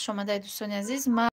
Хуш омадаед, дӯстони азиз. Ман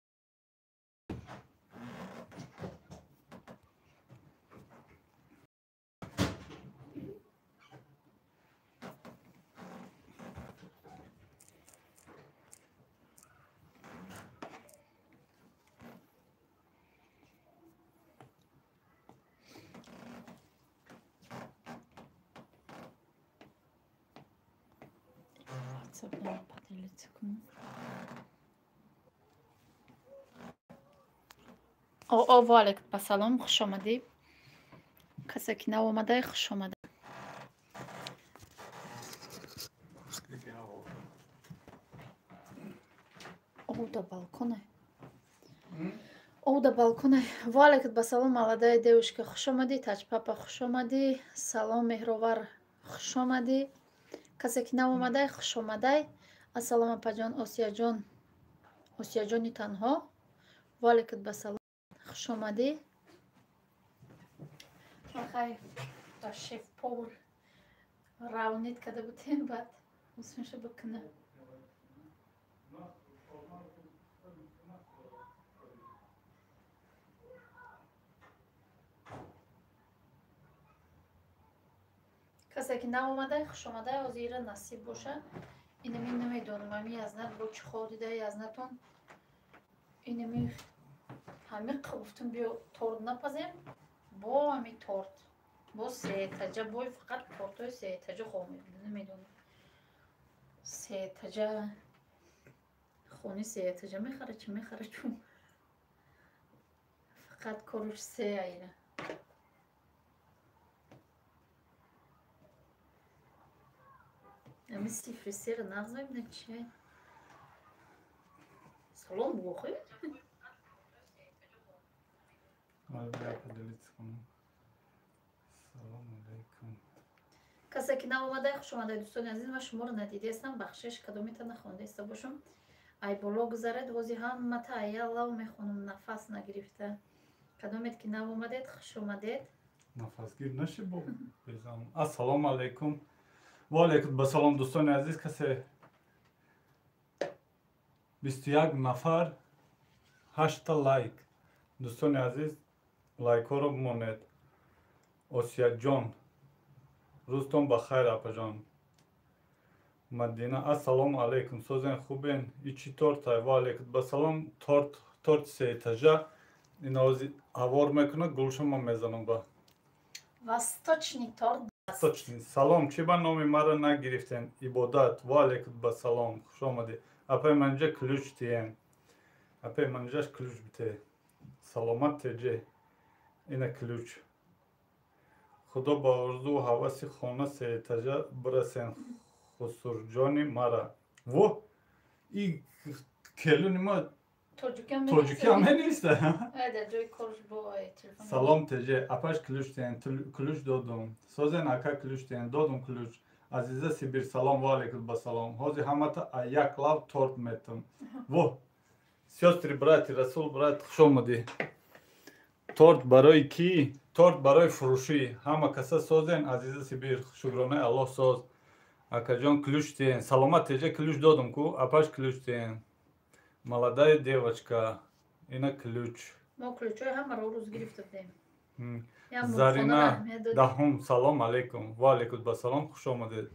Ва алайкум ассалом, хуш омадӣ. Касе ки нав омадай, хуш омада. О, да балконе. О, да балконе. Ва алайкум ассалом, молодая девушка, хуш омадӣ. Таҷ папа, хуш омадӣ. Салом, Меҳровар, хуш омадӣ. Касе ки нав омадай, хуш омадай. Ассалом, апаҷон, Осияҷон. Осияҷони танҳо. Ва алайкум ассалом, хуш омадӣ. Хай, ба шеф повар равнид карда будем, баъд усмеша бикуна. Касе ки нав омадай, хуш омадай. Ҳозир насиб боша. Инами намедонам, ами язнат бо чӣ хол дида язнатон. Инами ҳами гуфтум, биё торт напазем, бо ҳами торт бо сеэтажа, бой фақат тортҳои сеэтажа хол мебинам. Намедонам, сеэтажа хони сеэтажа мехара, чӣ мехара, чун фақат коруш се айна. Ами сифри сера нағз мебинам, чи салом бугохӯ. Поделиться кунам. Салом алейкум. Касе ки нав омадай, хуш омадай, дӯстони азиз. Ман шуморо надидаестам, бахшиш, кадомита нахондаиста бошам. Ай боло гузаред, вози ҳамата аялав мехонам, нафас нагирифта. Кадомет ки нав омадед, хуш омадед. Нафасгир наши бо безам. Ассалому алейкум. Ва алейкум ба салом, дӯстони азиз. Касе 21 нафар, ҳашта лайк. Дӯстони азиз, лайкҳоро бимонед. Осияҷон, рӯзтон ба хайр, апаҷон. Мадина, ассалому алейкум, созен, хубен? И чӣ тортай? Ва алейкум ба салом, торт, торти сеэтажа. Ин ози ҳавор мекунад, гулшо ман мезанам ба. Восточный торт. Восточный. Салом, чӣ ба номи маро нагирифтен? Ибодат, ва алейкум ба салом, хуш омадӣ. Апай манҷа ключ тиен. Апай манҷаш ключ бите. Саломат теҷе. Ина ключ. Худо ба орзу ҳаваси хона сеэтажа бирасен, хусурҷони мара. Во! И келуни ма тоҷикиам менависта. Салом теҷе, апаш ключ тиен, ключ додум. Созен ака, ключ тиен, додум ключ. Азиза Сибир, салом, ва алейкум ба салом. Ҳозир ҳамата як лав торт метам. Во! Сёстры, брати, Расул брат, хуш омадӣ. Торт барои кӣ? Торт барои фурӯшӣ. Ҳама каса созен, Азиза Сибир, шукронаи Аллоҳ, соз. Акаҷон, ключ тиен. Саломат теҷа, ключ додум ку, апаш ключ тиен. Молодая девочка, ина ключ. Мо ключҳои ҳамаро рӯз гирифта будем. Зарина даҳум, салом алейкум. Ва алейкум ба салом, хуш омадед.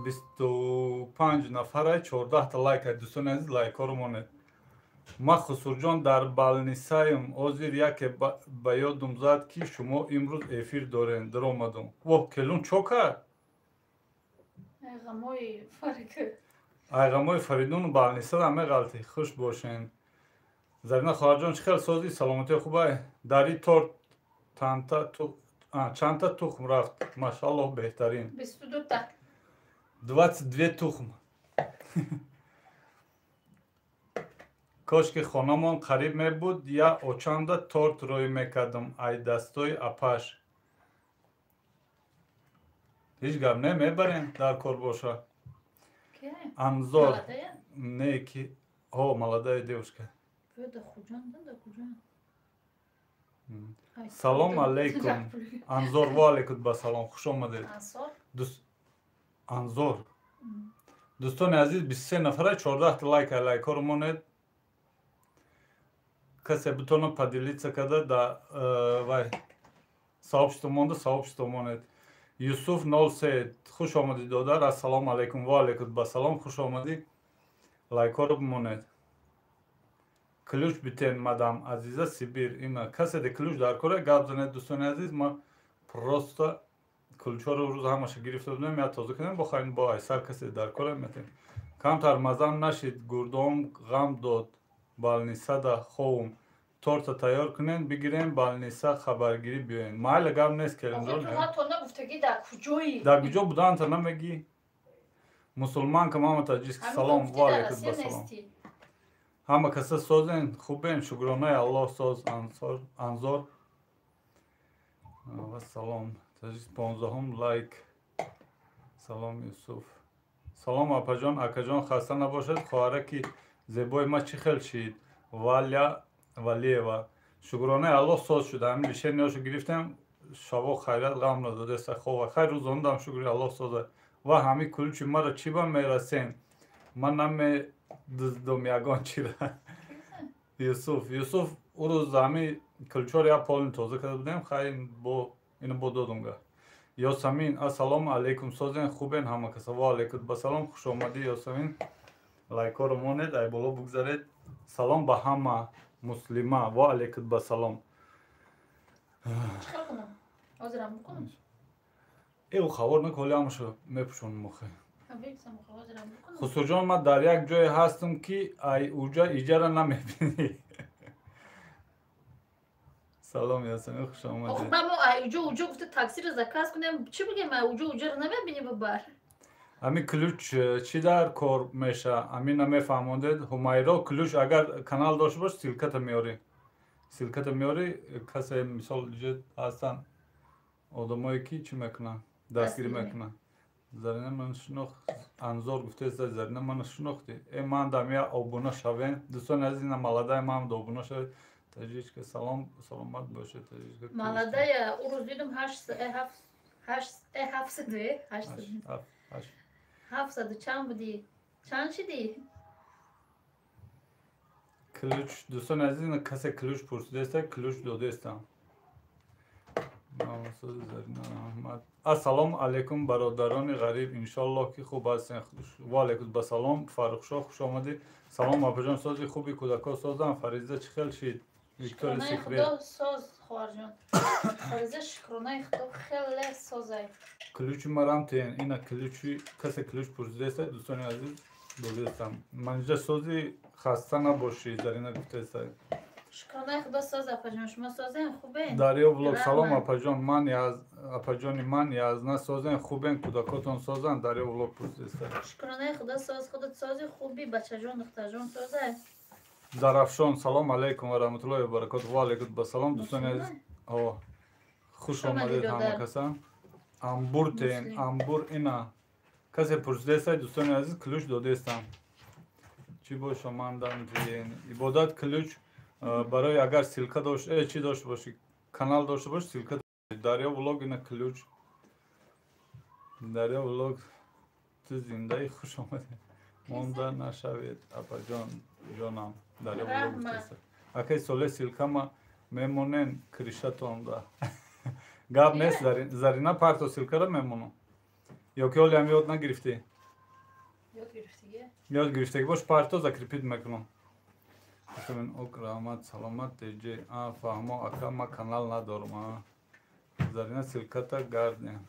25 нафара, 14та лайк. Дӯстони азиз, лайкҳоро монед. Ман Хусурҷон дар балнисаем, ҳозир яке ба ёдум зад, ки шумо имрӯз эфир дорем, даромадум. Воҳ, келун чо кард? Айғамои Фаридуну балнисада меғалтӣ. Хуш бошен. Зарина хоҳарҷон, чӣ хел, созӣ, саломатии хубай? Дар и торт чандта тухм рафт? Машааллоҳ, беҳтарин. 22 тухм. Кошки хонамон қариб мебуд, я очанда торт рӯй мекардам ай дастои апаш. Ҳеҷ гап не, мебарем, дар кор боша. Анзор не ки, ҳо, молодая девушка. Салом алейкум, Анзор. Ва алейкум ба салом, хуш омадед. Анзор. Дӯстони азиз, 23 нафара, 14 лайк, лайкҳоро монед. Касе бутона поделиться карда да вай сообщество монда, сообщество монед. Юсуф 03, хуш омадӣ, додар. Ассалому алайкум, ва алайкум басалом, хуш омадӣ. Лайкҳоро бимонед. Ключ битен, мадам Азиза Сибир. Ина касе де ключ дар кора, гап занед, дӯстони азиз. Ма просто ключҳоро рӯз ҳамаша гирифта будем, я тоза кардем, бо хайн бо айсар касе дар кора метем. Камтар мазам нашид, гурдом ғам дод, балнисада ховум. Торта тайёр кунен, бигирем, балниса хабаргирӣ биёен. Майла, гап нест, келинҷон. Дар куҷо буданта намегӣ? Мусулманка мама таҷик, салом, ва алайкум басалом. Ҳама каса созен, хубен, шукронаи Аллоҳ, соз, Анзор. Ва салом. Таҷик 15-ум лайк. Салом, Юсуф. Салом, апаҷон, акаҷон, хаста набошед. Хоҳараки зебои ма чӣ хел шид? Валя Валиева. Шукронаи Аллоҳ, соз шуда. Ҳамин лишениёшо гирифтем, шаво хайрат ғам надодеста хова. Хайр, рӯзондам, шукри Аллоҳ, соза. Ва ҳамин ключи маро чӣ ба мерасен? Ман намедуздум ягон чира. Юсуф, Юсуф, ӯ рӯз ҳамин ключҳоро як полни тоза карда будем, хайр бо ино бо додум га. Ёсамин, ассалому алайкум, созен, хубен ҳама каса. Ва алайкум басалом, хуш омадӣ, Ёсамин. Лайкҳоро монед, ай боло бугзаред. Салом ба ҳама, муслима, ва алайкум басалом. Чикор кунам? Ҳозирам бикунам? Э, хабар нака, ҳоли ҳамаша мепӯшонам охе. Хусурҷон, ман дар як ҷое ҳастам, ки ай уҷа иҷара намебинӣ. Салом, Ясамин, хуш омадед. Мо ай уҷо уҷо гуфта таксиро заказ кунем, чӣ бигем, ай уҷо уҷаро намебинӣ бабар? Ҳамин ключ чӣ дар кор меша? Ҳамин намефаҳмондед. Ҳумайро, ключ агар канал дошта бош, ссылката меорӣ. Ссылката меорӣ, касе мисол иҷо ҳастанд одамое ки чӣ мекунанд? Дастгирӣ мекунанд. Зарина ман шинохт, Анзор гуфтеста, Зарина мана шинохтӣ. Э, ман дам я обуна шавем. Дӯстони азиз, ина маладай ман да обуна шавед. Таҷичка, салом, саломат бошед, таҷичка. Маладая, ӯ рӯз дидум 8, 7, 8, 700 чанд будӣ? Чанд шидӣ? Ключ, дӯстони азиз, касе ключ пурсидеста, ключ додестам. Ассалому алайкум, бародарони ғариб, иншоаллоҳ ки хуб ҳастен. Ва алайкум басалом, Фаррухшоҳ, хуш омадӣ. Салом, апаҷон, сози хуби, кӯдакҳо созанд. Фариза чӣ хел шид? Виктория Секрет. Худо соз, хоҳарҷон. Фариза, шукронаи Худо, хеле созай. Ключи марам тен, ина ключи, касе ключ пурсидеста, дӯстони азиз, додестам. Манҷа сози, хаста набошӣ, Зарина гуфтеста. Шукронаи Худо соз, апаҷон, шумо созен, хубен? Дарё влог, салом, апаҷон, ман апаҷони ман язна, созен, хубен, кӯдакотон созанд? Дарё влог пурсидеста. Шукронаи Худо соз, худат сози, хуби, бачаҷон, духтарҷон созай. Зарафшон, салом алайкум ва раҳматуллоҳи ва баракоту. Ва алайкум басалом, дӯстони азиз, хуш омадед ҳама каса. Амбур тен, амбур ина касе пурсидеста, дӯстони азиз, ключ додестам. Чӣ боша, ман дам ибодат ключ барои агар ссылка дошт, чӣ дошта бошӣ, канал дошта бошӣ, ссылка. Дарё влог, ина ключ. Дарё влог, ту зиндаи, хуш омадед. Монда нашавед, апаҷон, ҷонам. Дарё влог гуфтеста. Акай соле, ссылкама мемонен кришатонда. Гап нест, Зарина, парто ссылкара мемонам. Ё ки ҳолиам ёд нагирифтӣ? Ёд гирифтагӣ. Ёд гирифтагӣ бош, парто, закрепить мекунам. Ок, раҳмат, саломат, теҷ. А, фаҳмо, ака, ма канал надорам. А. Зарина, ссылката гардне.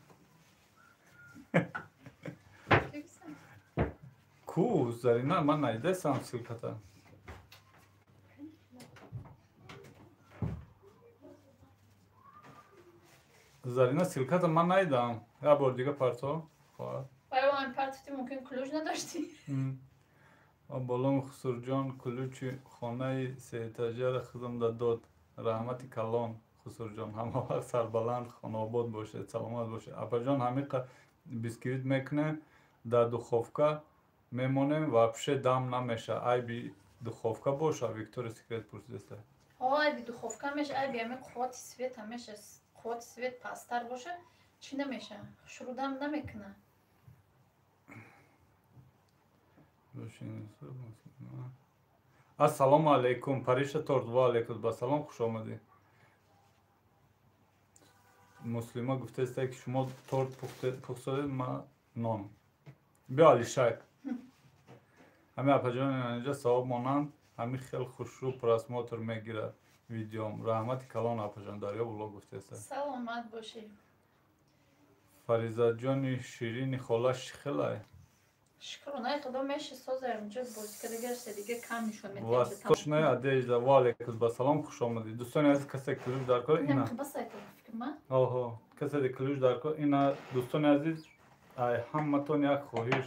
Ку, Зарина, ман найдесам ссылката. Зарина, ссылката ман найдам. Я бор дига парто. Хоҳар. Оё партофти, мумкин ключ надоштӣ? Болом Хусурҷон ключи хонаи сеэтажара хизмда дод. Раҳмати калон, Хусурҷон. Ҳама вақт сарбаланд, хонаобод бошед, саломат бошед. Апаҷон, ҳамиқа бисквит мекунем, дар духовка мемонем, вообще дам намеша. Айби духовка боша, Виктория Секрет пурсидеста. Айби духовка меша, айби ҳами қуввати свет ҳамеша, қуввати свет пасттар боша, чӣ намеша, шурудам намекуна. Ассалому алайкум, Париша торт, ва алайкум ба салом, хуш омадӣ. Муслима гуфтааст, ки шумо торт пухтадед, ма нон. Биё Алишак. Ҳами апаҷони инҷа савоб монанд, ҳами хел хушрӯ просмотр мегирад видеом. Раҳмати калон апаҷон, Дарё блог гуфтааст. Саломат бошӣ. Фаризаҷони ширини хола шихелай. Шукронаи худо меши созаем ҷо бозика дигар дига кам нишон медиҳем. Восточная одежда, ва алайкум ба салом, хуш омадӣ. Дӯстони азиз, касе ключ дар кор ина. Оҳо, касе ключ дар кор ина. Дӯстони азиз, ай ҳаматон як хоҳиш,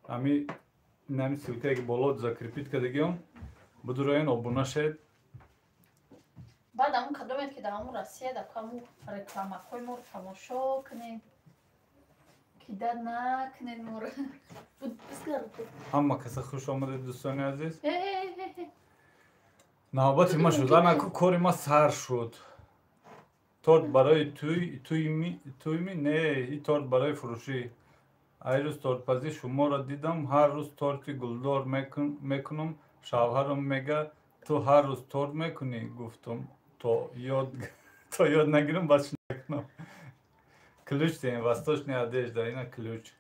ами инами ссылкае ки боло закрепить кардагиём, будуроен обуна шед. Баъд ҳамун кадомед ки дар ҳамун Россия дар ҳамун рекламаҳои моро тамошо кунед, кида накунед моро. Ҳама каса хуш омадед, дӯстони азиз. Навбати ма шуд, анаку кори ма сар шуд. Торт барои туйми? Не, и торт барои фурӯшӣ. Ай рӯз тортпазӣ шуморо дидам, ҳар рӯз торти гулдор мекунам. Шавҳарам мега, ту ҳар рӯз торт мекунӣ? Гуфтам, то ёд нагирам, бас накунам. Ключ дем, восточная одежда, ина ключ.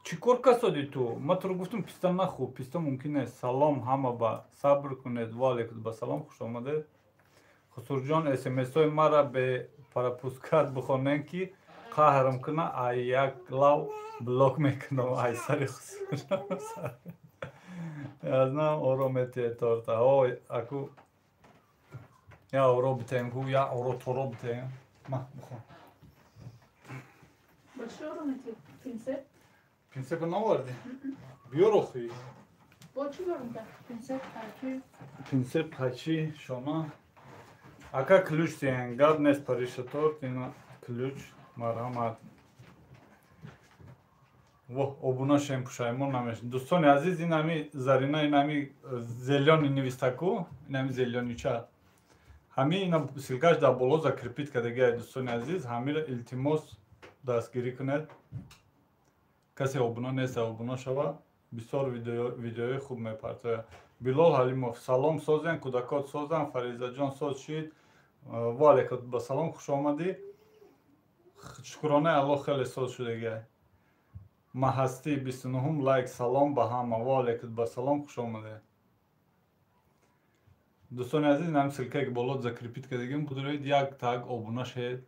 Чӣ кор касодӣ ту? Ма туро гуфтам, писта нахӯр, писта мумкин нест. Салом ҳама ба сабр кунед, ва алайкум ба салом, хуш омадед. Хусурҷон, смсҳои мара бе пропускат бихонем, ки қаҳрам куна, ай як лав блок мекунам, ай сари Хусурҷон. Азнам оро метие торта. Ой, аку я оро битем ку, я оро торо битем. Ма, бихон. Ба чӣ оро метӣ? Пинсет? Пинсета навардӣ? Биёр охи. Бо чӣ биёрам? Пинсет, қайчи? Пинсет, қайчи, шона. Ака ключ диҳен, гап нест, Париша торт, ина ключ, марҳамат. Воҳ, обуна шем, пушаймон намешем. Дӯстони азиз, ин ҳами Зарина, ин ҳами зелёни нивистаку, ин ҳами зелёнича. Ҳами ина ссылкаш дар боло закрепить кардагиай, дӯстони азиз, ҳамиро илтимос дастгирӣ кунед. Касе обуна нест, обуна шава, бисёр видеои хуб мепартояд. Билол Ҳалимов, салом, созен, кӯдакот созан, Фаризаҷон соз шид. Ва алайкум ба салом, хуш омадӣ. Шукронаи Аллоҳ, хеле соз шудагиай. Маҳастӣ 29 лайк, салом ба ҳама, ва алайкум ба салом, хуш омадед. Дӯстони азиз, инам ссылкае ки боло закрепить кардагим, будуроед як таг обуна шед.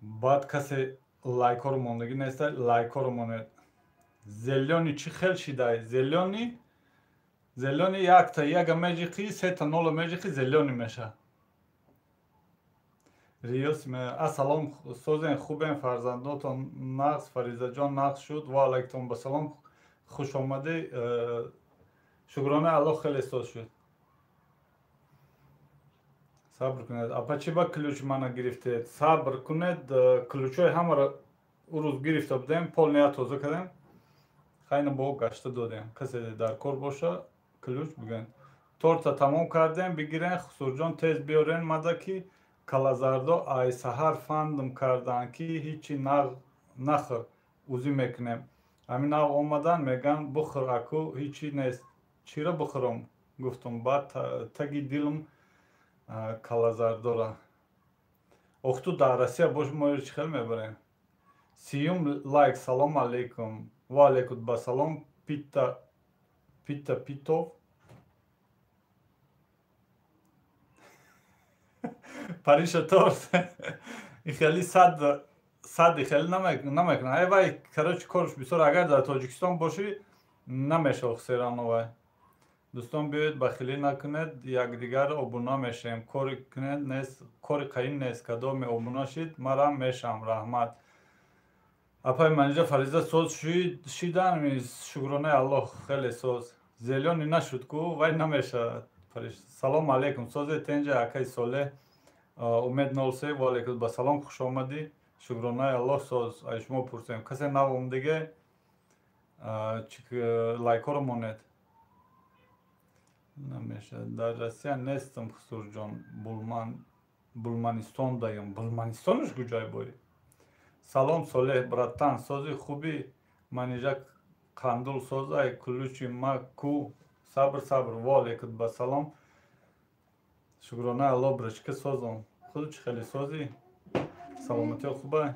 Баъд касе лайкҳоро мондагӣ неста, лайкҳоро монед. Зелёни чӣ хел шидай? Зелёни, зелёни якта яга меҷиқи, сета нола меҷиқи, зелёни меша. Риёс, ассалом, созен, хубен, фарзандотон нағз, Фаризаҷон нағз шуд, ва алайкум ба салом, хуш омадӣ. Шукронаи Аллоҳ, хеле соз шуд. Сабр кунед. Апа, чӣ ба ключ мана гирифтед? Сабр кунед, ключҳои ҳамаро ӯ рӯз гирифта будем, полния тоза кардем. Хайна бо гашта додем. Касе дар кор боша, ключ бигӯен. Торта тамом кардем, бигирен, Хусурҷон тез биёрен, мада ки калазардо ай саҳар фандм карданд, ки ҳичи нахӯр, узӣ мекунем. Ҳамин нав омадан, меган бухӯр, аку ҳичи нест. Чиро бухӯрам? Гуфтам, баъд таги дилам калазардора. Ох, ту дар Россия бош, мо чӣ хел мебарем? 30-юм лайк, салом алейкум. Ва алейкум ба салом, Пита Пита Питов. Париша торт. И хеле сад хеле намекунад. Ай вай, короче, корш бисёр, агар дар Тоҷикистон бошӣ, намешава серано вай. Дӯстон, биёед бахилӣ накунед, якдигар обуна мешавем. Кори кунед нест, кори қаин нест, кадоме обуна шид, марам мешавам, раҳмат. Апаи Манижа, Фариза соз шидан, шукронаи Аллоҳ, хеле соз. Зелёни нашуд ку, вай намешавад. Салом алейкум, созе тенҷа акаи Солеҳ. Умед 03, ва алейкум ба салом, хуш омадӣ. Шукронаи Аллоҳ, соз. Ай шумо пурсем. Касе нав омадиге, лайкҳоро монед. Намешавад. Дар Россия нестам, Хусурҷон. Булманистон даём. Булманистонаш куҷое бори? Салом Солеҳ братан, сози хуби Манижа қандул созай ключи ма ку. Сабр сабр, ва алейкум ба салом. Шукрона Аллоҳ брачка созам. Худ чӣ хеле созӣ? Саломатиё хубай?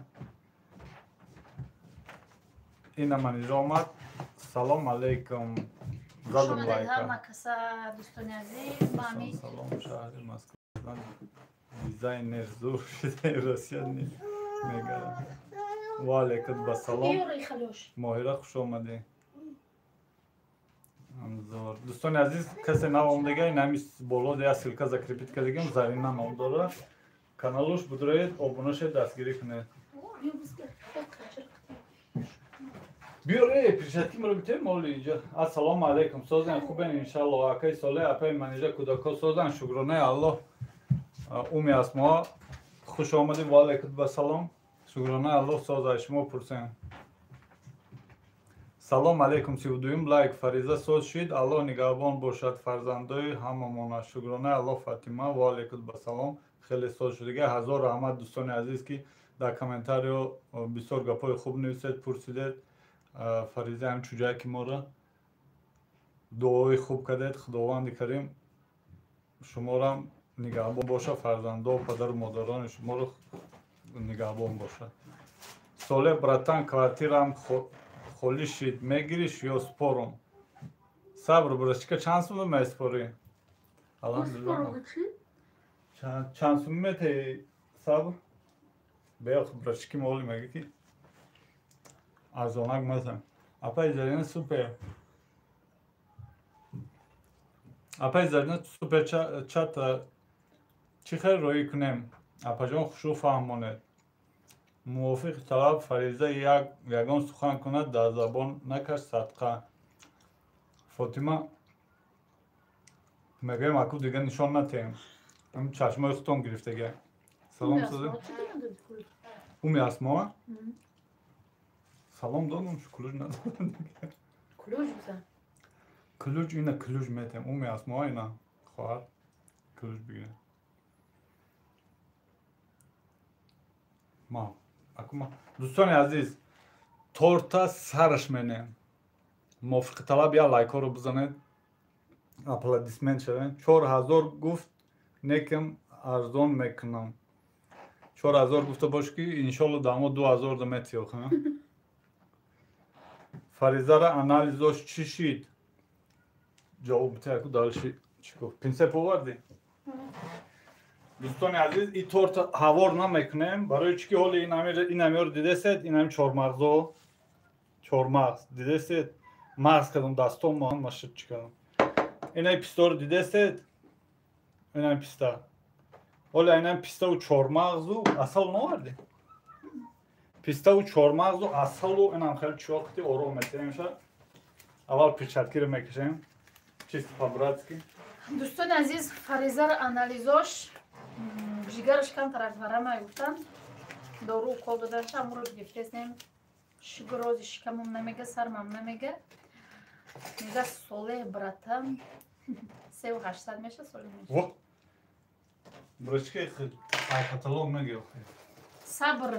Ина Манижа омад. Салом алейкум. Задум лайка. Ҳама каса дӯстони азиз, мами. Салом шаҳри Москва. Дизайнер зур шидаи Россия мегарад. Ва алейкум ба салом. Моҳира хуш омадӣ. Дӯстони азиз, касе нав омдага, ин ҳами боло я ссылка закрепить кардагим, Зарина ном дорад. Каналуш будроед, обуна шед, дастгирӣ кунед. Биёре, перчатки маро битем моли инҷа. Ассалому алайкум. Созен хубен иншаллоҳ. Акаи Солеҳ, апаи Манижа, кӯдакҳо созан. Шукронаи Аллоҳ. Уми Асмо, хуш омадӣ. Ва алайкум ба салом. Шукронаи Аллоҳ соза, шумо пурсем. Салом алейкум, 32-юм лайк. Фариза соз шид, Аллоҳ нигаҳбон бошад фарзандои ҳамамона. Шукронаи Аллоҳ Фатима, ва алейкум ба салом. Хеле соз шудига. Ҳазор раҳмат дӯстони азиз, ки дар комментарио бисёр гапҳои хуб нависед, пурсидед. Фариза ҳам чуҷае ки моро дуои хуб кардед. Худованди карим шуморам нигаҳбон боша, фарзандо, падару модарони шуморо нигаҳбон бошад. Солеҳ братан, квартираам холӣ шид, мегириш ё спорум? Сабр брачка, чанд сум меспорӣ? Алҳамдулиллоҳ. Чанд сум метаи сабр? Бех брачки моли мега ки арзонак мазан. Апаи Зарина супер. Апаи Зарина супер чата чӣ хел роӣ кунем? Апаҷон хушрӯ фаҳмонед. Мувофиқи талаб Фариза ягон сухан кунад, дар забон накаш садқа. Фотима мегӯем аку дига нишон натиҳем. Чашмои худтон гирифтага. Салом созӣ. Уми Асмо? Салом додам, ключ надодам. Ключ бизан. Ключ ина ключ метем. Уми Асмо ина хоҳар ключ бигирем. Ма акума дӯстони азиз, торта сараш менем. Мувофиқи талаб я лайкҳоро бизанед, аплодисмент шавед. 4000 гуфт, некам арзон мекунам. 4000 гуфта бош ки иншолло дамо 2000 да метиёх. Фаризара анализош чӣ шид? Ҷавоб бите аку дальше чӣ гуфт? Пинсеп овардӣ? Дӯстони азиз, ин торта ҳавор намекунем, барои чӣ ки ҳоли ин амиёро дидесед, ин ами чормағзо, чормағз дидесед, мағз кардам дастом машид чӣ кардам. Ин ами писторо дидесед, ин ами писта. Ҳоли ин ами пиставу чормағзу асал наовардӣ? Пиставу чормағзу асалу инам хеле чиёқти ором метаемша. Аввал перчаткиро мекашем, чисто по-братски. Дӯстони азиз, Фаризаро анализош ҷигараш камтар варама гуфтанд, дору укол доданша амуро гирифтеснем. Шукр рози шикамам намега, сармам намега. Мега Солеҳ братан 3800 меша Солеҳ меша. Брачка ай каталог меги. Сабр.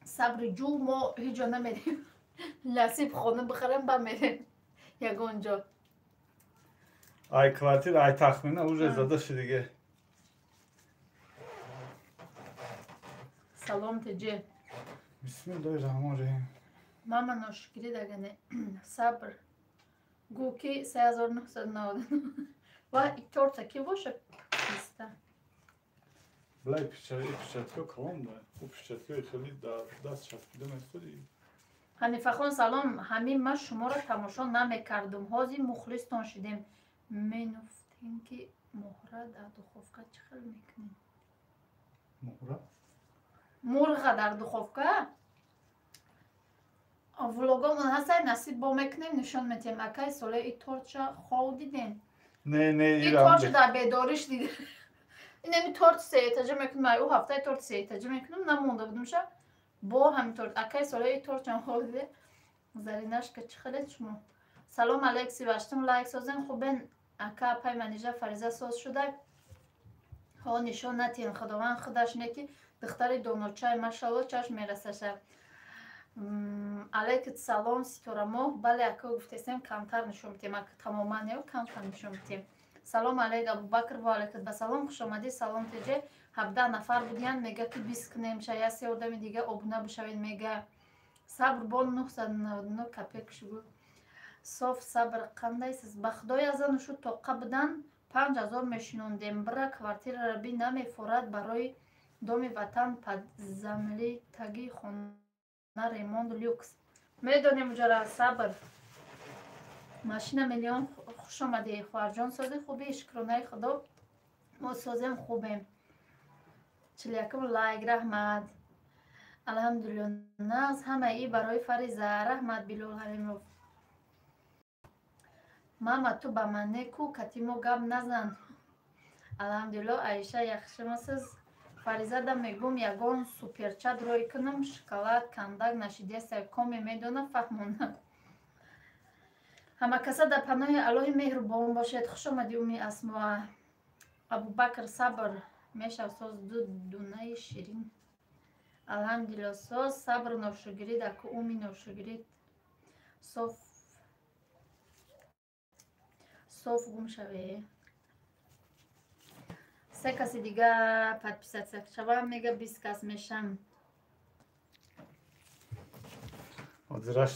Сабри ҷӯ мо ҳеҷ ҷо намерем. Насиб хона бихарем ба мерем ягон ҷо. Ай квартира, ай тахмина уже зада шудиге. Салом теҷе. Бисмиллоҳи раҳмони раҳим. Мама ношукрӣ дагане. Сабр. Гӯ ки 3999. Ва и торта ки боша? Писта. Блай перчатка калон да. У перчатка хеле дар даст часпида меистодӣ. Ҳанифахон салом. Ҳамин ман шуморо тамошо намекардум. Ҳозир мухлистон шудем. Менуфтем ки муҳра дар духовка чӣ хел мекунем? Муҳра? Мурға дар духовка? Влогомон ҳастай, насиб бо мекунем, нишон метиҳем. Акай Солеҳ, и тортша хов дидем? Не, не, и тортша дар бедориш дидем. Инами торт сеэтажа мекунам, ай ӯ ҳафтаи торт сеэтажа мекунам, намонда будумша. Бо ҳамин торт. Акай Солеҳ, и тортчам хов дидем. Заринашка чӣ хелед шумо? Салом алейк, 38-ум лайк созен хубен. Ака апай Манижа Фариза соз шуда. Ҳо нишон натиҳем, Худованд худаш не ки Духтари доночай, машалло, чашм мерасаша. Алейкум салом, ситорамоҳ. Бале, ака гуфтесем, камтар нишон бидем, ака тамоман ё камтар нишон бидем. Салом алейк, Абубакр, ва алейкум ба салом, хуш омадӣ. Салом теҷе. 17 нафар будиян, мега ки 20 кунем, шая се одами дига обуна бишавед, мега. Сабр бо 999 капек шугу. Соф сабр қандайсиз? Ба худои азану шу тоққа будан 5000 мешинондем. Бира квартираро би намефорад барои доми ватан подзамли таги хона ремонт люкс. Медонем уҷара сабр. Машина миллион, хуш омадӣ хоҳарҷон. Сози хуби, шукронаи худо, мо созем хубем. 41 лайк, раҳмат. Алҳамдулилло, нағз ҳамаи барои Фариза, раҳмат. Билол Ҳалимов. Мама, ту ба ман не ку, кати мо гап назан. Алҳамдулилло, Аиша, яхшимасиз? Фаризада мегум ягон суперчат рой кунам, шоколад кандак нашидеса, коме медона фаҳмона. Ҳамакаса дар паноҳи Аллоҳи меҳрубон бошед. Хуш омадӣ, Уми Асмоа. Абубакр, сабр мешав соз ду дунаи ширин. Алҳамдулилло, соз сабр ношугирид, аку уми ношугирид. Соф соф гум шаве. Се каси дига подписаться шавам, мега 20 кас мешам. Ҳозираш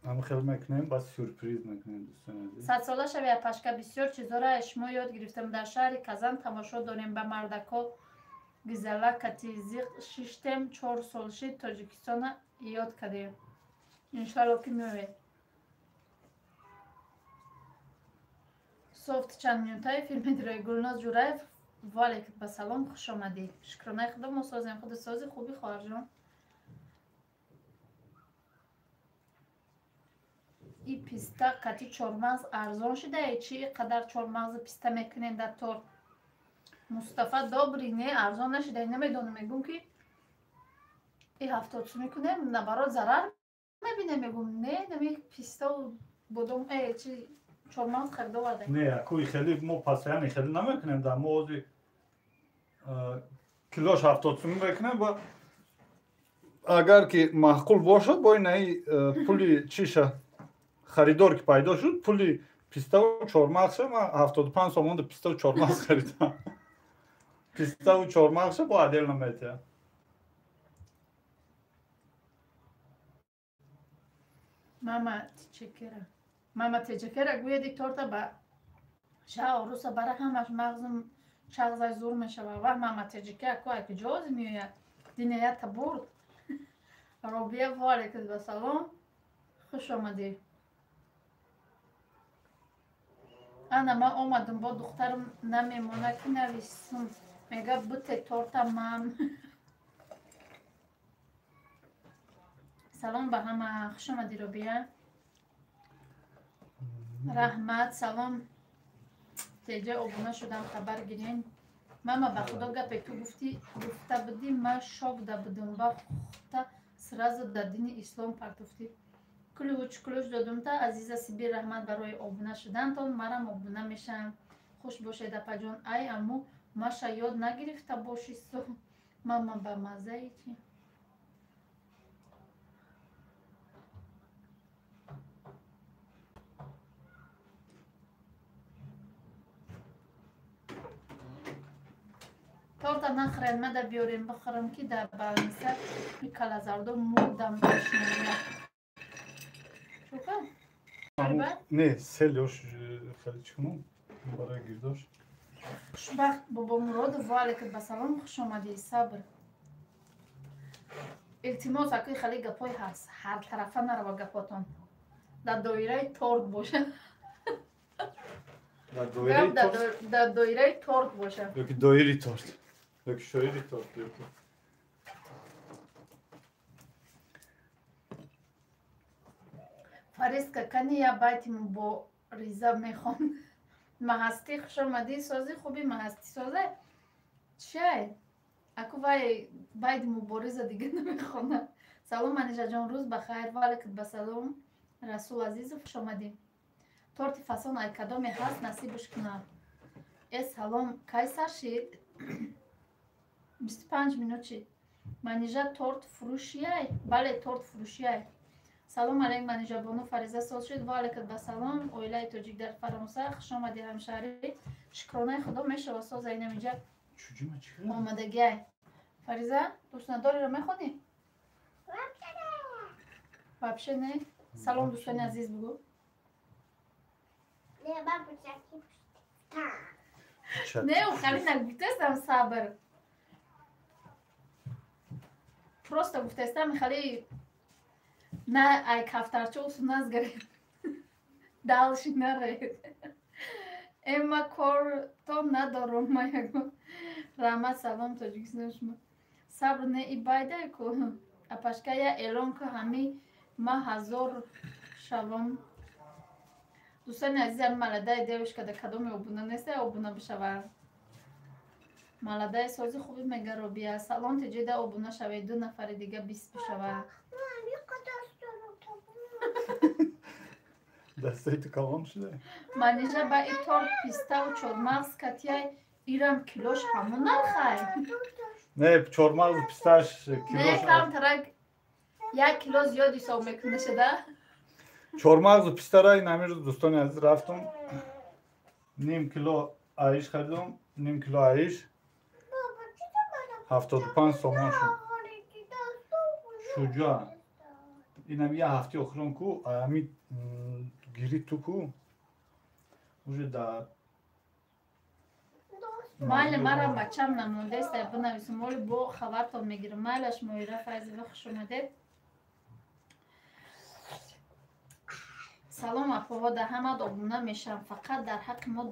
ҳам хел мекунем, баъд сюрприз мекунем, дӯстони азиз. Садсола шави, апашка, бисёр чизҳоро аз шумо ёд гирифтам. Дар шаҳри Казан тамошо дорем, ба мардако гизала кати зиқ шиштем, 4 сол шид, Тоҷикистона ёд кардем. Иншалло ки меоед. Софт чанд минутаи филми дирои. Гулноз Ҷураев, ва алейкум ба салом, хуш омадӣ. Шукронаи худо, мо созем, худи сози хуби, хоҳарҷон. И писта кати чормағз арзон шидае, чи қадар чормағзи писта мекунем дар торт? Мустафа добрый, не, арзон нашидае, намедонам, мегум ки и 70 сум мекунем, наоборот зарар мебинем, мегум не, нами пиставу бодом, чи чормағз харида овардаем. Не, акуи хеле мо постоянно хеле намекунем, дар мо ози килош 70 сум мекунем ва агар ки маъқул бошад, бо инаи пули чиша харидор ки пайдо шуд, пули пиставу чормағзша ман 75 сомонда пиставу чормағз харидам. Пиставу чормағзша бо отдельно метиҳам. Мама чекера. Мама теҷекера гӯяди торта ба шаъ оруса бара ҳамаш мағзум шағзай зур мешава. Ва мама теҷеке аку аки ҷози меояд. Динаята бурд. Робия, ва алейкум ба салом. Хуш омадӣ. Ана ман омадам, бо духтарам намемона ки нависум. Мега буте торта ман. Салом ба ҳама, хуш омадӣ, Робия. Раҳмат, салом. Теҷа обуна шудам, хабар гирен. Мама, ба худо гапе ту гуфтӣ, гуфта будӣ, ман шок да будам, ба худта сразу да дини ислом партофтӣ. Ключ, ключ додумта, Азиза Сибир, раҳмат барои обуна шудантон, марам обуна мешавам. Хуш бошед, апаҷон. Ай, аму маша ёд нагирифта бошӣ со. Мама ба маззаи чи? Торта нахӯред, мада биёрем бихӯрам, ки дар балниса калазардо мурдам бишнавам. Чӯка? Не, сел ёш хеле чӣ кунам барои гирдош. Хушбахт Бобомуродов, ва алейкум ба салом, хуш омадӣ, сабр. Илтимос, акои хеле гапҳои ҳартарафа нарава гапотон. Дар доираи торт боша. Дар доираи торт боша. Ёки доири торт. Ёки шоири торт, ёки. Фариска, кани я байти мубориза мехон. Маҳастӣ, хуш омадӣ, сози хуби, маҳастӣ созе? Чиай? Аку вай байти мубориза дига намехонад. Салом, Манижаҷон, рӯз ба хайр, ва алейкум ба салом. Расул Азизов, хуш омадӣ. Торти фасон ай кадоме ҳаст, насибаш кунад. Э, салом, кай сар шид? 25 минут шид. Манижа торт фурӯшияй? Бале, торт фурӯшияй. Салом алейк, Манижа бону, Фариза соз шуд. Ва алейкат ба салом, оилаи тоҷик дар Фаронса. Хуш омадӣ, ҳамшаҳрӣ. Шукронаи Худо мешава соза инаминҷа омадагиай. Фариза, дӯст надориро мехонӣ? Вообще не. Салом, дӯстони азиз, бугӯ. Не, хали нагуфтестам, сабр. Просто гуфтестам, хали на ай кафтарча усу назгаре. Дальше наре. Эма корто надорум ма ягон. Раҳмат, салом Тоҷикистон шумо. Сабр не и байдай ку. Апашка я эълон ку ҳами ма ҳазор шавам. Дӯстони азизам, маладаи девушка да кадоме обуна неста, обуна бишава. Маладаи сози хуби мега Робия. Салом теҷеда обуна шавед, ду нафари дига 20 бишава. Дастаи ту калон шуда. Манижа ба и торт пиставу чормағз катияй ирам килош ҳамон нархай. Не, чормағзу писташ килош. Не, камтарак як кило зиёд ҳисоб мекунашада. Чормағзу пистара ин ҳамин рӯз дӯстони азиз рафтум. Ним кило аиш харидум, ним кило аиш 75 сомон шуд. Шуҷоа. Инам я ҳафти охирон ку, ами гири ту ку. Уже да Майли марам бачам намондест, бинависум, оли бо хабартон мегирам. Майлаш Моира Файзова, хуш омадед. Салом апоҳо, дар ҳамад обуна мешавам. Фақат дар ҳаққи мо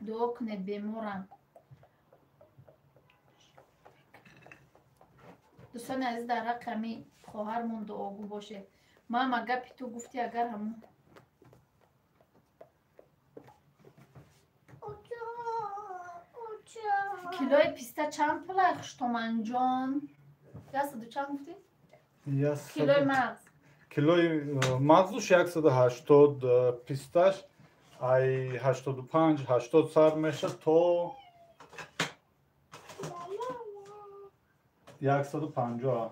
дуо кунед, беморам. Дӯстони азиз, дар ҳаққи ҳами хоҳармон дуогӯ бошед. Мама, гапи ту гуфтӣ, агар ҳамон килои писта чанд пулай, хуштоманҷон? Яксаду чанд гуфтӣ? Килои мағз. Килои мағзуш 180, писташ ай 85, 80 сар меша то 150.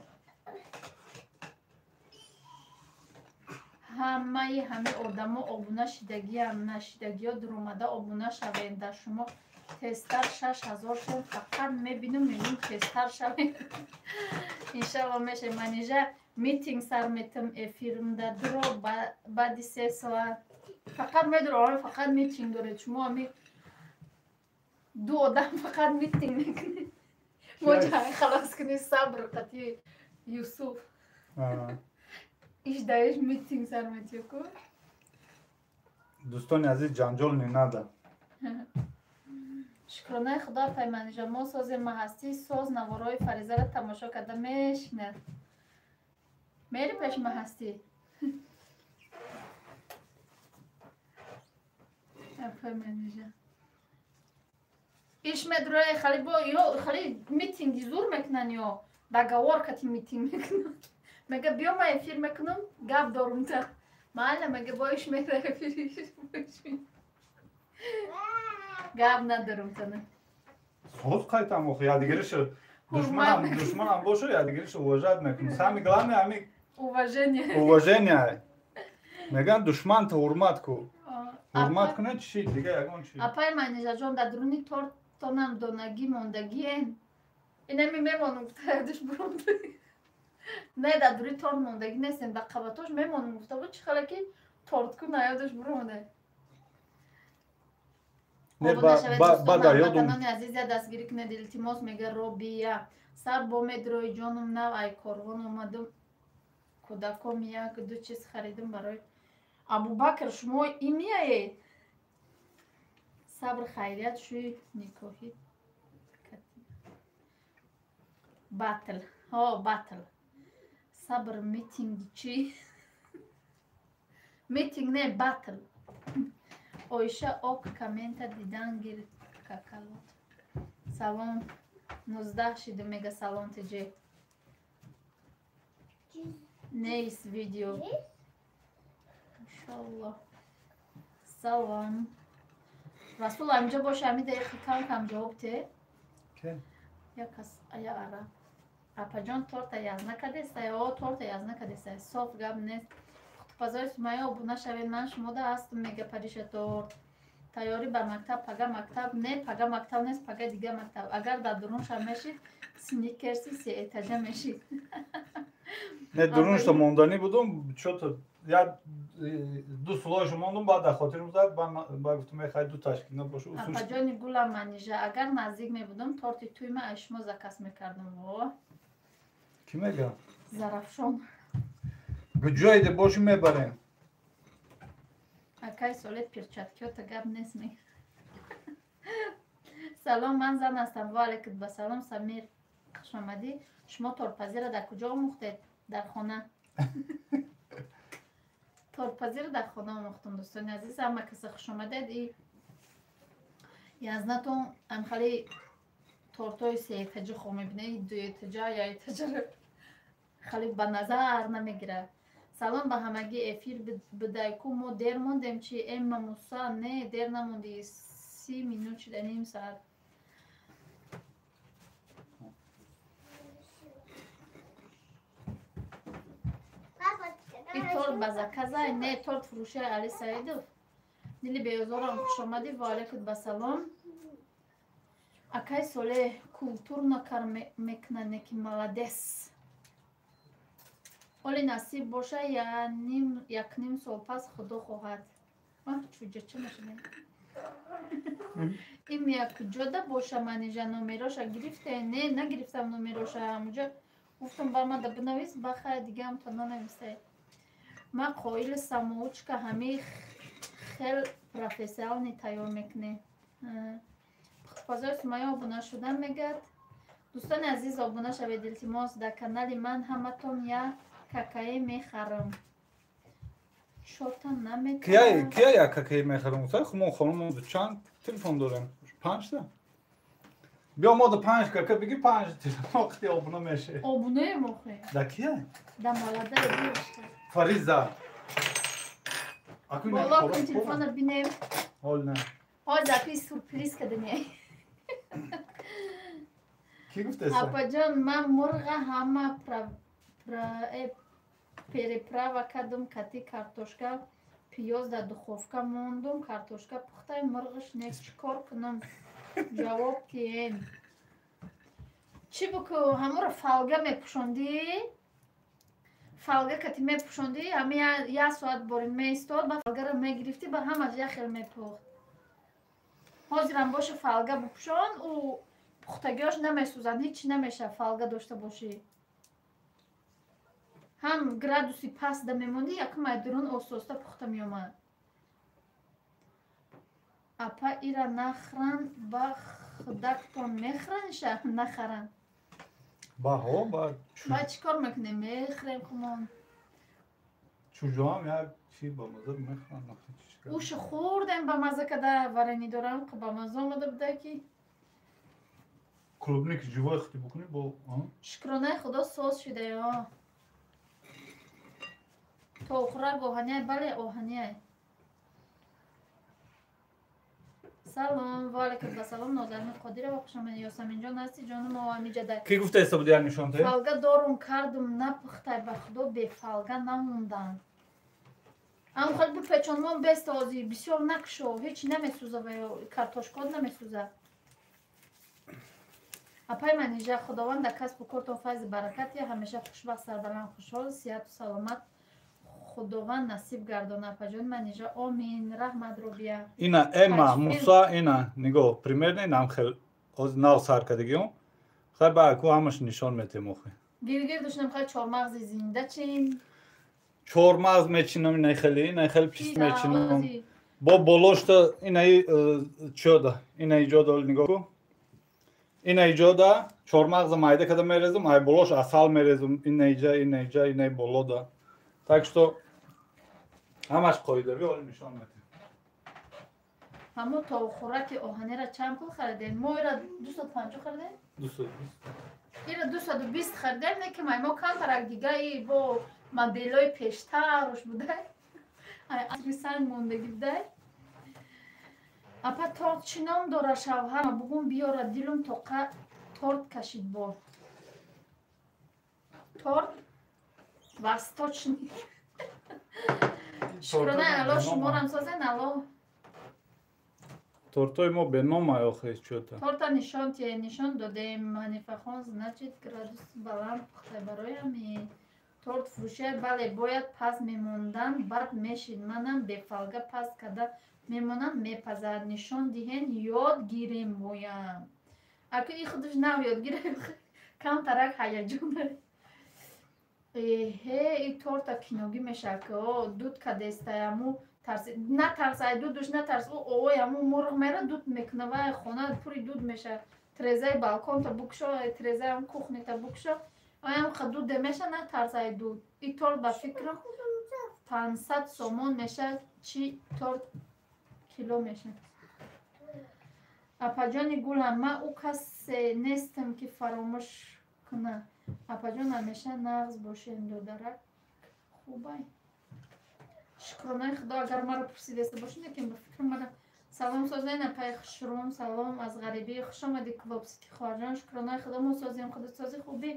Ҳамаи ҳами одамо обуна шидагиам, нашидагиё дуромада обуна шавед. Дар шумо тезтар 6000 шавем, фақат мебинум, мегӯм тезтар шавем. Иншалло мешавем. Манижа митинг сар метам эфирмда дуро баъди 3 соат. Фақат медуро, фақат митинг доред. Шумо ҳами ду одам фақат митинг мекунед. Мо ҷанг халос кунед, сабр қатъи Юсуф. Иш даиш митинг сар метиё ку. Дӯстони азиз, ҷанҷол не надо. Шукронаи Худо апай Манижа, мо созем маҳастӣ соз наворои Фаризаро тамошо карда мешинад. Мери пеш маҳастӣ. Апай Манижа. Иш медрои хали бо ё хали митинги зур мекунан ё договор кати митинг мекунан. Мега биё ма эфир мекунам, гап дорум та. Майла мега бо иш мера эфир иш. Гап надорум тана. Соз қайтам охи, ядигариш душманам боша, ядигариш уважать мекунам. Самое главное ами уважение. Уважение. Меган душманта ҳурмат ку. Ҳурмат кунед чи дига ягон чи. Апай Манижаҷон, дар дуруни тортонам донагӣ мондагиен. Инами мемонум гуфта ядуш бурум. Не, дар дуруни торт мондагӣ нестем, дар қабатош мемонум гуфта буд, чи хеле ки торт ку наёдуш бурумода. Ватанони азиз, я дастгирӣ кунед, илтимос, мега Робия. Сар бо медрои ҷонум нав ай корвон омадум. Кӯдаком як ду чиз харидум барои Абубакр, шумо имияед? Сабр хайрият шӯи никоҳи батл. Ҳо, батл. Сабр митинги чӣ? Митинг не, батл. Оиша ок коммента дидан гир какалот. Салом 19 шиду мега салом теҷе. Нейс видео. Иншаллоҳ. Салом. Расул амҷо боша, ами дақиқа кам кам ҷавоб те. Ке? Як кас ая араб. Апаҷон, торта язна кадестай? О, торта язна кадестай, соф гап нест. Пухтупазои Сумайя, обуна шавед, ман шумода ҳастум, мега Париша. Торт тайёрӣ ба мактаб, пага мактаб не, пага мактаб нест, пага дига мактаб. Агар дар дурунша мешид, сникерси сеэтажа мешид. Не, дуруншта монданӣ будум, чото як ду слойшо мондум, баъд дар хотирам зад, ба гуфтум, мехай ду ташкил набоша. Апаҷони гулам Манижа, агар наздик мебудум, торти туйма аз шумо заказ мекардум. Во! Кӣ мега? Зарафшон. Ҷойде боши, мебарем. Акай Соле, перчаткиёта гап нест ме. Салом, ман зан ҳастам. Ва алайкум ба салом, Самир, хушомадӣ. Шумо тортпазира дар куҷо омӯхтед? Дар хона. Тортпазира дар хона омӯхтам. Дӯстони азиз, ҳама каса хушомадед. И язнатон амхали тортҳои сеэтаҷа хо мебинед, дуэтаҷа, яэтаҷаро хали ба назар намегирад. Салом ба ҳамагӣ, эфир бидайку, мо дер мондем чи? Эмма Муса, не, дер намонди, 30 минут шуда, ним соат. И торт ба заказай? Не, торт фурӯшаи Али Саидов. Дили беозорам, хушомадӣ. Ва алайкум ба салом. Акай Соле культурно кар мекунане ки молодец. Оли насиб боша, якним сол пас, худо хоҳад. Чуҷача мешавем. Им якуҷода боша, Манижа, номероша гирифте? Не, нагирифтам номероша. Ҳамуҷа гуфтам, бар мада бинавис, бахай, дигаам то нанависай. Ма қоили самоучка, ҳами хел профессионални тайёр мекунем. Пухтупазои Сумайя обуна шудан мегӯяд. Дӯстони азиз, обуна шавед, илтимос, дар канали ман. Ҳаматон як какаи мехарам. Чота наметавонам. Кия як какаи мехарам? Мо хонумон чанд телефон дорем? Панҷта. Биё, мо да панҷ кака биги, панҷ телефон қити обуна меше. Обунаем охе. Да кия? Да молодая девушка. Фариза. Боло кун телефона, бинем. Ҳол не. Ҳозир апи сюрприз кадане. Кӣ гуфтеса? Апаҷон, ман мурға ҳама переправа кардум, кати картошка, пиёз дар духовка мондум, картошка пухтай, мурғиш не, чӣ кор кунам, ҷавоб диҳен. Чӣ буку, ҳамуро фолга мепӯшондӣ, фолга кати мепӯшондӣ, ҳами як соат борин меистод, ба фолгаро мегирифтӣ, ба ҳамаш як хел мепухт. Ҳозирам боша, фолга бупӯшон, ӯ пухтагиҳош намесӯзанд, ҳеҷ намешавад. Фолга дошта бошӣ, ҳам градуси паст да мемонӣ, якум ай дурун оста-оста пухта меомад. Апа, ира нахран, ба худактон мехӯраниша? Нахаран. Баҳо ба. Ба чӣ кор мекунем, мехӯрем хумон. Чуҷоам як чи ба маза мехӯранд. Ушу хӯрдем, ба маза када варени дорам, ба маза омада буда ки. Клубники живой хати букунӣ бо. Шукронаи худо, соз шудаё. Тохурак оҳаняй? Бале, оҳаняй. Салом, ва алайкум ассалом, Нозанин Қодирова, хушомадед. Ёсаминҷон, ҳасти, ҷону? Мо ҳамиҷа. Кӣ гуфта истода буд, як нишон те? Фолга дорум кардум, напухтай, ба худо, бефолга намондам. Ам хел бипечонмон, бестозӣ, бисёр накушо, ҳеҷ намесӯза ва ё картошкот намесӯза. Апай Манижа, худованд дар касбу кортон файзи баракат я, ҳамеша хушбахт, сарбаланд, хушҳол, сиҳату саломат худованд насиб гардона, апаҷон Манижа. Омин, раҳмат, Рубия. Ина, Эма Муса, ина нигоҳ, примерно инам хел нав сар кардагиём. Хай, ба ку ҳамаш нишон метем охи. Гиргир дошнам, хай, чормағзи зинда чин. Чормағз мечинам, инай хели, инай хел пист мечинам. Бо болошта инаи чода, инаи ҷода нигоҳ ку. Инаи ҷода чормағза майда када мерезам, ай болош асал мерезам, инаиҷа, инаиҷа, инаи болода. Так что ҳамаш қоидави, оли нишон метем. Ҳамо товхӯраки оҳанера чанд пул харидем? Мо ира 250 харидем? 220. Ира 220 харидем, не ки май мо камтарак дигаи бо моделҳои пештаруш будай. Ай асри санг мондагӣ будай. Апа, торт чӣ ном дора? Шавҳарма бугун биёра, дилум тоқа торт кашид бо. Торт восточный. Шукрона Алло, шуморам созен, алло. Тортои мо беном ай охе чӯта. Торта нишон тие, нишон додем. Ҳанифахон, значит, градус баланд пухта барои ҳамин. Торт фурӯшия, бале, бояд паз мемондан, бад мешид. Манам бефалга паз карда мемонам, мепазад. Нишон диҳен, ёд гирем боям. Аку и худаш нав ёд гирем. Камтарак ҳаяҷон дорем. Эҳе, и торта киногӣ мешавад, ки о дуд кадестаяму тарс натарс, ай дудуш натарс. Ӯ овои ҳамун мурғ мера дуд мекуна, вай хона пури дуд мешавад. Трезаи балконта букшо, трезаи ҳам кухнита букшо, аям ха дуде меша, натарс ай дуд. И торт ба фикрам 500 сомон мешавад, чи торт кило мешавад. Апаҷони гулам, ман ӯ касе нестам, ки фаромӯш кунам. Апаҷон, ҳамеша нағз бошем, додарак хубай. Шукронаи Худо, агар маро пурсидеста бошед, лекин ба фикрам мара. Салом, созен, апаи хушрӯм, салом аз ғарибӣ, хуш омадӣ Клубсити, хоҳарҷон. Шукронаи Худо, мо созем, худосози хубӣ.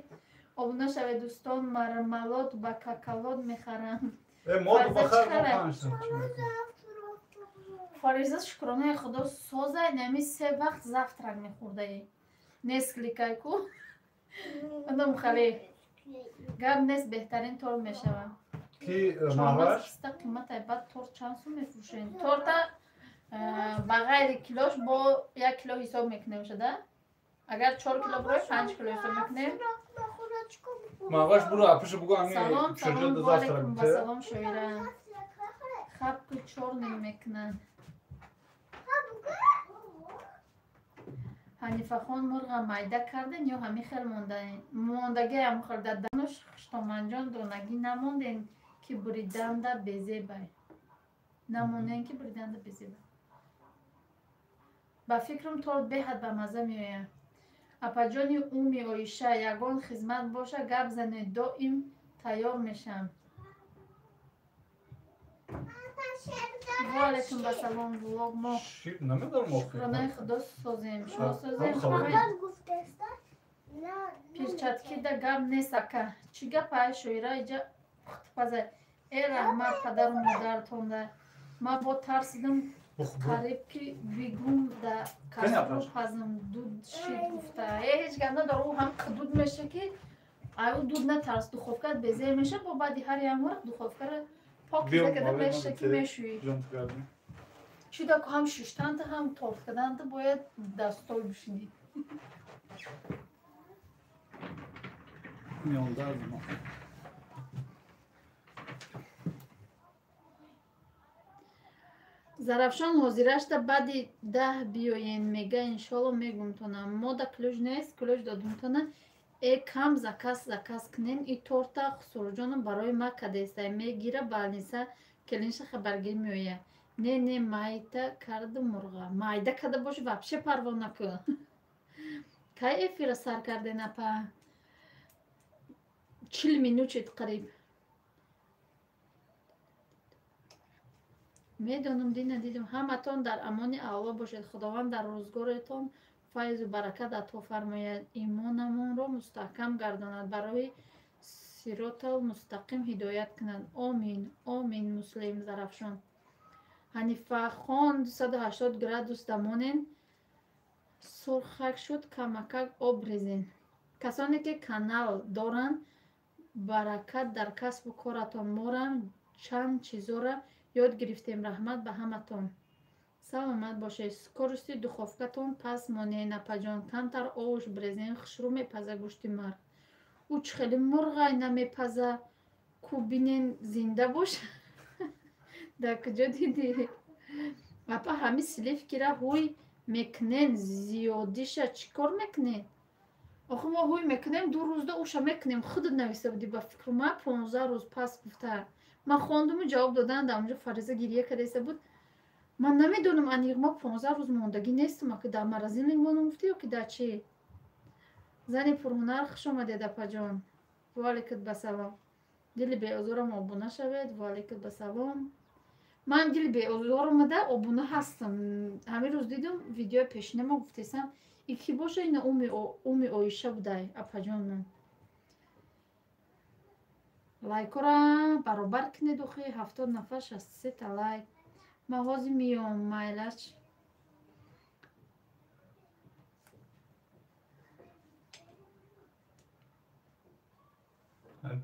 Обуна шавед, дӯстон, мармалод ба какалод мехарам. Фариза, шукронаи Худо, созай, нами се вақт завтрак мехӯрдаи. Несколькай ку. Одам хали. Гап нест, беҳтарин торт мешавад. Ки маҳваш? Писта қиматай, баъд торт чанд сум мефурӯшем? Торта ба ғайри килош бо як кило ҳисоб мекунем шуда? Агар 4 кило бурои, 5 кило ҳисоб мекунем. Маҳваш, буро апиша бугу ами. Салом, салом, ваалайкум вассалом, шоира. Хабку чорный мекунанд. Ҳанифахон, мурға майда карден ё ҳамин хел мондаен? Мондагиам хӯрда дануш хуштоманҷон, донагӣ намонден, ки буриданда безебай. Намонден, ки буриданда безебай. Ба фикрам, торт беҳад ба мазза меояд. Апаҷони Уми Оиша, ягон хизмат боша, гап занед, доим тайёр мешавам. Ваалайкум вассалом, влог мо. Шукронаи Худо, созем, шумо созем. Перчаткида гап нест, ака. Чӣ гап ай, шоира, иҷа пухтупаза. Э, раҳмат падару модаратонда. Ман бо тарсидам, қариб ки бигум да кастру пазм, дуд шид гуфта. Э, ҳеҷ гап надор, ӯ ҳам дуд меша, ки ай ӯ дуд натарс, духовкаат безеб меша, бо баъди ҳар як мурғ духовкара покиза карда меша, ки мешӯӣ. Чидаку ҳам шуштанта, ҳам торт карданта бояд дастол бишинӣ. Зарафшон, ҳозирашта баъди 10 биёен мега, иншолло мегумтонам. Мода ключ нест, ключ додумтона. Э, кам заказ кунен. И торта хусурҷоном барои ма кадестай, мегира балниса, келинша хабаргир меояд. Не, не, майда карду мурға. Майда карда боши, вообще парво накун. Кай эфира сар карден, апа? 40 минут шид қариб. Медонам, дина дидум. Ҳаматон дар амони Аллоҳ бошед. Худованд дар рӯзгоретон файзу баракат ато фармояд, имонамонро мустаҳкам гардонад, барои сиротал мустақим ҳидоят кунад. Омин, омин, муслим Зарафшон. Ҳанифахон, 280 градус дамонен, сурхак шуд, камакак об резен. Касоне ки канал доранд, баракат дар касбу коратон. Морам чанд чизора ёд гирифтем, раҳмат ба ҳаматон. Саломат бошед. Скорости духовкатон паст монед, апаҷон, камтар овуш брезен, хушрӯ мепаза гӯшти марг. Ӯ чӣ хеле мурғай намепаза, ку бинен зинда боша. Дар куҷо дидӣ? Апа, ҳами сливкира ҳуй мекунен, зиёдиша чӣ кор мекунед? Охи мо ҳуй мекунем, 2 рӯзда уша мекунем. Худат нависта будӣ, ба фикру ман 15 рӯз пас гуфта. Ман хондуму ҷавоб додан, дар онҷо Фариза гирия кардаиста буд. Ман намедонам аниқ, ма 15 рӯз мондагӣ нестам, аки дар морозильник монам гуфтӣ ё ки дар чӣ? Зани пурҳунар, хуш омадед, апаҷон. Ваалайкум басалом. Дили беозорам обуна шавед. Ваалайкум басалом. Ман дили беозор омада обуна ҳастам. Ҳамин рӯз дидум видеои пешина, ма гуфтесам, и ки боша, ина Уми Оиша будай, апаҷонмон. Лайкора баробар кунед охи 70 нафар 63 та лайк. Ман ҳозир миём майлаш.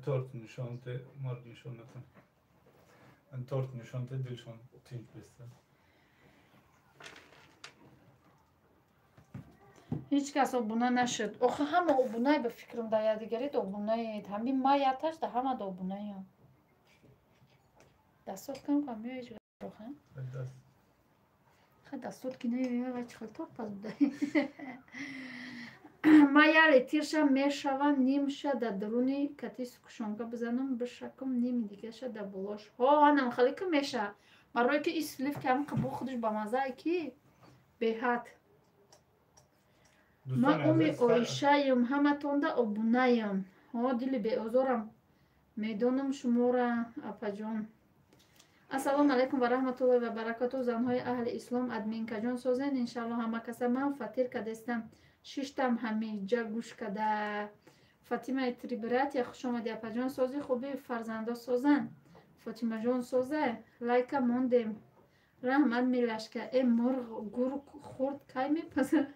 Торт нишонте, мар нишонатон. Торт нишонте дилшон тинч беста. Ҳеҷ кас обуна нашуд. Охи ҳама обунай ба фикрам дар якдигарид обунаед. Ҳамин ма яташ да ҳама да обунаям. Дастот кам кам меои ҳеҷ роха? Ха дастот ки наёя ва чӣ хел торт паз будай. Ма яле тирша мешава нимша дар дуруни кати сукушонка бизанам бишакам ними дигаша дар болош. Ҳо анам хеле ки меша. Барое ки ин сливки ҳам қабо худаш ба маззае ки беҳад. Ман уми оишаем, ҳаматонда обунаем. Ҳо дили беозорам. Медонам шумора апаҷон. Ассалому алайкум ва раҳматуллоҳи ва баракатуҳ. Занҳои аҳли ислом админкаҷон созен иншаллоҳ ҳама каса. Ман фатир кадестам. Шиштам ҳамиҷа гӯш када. Фатимаи Трибратия хуш омадӣ апаҷон. Сози хуби фарзандо созан. Фотимаҷон созе. Лайка мондем. Раҳмат милашка. Э мурғ гург хурд кай мепазад?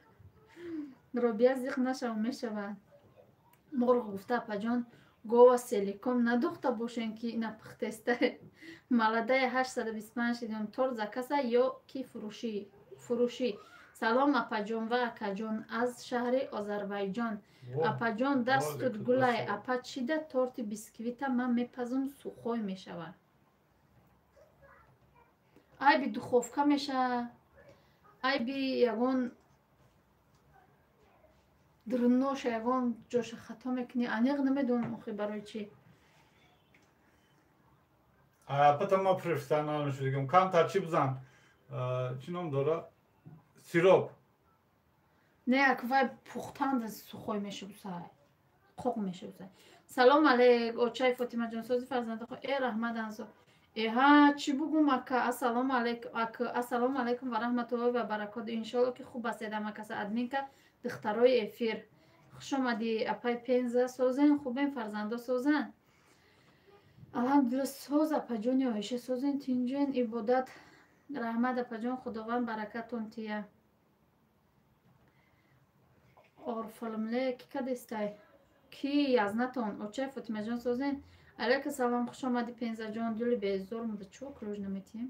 Робия зиқ нашав мешавад. Мурғ гуфта апаҷон гова селиком надухта бошен ки ина пухтеста. Маладаи 825 шидем. Торт закаса ё ки фурӯшӣ? Фурӯшӣ. Салом апаҷон ва акаҷон аз шаҳри Озарбайҷон. Апаҷон дастут гулай. Апа чида торти бисквита ман мепазум сухой мешавад. Айби духовка мешавад. Айби ягон дурноша ягон ҷоша хато мекунӣ. Аниқ намедонам охи барои чӣ. Апата ма профессионал шудигам. Камтар чӣ бизан? Чӣ ном дора? Сироп. Не, ак вай пухтанд сухой мешавад. Қоқ мешавад. Салом алейк, очаи Фотимаҷон сози фарзандахо. Э раҳмат ансо. Эҳа, чӣ бугум ака? Ассалому алейкум, ака. Ассалому алейкум ва раҳматуллоҳи ва баракотуҳ. Иншоалло ки хуб ҳастед ҳама каса. Админка духтарои эфир. Хуш омадӣ апай Пенза созен, хубен фарзандо созан. Алҳамдулилла соз апаҷони Оиша созен, тинҷен ибодат. Раҳмат апаҷон, Худованд баракатон тия. Орфалмле ки кадестай? Ки язнатон? Очай Фотимаҷон созен. Алейка салом, хуш омадӣ Пензаҷон. Дили безор муда чӯ круж наметиҳем.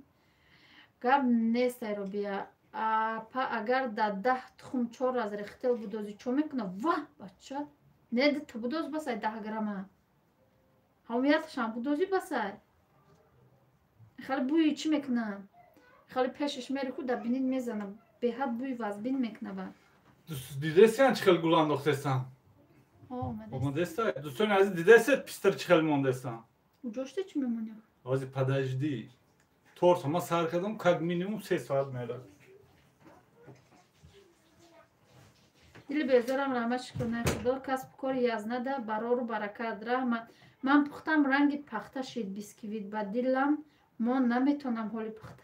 Гап нестай Робия. Апа агар дар 10 тухм 4 аз рехтел будозӣ чо мекуна? Ва бача. Не дта будоз басай 10 грамма. Ҳамияташам будозӣ басай. Хали бӯи чӣ мекуна? Хали пешаш мериху дар бинин мезана. Беҳад бӯи вазбин мекуна. Дидесиан чӣ хел гул андохтестан? Омадеста? Дӯстони азиз дидесед пистар чӣ хел мондестан? Уҷошта чӣ мемонӣ? Ҳозир подожди. Торт ма сар кардам как минимум 3 соат мерад. Дили безорам раҳмат шукронаи Худо. Касбу кори язнада барору баракат. Раҳмат. Ман пухтам ранги пахта шид бисквит ба дилам мон наметонам ҳоли пухта.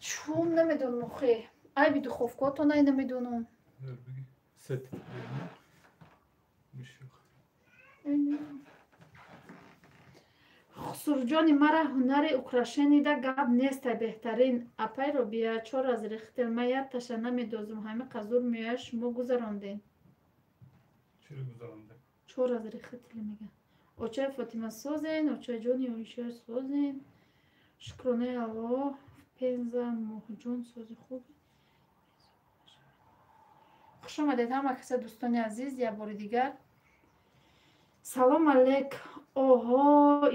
Чун намедонам охе. Айби духовкаотон ай намедонам. Хусурҷони мара ҳунари украшенида гап нестай беҳтарин. Апай Робия 4 аз рехтел ма якташа намедозум. Ҳами қазур меояд шумо гузаронден. 4 аз рехтел мега. Очаи Фотима созен, очаи ҷони Оиша созен. Шукронаи Аллоҳ. Пенза моҳҷон сози хуб. Хуш омадед ҳама каса дӯстони азиз як бори дигар. Салом алейк. Оҳо,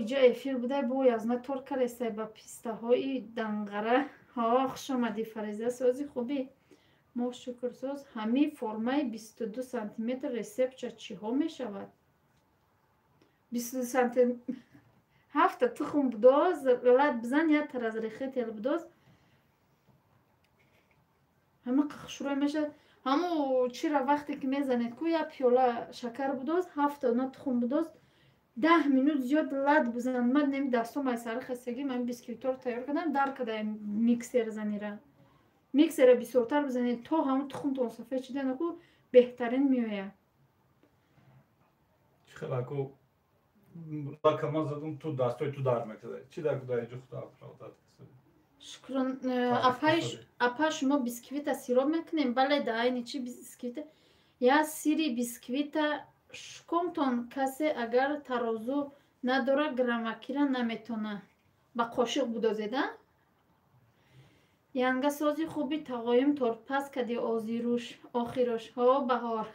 иҷа эфир будай бо язна тор карестай ба пистаҳои данғара. Ҳо, хуш омадӣ Фариза сози хубӣ. Мо шукрсоз. Ҳамин формаи 22 сантиметр ресепча чиҳо мешавад? 22 сантиметр ҳафта тухм будоз, лат бизан як тараз рехетел будоз. Ҳама қахшурой мешавад. Ҳамо чира вақте ки мезанед ку як пиёла шакар будоз, ҳафта на тухм будоз, 10 минут зиёд лат бизан. Ман неми дастом ай сари хастагӣ ман бисквитор тайёр кардам, дар кадаем миксер занира. Миксера бисёртар бизанед то ҳамон тухмтон сафед шида наку беҳтарин меояд. Чӣ хел аку Лака ман задум, ту дастои ту дар мекарда. Чӣ дар куда иҷо худо оправдат. Шукрон. Апа, шумо бисквита сироп мекунем? Бале, да айни чи бисквита? Я сири бисквита шукомтон. Касе агар тарозу надора, граммакира наметона. Ба қошиқ будозеда? Янга сози хуби тағоюм тортпаз кади озируш, охируш. Ҳо, баҳор.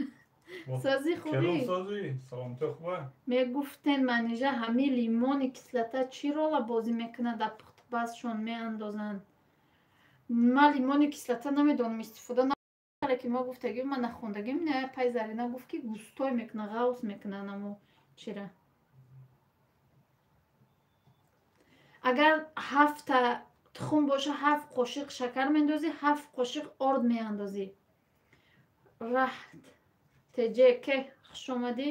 Сози хуби. Сози, саломатӣ хуба. Мегуфтен Манижа, ҳами лимони кислота чӣ рола бозӣ мекунад дар пухтупазшон меандозанд? Ман лимони кислота намедонам, истифода на ки мо гуфтагим, ман нахондагим, не пай Зарина гуфт ки густой мекуна, ғавс мекуна намо чира. Агар ҳафта тухм боша, 7 қошиқ шакар мендозӣ, 7 қошиқ орд меандозӣ. Раҳт теҷеке, хушомадӣ.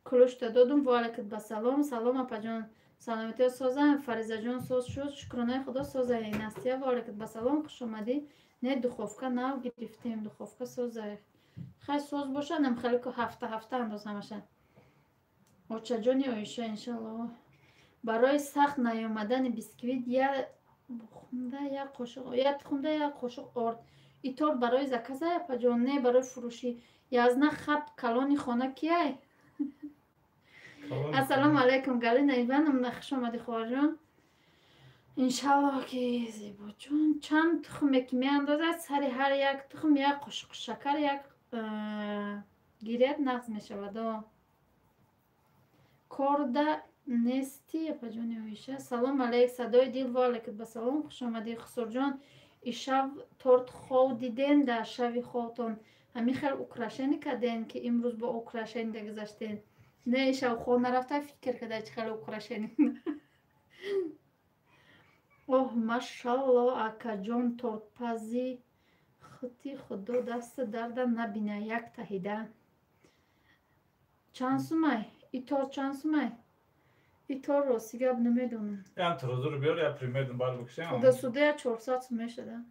Ключта додум, ваалайкум ба салом. Салом, апаҷон, саломатиё созам. Фаризаҷон, соз шуд, шукронаи худо, созай. Настия, ваалайкум ба салом, хушомадӣ. Не, духовка нав гирифтем, духовка созай. Хай, соз боша, нам хеле ку ҳафта ҳафта андоз ҳамаша. Очаҷони Оиша, иншаллоҳ. Барои сахт наёмадани бисквит я хунда як қошиқ, я тухмда як қошиқ орд. И торт барои заказа, апаҷон? Не, барои фурӯшӣ. Язна хаб калони хона кияй? Ассалому алайкум, Галина Ивановна, хуш омадӣ, хоҳарҷон. Иншаллоҳ ки зебоҷон. Чанд тухме ки меандозад, сари ҳар як тухм як қошиқ шакар як гиряд, нағз мешавад. Корда нести, апаҷони Оиша. Салом алейк, садои дил, ва алайкум ба салом, хуш омадӣ, Хусурҷон. Ишав торт хов диден, дар шави ховтон ҳамин хел украшение карден, ки имрӯз бо украшение гузаштен? Не, ишав хов нарафта, фикр карда чӣ хел украшение. Оҳ, машалло, акаҷон, тортпази хути худо даста дарда набина, як таҳида. Чанд сумай? И торт чанд сумай? И торт рости гап намедонам. Ям тарозуро биёр, я примерно бар бикшем. Худо суда я 400 сум мешада.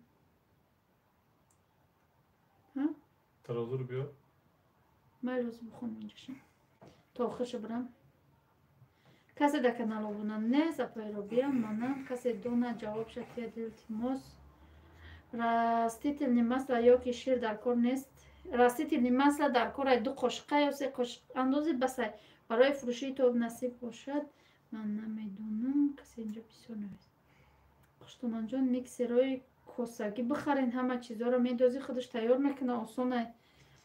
Тарозуро биёр. Майлоз бихонам инҷаша. То охирша бирам. Касе дар канал обуна нест, апаи Робия, манам. Касе дона ҷавоб шатия, илтимос. Растительный масло ё ки шир дар кор нест? Растительный масло дар кор ай, 2 қошиқа ё 3 қошиқ андози, басай. Барои фурӯшии тоб насиб бошад, ман намедонам, касе инҷо бисёр навист. Хуштоманҷон, миксерҳои косагӣ бихарен, ҳама чизҳоро медозӣ, худаш тайёр мекуна, осонай.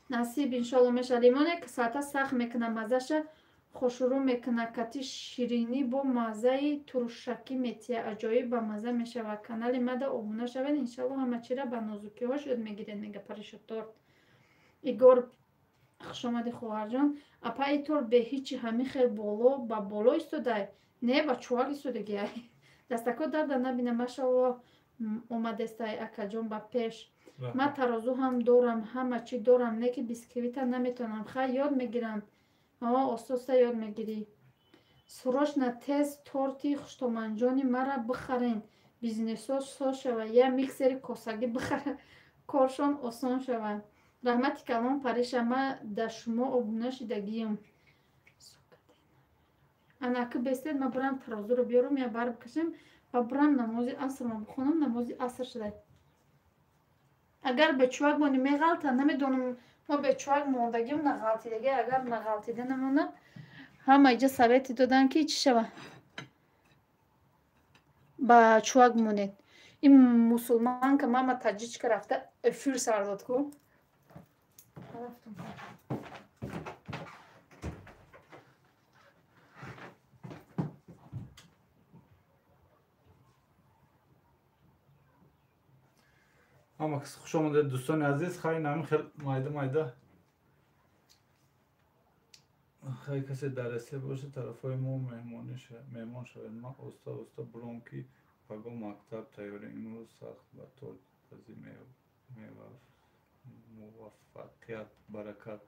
Насиб иншолло меша. Лимоне кислота сахт мекуна, маззаша хушрӯ мекуна, кати ширинӣ бо маззаи туршакӣ метия, аҷоиб ба мазза мешавад. Канали мада обуна шавед, иншалло ҳама чира ба нозукиҳош ёд мегиред, мега Париша торт. Игор, хушомадӣ, хоҳарҷон. Апа, и торт бе ҳичи ҳамин хел боло ба боло истодай? Не, ба чувак истодагиай. Дастако дарда набина, машалло, омадестай, акаҷон, ба пеш. Ман тарозу ҳам дорам, ҳама чӣ дорам, не ки бисквита наметавонам. Хай, ёд мегирам. Оста-оста ёд мегирӣ. Срочно тез торти хуштоманҷони мара бихарен, бизнесо соз шава, я миксери косагӣ бихара, коршон осон шава. Раҳмати калон, Париша, ман дар шумо обуна шидагиям. Анаки бестед, ман бирам тарозуро биёрам, я бар бикашам ва бирам намози асрро бихонам, намози аср шуда. Агар бечувак монӣ меғалта, намедонам, мо бечувак мондагим нағалтидаги, агар нағалтида намонад, ҳама иҷа совети додан ки чӣ шава? Ба чувак монед. Ин мусулманка мама таҷичка рафта эфир сар дод ку. Рафтам. Ҳама кас хуш омадед, дӯстони азиз. Хай, нами хел майда майда. Хай, касе дар Россия боша, тарафҳои мо меҳмон шавед. Ман оста оста буром ки паго мактаб тайёрӣ. Имрӯз сахт ба тортпазӣ муваффақият, баракат.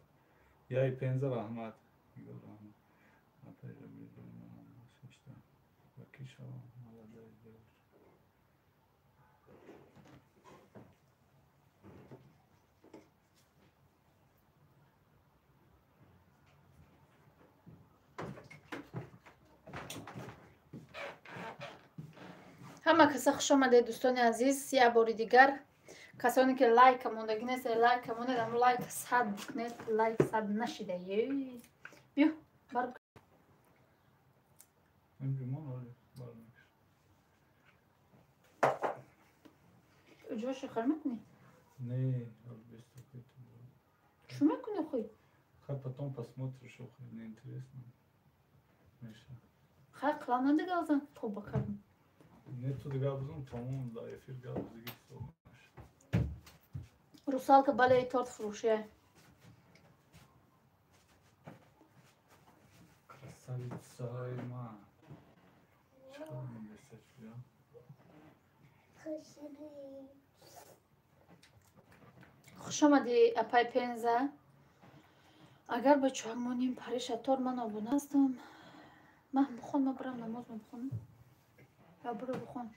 Яй Пенза, раҳмат. Ба ки шавам? Маладай девушка. Ҳама каса хуш омадед, дӯстони азиз. Як бори дигар касоне ки лайка мондагӣ нест, лайка монед, аммо лайк сад бикунед, лайк сад нашида. Биё бар. Ҷоши хар мекунӣ? Не, чӣ мекунӣ хуй? Хай потом посмотришь, охи неинтересно. Хай қилам надига азан тоба кардам. Не, ту дига бизон, тамом, да эфир гап диги ҳисоб. Русалка, бале, торт фурӯшия. Красавицаи ман. Чикор мебесад шуя? Хуш омадӣ, апай Пенза. Агар ба чӯҳак моним париша тор, ман обуна ҳастам. Ман бихон, ман бирам намоз бихонам. Я биро бихон.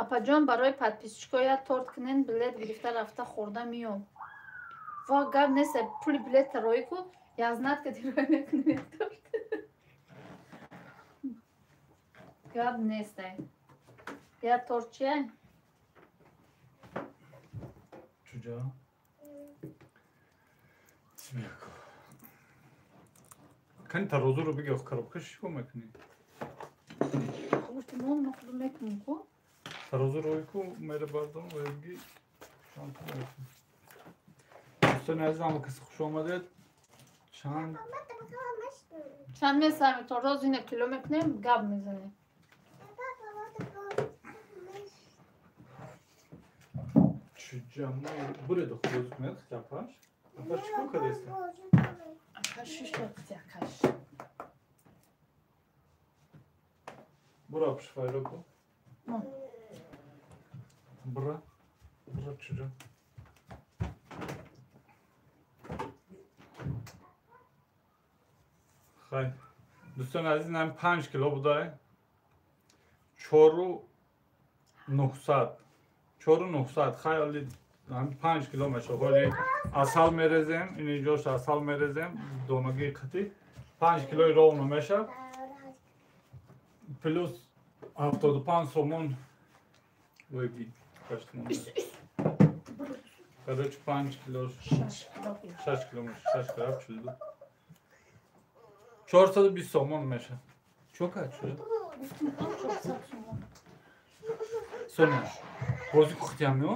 Апаҷон, барои подписчикҳо як торт кунен, билет гирифта рафта хӯрда миём. Ва гап нест, пули билета роӣ ку, язнат ка дироӣ мекунем як торт. Гап нест. Як торт чия? Чуҷа? Чӣ мекунӣ? Кани тарозуро биги, ох коробка чӣ мекунӣ? Гуфтам, мон махлу мекунем ку? Тарозуро ку мере бардом ва биги чанд мекунӣ. Дӯстони азиз, ҳама каси хуш омадед. Чанд месами тароз ина кило мекунем, гап мезанем. Чуҷа мо буре дохил боз кунед хитапаш? Апаш чӣ кор кардааст? Акаш шишта акаш. Бура пшфайро ку. Бура. Бура чуҷа. Хай. Дӯстони азиз, ин 5 кило будай. 4,900. 4,900. Хай, оли 5 кило мешавад. Ҳоли асал мерезем, ин ҷош асал мерезем, донагии қатӣ. 5 килои ровно мешавад. Плюс 75 сомон. Войги, каштмон. Короче, 5 кило, 6 кило мешавад, 6 кило, 42. 420 сомон мешавад. Чо кард шуда? Гуфтам, 400 сомон. Соня, бозӣ кухтиям ё?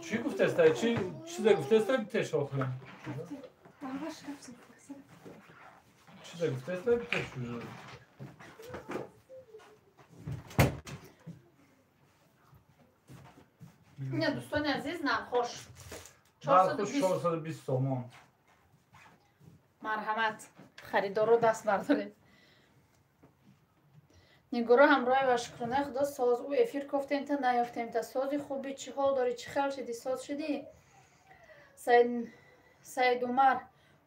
Чӣ гуфтаста? Чӣ чизе гуфтаста битеш охира? Чизе гуфтаста битеш уже? Не, дӯстони азиз, нархош. Нархош 420 сомон. Марҳамат, харидорро даст бардоред. Нигоро ҳамроҳи ва шукронаи худо соз. Ӯ эфир кофтем та наёфтем та. Сози хуби, чӣ ҳол дорӣ, чӣ хел шидӣ, соз шидӣ? Саид Умар,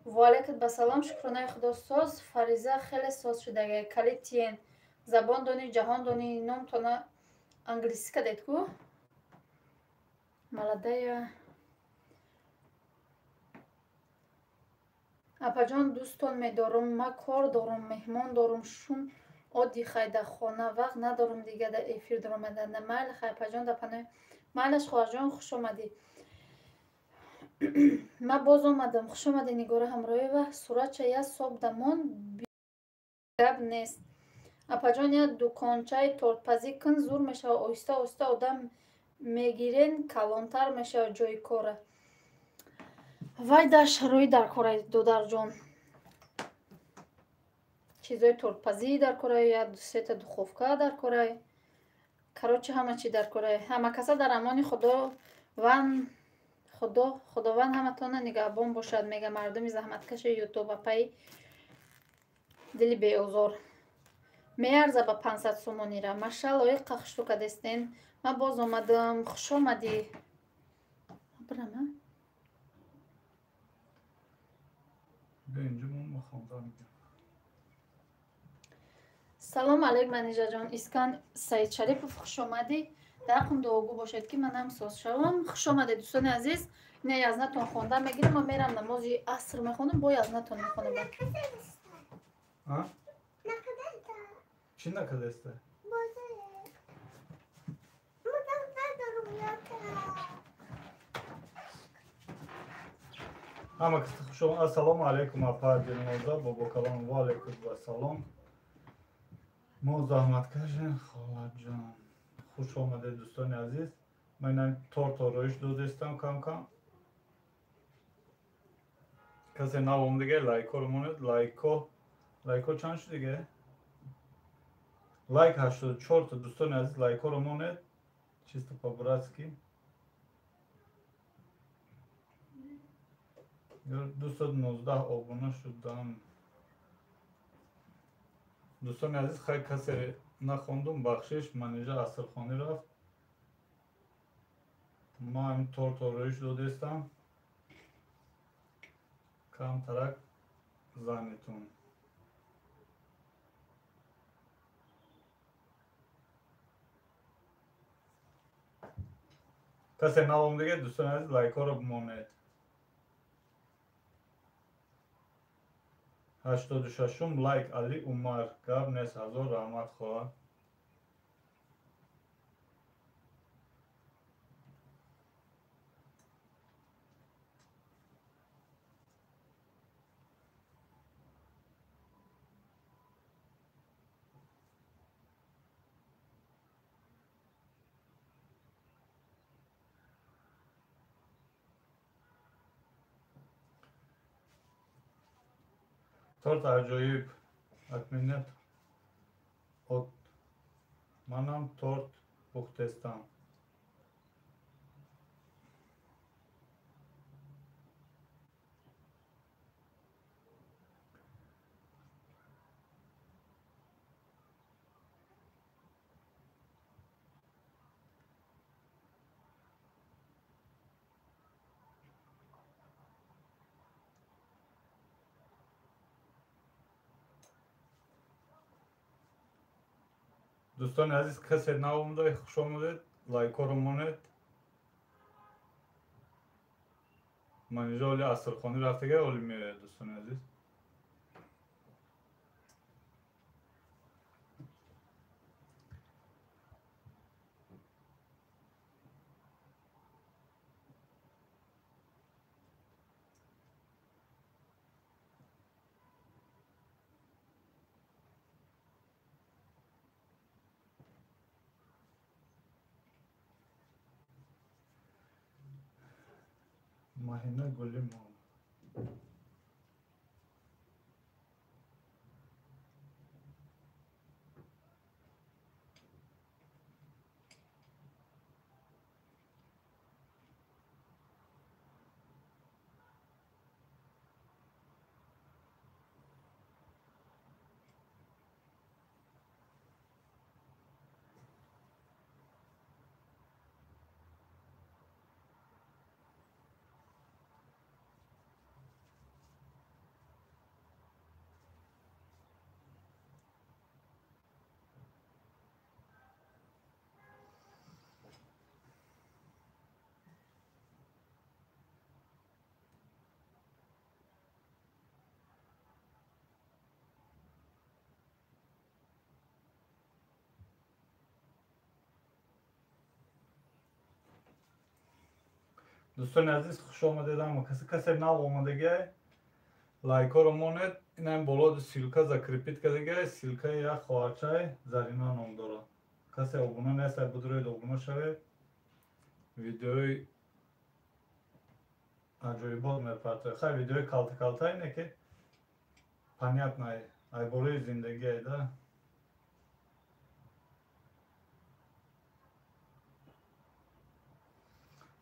ваалайкум ба салом, шукронаи худо соз. Фариза хеле соз шудага. Калид тиен. Забон дони, ҷаҳон дони, номтона англисӣ кадед ку? Маладая. Апаҷон, дӯстон медорум, ма кор дорум, меҳмон дорум, шум оддӣ хай дар хона, вақт надорум дига дар эфир даромаданда. Майли хай, апаҷон, дар паноҳи. Майлаш, хоҳарҷон, хуш омадӣ. Ма боз омадам. Хуш омадӣ, Нигора Ҳамроева. Суратча як соб дамон, гап нест. Апаҷон, як дукончаи тортпазӣ кун, зур мешавад. Оҳиста оҳиста одам мегирен, калонтар мешавад ҷои кора. Вай дар шароит дар кора, додарҷон. Чизои тортпазӣ дар кора, як сета духовка дар кора. Короче, ҳама чи дар кора. Ҳама каса дар амони Худованд, Худованд ҳаматона нигаҳбон бошад, мега мардуми заҳматкаши Ютуб, апаи дили беозор. Меарза ба 500 сомонира. Машалло, иқа хушту кадестен. Ман боз омадам. Хуш омадӣ. Бирам, а? Салом алейк, Манижаҷон. Искан Саидшарипов, хуш омадӣ. Дар ҳаққум дуогӯ бошед, ки манам соз шавам. Хуш омадед, дӯстони азиз. Ина язнатон хонда мегирам, ман мерам намози аср мехонам, бо язнатон мехонам. Чӣ накардаста? Ҳама кас хуш омад. Ассалому алайкум, апа Дилноза, бобокалон, ва алайкум ассалом. Мо заҳмат кашем, холаҷон. Хуш омадед, дӯстони азиз. Ман ин торт ороиш додастам кам-кам. Касе нав омадига лайкҳоро монед. Лайкҳо чанд шуд дига? Лайк 84 та, дӯстони азиз, лайкҳоро монед. Чисто по-братски. 219 обуна шудам. Дӯстони азиз, хай касе нахондум, бахшиш, Манижа асрхонӣ рафт. Ма ҳамин торт ороиш додастам. Камтарак занитун. Касе нав омадига, дӯстони азиз, лайкҳоро бимонед. 86-ум лайк Али Умар. Гап нест, ҳазор раҳмат, хоҳар. Торт аҷоиб. Отменят от манам торт пухтестам. Дӯстони азиз, касе нав омада, хуш омадед, лайкҳоро монед. Манижа оли асрхонӣ рафтага, оли меояд, дӯстони азиз. Маҳина Гулимова. Дӯстони азиз, хуш омадед. Ама касе нав омадагиай, лайкҳоро монед. Инам боло ссылка закрепить кардагиай, ссылкаи як хоҳарчай Зарина ном дорад. Касе обуна нест, будроед обуна шавед. Видеои аҷоибот мепартояд. Хай видеои калта-калта ине ки понятно, ай бораи зиндагиай да.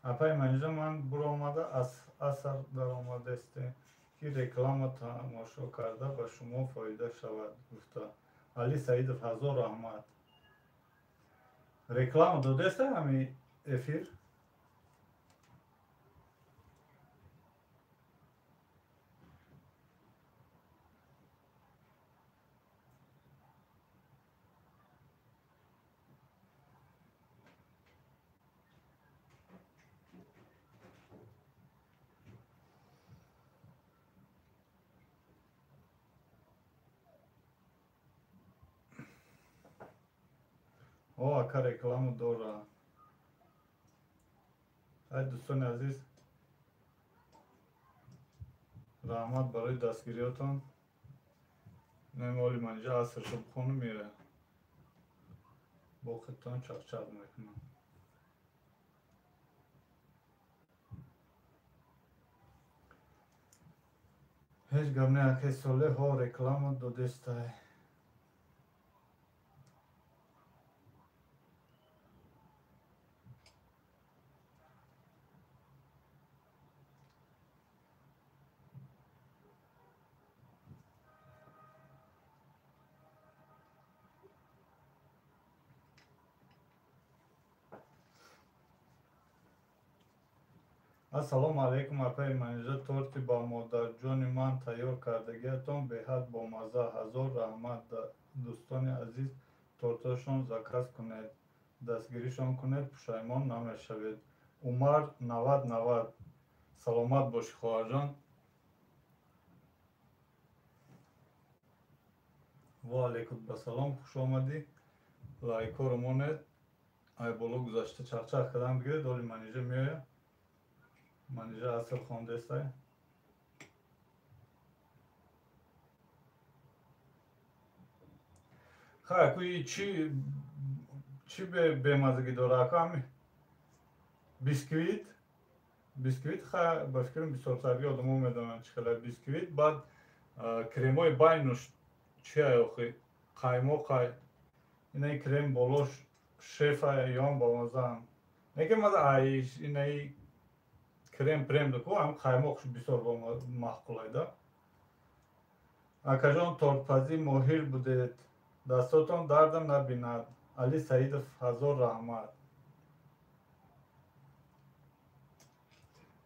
Апаи Манижа, ман буромада аз асар даромадастем, ки реклама тамошо карда ба шумо фоида шавад, гуфта. Али Саидов, ҳазор раҳмат. Реклама додаста ҳами эфир? О, ака рекламу дора. Ай, дӯстони азиз, раҳмат барои дастгириётон. Немоли манҷа асршо бихону мера. Боқитон чақчақ мекунам. Ҳеҷ гап не, акай Солеҳ, ҳо реклама додестай. Ассалому алайкум, апаи Манижа, торти ба модарҷони ман тайёр кардагиатон беҳад бомазза. Ҳазор раҳмат. Дӯстони азиз, тортошон заказ кунед, дастгиришон кунед, пушаймон намешавед. Умар 9090. Саломат бошӣ, хоҳарҷон. Ва алайкум басалом, хуш омадӣ. Лайкҳоро монед. Ай боло гузашта чақчақ кардан бигиред, оли Манижа меояд. Манижа аср хондестай. Хай, ку чӣ бемазагӣ дора, ака ҳами бисквит, бисквит, хай, ба фикрам бисёртарги одамо медонанд чӣ хела бисквит, баъд кремои байнуш чи ай охи, қаймоқ ай, инаи крем болош шеф ай, ён бомазаам. Неки маза ай инаи крем прем даку, ҳам қаймоқш бисёр маъқул да. Акаҷон, тортпазӣ моҳир будед, дастотон дардам набинад. Али Саидов, ҳазор раҳмат.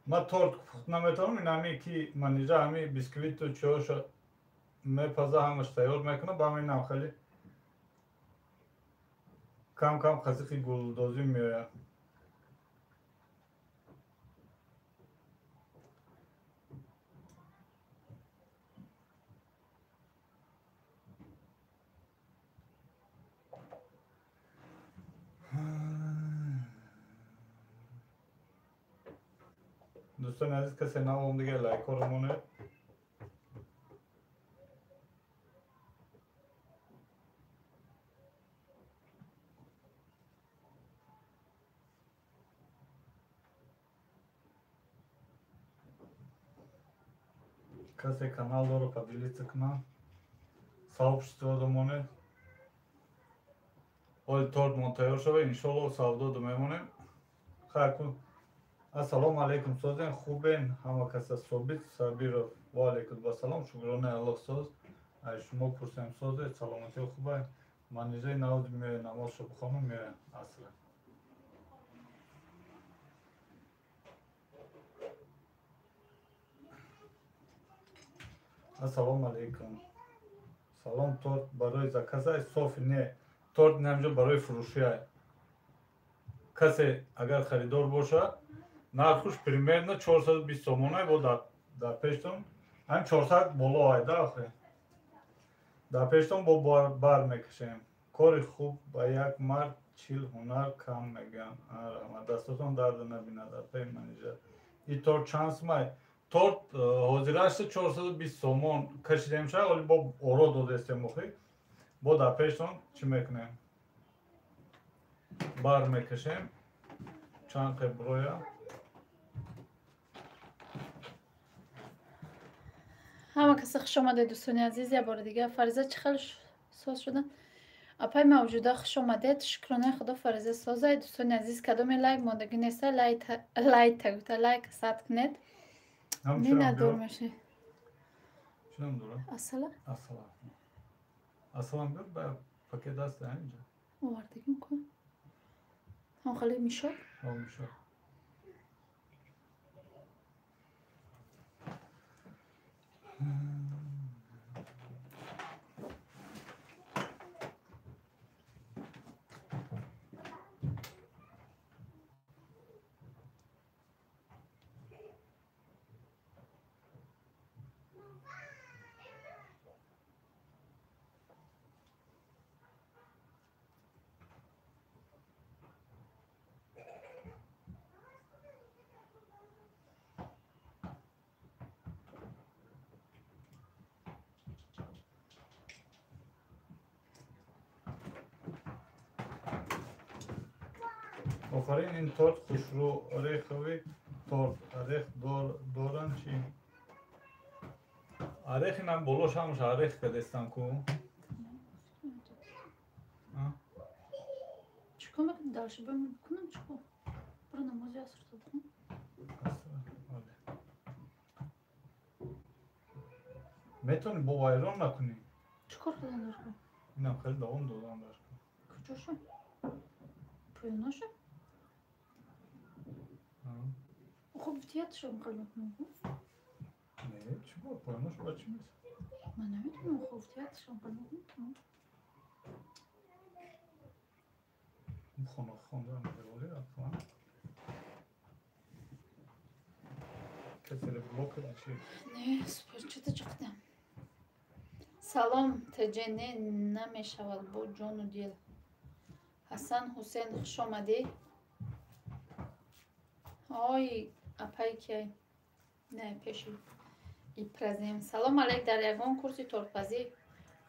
Ман торт пухт наметавонам, ин ҳами ки Манижа ҳами бисквиту чиҳоша мепаза, ҳамаш тайёр мекунад, ба ҳаминам хеле кам кам қазиқи гулдозӣ меояд. Дӯстони азиз, касе навом дига лайкҳоро монед. Касе канал дора, поделиться кунад, сообщество монед. Оли торт мон тайёр шава, иншолло савдо мемонем. Хай кун. Ассалому алайкум, созен хубен ҳама каса. Собит Сабиров, ва алайкум вассалом, шукронаи Аллоҳ соз. Ай шумо пурсем, созе, саломатӣ хубай. Манижаи навоз меояд, намозшо бихонам меояд асла. Ассалому алайкум. Салом, торт барои заказай софи не. Торт намҷо барои фурӯшиай. Касе агар харидор бошад, нархуш примерно 420 сомонай, бо дар пештон ҳам 400 боло ай да охе. Дар пештон бо бар мекашем. Кори хуб ба як мард 40 ҳунар кам мегӯянд. Раҳмат, дастотон дарда набинад, апаи Манижа. И торт чанд сумай? Торт ҳозирашта 420 сомон кашидем шай, оли бо оро додестем охи. Бо дар пештон чӣ мекунем? Бар мекашем. Чанд қеброя. Ҳама каса хуш омадед, дӯстони азиз, як бори дигар. Фариза чӣ хел соз шуда? Апай мавҷуда, хуш омадед. Шукронаи Худо, Фариза созай. Дӯстони азиз, кадоме лайк мондагӣ неста, лайк гуфта лайк сад кунед. Нина дур меши. Чинам дура? Асала? Асала. Асалам бир ба пакет аст инҷа. Овардагим ку. Ҳам хеле мишок? Ҳам мишок. Офарин, ин торт хушрӯ, ореховый торт. Орех доран чи? Орех инам болош ҳамаш орех кадестам ку. Чикор мекунӣ? Дальше кунам чикор? Бро намози аср бихун. Метавонӣ бо вайрон накунӣ? Чикор кардан даркор? Инам хеле давом додан даркор. Куҷоша? Поёнаша? Хуб, тиятша хел мекунам. Не, чӣ бо поёнаш ба чӣ меса? Ман намедонам, хуб, тиятша хел мекунам. Хона хондан девори аслан. Каселе блок чи? Не, супер, чита чиқдам. Салом, ТЖ, не намешавад бо ҷону дил. Ҳасан Ҳусен, хуш омадӣ. Ой, апай кияй? Не, пеши ипразем. Салом алейк, дар ягон курси тортпазӣ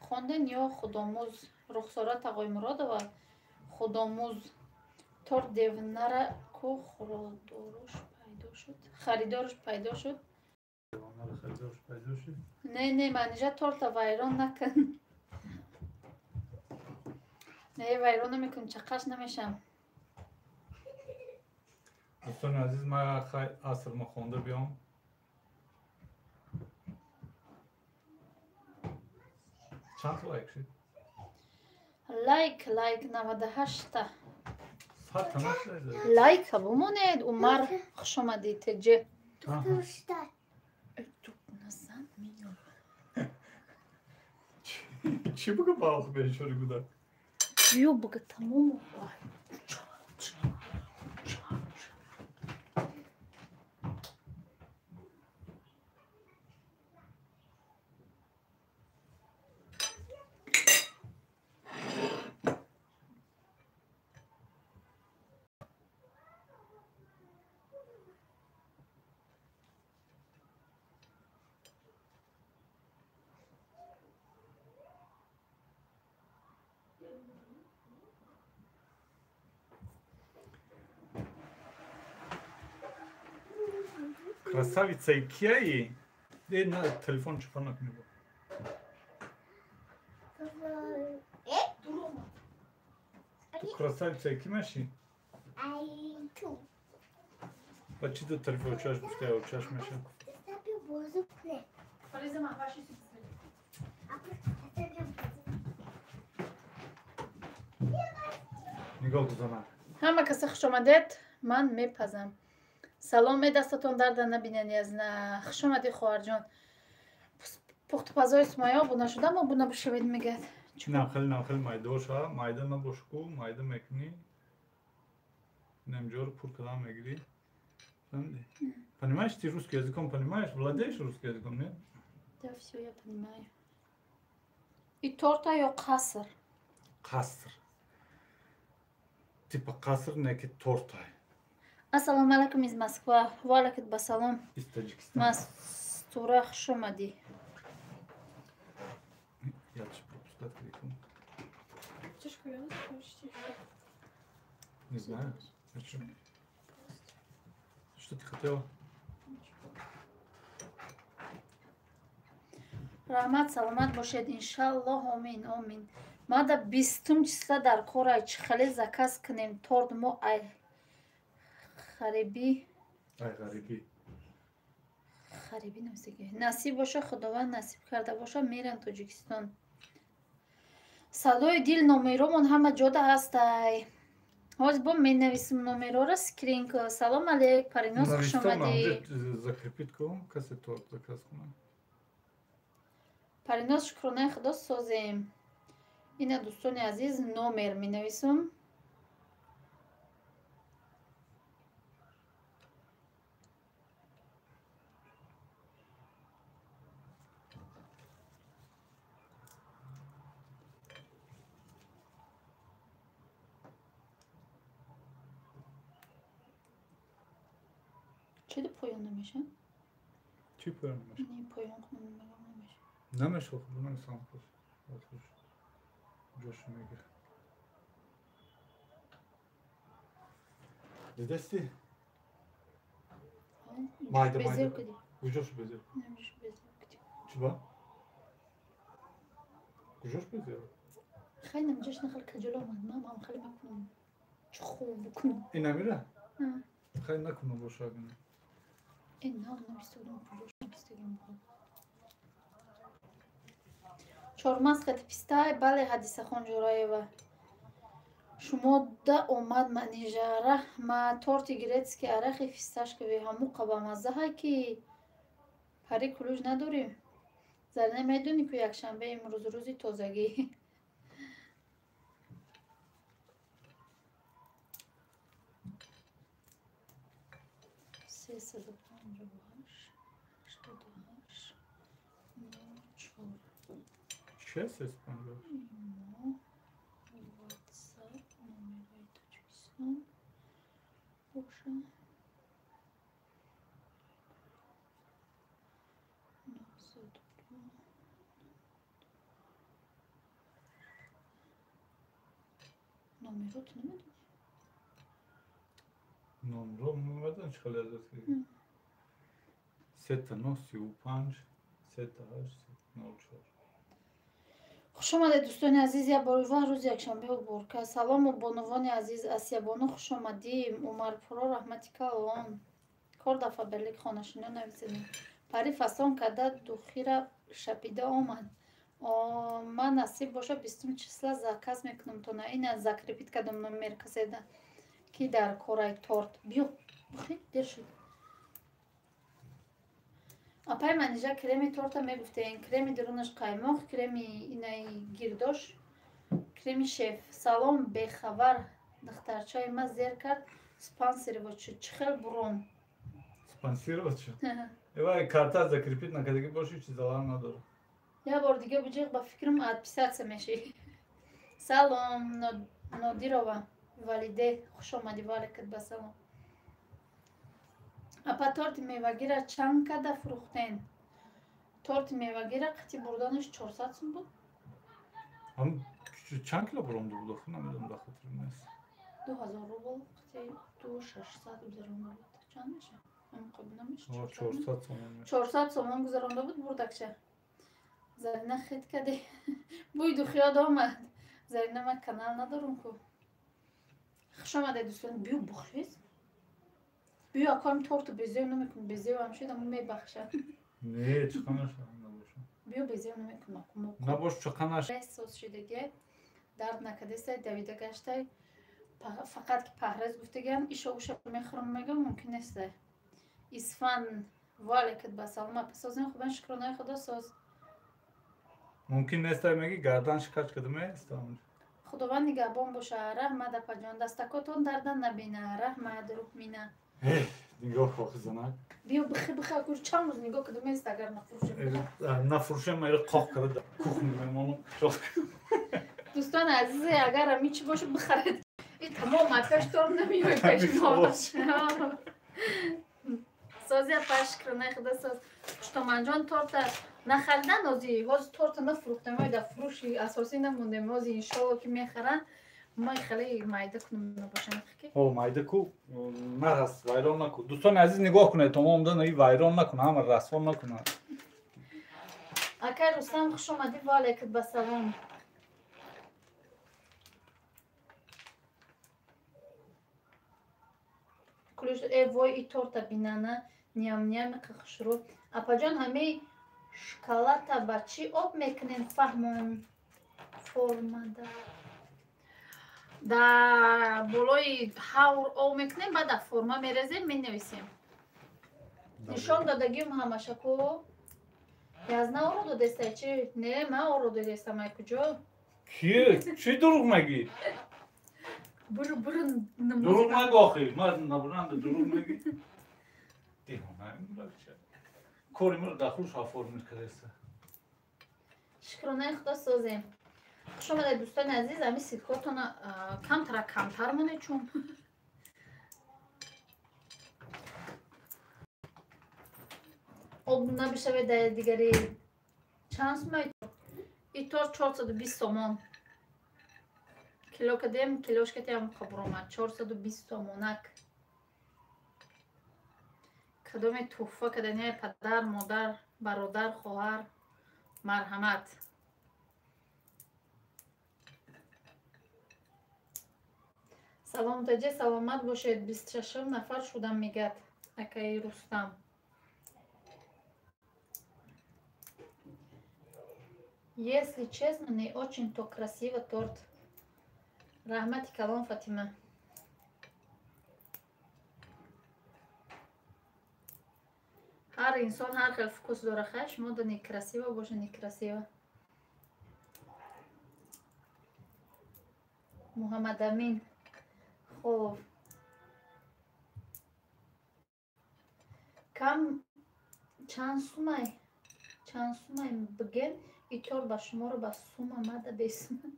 хонден ё худомӯз? Рухсора Тағоймуродова, худомӯз. Торт девнара ку хӯродорош пайдо шуд? Харидорш пайдо шуд? Не, не, манижа торта вайрон накун. Не, вайрон намекунам, чақаш намешам. Дӯстони азиз, ман хай аср ма хонда биём. Чанд лайк шуд? Лайк, лайк 98-та. Садта нашуда? Лайка бумонед, Умар, хуш омадӣ, ТЖ. Назан меёр. Чӣ буга ба охи бечори гудак? Ё буга тамому. Красавица кияи? Э, на телефон чипа накунӣ бо. Ту красавица ки мешӣ? Ба чӣ ту телефон чаш гуфта, чаш меша? Нигоҳ кузана. Ҳама каса хуш омадед, ман мепазам. Салом, дастатон дарда набинани аз на. Хуш омадӣ, хоҳарҷон. Пухтупазои Сумайё обуна шудам, обуна бошавед мегӯяд. Нам хеле майдоша, майда набошку, майда мекунӣ. Намҷоро пур кардан мегирӣ. Понимаешь, ты русский языком понимаешь? Владеешь русским языком, нет? Да, всё, я понимаю. И торта ё қаср? Қаср. Типа қаср не ки торта. Ассалому алайкум из Москва. Ва алайкум басалом. Из Таджикистана. Мастура, хуш омадӣ. Я же пропускать крикну. Не знаю. Что ты хотела? Раҳмат, саломат бошед, иншаллоҳ, омин, омин. Мада 20 числа дар кора чӣ хеле заказ кунем торт мо ай харибӣ. Ай ғарибӣ. Харибӣ намесаги. Насиб боша, Худованд насиб карда боша, мерам Тоҷикистон. Садои дил номеромон ҳама ҷода ҳастай. Ҳозир бо менависим номерора скрин ку. Салом алейк, Париноз, хуш омадӣ. Закрепит ку, касе торт заказ кунад. Париноз, шукронаи Худо созем. Ина дӯстони азиз, номер менависам. Чӣ поён намешавад? Чӣ поён намешавад? Не, поён кунам намешавад. Намешавад, хуб намесам. Ҷош мегирад. Дидасти? Майда майда. Куҷош безел? Чиба? Куҷош безел? Хай намҷош нахал каҷало омад. Ман ҳам хеле мекунам. Чӣ хуб бикунам. Ин намира? Хай накунам боша агана. Ин нав навистодам куҷош навистагим буд. Чормағз қати пистай, бале Ҳадисахон Ҷураева. Шумо да омад Манижа раҳма торти грецкий арахи фисташкови ҳамуқа бамаззаҳай ки пари кулуҷ надорем. Зарина медонӣ ку якшанбе имрӯз рӯзи тозагӣ. 358 88 04. Че 358? WhatsApp номерои Тоҷикистон боша. 902. Номерот намедонӣ? Номеро намедонам чӣ хеле азад кардӣ. 3 9 35 3 8 04. Хуш омадед дӯстони азиз, як бори ва рӯзи якшанбе уборка. Салому бонувони азиз, Асиябону хуш омадӣ, Умарпуро раҳмати калон. Кор дар Фаберлик хонашино нависед. Пари фасон карда духира шапида омад. Ман насиб боша 20 числа заказ мекунам то на ина закрепить кардам номер каседа ки дар корай торт. Биё, бухи, дер шуд. Апай Манижа креми торта мегуфтен. Креми дурунаш қаймоқ, креми инаи гирдош, креми шеф. Салом бехабар духтарчаи ма зер кард спонсировать шуд. Чӣ хел бурон? Спонсировать шуд? Эвай карта закрепить накардагӣ боши чиз залал надорад. Як бор дига буҷиқ ба фикрам отписаться мешӣ. Салом Нодирова Валиде, хуш омадӣ валикат ба салом. Апа торти мевагира чанд када фурӯхтен? Торти мевагира қити бурданаш 400 сум буд. Ҳам чанд кило буронда буд охир намедонам дар хотирам нест. 2000 рубл қити 2600 гузаронда буд. Чанд меша? Намеша. 400 сомон. 400 сомон гузаронда буд бурдакча. Зарина хит кади. Бӯи духиёд омад. Зарина ман канал надорам ку. Хуш омадед дӯстон, биё бухез. Биё акоам торту безев намекунам, безев ҳам шуд, аммо мебахшам. Не, чиқа нашавам набошам. Биё безев намекунам, акум. Набош чиқа наш. Соз шудаге, дард накардестай, давида гаштай. Фақат ки паҳрез гуфтагиам, иша уша мехӯрам мегам, мумкин нестай. Исфан валикат ба салом апа созем хубан шукронаи худо соз. Мумкин нестай меги гардан шикач кардаме, Худованд нигаҳбон боша. Раҳмат апаҷон, дастакотон дарда набина. Раҳмат Рухмина. Нигоҳ кохи занак. Биё бихи бихи акур чанд рӯз нигоҳ кардам ест агар нафурӯшем. Нафурӯшем майра қоқ карда кухни мемонам. Дӯстони азизе, агар ами чӣ боша бихаред. И тамом апеш тор намеёй пеш мо. Сози апа шукронаи худо соз. Хуштоманҷон торта нахаридан ози ҳозир торта нафурӯхтем, ой дар фурӯши асосӣ намондем. Ҳозир иншоалло ки мехаранд. Ма хеле майда кунам набошам ки. Ҳо майда ку нарас вайрон наку. Дӯстони азиз нигоҳ кунед, тамом дан вайрон накун, ҳама расво накунад. Акай Рустам хуш омадӣ ва алайкум ба салом. Кулиш э вой и торта бинана ням-ням хушрӯ. Апаҷон ҳамаи шоколада ба чӣ об мекунем фаҳмон формада. Дар болои ҳавр об мекунем, баъд дар форма мерезем, менависем. Нишон додагиам ҳамаша ку. Язна оро додестай чи? Не, ман оро додестам ай куҷо? Ки? Чӣ дурӯғ мегӣ? Буру буру Дурӯғ мегӯ охи. Ман набуранда дурӯғ мегӣ. Девона кори маро дар хуш оформить кардаста. Шукронаи худо созем. Хуш омадед дӯстони азиз, ами силкотона камтара камтар монед чун об набишавед дар дигари. Чанд сумай и торт? 420 сомон. Кило кадем, килошкатиам қабур омад 420 сомонак. Кадоме туҳфа кардани падар, модар, бародар, хоҳар, марҳамат. Салом таҷе, саломат бошед. 26 нафар шудам, мегӯяд акаи Рустам. Если честно, не очень-то красиво торт. Раҳмати калон, Фатима. Ҳар инсон ҳар хел вкус дора. Хай, шумо да некрасиво боша, некрасиво. Муҳаммадамин Холов. Кам чанд сумай? Чанд сумай бигем, и торт ба шуморо ба сума мада бесума.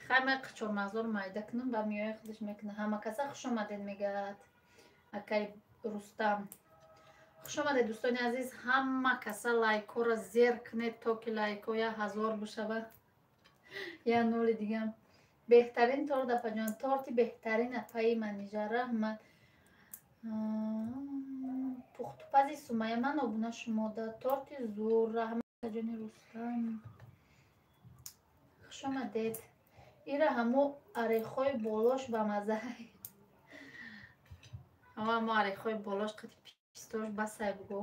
Хай, ман қичормағзоро майда кунам, ба миёя худаш мекунам. Ҳама каса хуш омадед, мегӯяд акаи Рустам. Хуш омадед, дӯстони азиз. Ҳама каса лайкҳоро зер кунед, то ки лайкҳо 1000 бишавад. Я ноли дигам. Беҳтарин торт, апаҷон. Торти беҳтарин, апаи Манижа. Раҳмат. Пухтупази Сумая, ман обуна шумода. Торти зур. Раҳмат, ҷони Рустам. Хуш омадед. Ира ҳамо орехҳои болош ба маззаи. Ҳамо орехҳои болош қати пистош басай бугӯ.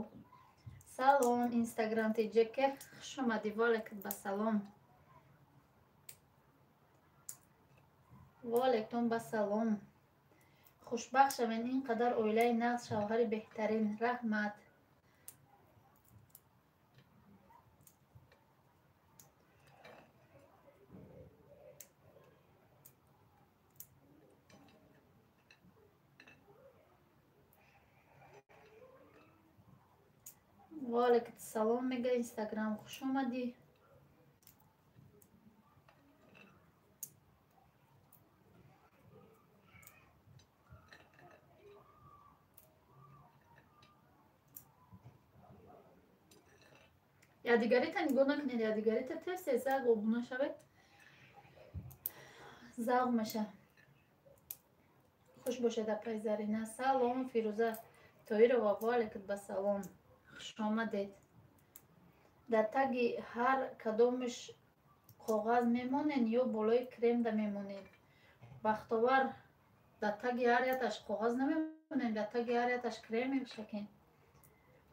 Салом, Инстаграм тиҷеке, хуш омадӣ. Ваалайкум ба салом. Ваалайкум ба салом. Хушбахт шавед, ин қадар оилаи нағз, шавҳари беҳтарин. Раҳмат. Ваалайкум салом, мега Инстаграм, хуш омадӣ. Ядигарита нигоҳ накунед, ядигарита тез тез заг обуна шавед, завқ меша. Хуш бошед, апаи Зарина. Салом, Фирӯза Тоирова. Ваалайкум ба салом. Хуш омадед. Дар таги ҳар кадомаш коғаз мемонед ё болои кремда мемонед? Бахтовар, дар таги ҳар яташ коғаз намемонем, дар таги ҳар яташ крем мешакем.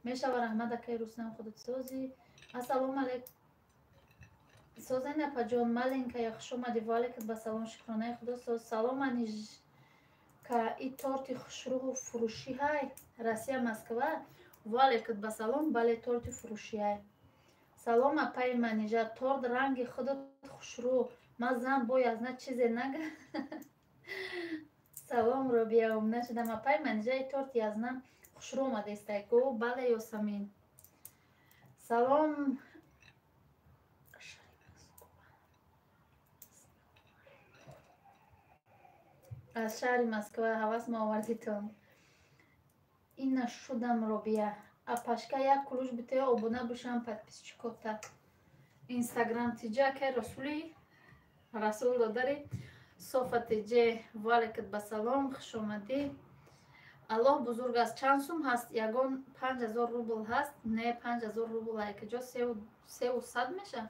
Мешава. Раҳмат, акаи Рустам, худатсозӣ. Ассалому алайкум. Созен, апаҷон, маленькая, хуш омадӣ. Ваалайкум ба салом. Шукронаи худо соз. Салом, Анижка, и торти хушрӯҳу фурӯшӣ ҳай? Россия, Москва. Ваалайкум ба салом. Бале, торти фурӯшӣ ҳай. Салом, апаи Манижа, торт ранги худат хушрӯ. Ман зан бояд на чизе нага. Салом, Робия, умна шудам. Апаи Манижа, и торт язна хушрӯ омадестай ку? Бале, Ёсамин. Салом. Аз шаҳри Москва ҳавас ма овардитон. Ина шудам, Робия. Апашка, як кулуш битоя, обуна бошам подписчикота. Инстаграм тиҷа, акай Расули Расул додари. Софа тиҷе, ваалайкум ба салом, хуш омадӣ. Аллоҳ бузург аст. Чанд сум ҳаст? Ягон 5000 рубл ҳаст? Не, 5000 рубл айкаҷо 300 меша?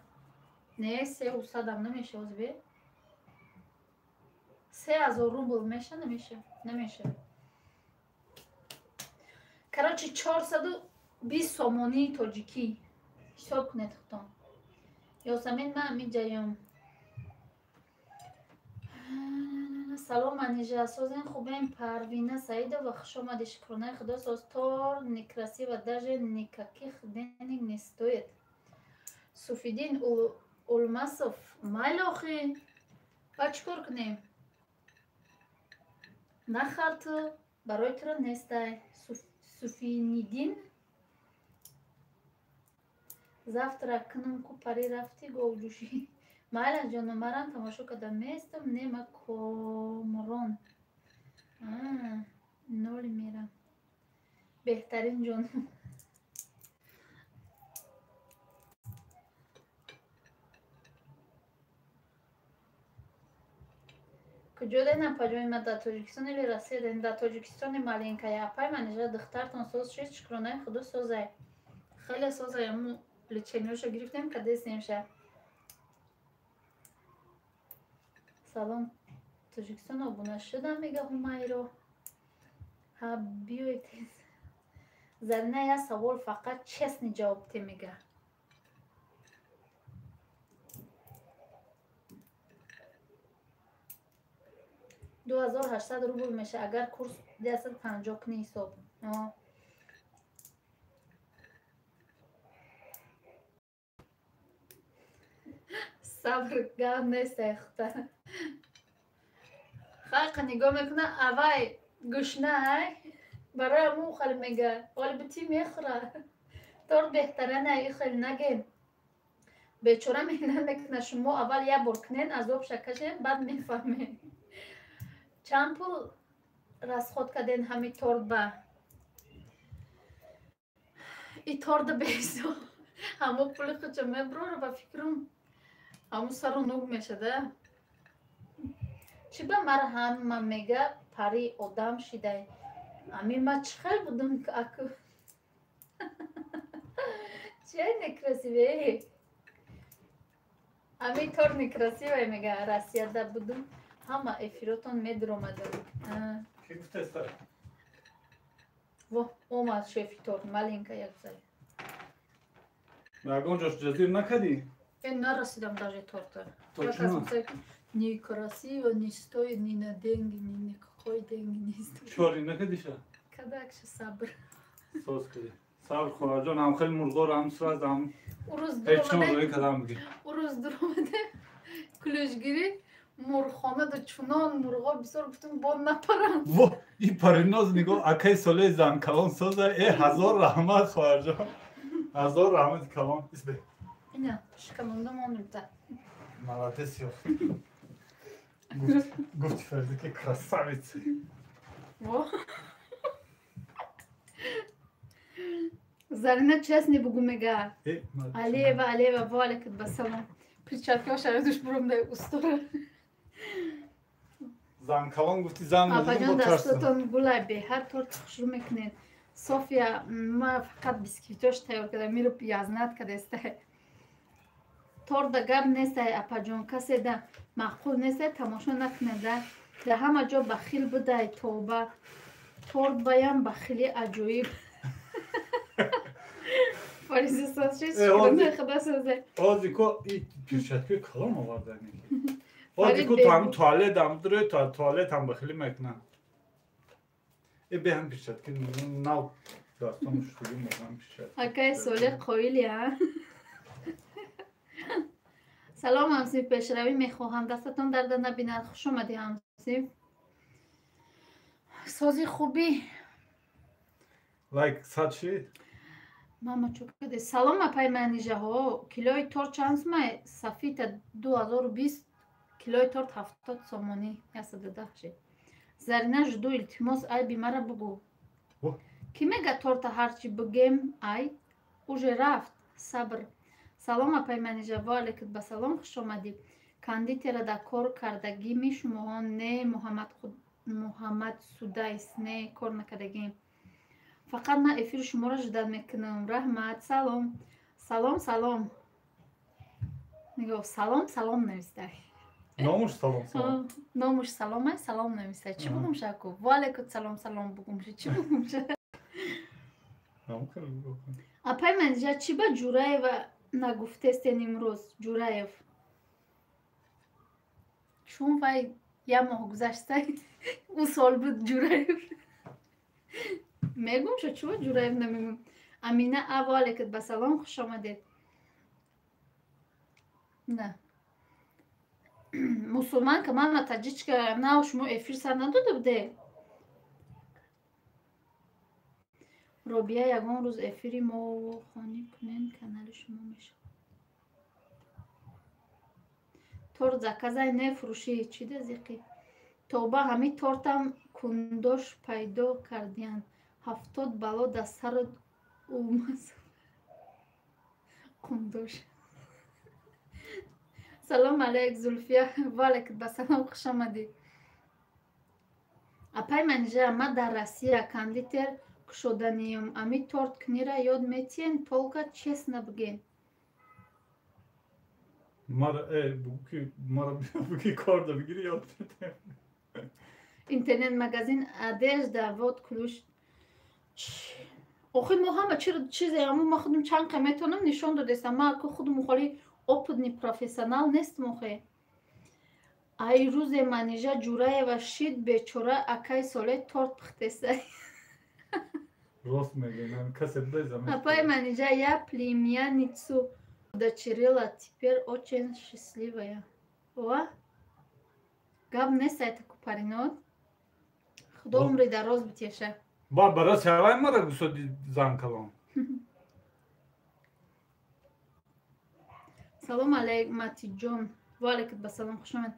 Не, 300 ам намеша, озбе. 3000 рубл меша, намеша, намеша. Короче, 420 сомонии тоҷикӣ. Ҳисоб кунед худтон. Ёсамин, ман миҷаём. Салом, Анижа, созен, хубем. Парвина Саидова, хуш омадӣ. Шукронаи худо соз. Торт некрасиво, даже никаких денег не стоит. Суфиддин Улмасов, майли охи. Ба чӣ кор кунем? Нахар ту, барои туро нестай. Суфиниддин. Завтра кунам ку пари рафти говҷӯшӣ. Майла ҷоно, марам тамошо карда местам, нема Комрон. Ноли мерам. Беҳтарин ҷон. Куҷо ден апаҷони ма, дар Тоҷикистон или Россия ден? Дар Тоҷикистони, маленькая. Апай Манижа, духтартон соз шид? Шукронаи худо, созай, хеле созай. Аму лечение ша гирифтем, кадестемша. Салом, Тоҷикистон обуна шудам, мега Ҳумайро. Ҳа, биёед тез. Зарина, як савол, фақат честный ҷавоб те, мега. 2800 рубл меша, агар курс 150 кунӣ ҳисоб. Сабр гап нестай, хута хайқа нигоҳ мекуна, авай гушнай, барои аму хеле мега, оли бити мехӯра. Торт беҳтарана, и хеле нагем, бечора меҳнат мекуна. Шумо аввал як бор кунен, азобша кашен, баъд мефаҳмед. Чанд пул расход карден ҳами торт ба? И торта беҳисоб, ҳамо пули худша мебурора, ба фикрам, ҳамун сару нуг мешада. Чӣ ба мара ҳама мега пари одам шидай? Ами ма чӣ хел будум аку? Чия некрасиве? Ами торт некрасиве, мега. Россияда будум, ҳама эфиротон медуромадам. Ки гуфтеста? Во, омад шефи торт, маленька як зай. Ягон ҷош ҷазир накардӣ? Э, нарасидам даже торта. Точно? Ни красиво, не стоит ни на деньги, ни на какой деньги не стоит. Чори накардиша? Кадакша, сабр. Соз кардӣ. Сабр, хоҳарҷон, ҳам хеле мурғоро ҳам сразу ҳам Урӯз ҳечон дуромаде, рӯи кадам бигир. Урӯз дуромаде, ключгирӣ мурғхона чунон мурғо бисёр, гуфтум, бо напаранд. Во, и париноз нигоҳ, акаи солеи зан калон соза. Э, ҳазор раҳмат, хоҳарҷон, ҳазор раҳмати калон, исбе. Ина шикамондам онрта. Молодец, ёфт. Гуфти Фариза, ки красавица. Во. Зарина, честно бугу, мега. Э, молодец. Алиева, Алиева, во алейкум басалом. Перчатка шарадуш бурум устора. Зан калон гуфти, зан Апаҷон, бо тарсам. Дастотон гулай, беҳад торт хушрӯ мекунед. София, ма фақат бисквитош тайёр кардам, миро язнат кардестай. Торда гап нестай, апаҷон, касе да маъқул нестай, тамошо накунеда. Дар ҳама ҷо бахил будай, тоба. Торт баям бахили аҷоиб. Фариза созши, Э, ҳозир- худо созе. Ҳозир ко и перчаткаи калон овардани. Ҳозир Фарид ко бе- то ҳам туалет ҳам дуре, то туалет ҳам бахилӣ мекунам. Э, бе ҳам перчатки нав дастон шуштугӣ мекунам перчатки. Акай Солеҳ қоили, а? Салом, ҳамсинф, пешравӣ мехоҳам. Дастатон дарда набинад. Хуш омадӣ, ҳамсинф. Сози хубӣ. Лайк сад шид. Мама, чӯ каде? Салом, апай Манижаҳо. Килои торт чанд сумай? Сафита 2020, килои торт 70 сомонӣ, 110 шид. Зарина, жду, илтимос, айби мара бугӯ. Во. Кӣ мега торта ҳарчи бигем, ай? Уже рафт. Сабр. Салом, апай Манижа, ва алейкум ба салом, хуш омадӣ. Кондитера дар кор кардагими шумоҳо? Не, Муҳаммад Судайс, не, кор накардагим. Фақат ман эфири шуморо ждать мекунам. Раҳмат, салом. Салом, салом. Нигоҳ, салом, салом навистай. Номуш салом, салом. Номуш саломай, салом навистай. Чӣ бугум шаку? Ва алейкум салом, салом бугумша. Чӣ бугумша? Нам хеле бугу. Апай Манижа, чӣ ба Ҷураева нагуфтестен имрӯз? Ҷураев. Чун вай як моҳ гузашта, ӯ сол буд Ҷураев. Мегум шо, чӯ Ҷураев намегум. Амина а, ва алейкум ба салом, хуш омадед. На. Мусулманка, мама таҷичка, на, шумо эфир сар надода буде? Робия, ягон рӯз эфири мо хонӣ кунен, канали шумо мешавад. Торт заказай, не фурӯшӣ, чӣ да зиқӣ? Тоба, ҳами тортам кундош пайдо кардиянд. 70 бало дар сарат омад. Кундош. Салом алейк, Зулфия. Ва алейкум ба салом, хуш омадӣ. Апай Манижа, ма дар Россия кондитер кушоданиюм. Ами торт книра ёд метиен, только честно бигем. Мара буги мара буги кор да бигири ёд метием. Интернет-магазин одежда, вот ключ. Охи мо ҳама чизе ҳамун ма худум чанд қа метавонам нишон додестам. Ма ку худум холи опытный профессионал нестам охе. Ай рӯзе Манижа Ҷураева шид бечора акай соле торт пухтеса. Рост мегӯям, касе беза. Апай Манижа, я племянницу удочерила, теперь очень счастливая. Ва? Гап нест айтаку Паринот. Худо умри дароз битеша. Ба барои савай мара гусоди зан калон. Салом алейк Матиҷон. Ва алейкум ба салом, хуш омад.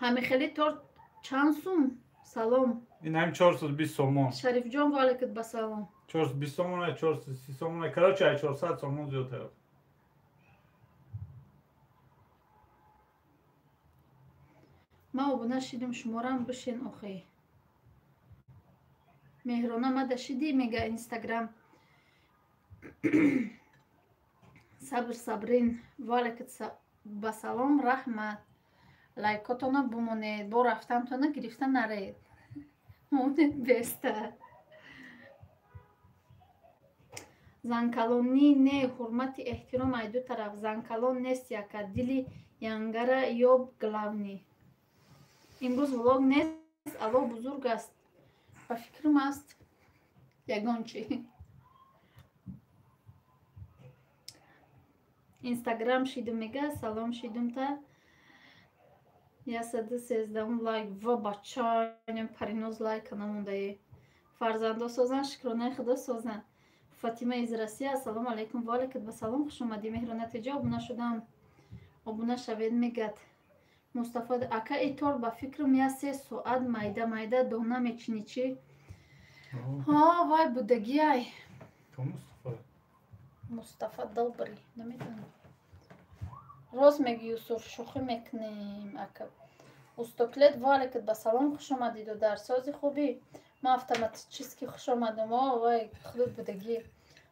Ҳами хели торт чанд сум? Салом. Ин ҳам 420 сомон. Шарифҷон, ва алейкум ба салом. 420 сомон, 430 сомон, короче, 400 сомон зиёдтар. Ма обуна шидим, шуморам бишен охе. Меҳрона мада шиди мега Инстаграм. Сабр сабрин, ва алейкум ба салом, раҳмат. Лайкотона бумонед, бо рафтантона гирифта наред. Монед беста. Занкалонӣ не, ҳурмати эҳтиром ай ду тараф. Занкалон нест яка, дили янгара ёб главный. Имрӯз влог нест, Аллоҳ бузург аст. Ба фикрам аст ягон чи. Инстаграм шидум мега, салом шидум та. 113 лайк. Ва бачаам Париноз лайка намондае. Фарзандо созан, шукронаи Худо созан. Фатима из Россия, ассалому алайкум, ва алайкум ба салом, хуш омадӣ. Меҳрона теҷа обуна шудам. Обуна шавед мегад. Мустафо ака и торт ба фикрам я се соат майда майда дона мечинӣ чӣ? Ҳо, вай будагиай. Ко Мустафа? Мустафа Добрый, намедонам. Рост мегӯ Юсуф, шӯхӣ мекунем ака. Устоклет, ва алайкум ба салом, хуш омадӣ додар. Сози хубӣ? Ман автоматически хуш омадам. О, вай худот будагӣ.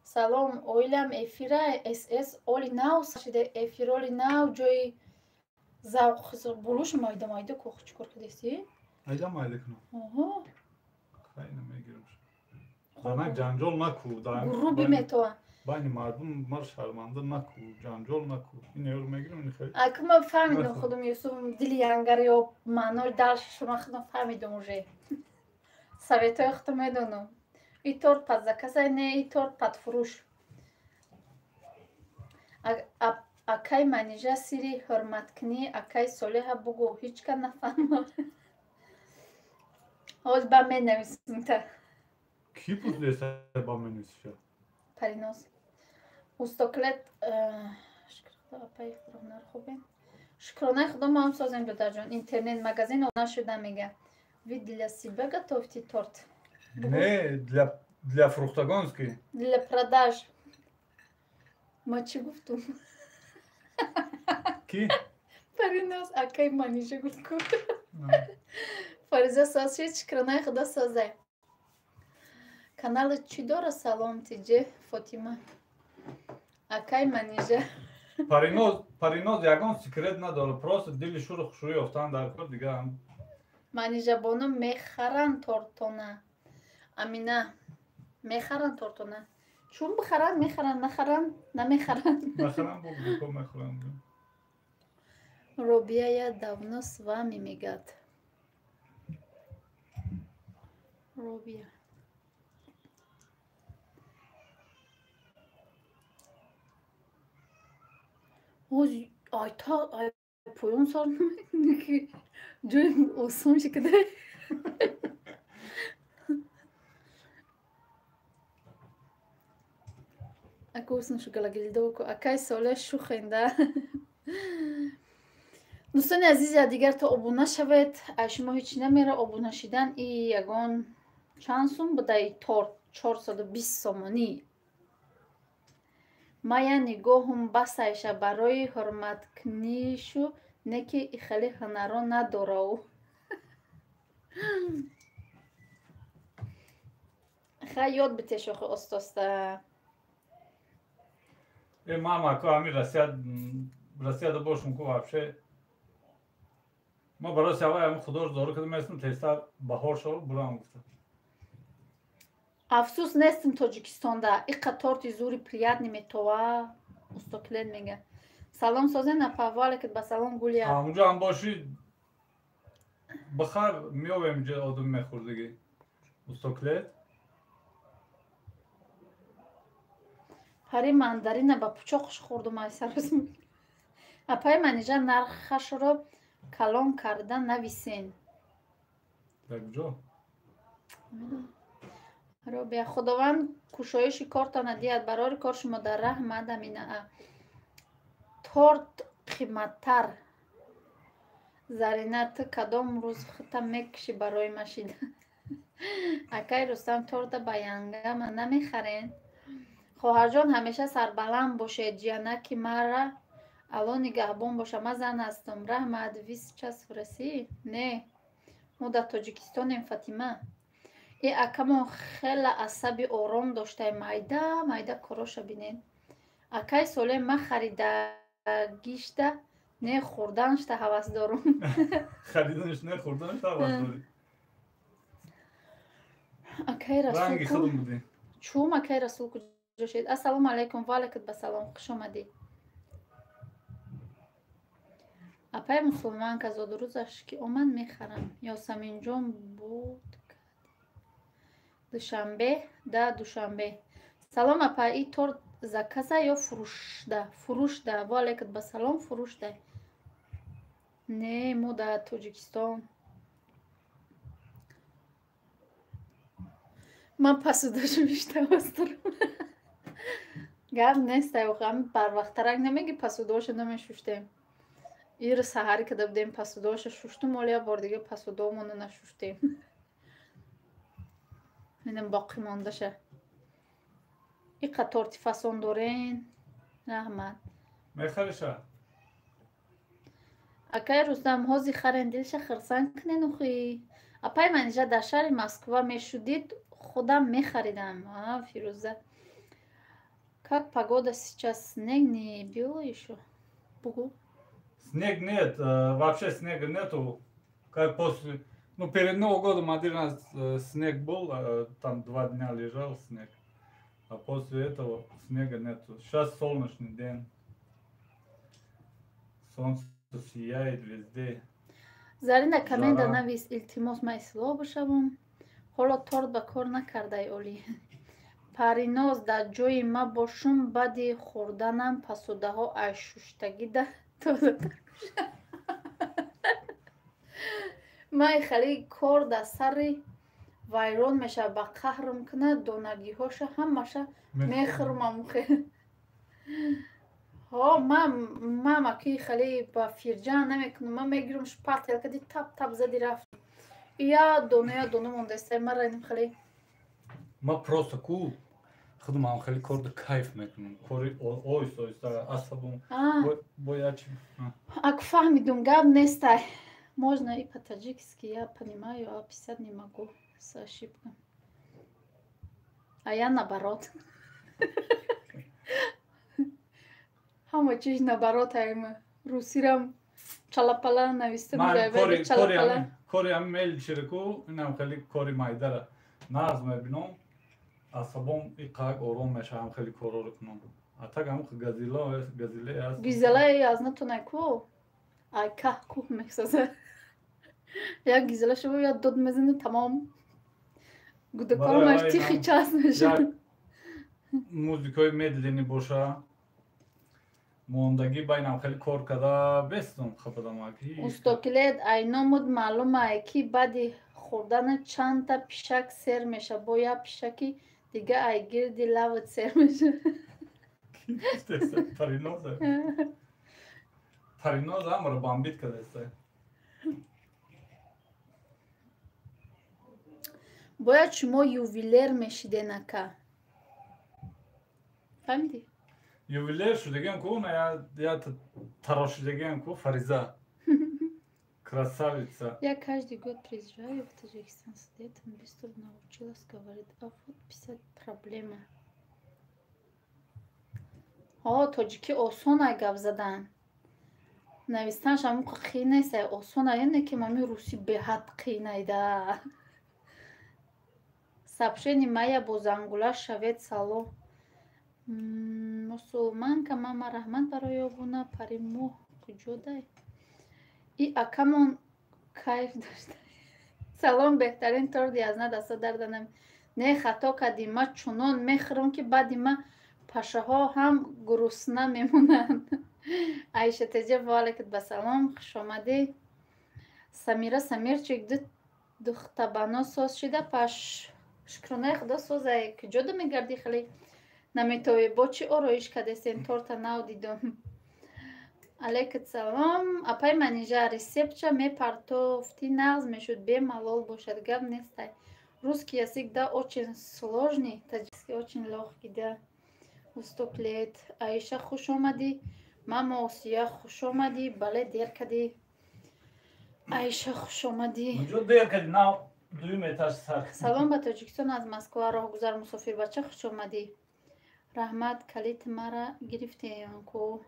Салом, оилам эфира СС оли нав шида эфир оли нав ҷои завқ булуш майда майда кох чикор кардеси? Майда майда кунам. Оҳо. Хай намегирам. Занак ҷанҷол наку. Груби метоа. Байни мардум мар шарманда наку, ҷанҷол наку. Ин ёро мегирам, ин хеле. Ака ман фаҳмидам худум Юсуф дили янгар ё маънои дальше шума худам фаҳмидам уже. Советҳои худам медонам. И торт под заказ, не и торт под фурӯш. Акай Манижа сири ҳурматкунӣ акай Солеҳа бугӯ, ҳеҷ кас нафаҳмад. Ҳоз ба менависем та. Кӣ пурсида ба менависиша? Париноз. Устоклет апай ҳунар хубе. Шукронаи Худо мо ҳам созем додарҷон. Интернет магазин обуна шуда мега. Вы для себя готовите торт? Не, для фруктогонский. Для продаж. Ма чӣ гуфтум? Ки? Париноз акай Манижа гуфт. Фариза соз шид, шукронаи Худо созе. Канали чӣ дора? Салом тиҷе Фотима. Акай Манижа. Париноз ягон секрет надора, просто дили шуру хушрӯ ёфтан дар кор дига. Манижабону мехаранд тортона. Амина мехаранд тортона. Чун бихаранд, мехаранд, нахаранд, намехаранд. Нахаранд, бо бо мехаранд. Робия, я давно с вами мегад. Робия. Оз ай та ай поён сар намекунӣ ки ҷои осон шикада. Ака усн шугалагилдоку акай соле шухенда. Дӯстони азиз, дигар то обуна шавед, ай шумо ҳеҷ намера обуна шидан и ягон чанд сум буда и торт 420 сомонӣ. Мая нигоҳум басайша барои ҳурматкунишу не ки хеле ҳунаро надорав. Хай ёд битеш охи остоста. Э мама, ко ами Россияда бошум ку вообще. Ма барои савай ами худош дору кардам местам тезтар баҳор шав бурам гуфта. Афсӯс нестим Тоҷикистонда. Иқа торти зури приятный метова. Устоклен мега. Салом созен апа, валикат ба салом Гулия. Ҳамунҷо ҳам боши бихар меовем ҷо одам мехӯрдагӣ. Устоклет. Пари мандарина ба пучоқш хӯрдум ай сарӯз. Апаи Манижа нархашро калон карда нависен. Дар куҷо? Робия, Худованд кушоиши кортона диҳад, барори кор шумо дар раҳмат Амина. Торт қиматтар. Зарина, ту кадом рӯз хита мекушӣ барои машина? Акай Рустам, торта ба янгама намехарен? Хоҳарҷон, ҳамеша сарбаланд бошед, ҷианаки мара Алло нигаҳбон боша. Ман зан ҳастам. Раҳмат. Вы сейчас в России? Не, мо дар Тоҷикистонем, Фатима. Э акамон хела асаби ором доштаи, майда майда короша бинед. Акай Соле, ман харидагишта не хӯрданашта ҳавас дорум. Хариданаш не хӯрданашта ҳавас дорӣ. Акай Расул Ранги худам будӣ. Чум акай Расул куҷо шед? Ассалому алайкум, ва алайкум ассалом, хуш омадӣ. Апай мусулманка зодрӯзаш ки омад мехарам. Ёсаминҷон буд Душанбе да Душанбе. Салом апа, и торт заказа ё фурӯшда? Фурӯшда. Ва алайкум ассалом, фурӯшда. Не, мо дар Тоҷикистон. Ман пасудашо миштавас дорам. Гап нест, ами барвақттарак намеги пасудоша намешуштем. Ир саҳарӣ када будем пасудоша шуштум, оли як бор дига пасудомоно нашуштем. Инам боқӣ мондаша. Иқа торти фасон дорен. Раҳмат. Мехариша? Акай Рустам, ҳози харен дилша хирсанд кунен охи. Апай Манижа, дар шаҳри Москва мешудид, худам мехаридам. А, Фирӯза. Как погода сейчас? Снег не било ещё? Бугу. Снег нет, вообще снега нету. Как после, ну перед Новым годом один раз снег был, там 2 дня лежал снег. А после этого снега нету. Сейчас солнечный день. Солнце сияет везде. Зарина, коммента навис, илтимос, ман ислоҳ бошавам. Ҳоло торт ба кор накардай олӣ. Париноз, дар ҷои ма бошум, баъди хӯрданам пасудаҳо аз шуштагӣ да тозатар мешаванд. Ман хеле кор дар сари вайрон мешавад, ба қаҳрм кунад, донагиҳоша ҳамаша мехӯрмам. Ҳо, ман аки хеле ба фирҷан намекунам, ман мегирам шпател кади тап тап зади рафт. Я дона я дона мондаста, ман райнам хеле. Ман просто ку худам ҳам хеле кор да кайф мекунам. Кори оҳиста оҳиста асабом бояд чи. Ак фаҳмидум, гап нестай. Можно и по-таджикски, я понимаю, а писать не могу с ошибкой. А я наоборот. Ҳама чиз наоборот айма. Русирам чалапала нависта мешавад, чалапала. Кори ҳам мелчиреку, инам хеле кори майдара. Нағз мебинам, асабом иқак ором мешавам хеле корро кунам. А так ҳам газила, газиле аст. Гизела аз натонай ку? Ай каҳ кӯҳ месозад. Як гизела шава, як дод мезанад, тамом. Гудакормаш тихи час мешавад. Музикаи медлени боша. Мондагӣ байнам хеле кор карда бестум хападамак. Устокилет айномуд маълум ай ки баъди хӯрдана чандта пишак сер меша, бо як пишаки дига ай гирди лават сер меша. Париноза. Париноза амро бомбит кардаста. Бояд шумо ювелир мешиден ака. Фаҳмидӣ? Ювелир шудагиам ку, на я тарошидагиам ку, Фариза. Красавица. Я каждый год приезжаю в Таджикистан с летом, быстро научилась говорить, а вот писать проблема. О, тоҷикӣ осонай гап задан. Навистанаш ҳамон қиин нест, осонай, не ки мами русӣ беҳад қиинайда. Сообщение мая бо зангула шавед салом. Мусулманка мама раҳмат барои обуна пари моҳ куҷодай? И акамон кайф дошта. Салом беҳтарин торди аз на даста дарданам. Не хато кардӣ, ма чунон мехӯрам ки баъди ма пашаҳо ҳам гурусна мемонанд. Айша теҷа ва алайкум ба салом, хуш омадӣ. Самира Самирчик ду духтабано соз шида паш шукронаи худо созай. Куҷо ду мегардӣ хеле наметовӣ? Бо чӣ ороиш кардесен торта нав дидум. Алайкум салом. Апай Манижа рецептча мепартофтӣ нағз мешуд, бемалол бошад, гап нестай. Русский язык да очень сложный, таджикский очень лёгкий да. Устоклет. Аиша хуш омадӣ. Мама Осия хуш омадӣ. Бале дер кардӣ. Аиша хуш омадӣ. Куҷо дер кардӣ? Нав дуюм этаж сар. Салом ба Тоҷикистон аз Москва. Роҳгузар мусофирбача хуш омадӣ. Раҳмат калит мара гирифтем ку.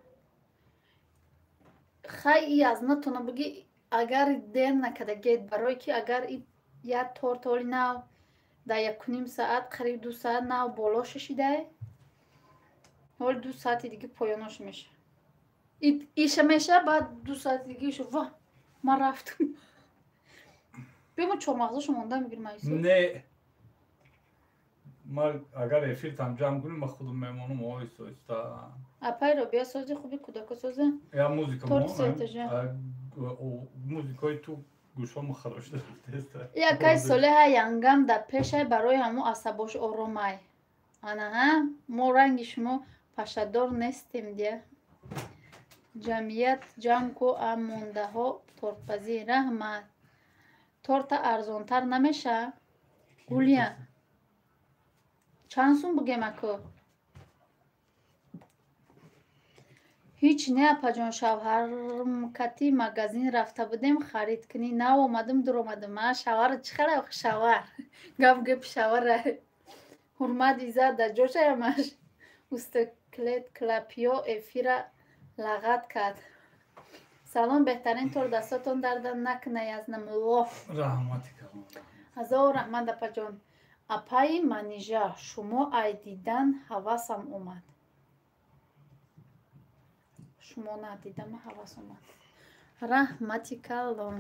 Хай и аз натона буги агар дер накарда гет барое ки агар и як торт оли нав дар 1,5 саат қариб 2 саат нав боло шишидай. Ҳоли 2 саати дига поёнош меша. Иша меша, баъд 2 саати дига иша ва ман рафтам. Биё мо чормағзошо монда мегирим айсо. Не. Ма агар эфиртам ҷамъ кунем, ма худам мемонам оҳиста оҳиста. Апай Робия сози хуби кӯдако соза. Я музика торт сетажа. Музикаи ту гӯшҳомо харошта рафтеста. Якай солеҳа янгам дар пешай барои ҳамо асабош оромай. Анаҳа, мо ранги шумо пашадор нестем дия. Ҷамъият ҷамъ ку а мондаҳо тортпазӣ. Раҳмат. Торта арзонтар намеша? Гулия. Чанд сум бугем ако? Ҳеҷ не апаҷон шавҳармкати магазин рафта будем харид кунӣ нав омадам дуромадам. А шавҳар чӣ хела шавҳар? Гап гапи шавҳара. Ҳурмат иззат дар ҷошаямаш. Устоклет клапиё эфира лағат кард. Салом беҳтарин тор дастотон дарда накунай аз намуллоҳ. Раҳмати калон. Ҳазор раҳмат апаҷон. Апаи Манижа шумо ай дидан ҳавасам омад. Шумо надидама ҳавас омад. Раҳмати калон.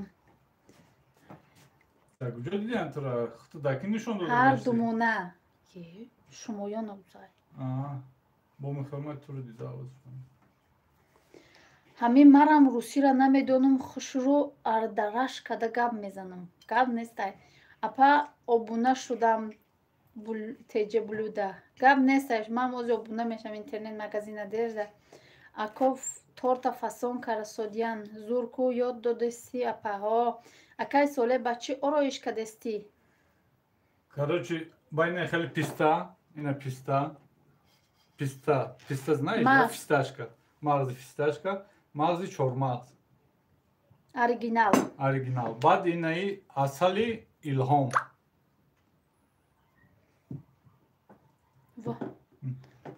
Куҷо дидиан тура? Худто дар ки нишон дода? Ҳар думона. Шумоён обзай. Бо мехоҳам туро дида овоз. Ҳамин марам русиро намедонам, хушрӯ ардараш када гап мезанам. Гап нестай. Апа обуна шудам теҷа блюда. Гап нестай. Ман ози обуна мешам интернет магазина дежда. Ако торта фасон кара содиян. Зурку ёд додести апаҳо. Акай соле ба чӣ ороиш кадести? Короче, байна хеле писта, ина писта. Писта, писта знаешь, да? Фисташка. Мағзи фисташка, мағзи чормағз. Оригинал. Оригинал. Баъд инаи асали Илҳом. Ва.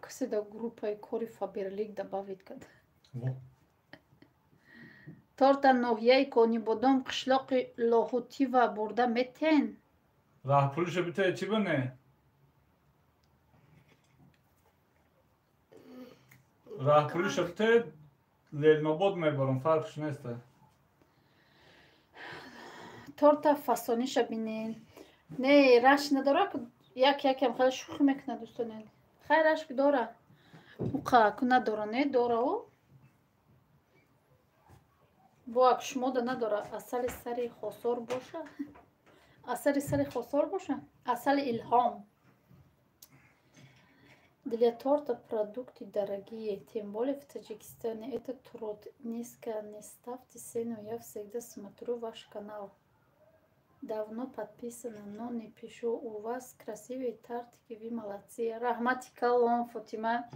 Касе дар группаи кори Фаберлик добавить кард. Торта ноҳияи Конибодом қишлоқи Лоҳутива бурда метен? Раҳпулиша битае чӣ ба не? Раҳпулиша битае Ленобод мебарам, фарқш неста. Торта фасониша бинен. Не, рашк надора, як якам хеле шӯхӣ мекунад дӯстоне. Хай рашк дора. Уқа ку надора, не дора о. Бо ак шумода надора. Асали сари хосор боша. Асали сари хосор боша. Асали Илҳом. Для торта продукты дорогие, тем более в Таджикистане. Это труд. Низко не ставьте цену, я всегда смотрю ваш канал. Давно подписана, но не пишу. У вас красивые тортики, вы молодцы. Раҳмати калон, Фотима.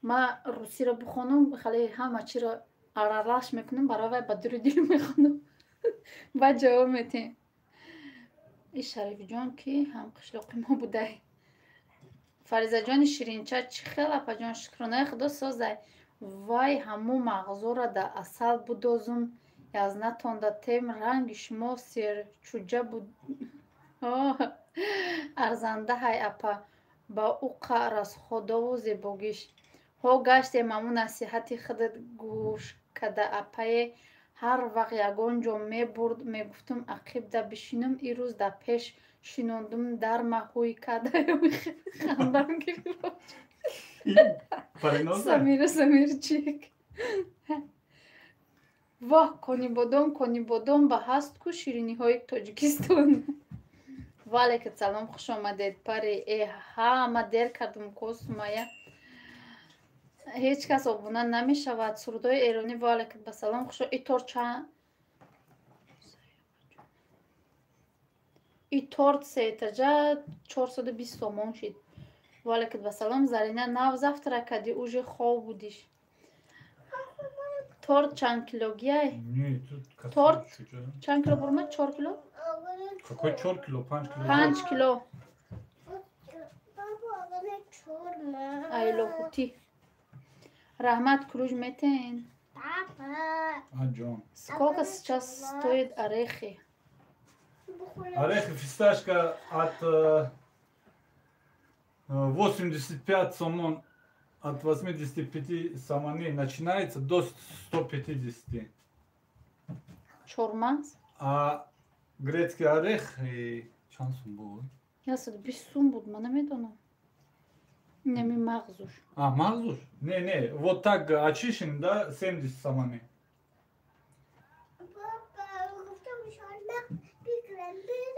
Ма русиро бихонам, хеле ҳама чиро аралаш мекунам, барои вай ба дури дил мехонам. Баъд ҷавоб метем. И Шарифҷон ки ҳамқишлоқи мо будай. Фаризаҷони ширинча чӣ хел апаҷон, шукронаи худо созай. Вай ҳамун мағзора да асал будозум, язнатонда тем ранги шумо серчуҷа буд. Арзанда ҳай апа, ба уқа расходову зебогиш. Ҳо гаштем ҳамун насиҳати худат гӯш када апае. Ҳар вақт ягон ҷо мебурд, мегуфтум ақиб да бишинум, ирӯз да пеш шинондум, дарма ҳуй кадаям, хандам гирифт. Самира Самирчик. Воҳ, Конибодом, Конибодом ба ҳаст ку шириниҳои Тоҷикистон. Ваалайкум салом, хуш омадед пари. Э ҳама дер кардум ко Сумая. Ҳеҷ кас обуна намешавад. Сурудҳои эронӣ. Ваалайкум ба салом, хуш. И торт чанд? И торт сеэтажа 420 сомон шид. Ваалайкум ба салом. Зарина, нав завтрак кардӣ, уже хоб будиш. Торт чанд килогияй? Торт чанд кило бурмад? 4 кило? Какой 4 кило? 5 кило. 5 кило. Айлохути. Раҳмат, ключ метен. Сколько сейчас стоит орехи? Орехи, фисташка от 85 сомон, от 85 сомони начинается до 150. Чормағз? А грецкий орех и чанд сум буд? 120 сум буд, ман намедонам. Неми мағзуш. А, мағзуш? Не, не, вот так очищен, да, 70 сомони.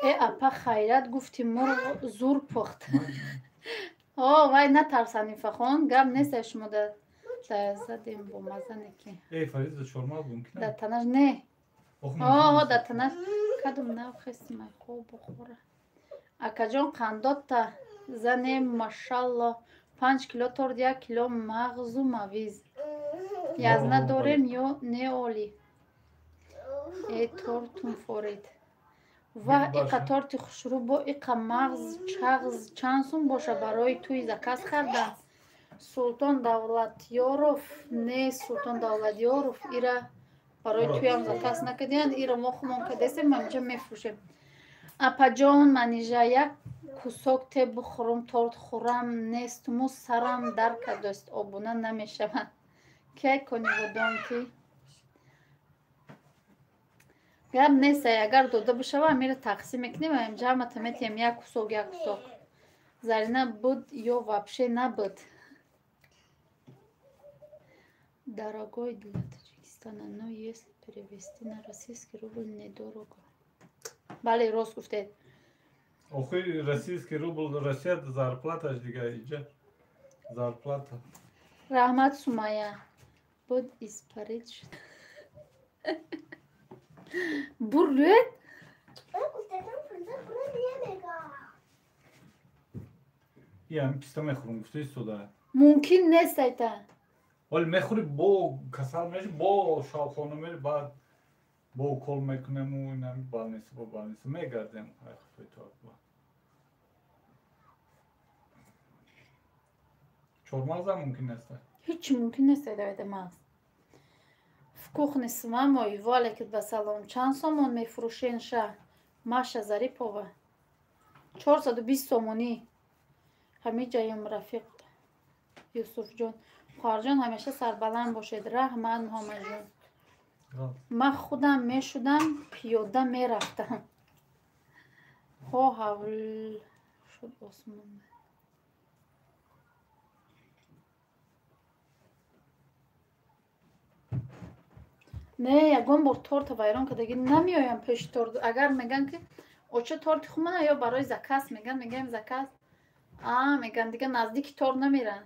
Э, апа хайрат гуфти мурғ зур пухт. О, вай натарсан ифахон, гап нест шумо да задем бо маза неки. Эй, Фариза, чормағз мумкин? Да танаш не. О, да танаш кадом нав хестимай хоб бухора. Акаҷон қандота зане машалло 5 кило торт, 1 кило мағзу мавиз. Язна дорем ё не оли? Э тортум форид. Ва иқа торти хушрӯ бо иқа мағз чағз чанд сум боша барои тӯи заказ кардан? Султон Давлатёров не, Султон Давлатёров ира барои тӯям заказ накардиянд, ира мо хумон кардесем, ҳаминҷа мефурӯшем. Апаҷон Манижа, як кусок те бухӯрум, торт хӯрам нестуму сарам дар кардост, обуна намешаванд. Кай Конибодом ки? Гап нест, агар дода бишава, амира тақсим мекунем, ҳаминҷа ҳамата метиҳем як кусок, як кусок. Зарина буд ё вообще набуд? Дорогой для Таджикистана, но если перевести на российский рубль, недорого. Бале, рост гуфтед. Охи, российский рубль, Россия зарплаташ дига иҷа. Зарплата. Раҳмат, Сумая. Буд испарит шуд. Бурлет? Я писта мехӯрам, гуфта истода. Мумкин нест айта. Вале мехӯри бо касал меши, бо шавхона мери, баъд бо укол мекунему, инами балниса бо балниса мегардем. Ай худои то. Чормағзам мумкин нест. Ҳеҷ мумкин нест айда мағз. В кухне с мамой, ваалайкум ба салом. Чанд сомон мефурӯшен ша? Маша Зарипова. 420 сомонӣ. Ҳамиҷаем рафиқ Юсуфҷон. Хоҳарҷон ҳамеша сарбаланд бошед. Раҳмат Муҳаммадҷон. Ман худам мешудам, пиёда мерафтам. Ҳо ҳавл шуд осмон. Не, ягон бор торта вайрон кардагӣ намеоям пеши торт. Агар меган ки оча торти хумана ё барои заказ меган, мегаем заказ. А, меган дига наздики торт намеран.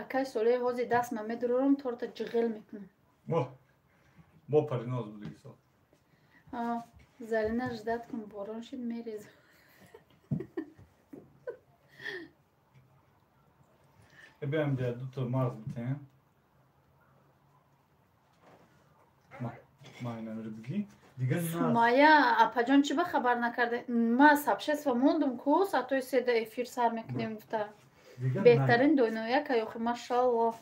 Акай солеи ҳозир дастма медурорам, торта ҷиғил мекунам. Бо париноз будиги сол. Зарина ждать кун, борон шид мерезам. Эбем дия дуто мағз битем. Ма инамиро бигӣ. Дигар Сумая, апаҷон чӣ ба хабар накарде? Ма сабшества мондум ку, саатҳои седа эфир сар мекунем гуфта. Беҳтарин дойнояка ёхи, машаллоҳ.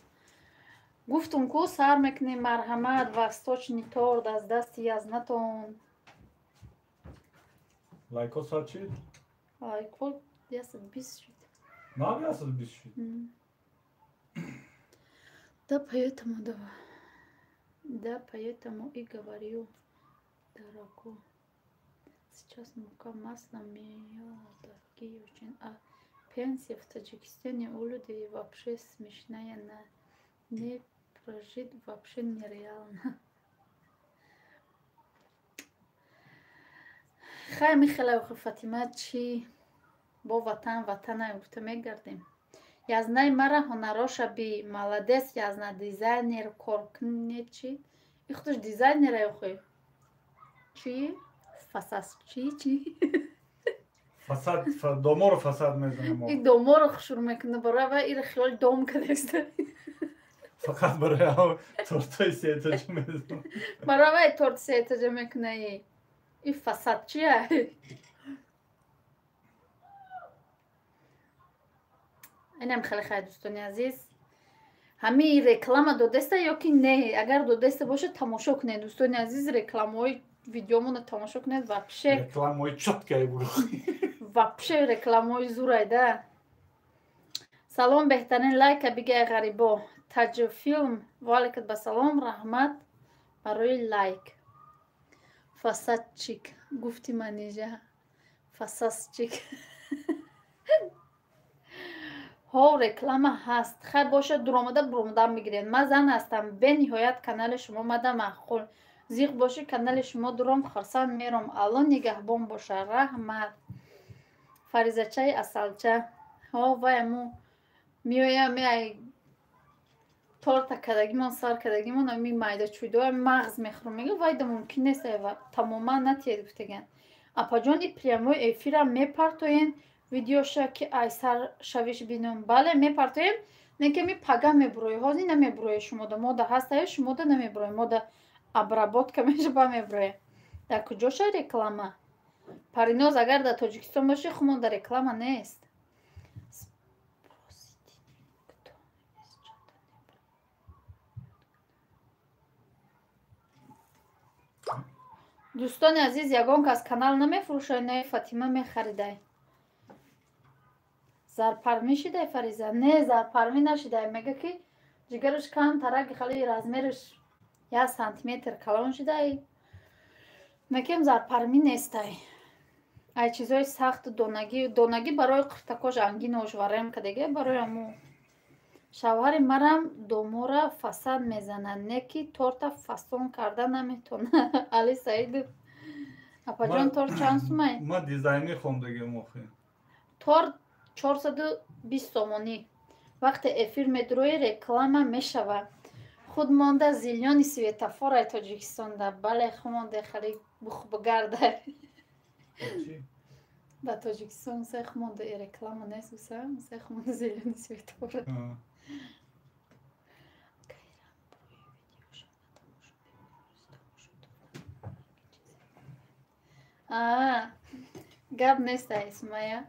Гуфтум ку сар мекунем, марҳамат, восточный торт аз дасти язнатон. Лайко сар чид? Лайко 120 шуд. Нав 120 шуд? Да, поэтому давай. Да, поэтому и говорю, дорого. Сейчас мука, масло, мела дорогие очень. А пенсия в Таджикистане у людей вообще смешная, на не прожить вообще нереально. Хай михела Фатима чи бо ватан ватана гуфта мегардем. Язнай мара ҳунароша би молодец, язна дизайнер коркне чи? И худаш дизайнера охи. Чи? Фасад чи чи? Фасад, доморо фасад мезанем. И доморо хушур мекунад барои ва ира хиёл дом кадаста. Фақат барои тортои сеэтажа мезанам. Барои вай торт сеэтажа мекунаи. И фасад чия? Инам хеле хай дӯстони азиз. Ҳамин реклама додаста ё ки не? Агар додаста бошад тамошо кунед дӯстони азиз, рекламаҳои видеомонро тамошо кунед вообще. Рекламаҳои чоткай буд. Вообще рекламаҳои зурай да. Салом беҳтарин лайка бигай ғарибо. Таҷфилм ва алайкум ба салом, раҳмат барои лайк. Фасадчик гуфти манижа. Фасадчик. Ҳо, реклама ҳаст. Хай бошад, дуромада буромада мегиред. Ман зан ҳастам, бениҳоят канали шумо мада маъқул. Зиқ боши канали шумо дуром хурсанд мером. Алло нигаҳбон боша. Раҳмат. Фаризачаи асалча. Ҳо, вай аму меоям ай торта кардагимон, сар кардагимон, ами майда чӯйдоа мағз мехӯрам. Мега вайда мумкин нест, тамоман натиед гуфтаган. Апаҷон и прямой эфирам мепартоен видеоша ки ай сар шавиш бинум. Бале, мепартоем, не ки ми пага мебурои, ҳозир намебурои шумода. Мода ҳастаю шумода намебурои, мода обработка мешава мебурои. Дар куҷоша реклама? Париноз агар дар Тоҷикистон боши, хумода реклама нест. Дӯстони азиз, ягон кас канал намефурӯшад, не Фатима мехаридай. Зарпармӣ шидай Фариза? Не, зарпармӣ нашидай. Мега ки ҷигараш кам, тараки хали размераш 1 сантиметр калон шидай. Мекем зарпармӣ нестай. Ай чизои сахт донагӣ, донагӣ барои қуртакош ангинош варем кадеге барои аму. Шавҳари марам домора фасад мезанад, не ки торта фасон карда наметонад. Али Саидов. Апаҷон, торт чанд сумай? Ма дизайнер хондагим охи. Торт 420 сомонӣ. Вақте эфир медурои реклама мешавад. Худ монда зилёни светофораи Тоҷикистонда. Бале, хумонде хали бухбигарда. Ба Тоҷикистон сех монда реклама нест, уса сех монда зилёни светофора. Гап нест, Сумая.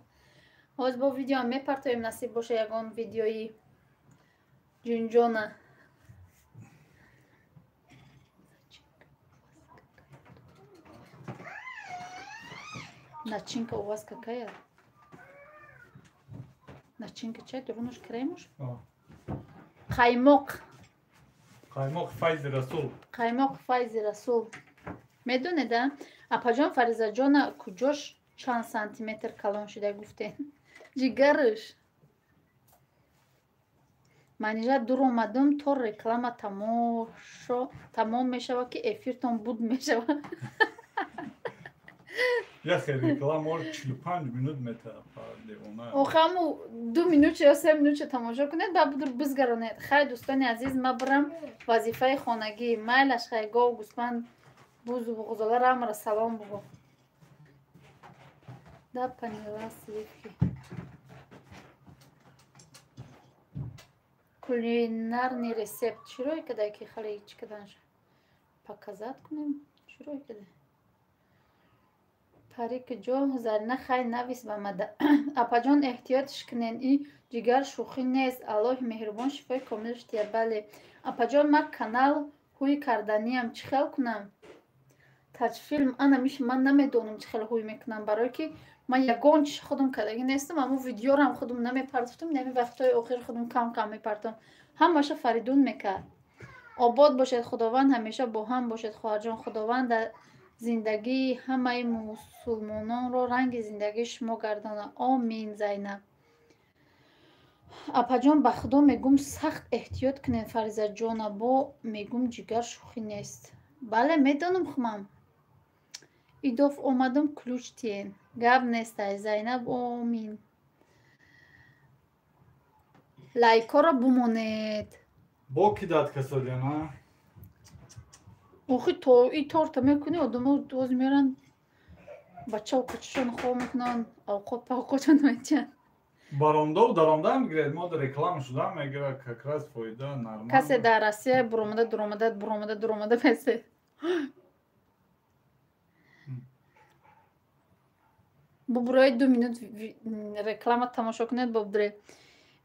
Ҳоз бо видеоам мепартоем, насиб боша ягон видеои ҷунҷона. Начинка у вас какая? Начинка чай, дурунаш кремуш? Қаймоқ. Қаймоқ Файзи Расул. Қаймоқ Файзи Расул. Медонед, а? Апаҷон Фаризаҷона куҷош чанд сантиметр калон шуда гуфтен? Ҷигараш. Манижа дур омадум то реклама тамом мешавад ки эфиртон буд мешавад. Яхе реклама 45 минут метавад девона. Охаму 2 минут ё 3 минут тамошо кунед, баъд буд бизгаронед. Хай дӯстони азиз, ма бурам вазифаи хонагӣ. Майлаш хай гов гӯсфанд бузу буғзола рамра салом бугу. Да, поняла, сливки. Кулинарный рецепт. Чиро кадай ки хали чӣ каданш? Показать кунем? Чиро кадай? Парик ҷо Зарина хай навис ба мада. Апаҷон, эҳтиётш кунен, и ҷигар шӯхӣ нест. Аллоҳи меҳрубон шифои комилш диҳад. Бале. Апаҷон, ман канал ҳуй карданиям, чӣ хел кунам? Таҷфилм ана миш ман намедонам чӣ хел ҳуй мекунам, барое ки ман ягон чиш худам кардагӣ нестам, аммо видеорам худам намепартофтам, нами вақтҳои охир худам кам кам мепартом. Ҳамаша Фаридун мекард. Обод бошед, Худованд ҳамеша бо ҳам бошед, хоҳарҷон. Худованд дар зиндагии ҳамаи мусулмононро ранги зиндагии шумо гардонад. Омин, Зайнаб. Апаҷон, ба Худо мегум, сахт эҳтиёт кунед, Фаризаҷона, бо мегум ҷигар шӯхӣ нест. Бале, медонам хумам. Идоф омадам ключ тиен. Гап нестай, Зайнаб, омин. Лайкҳоро бумонед. Бо ки дад касодиан, а? Охи то и торта мекунӣ, одамо боз меран бачаву качашон хоб мекунанд, авқот павқотшон метиҳанд. Баромдову даромда мегирад, мо реклама шуда мегирад, как раз фоида нормал. Касе дар Россия буромада дуромада буромада дуромада песе. Бубурои 2 минут реклама тамошо кунед, бобдуре.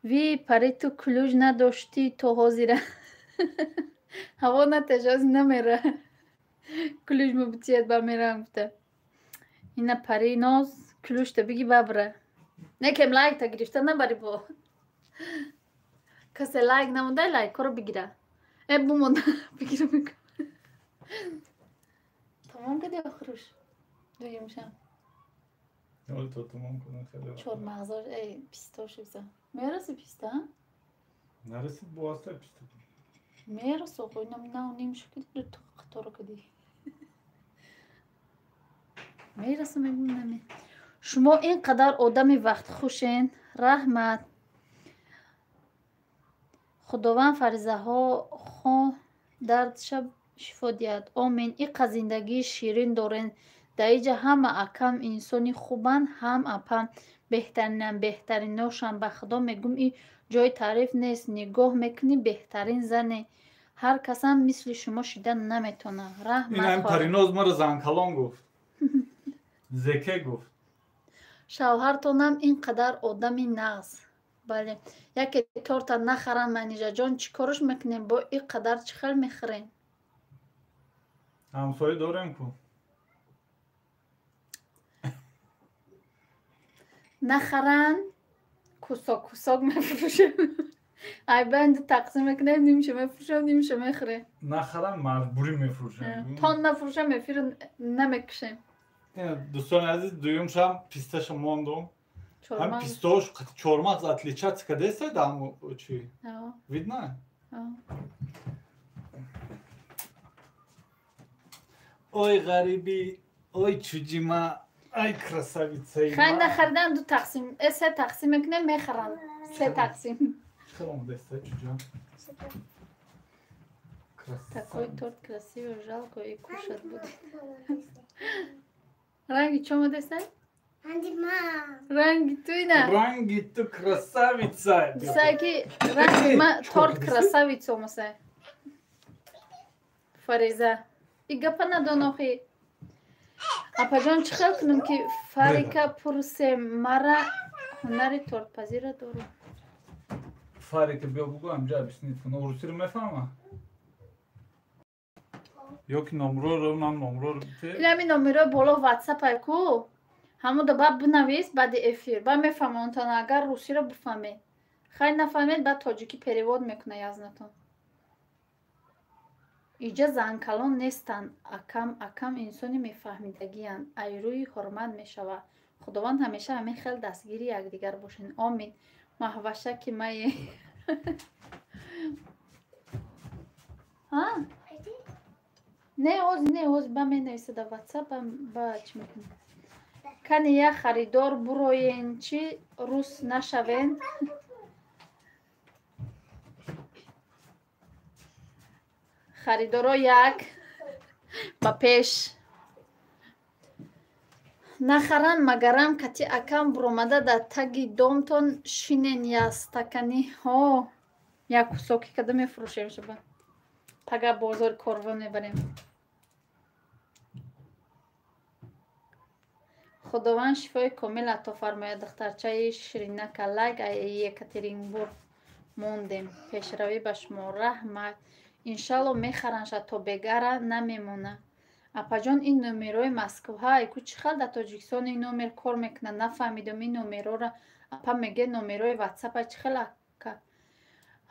Ви пари ту ключ надоштӣ то ҳозира. Ҳаво натешоз намера. Ключ мубтият ба мерам гуфта. Ина пари ноз ключта биги бабра. Некем лайкта гирифта набари бо. Касе лайк намондай лайкҳоро бигира. Э бумонда бигира мекун. Тамом кади охируш. Дуюмшам. Ҳол то тамом кунам хеле. Чормағзош эй пистош биза. Мераси писта? Нарасид бо аста писта. Мерасо хойнам нав ним шукид ду қатора кади. Мерасо мегум наме. Шумо ин қадар одами вақтхушен. Раҳмат. Худованд фаризаҳо хо дардша шифо диҳад. Омин. Иқа зиндагии ширин дорен. Дар иҷа ҳама акам инсони хубанд, ҳам апам беҳтаринам, беҳтариношам. Ба Худо мегум, и ҷои таъриф нест. Нигоҳ мекунӣ беҳтарин зане. Ҳар касам мисли шумо шида наметавонад. Раҳмат. Ин Париноз маро занкалон гуфт. Зеке гуфт. Шавҳартонам ин қадар одами нағз. Бале, яке торта нахаранд, Манижаҷон, чӣ корш мекунем? Бо ин қадар чӣ хел мехӯрем? Ҳамсоя дорем ку. Нахаранд, кусок кусок мефурӯшем. Айбанди тақсим мекунем, нимша мефурӯшем, нимша мехӯрем. Нахаранд, маҷбурӣ мефурӯшем. То нафурӯшем, эфир намекушем. Дӯстони азиз, дуюмшам писташа мондум. Ҳам пистош чормағз отличаться кадеста дам чи? Видно? Ой ғарибӣ, ой чуҷима, ай красавица. Хай нахаридан ду тақсим, се тақсим мекунем, мехаранд. Се тақсим. Хел омадаста чуҷа? Такой торт красивый, жалко и кушать будет. Ранги чо омадаста? Ранги ту ина. Ранги ту красавица. Дисай ки ранги ма торт красавица омаса. Фариза. И гапа надонохи. Апаҷон, чӣ хел кунам ки Фарика пурсем, мара ҳунари тортпазира дорам. Фарика биё бугӯ, ҳамҷа объяснить кун. Русиро мефаҳма? Ё ки номроро, нам номроро бите? Инами номерои боло WhatsApp ай ку. Ҳамуда баъд бинавис баъди эфир. Баъд мефаҳмонтон, агар русиро бифаҳмед. Хай нафаҳмед, баъд тоҷикӣ перевод мекуна язнатон. Иҷа занкалон нестанд, акам, акам инсони мефаҳмидагиянд. Айрӯи ҳурмат мешавад. Худованд ҳамеша ҳамин хел дастгири якдигар бошед. Омин. Маҳваша ки мае. А? Не, ҳози, не, ҳози ба менависа дар WhatsApp, ба чӣ мекунем? Кани як харидор буроен, чӣ рус нашавен? Харидоро як ба пеш. Нахаранд, магарам кати акам буромада дар таги домтон шинен я стакани. Ҳо. Як кусоки када мефурӯшем шуба. Пага бозори корвон мебарем. Худованд шифои комил ато фармояд. Духтарчаи ширинака лайк Екатеринбург мондем. Пешравӣ ба шумо, раҳмат. Иншалло мехаранша, то бегара намемона. Апаҷон, ин номерои Москваҳай ку чӣ хел дар Тоҷикистон ин номер кор мекунад? Нафаҳмидам ин номерора. Апа меге номерои ватсапа чӣ хел ака?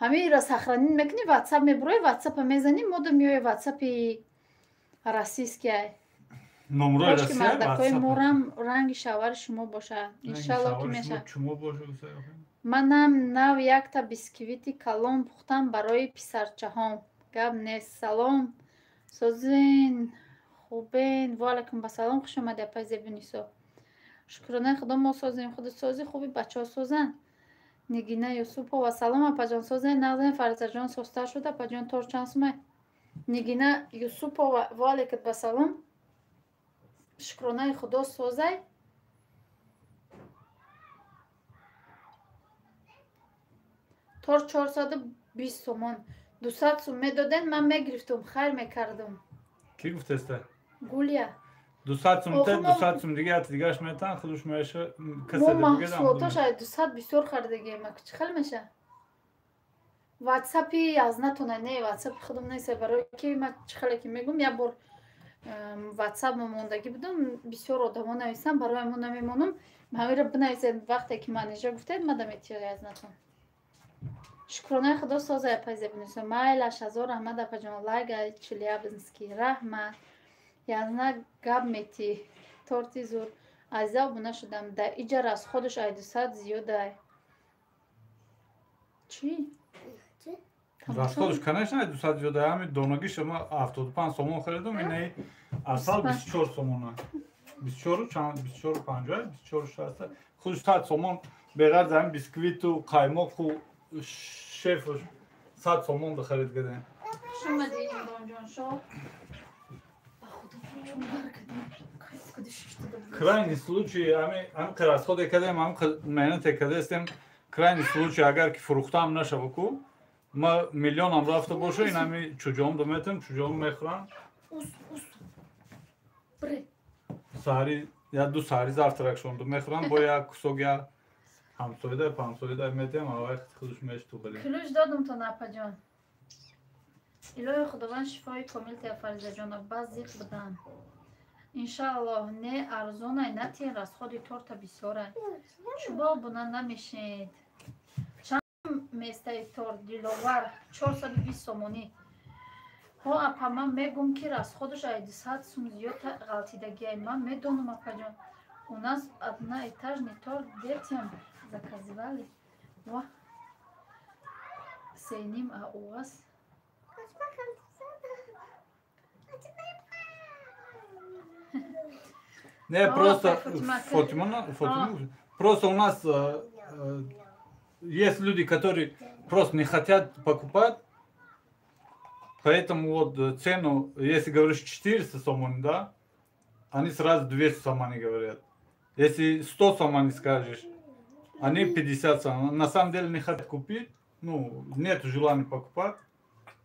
Ҳаминро сохранить мекунӣ, ватсап мебурои, ватсапа мезанӣ, модо меои ватсапи российския. Номрои Россия мардакои морам ранги шавари шумо бошад. Иншалло ки мешавад. Манам нав якта бисквити калон пухтам барои писарчаҳом. Гап нест. Салом, созин, хубен? Ва алайкум басалом, хуш омади апай Зебунисо. Шукронаи Худо мо созем, худо сози, хуби бачаҳо созанд. Нигина Юсупова, салом апаҷон, созен, нағзен? Фаризаҷон, созтар шуд апаҷон, торт чанд сумай? Нигина Юсупова, ва алайкум басалом. Шукронаи Худо созай. Торт 420 сомон. 200 сум медоден, ман мегирифтум, хайр мекардум. Ки гуфтеста? Гулия. 200 сум те, 200 сум дига ят дигаш метан, худуш меша каса дига. Мо маҳсулотош ай 200 бисёр харидагием, чӣ хел меша? Ватсапи аз натона, не, ватсапи худум нест, барои ки ман чӣ хеле ки мегум, як бор ватсап мондагӣ будум, бисёр одамо нависам, барои мо намемонам. Ҳамира бинависед вақте ки манежа гуфтед, мада метиёй аз натон. Шукронаи Худо соза апай Зебунисо. Майлаш, ҳазор раҳмат апаҷон. Лайга Челябинский, раҳмат. Язна гап мети, торти зур. Азиза обуна шудам. Да иҷа расходуш ай 200 зиёдай. Чӣ? Расходуш, конечно, ай 200 зиёдай. Ҳами донагиша ма 75 сомон харидум, инаи асал 24 сомона. 24 чанд, 24 50, 24 60. Худуш 100 сомон беғарз ҳами бисквиту қаймоқу шеф 100 сомон харид кардем. Хуш омадӣ Имронҷон шо. Крайний случай, ами расходе кардем, ами меҳнате кардестем. Крайний случай, агар ки фурӯхтаам нашава ку, ма миллионам рафта боша, ин ами чуҷоам дометам, чуҷоам мехӯрам. Саҳари я ду саҳари завтракшон мехӯрам, бо як кусок я ҳамсояда, памсояда метем, авай худуш мештуғали. Ключ додум то напаҷон. Илоҳи Худованд шифои комил тия Фаризаҷонов, баъз зиқ будан. Иншааллоҳ, не арзонай, натиен, расходи торта бисёрай. Чӯба обуна намешед. Чанд местаи торт, Диловар? 420 сомонӣ. Ҳо апа, ман мегум ки расходуш ай 200 сум зиёд ғалтидагиай. Ман медонам апаҷон. У нас одноэтажный торт детям заказывали. Ва сеним, а у вас? Не, просто Фотима, просто у нас есть люди, которые просто не хотят покупать, поэтому вот цену, если говоришь 400 сомони, да, они сразу 200 сомони говорят. Если 100 сомони скажешь, они 50 сомони. На самом деле не хотят купить, ну, нет желания покупать.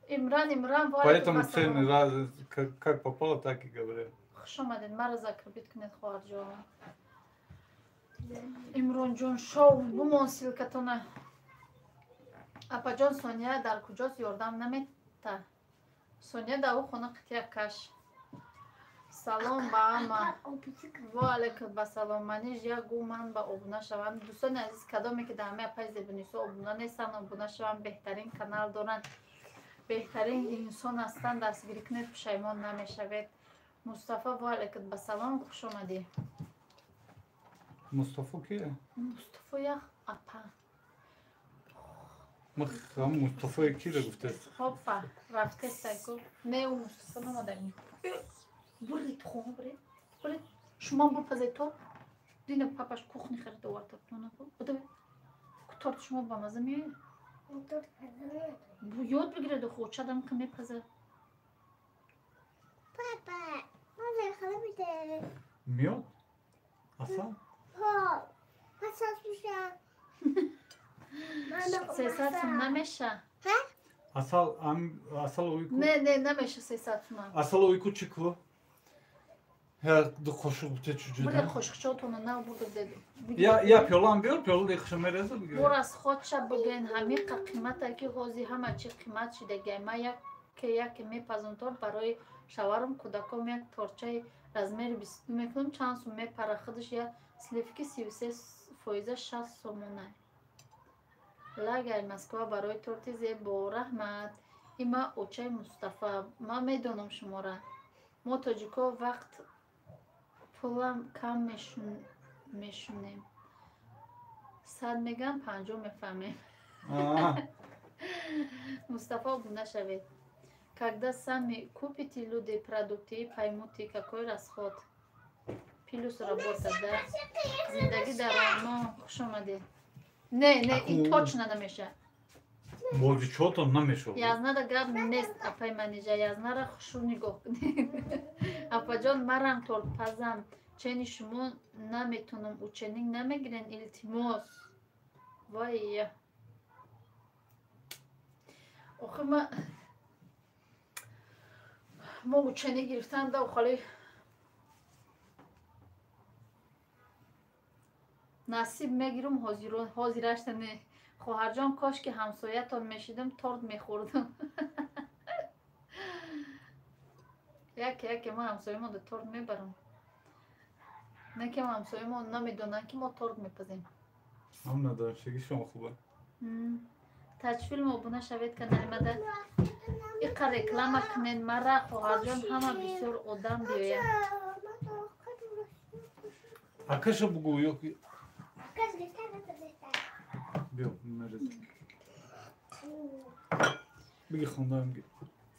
Имран, Имран, поэтому цены раз, как попало, так и говорят. Хуш омадед, маро закрепить кунед, хоҳарҷон. Имронҷон шоу, бумон ссылкатона. Апаҷон, Сония дар куҷост, ёрдам намета? Сония дар ӯ хона қития каш. Салом ба ҳама. Ва алайкум басалом. Маниж як гу ман ба обуна шавам. Дӯстони азиз, кадоме ки дар ҳамаи апай Зебунисо обуна нестанд, обуна шаванд. Беҳтарин канал доранд, беҳтарин инсон ҳастанд. Дастгирӣ кунед, пушаймон намешавед. Мустафа, ва алайкум басалом, хуш омадӣ. Мустафо ки? Мустафо як апа. Ма Мустафои киро гуфтест? Хопа, рафтестай ку. Не, ӯ Мустафо намода. Бурид хона, бурид. Бурид. Шумо бупазед торт. Дина папаш кухни харид овард тортона. Буда. Торт шумо ба маза меояд? Ёд бигиред, охо, чадам ки мепазад. Папа, маза хала. Миёд? Асал? Ҳо, асал меша. 300 сум намеша. Асал асал уйку. Не, не, намеша 300 суман. Асал уйку чӣ ку? Я ду қошуқ бите чуҷуда. Буре қошуқчотона нав бурда деду. Я пиёлам биёр, пиёла дехша мереза бигир. Бор аз ходша буген ҳамиқа қимата ки ҳози ҳама чи қимат шидагай. Ма яке мепазам торт барои шаварам кӯдаком як торчаи размери 22 мекунам, чанд сум мепара худаш я сливки 33% 60 сомона. Лагай Москва барои торти зебо, раҳмат. Има очаи Мустафа, ман медонам шумора. Мо тоҷико вақт пулам кам мешунем. 100 мегам, 50 мефаҳмем. Мустафа обуна шавед. Когда сами купите люди продукты и поймут, какой расход. Плюс работа, да? Зиндагӣ дар Олмон, хуш омадед. Не, не, ин точно намеша. Бозичотон намешавад. Язнара гап нест, апай манижа, язнара хушу нигоҳ кунед. Апаҷон, марам тортпазам. Чени шумо наметунам, ученик намегирен, илтимос. Вай. Охи мо ученик гирифтан да охали насиб мегирум ҳозирашта не. Хоҳарҷон, кош ки ҳамсоятон мешидам, торт мехӯрдам. Яке яке ма ҳамсоямонда торт мебарам. Не ки ҳамсоямон намедонанд ки мо торт мепазем. Ҳам надонам, шиги шумо хуба. Таҷфилм обуна шавед канали Иқа реклама кунед мара, хоҳарҷон, ҳама бисёр одам биёяд. Акаша бугу ё ки биё мерез. Биги хондаам ги.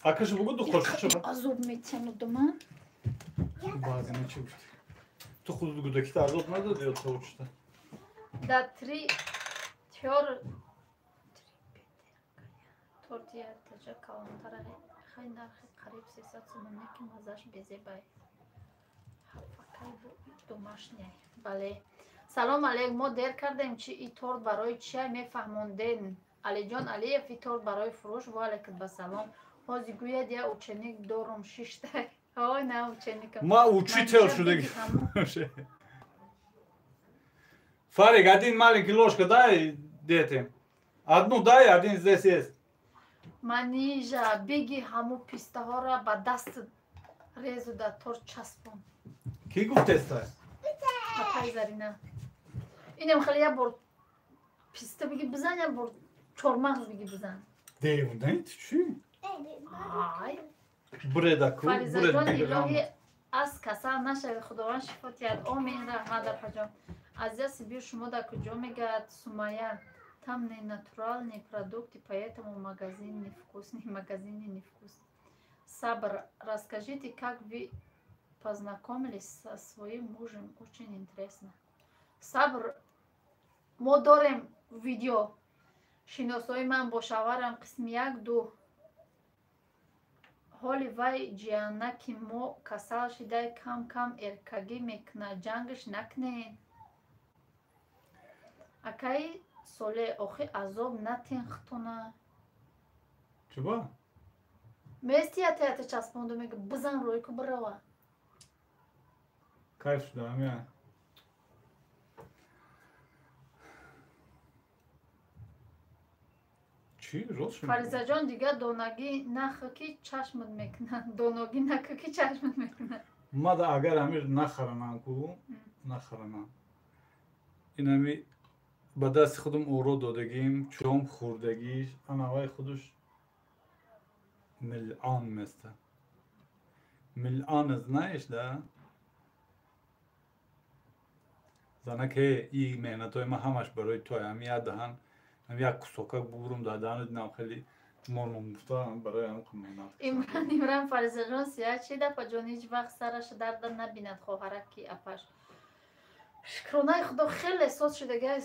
Акаша бугу ду қошуқча ба. Азоб метиҳам одама. Баъзе не чӣ гуфтӣ? Ту худ гудакита азоб надоди ё то учта? Да три чор торти яктаҷа калонтара хай нархи қариб 300 сомоне ки маззаш безебай. Ҳафакай домашняй. Бале. Салом алейк, мо дер кардем чи и торт барои чия мефаҳмонден? Алиҷон Алиев, и торт барои фурӯш, ва алейкум ба салом. Ҳози гӯяд я ученик дорум шиштай. Ой, на ученикам. Ма учитель шудаги. Фарик, один маленький ложка дай детям. Одну дай, один здесь есть. Манижа, биги ҳаму пистаҳоро ба даст резу да торт часпон. Ки гуфтеста? Апай Зарина. Инам хеле як бор писта биги бизан, як бор чормағз биги бизан. Девона, ту чӣ? Ай. Буреда ку, Фаризаҷон, илоҳи аз касал нашави, Худованд шифо диҳад. Омин, раҳмат, апаҷон. Азия Сибир шумо дар куҷо мегӯяд? Сумая. Там не натуральные продукты, поэтому магазин невкусный, магазины невкусный. Сабр, расскажите, как вы познакомились со своим мужем? Очень интересно. Сабр, мо дорем видео. Шиносои ман бо шаварам қисми 1-2. Ҳоли вай ҷианаки мо касал шидай кам-кам эркагӣ мекунад, ҷангаш накунед. Акаи Соле, охи азоб натен хитона. Чуба? Мести ята часпонду мега бизан рӯй ку бирава. Кайф шудам я. Чӣ? Рост шуд? Фаризаҷон, дигар донагӣ нахӯ ки чашмат мекунад. Доногӣ накӯ ки чашмат мекунад. Мада агар амир нахаранам ку, нахаранам. Инами ба дасти худам оро додагим, чом хӯрдагиш, анавай худуш милъон места. Милъон знаешь, да? Занаке и меҳнатҳои ман ҳамаш барои туай. Ҳами як даҳан, ҳами як кусока бурум дар даҳанат, инам хеле мормон гуфта барои ҳам меҳнат. Имран, Имран, Фаризаҷон сиҳат шид, апаҷон, ҳеҷ вақт сараша дарда набинад хоҳараки апаш. Шукронаи Худо хеле соз шудагай,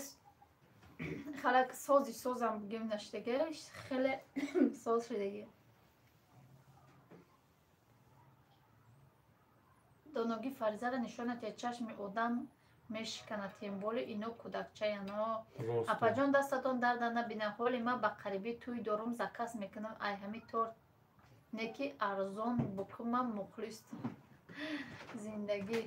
халак сози созам бигем нашудагай, хеле соз шудагай. Доногӣ Фаризаро нишонат я чашми одам Мешиканад, тем более ино кӯдакчаяно. Апаҷон, дастатон дарда набина. Ҳоли ман ба қарибӣ тӯй дорум, заказ мекунам ай ҳами торт, не ки арзон букумам, мухлис зиндагӣ.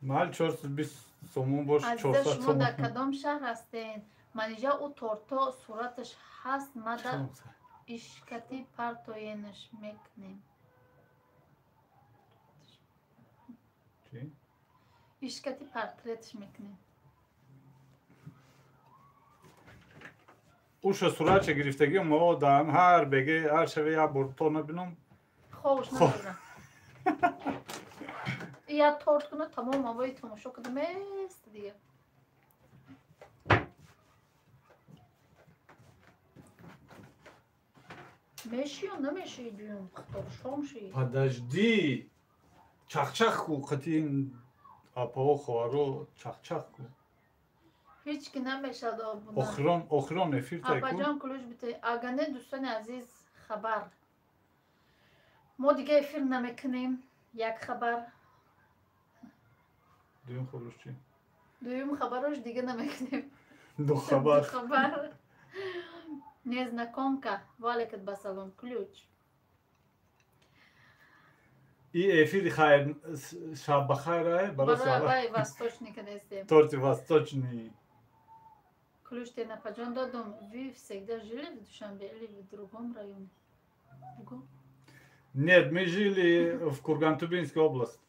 Маҳал 420 сомон бош. Азиза, шумо дар кадом шаҳр ҳастен? Манижа, ӯ торто сураташ ҳаст, мада ишкати партоенаш мекунем. Ишкати портретш мекунем. Уша суратша гирифтагӣ мо дар ҳар беге, ҳар шаве як бор то набинам. Ховш надорам. Я торт куна, тамом авои тамошо кардам, эст дига. Меши ё намеши, дуюм шом ши? Подожди, чахчах ку, қати апао хоҳаро чахчах ку. Ҳеҷ ки намешад обуна. Охирон, охирон эфир тай ку. Апаҷон, ключ бите. Агане, дӯстони азиз, хабар: мо дига эфир намекунем. Як хабар. Дуюм хабарош чи? Дуюм хабарош дига намекунем. Ду хабар. Ду хабар. Незнакомка, валикат ба салом, ключ. И эфири хайр, шаб бахайр ай барои восточный кадестем. Торти восточный. Ключ те, напаҷон, додум. Вы всегда жили в Душанбе или в другом районе? Другом? Нет, мы жили в Курган-Тюбинской области.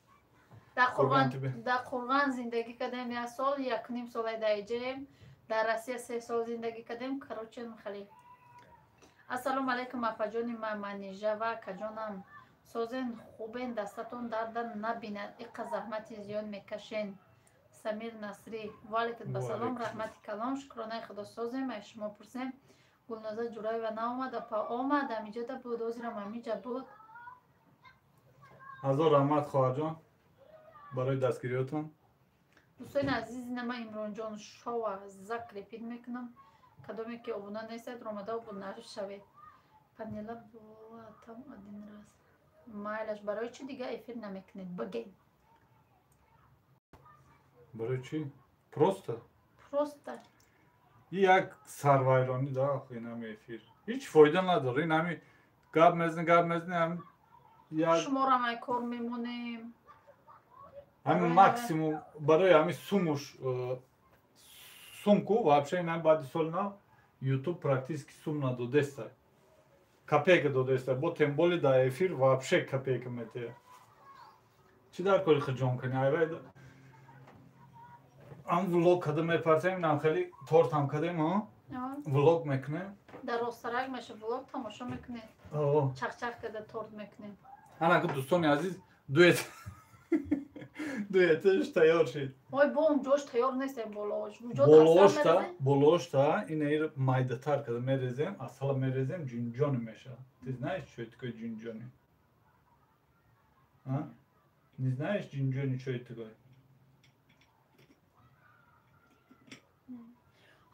Дар Қурған зиндагӣ кардем як сол, якним сол дар иҷаем, дар Россия 3 сол зиндагӣ кардем. Короче, хеле. Ассалому алайкум, апаҷони ман Манижа ва акаҷонам, созен, хубен? Дастатон дарда набинад, иқа заҳмати зиёд мекашен. Самир Насрӣ, ваалайкум басалом, раҳмати калом, шукронаи худо, созем, ай шумо пурсем. Гулноза Ҷураева наомад, апа? Омад, амиҷода буд, ҳозирам амиҷа буд. Ҳазор раҳмат, хоҳарҷон, барои дастгириётон. Дӯстони азиз, ина ман Имронҷон шова закрепить мекунам. Кадоме ки обуна нестед, ромада обуна шавед. Поняла, была там один раз. Майлаш, барои чӣ дига эфир намекунед, баген? Барои чӣ? Просто. Просто. И як сарвайронӣ да, инами эфир ҳеҷ фоида надорад. Инами гап мезани, гап мезани, ҳами як Шуморо май кор мемонем. Ҳами максимум барои ҳами сумуш сумку. Вообще, инами баъди соли нав Ютуб практически сум надодеста, копейка додеста, бо тем более дар эфир вообще копейка метея. Чӣ дар кори хиҷон кани? Айвай, ам влог када мепартем, инам хеле тортам кадем, влог мекунем. Дар ростарак меша, влог тамошо мекунем, чахчах када торт мекунем. Ана, дӯстони азиз, дуэт дуэташ тайёр шид. Ой, бо унҷош тайёр нест, болоош. Болоошта, болоошта ина майдатар када мерезем, асала мерезем, ҷинҷони меша. Ты знаешь, что это такое ҷинҷони? А не знаешь ҷинҷони, что это такое?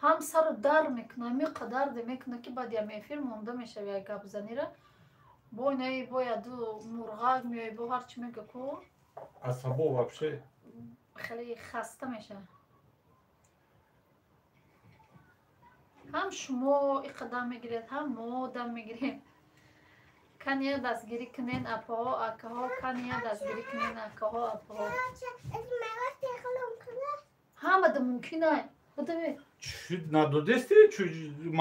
Ҳам сару дар мекуна, миқадар мекуна, ки баъд ям эфир монда мешави, як гапзанира бо инаи бояду мурғак меои, бо ҳарчи мега ку. Асабо вообще. Хеле хаста мешава. Ҳам шумо иқадам мегиред, ҳам мо дам мегирем. Кания дастгирӣ кунен, апаҳо, акаҳо, кания дастгирӣ кунен, акаҳо, апаҳо. Ҳамада мумкин ай. Бадаве. Чӣ надодести? Чӣ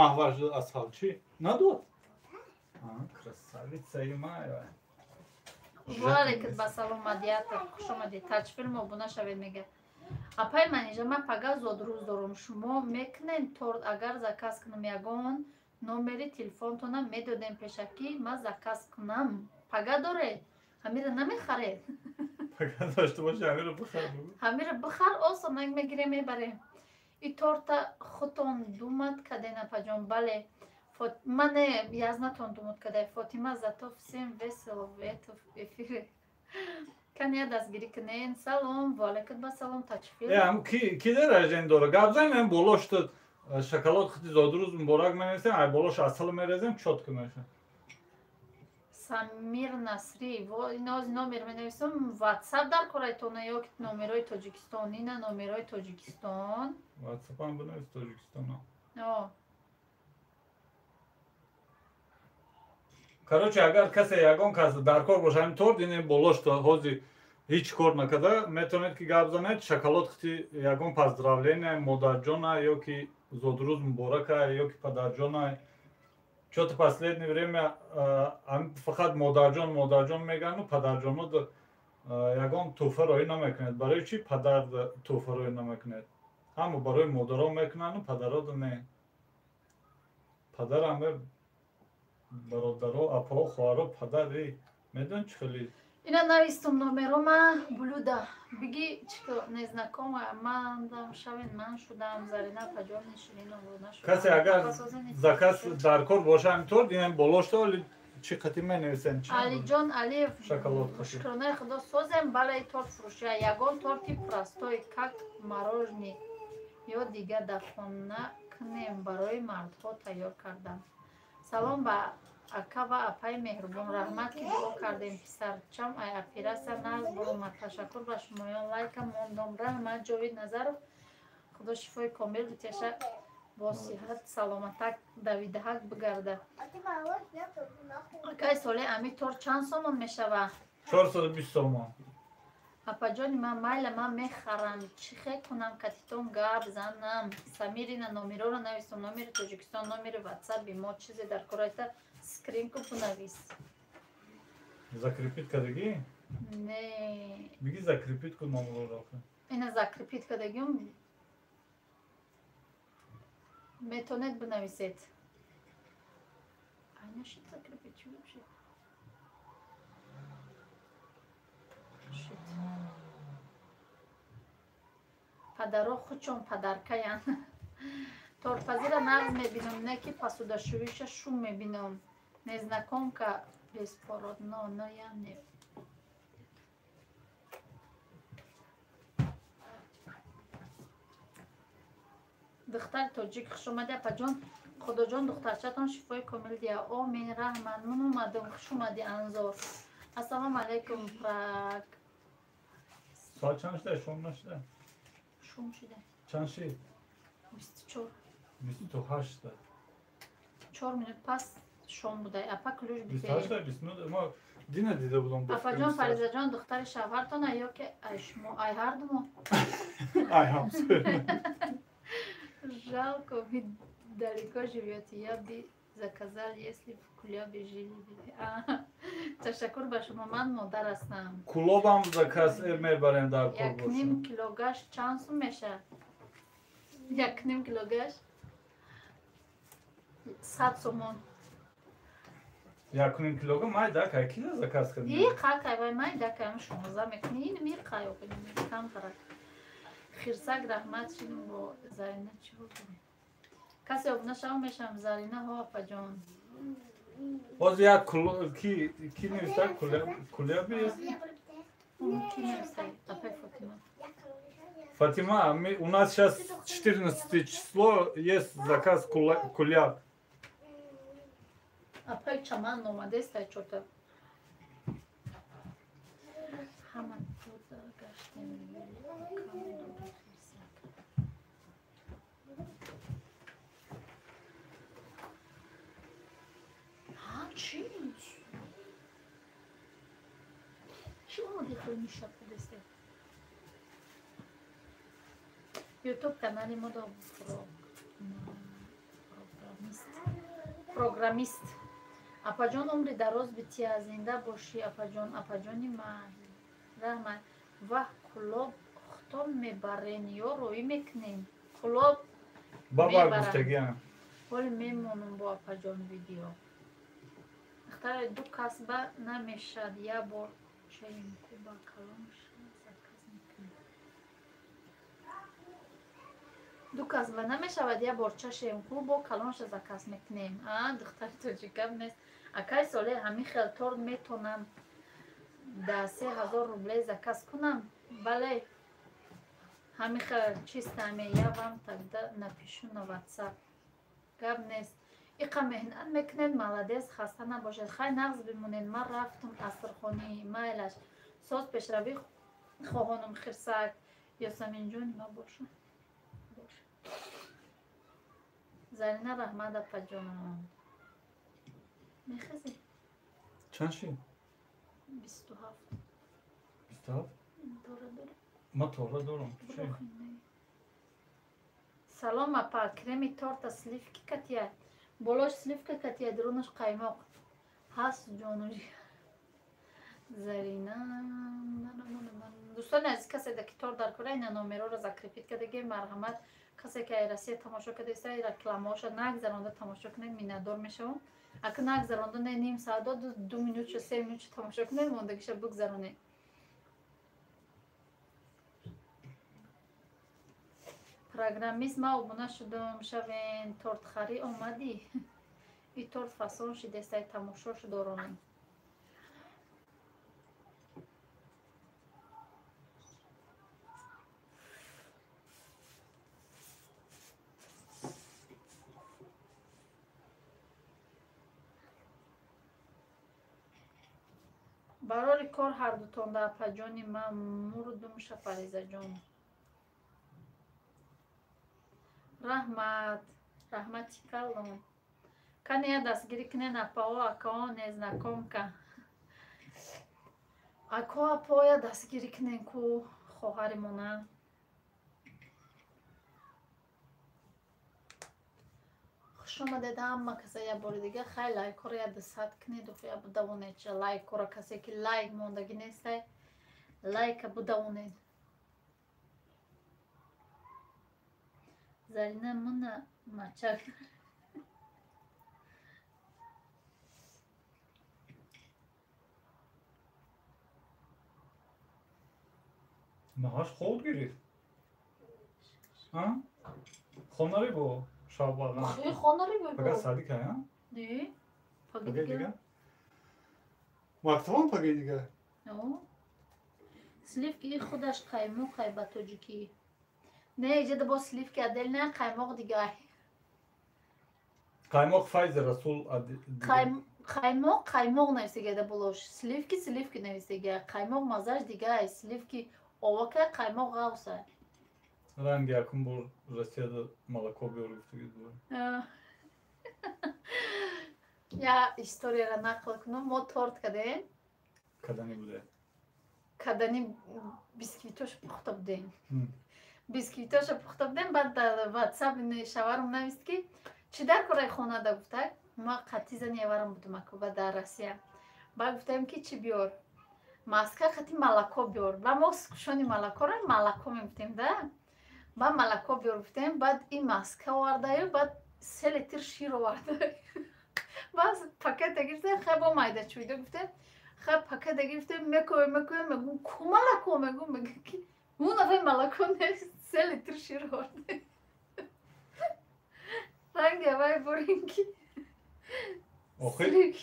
маҳваш асал чӣ надод? Красавица имаева. Ваалайкум ба салом, Мадиятов, хуш омадед. Таҷфилм обуна шавед, мега. Апай Манижа, ман пага зодрӯз дорум. Шумо мекунен торт? Агар заказ кунам, ягон номери телефонтона медодем пешакӣ, ман заказ кунам. Пага доред? Ҳамира намехаред? Пага дошта боши, ҳамира бихар. Ҳамира бихар, осонак мегирем, мебарем. И торта худтон думат каден, апаҷон? Бале, мане язнатон думат кадай, Фотима. Зато всем весело в этом эфире. Кания дастгирӣ кунен. Салом, ваалайкум ба салом, тачфил. Ки дера дора гап занем, болошта шоколад хити зодрӯз муборак менависем, ай болош асал мерезем, чётко меша. Самир Насри, иноз номер менависам, WhatsApp дар корайтона ё ки номерои Тоҷикистон, ина номерои Тоҷикистон. WhatsApp-ам бинавис Тоҷикистона. О. Короче, агар касе ягон кас дар кор боша, ҳамин торт ине болошто ҳози ҳеҷ кор накарда, метавонед ки гап занед, шоколад хити ягон поздравление модарҷона ё ки зодрӯз муборака ё ки падарҷона. Чё-то последнее время фақат модарҷон модарҷон мегану падарҷоно ягон тӯҳфа роӣ намекунед. Барои чӣ падар тӯҳфа роӣ намекунед? Ҳама барои модарон мекунанду падарода не. Падарам бародаро, апао, хоҳаро, падари медон чӣ хеле. Ина навистум номерома блюда. Биги чико незнакома ман шавен ман шудам Зарина апаҷони Ширинова нашудам. Касе агар заказ дар кор боша ҳамин торт инам болошто вале чӣ қатӣ менависен? Алиҷон Алиев шоколад қатӣ. Шукронаи Худо созем бале торт фурӯшия. Ягон торти простой как мороженое ё дига дар хона кунем барои мардҳо тайёр кардам. Салом ба ака ва апаи меҳрубон, раҳмат ки дуо кардем писарчам ай оператсия нағз баромад. Ташаккур ба шумоён, лайка мондом. Раҳмат Ҷовид Назаров, Худо шифои комил битеша, бо сиҳат саломатак давидаҳак бигарда. Акаи Солеҳ, ами торт чанд сомон мешава? 420 сомон. Апаҷони ман майла ман мехарам, чӣ хе кунам катитон гап занам. Самирина номероро нависом, номери Тоҷикистон, номери ватсапи мо, чизе дар корайта скринку бунавис. Закрепить кардагӣ? Не. Биги закрепить кун номероро. Ина закрепить кардагиум, метонед бинависед. Ай нашид закрепить, чӣ вообще? Шид. Падаро хучон падаркаян. Тортпазира нағз мебинам, не ки пасудашӯиша шум мебинам. Незнакомка беспородно, но я не. Духтари тоҷик хуш омадӣ апаҷон. Худоҷон духтарчатон шифои комил диҳад. Омин раҳмат. Ман омадам, хуш омадӣ Анзор. Ассалому алайкум Праг. Соат чанд шуда? Шом нашуда? Шом шуда. Чанд шид? 24. 28. 4 минут пас шом буда. Апа ключ бите. 28 29 ма дина дида будам. Апаҷон Фаризаҷон духтари шавҳартона ё ки ай шумо ай ҳардумо? Ай ҳамсоя. Жалко, вы далеко живете. Я бы заказал, если в Кулябе жили бы. Ташаккур ба шумо, ман модар ҳастам. Кулобам заказ мебарем дар кор Як ним кило гашт чанд сум мешавад? Як ним кило гашт 100 сомон. Як ним килограмм майда кай ки заказ кардем? И қакай вай майда кай ам 16 мекунӣ, ин миқай кам тарак. Хирсак раҳмат шинум бо Зарина чӣ кунем? Касе обуна шава мешавам Зарина ҳо апаҷон. Ҳозир як ки нависта Куляби есть? Ки нависта? Апай Фатима. Фатима, у нас сейчас 14 число, есть заказ куляб. Апай Чаман омадеста чота. Ҳама туда гаштем. Чӣ? Чӣ омади хеле мишак кудесте? Ютуб канали мо программист. Апаҷон умри дароз бития, зинда бошӣ апаҷон, апаҷони ман. Раҳмат. Ваҳ Кулоб хутон мебарен ё роӣ мекунем? Кулоб баба гуфтагиам. Ҳоли мемонам бо апаҷон видео. Духтаре ду касба намешад, я бор чаимку ба калонша заказ мекунем. Ду касба намешавад, я бор чашемку бо калонша заказ мекунем. А духтари тоҷикам нест. Акай Солеҳ ҳамин хел торт метонам да 3000 рублей заказ кунам? Бале, ҳамин хел чист ҳаме, я вам тогда напишу на WhatsApp. Гап нест. Иқа меҳнат мекунед, молодец, хаста набошед. Хай нағз бимонед, ман рафтум асрхонӣ, майлаш. Соз пешравӣ хоҳонам хирсак. Ёсаминҷони ма боша. Зарина раҳмат апаҷон. Мехезӣ? Чанд шид? 27. 27? Тора дорам. Ман тора дорам. Салом апа, креми торта сливки катия. Болош сливка катия, дурунаш қаймоқ. Ҳаст ҷону Зарина. Дӯстони азиз, касе ки торт дар кора, ина номероро закрепить кардагӣ, марҳамат. Касе ки ай Россия тамошо кардаиста, рекламаҳоша нагзаронда тамошо кунед, миннатдор мешавам. Ака нагзаронда не ним саат до 2 минутша, 3 минутша тамошо кунед, мондагиша бигзаронед. Программист ма обуна шудум, шавен тортхарӣ омадӣ. И торт фасон шидестай, тамошош доронем. Барори кор ҳардутонда апаҷони ман мурдум Шафаризаҷон. Раҳмат, раҳмати калон. Кане я дастгирӣ кунен апао, акао, незнакомка. Ако апао я дастгирӣ кунен ку хоҳари мона. Хуш омадед ҳама каса як бори дига. Хай лайкҳоро я дусад кунед, я будавонед ча лайкҳоро, касе ки лайк мондагӣ нестай, лайка будавонед. Зарина мына мачак. Маҳаш хоб гирифт. Хонари бо шаббалан. Хонари бо. Пага садик а? Не. Пага дига. Мактабам пага дига. Сливки худаш қаймоқ ай ба тоҷикӣ. Не, иҷода бо сливки отдельно, қаймоқ дигар. Қаймоқ Файзи Расул. Қаймоқ қаймоқ нависагида болош. Сливки сливки нависагия. Қаймоқ маззаш дигар. Сливки овака, қаймоқ ғавса. Ранги якум бор Россияда молоко биёр гуфтагид буд. Я историяро нақл кунам. Мо торт кардем. Кадани буде? Кадани бисквитошо пухта будем. Бисквитошо пухта будем, баъд дар ватсап шаварам навист ки чӣ дар кораи хонада гуфтак. Ма қатъи зани аварам будум акуба дар Россия. Баъд гуфтаем ки чӣ биёр? Маска қати молоко биёр. Ба мо кушони молокоро молоко мегуфтем да. Ба молоко биёр гуфтем, баъд ин маска овардаю, баъд 3 литр шир овардаю. Баъд пакета гирифтем, хай бо майда чӯйда гуфтем, хай пакета гирифтем, мекоем, мекоем, мегум ку молоко, мегум, мегум ки мунафай молоко нест, 3 литр шир овардаю. Ранги авай боринки. Охир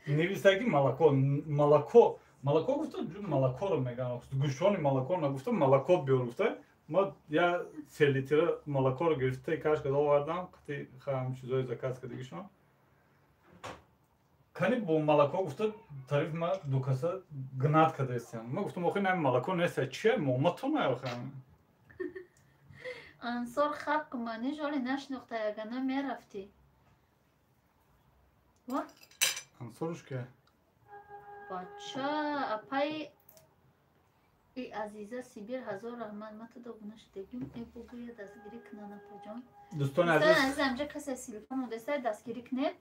нависаги молоко, молоко, молоко гуфта, молокоро меган, гӯшони молоко нагуфта, молоко биёр гуфта. Ма я 3 литра молокоро гирифта, каш када овардам, қати хам чизои заказ кардагишон. Кани бо молоко гуфта, тариф ма ду каса гнат кадаистям. Ма гуфтам, охир нами молоко нест, чия моматона охир. Ансор хаб кумани жоли нашнохта ягана мерафтӣ. Ва? Ансоруш ке? Бача, апай и Азиза Сибир ҳазор раҳмат, ма ту догуна шудагим, э бугӯя дастгирӣ кунан апаҷон. Дӯстони азиз, амҷа касе силка мондеста дастгирӣ кунед.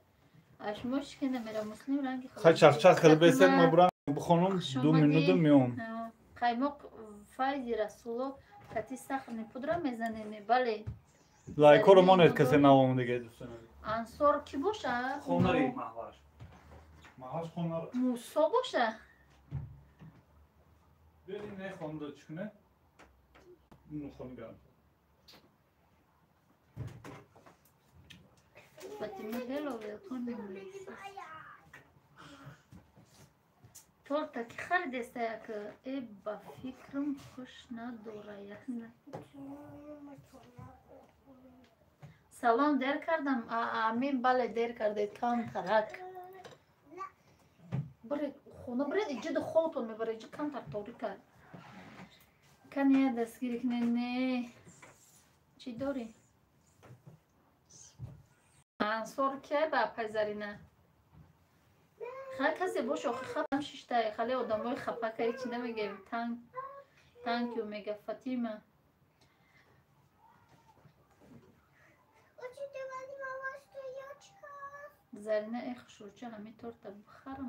Шумо чӣ ки намера муслим ранги хай чахчах карда бесед, ма бурам бихонам, 2 минута меом. Қаймоқ Файзи Расуло кати сахни пудра мезанем, бале. Лайкоро монед касе навомадага дӯстони азиз. Ансор ки боша? Хонари маҳваш. Маҳваш хонар. Мусо боша? Бери не хонда чӣ кунед? Нухони гарм. Фатима hello, welcome. Торта ки харидеста як э ба фикрам хуш надора як. Салом, дер кардам. Амин, бале, дер кардед, камтарак. Буред, хона буред, иҷода хобтон мебаред, иҷо камтар торика. Кане дастгирӣ кунед, не. Чӣ дорӣ? Ансор кия ба апай Зарина? Ха касе бош, охи хапам шиштай, хале одамои хапакаи чӣ намегем. Thank you мега Фатима. Зарина, э хушрӯча, ҳамин торта бихарам.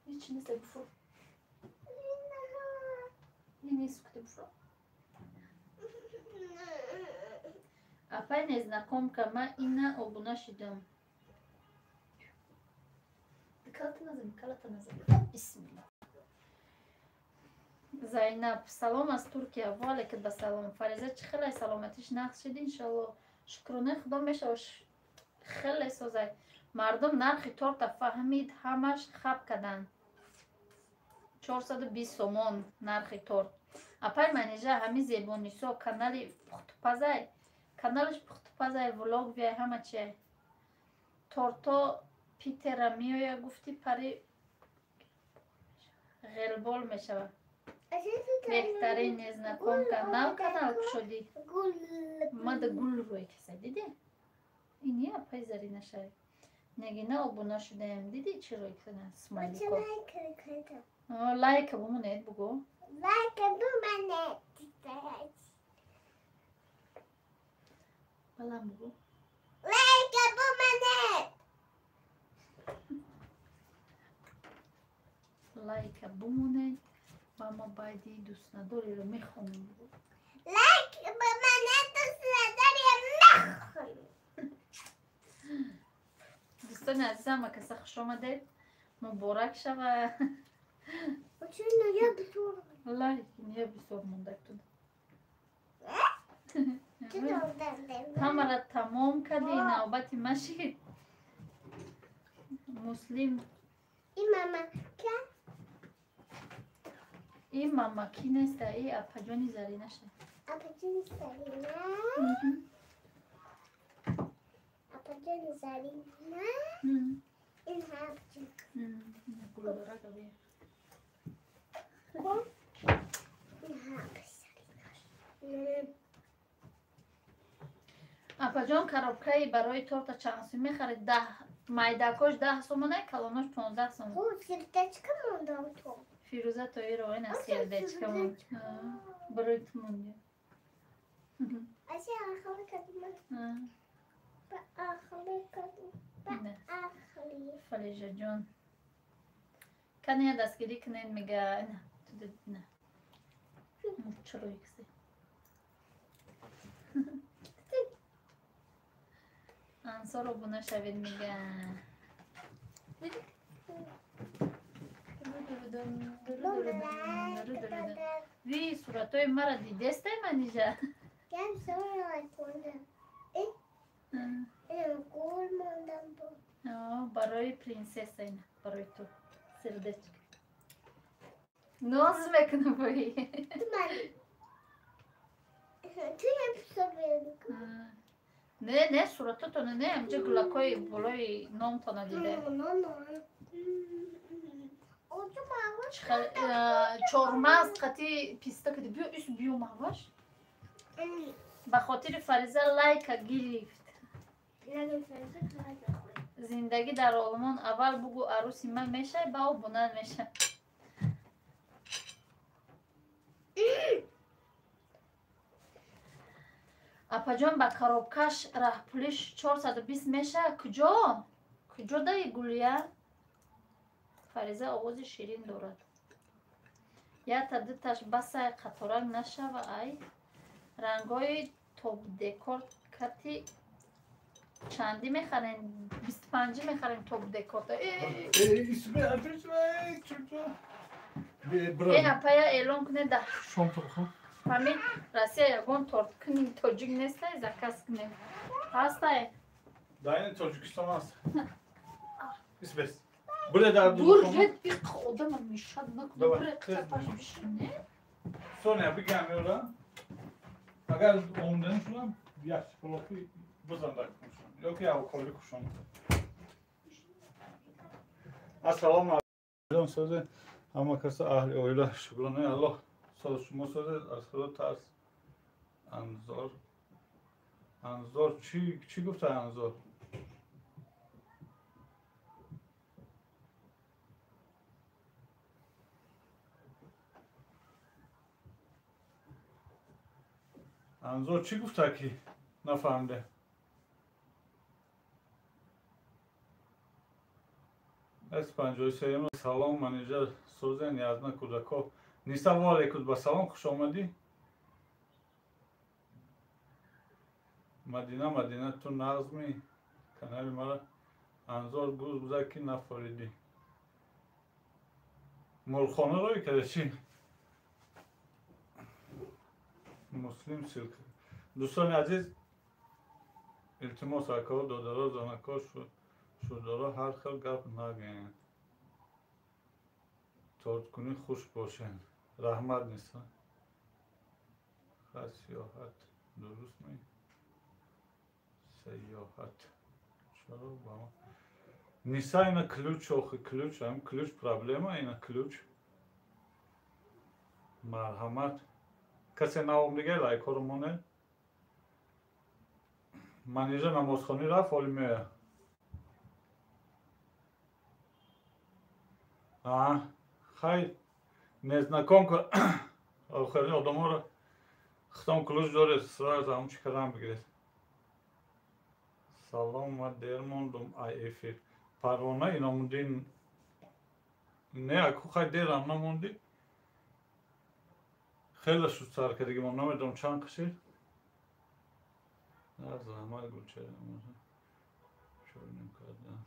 Ҳеч нест, буфур. Нест, кути буфур. Апай незнакомка, ман ина обуна шидам. Калата назани, калата назани. Бисмилла. Зайнаб, салом аз Туркия. Ва алайкум ба салом. Фариза чӣ хеле саломатиш нақс шид, иншалло. Шукронаи Худо мешава, хеле созай. Мардум нархи торта фаҳмид, ҳамаш хаб карданд. 420 сомон нархи торт. Апай Манижа, ҳами Зебонисо канали пухтупазай. Каналаш пухтупазай, влог виай, ҳама чиай. Торто Питера меоя гуфти, пари ғелбол мешавад. Беҳтарин незнакомка. Нав канал кушодӣ. Мада гул рӯй киса, дидӣ? Ини апай Зарина шай. Нагина обуна шудаем, дидӣ чӣ рӯй киса? Смайлико. Лайка бумонед, бугӯ. Лайка бумонед. Балам бугӯ. Лайка бумонед. Лайка бумонед. Ва мо баъди дӯстнадориро мехонем. Лайк бумонед, дӯстнадориро мехонем. Дӯстони азизам, каса хуш омадед. Муборак шава. Лайк я бисёр мондак туда. Ҳамара тамом кардӣ, навбати ма шид. Муслим. И мама ки неста, и апаҷони Зарина ша. Апаҷони Зарина. Апаҷони Зарина. Ин апаҷон. Гулдорак аби. Апаҷон, коробкаи барои торта чанд сум мехаред? Даҳ майдакош 10 сомона, калонош 15 сом. Сердечко мондам то. Фирӯза Тоирова, ина сердечко монд. Барои ту монди. Фалижаҷон. Кане дастгирӣ кунед, мега. Ина. Мурчаро иксе. Ансор обуна шавед, мега. Ви суратҳои мара дидестай, Манижа? Барои принсесса, ина барои ту сердечко. Ноз мекунам бои. Не, не, суратотона не, амҷа гулакҳои болои номтона дида. Чормағз қати писта кади. Биё, ис биё мағваш. Ба хотири Фариза лайка гирифт. Зиндагӣ дар Олмон, аввал бугӯ арӯси ман мешай, ба обуна меша. Апаҷон, ба коробкаш раҳпулиш 420 меша. Куҷо? Куҷо даи гулия? Фариза овози ширин дорад. Якта дуташ басай, қаторак нашава ай. Рангҳои топдекор кати чандӣ мехарем? 25 мехарем топдекорта. Э, апая эълон кунед да. Ҳамин Россия ягон торткуни тоҷик нестай, заказ кунем. Ҳастай? Да, ин Тоҷикистон аст. Исбес. Буле дар Буред, биқ одама мешад накун. Буре, қапаш бишин, не? Соня, бигам ёра. Агар омдан шудам, як шоколади бизан дар кушон. Ёки авоколи кушон. Ассалому алайкум, созе ҳама каса аҳли оила шукронаи Аллоҳ. Соз шумо созе аз худо тарс. Анзор. Анзор чӣ гуфта Анзор? Анзор чӣ гуфта ки нафаҳмида? С53 салом менеҷер созен язна кӯдако. Ниса ва алайкум ба салом, хуш омадӣ. Мадина, Мадина, ту нағзми канали мара Анзор гуз буза ки нафоридӣ. Мурғхона рӯй карда чӣ? Муслим силка. Дӯстони азиз, илтимос акаҳо, додаро, занако, шудоро ҳар хел гап нагӯянд. Торткунӣ хуш бошед. Раҳмат Ниса. Сиёҳат дуруст ме? Сайёҳат. Чаро ба ма? Ниса ина ключ охи ключ, ам ключ проблема ина ключ. Марҳамат. Касе наомдига лайкҳоро монед. Манижа намозхонӣ рафт, ҳоли меояд. Хай незнакомка охирин одаморо хитом ключ доред, сразу ҳамон чӣ кардан бигиред. Салом, ман дер мондум ай эфир. Парвона Иномуддин не, аку хай дерам намондӣ. Хеле шуд сар кардагӣ, ман намедонам чанд қишид. Заҳмат гулчаҳра чойним кардан.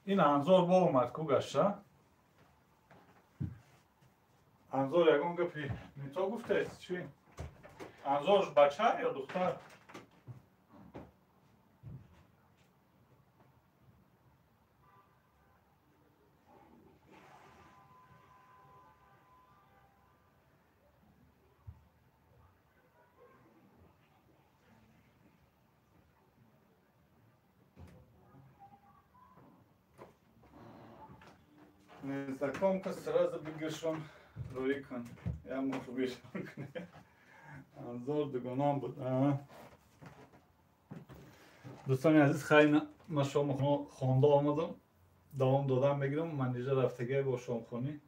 Ин Анзор бо омад ку гашта? Анзор ягон гапи не то гуфтаест чӣ? Анзор бача ё духтар? Незнакомка сразу бигиршон рӯӣ кун. Я мухбиршон кунед. Анзор дугонам буд. Дӯстони азиз, хайр, ман шомхона хонда омадам. Давом додам мегирам. Манижа рафтагия бо шомхонӣ.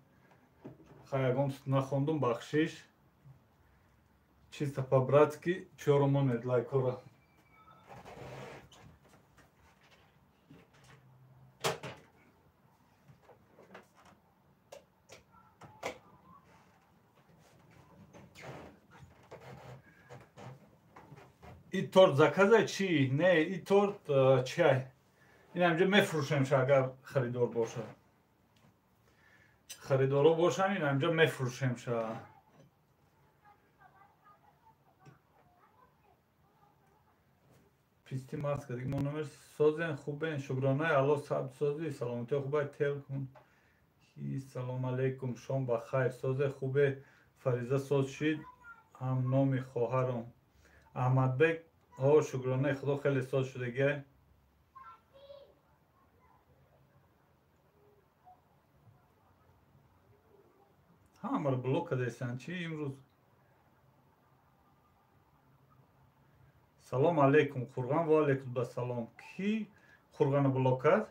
Хайр, ягон нахондум, бахшиш. Чисто по-братски чёро монед лайкҳоро. И торт заказай чӣ? Не, и торт чай. Ин ҳамҷо мефурӯшемша агар харидор бошад. Харидоро бошанд, ин ҳамҷо мефурӯшемша. Писти маска диг мо номер созен хубен шукронаи Аллоҳ сабт сози саломатиё хубай тел кун. Ҳи салом алейкум шом ба хайр созе хубе Фариза соз шид ҳам номи хоҳаром. Аҳмадбек ҳо шукронаи Худо хеле соз шудагиай. Ҳамаро блок кардастанд чӣ имрӯз? Салом алейкум Қурғон ва алейкум басалом. Кӣ Қурғонро блок кард?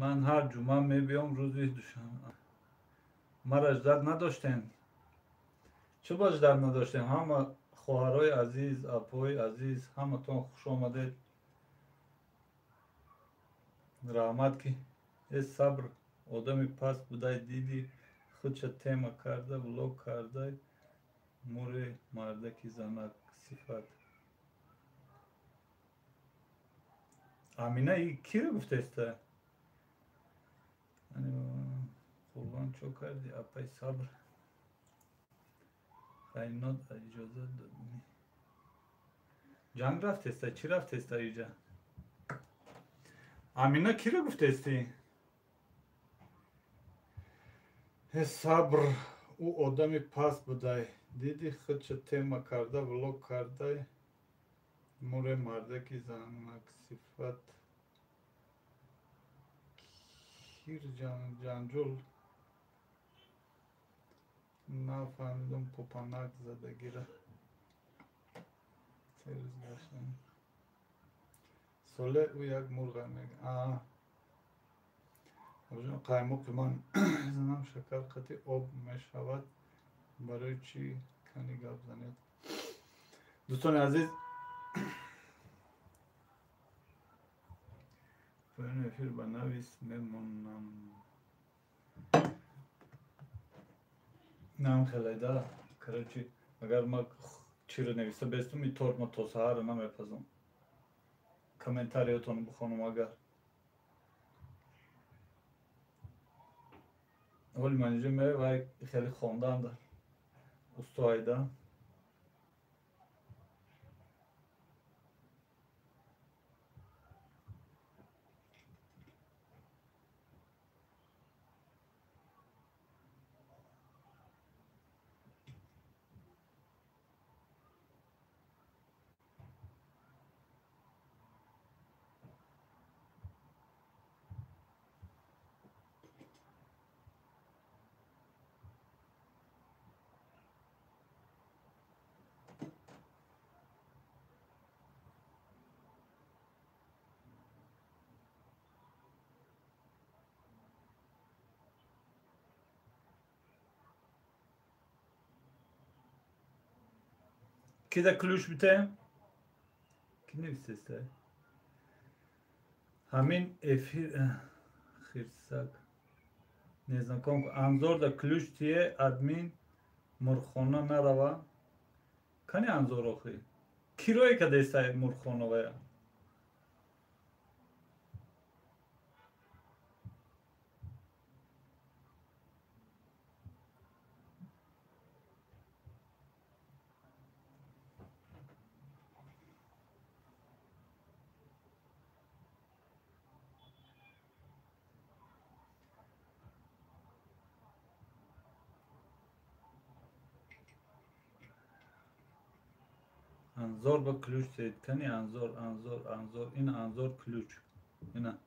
Ман ҳар ҷумъа мебиём рӯзи душанбе. Мара ждат надоштем. Чӣ ба ждат надоштем? Ҳама хоҳарои азиз, апои азиз, ҳаматон хуш омадед. Раҳмат ки э сабр одами паст будай диди худша тема карда, блок карда, муре мардаки занак сифат. Амина и киро гуфтаеста? Қурбон чо карди апай сабр? Хайнот иҷозат додми. Ҷанг рафтеста? Чӣ рафтеста иҷа? Амина киро гуфтаести? Ҳе сабр, ӯ одами паст будай. Диди худша тема карда влог кардай. Муре мардаки занаксифат. Кир ҷанҷол нафаҳмидум, попанак задагира. Се рӯз гаштам. Соле ӯ як мурға мега. Қаймоқи ман занам шакар қати об мешавад. Барои чӣ кани гап занед? Дӯстони азиз, поёни эфир ба навис мемонам. Нам хелайда, короче, агар ма чиро нависта бестум, и торт ма то саҳара намепазам. Комментариётон бихонам агар. Ҳоли манижа ме вай хеле хонданда. Усто айда. Кида ключ битем? Ки нависеста? Ҳамин эфир хирсак. Незнаком Анзор да ключ тие админ мурхона нарава. Кани Анзор охи? Кирое кадеста мурхона вая? Анзор ба ключ тед. Кани Анзор, Анзор, Анзор. Ина Анзор ключ. Ина.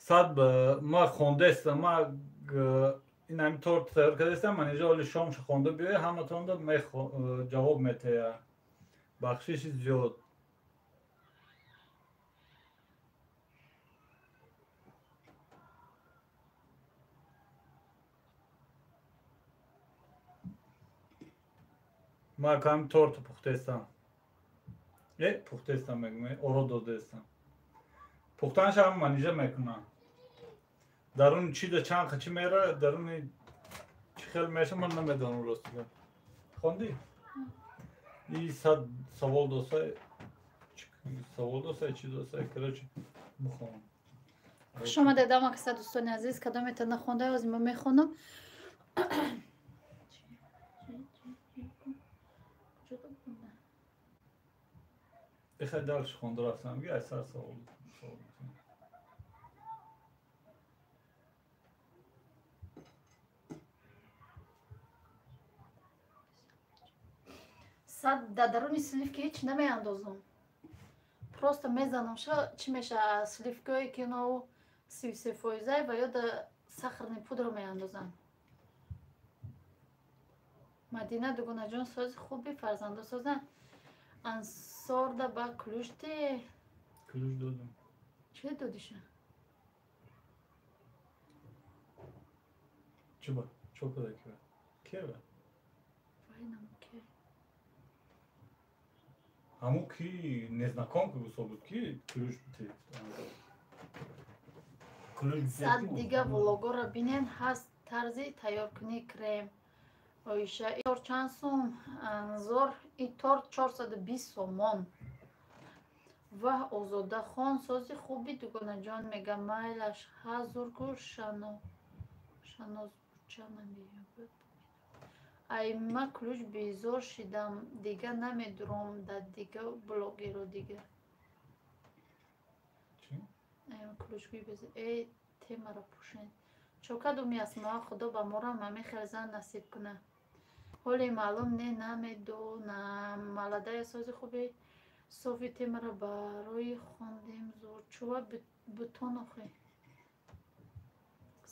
Сад ма хондестам, ма ин ҳами торт тайёр кардастам, ман инҷа оли шомша хонда биёя, ҳаматонда ҷавоб метея. Бахшиши зиёд. Ма ками торту пухтестам. Пухтестам мегӯм, оро додестам. Пухтанша ҳам манижа мекунам. Даруни чи да чанд қачи мера, даруни чи хел меша ман намедонам рости гап. Хонди? И сад савол досай, савол досай, чи досай, короче, бихонам. Хуш омадед, дама каса дӯстони азиз, кадомета нахонда, ози ма мехонам. Ихай дальше хонда рафтам, ги ай сар савол. Сад дар даруни сливки ҳеч намеандозам. Просто мезанам ша, чӣ меша сливкое ки но 33 фоизай ва ё да сахарный пудра меандозам. Мадина дугонаҷон сози хуби фарзандо созанд. Ансорда ба ключ те. Ключ додам. Чӣ додиша? Чӣ ба? Чо када ки? Ке ба? Вай нам ке. Ҳамун ки незнакомка гусо буд, ки ключ битед. Сад дига влогоро бинен, ҳаст тарзи тайёркунии крем. Оиша, и торт чанд сум? Анзор, и торт 420 сомон. Ваҳ, Озодахон, сози хуби дугонаҷон мега, майлаш ҳа зургу шанозбуча намеёбад. Ай ма ключ безор шидам, дига намедуром да дига блогеро дига. Айма ключгӯи безор. Э, темаро пӯшен. Чокадуми Асмоа, худо ба морам ҳамин хел зан насиб куна. Ҳоле маълум не, намедонам. Маладая сози хуби софи темаро барои хондем зур. Чува бутон охе.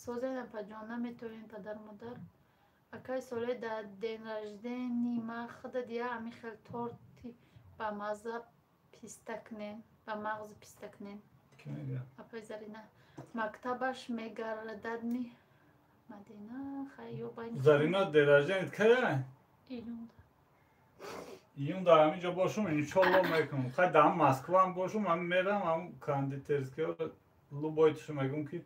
Созед апаҷон, наметавонем падару модар. Акай соле дар день рождения ма худат я ҳамин хел торти ба мазза писта кунем, ба мағзи писта кунем. Апай Зарина, мактабаш мегардадми Мадина хай ё байни Зарина, день рождения кай? Июнда. Июнда ҳамин ҷо бошум, иншолло мекунам. Хай дар Москваам бошум, ҳам мерам, ҳам кондитерский любой тушу мегум ки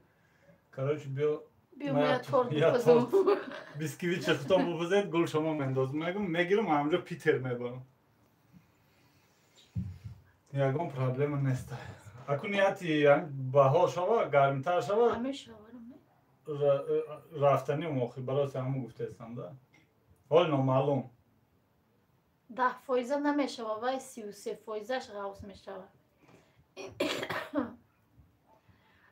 короче биё биё ма торт бипазам. Бисквит худтон бупазед, гул шумо мендозам. Мегум, мегирам, ҳамҷо Питер мебарам. Ягон проблема нест. Аку нияти баҳор шава, гармтар шава. Рафтани охи барои ҳамун гуфтаистам да. Ҳол номаълум. 10 фоиза намешава, вай 33 фоизаш ғавз мешава.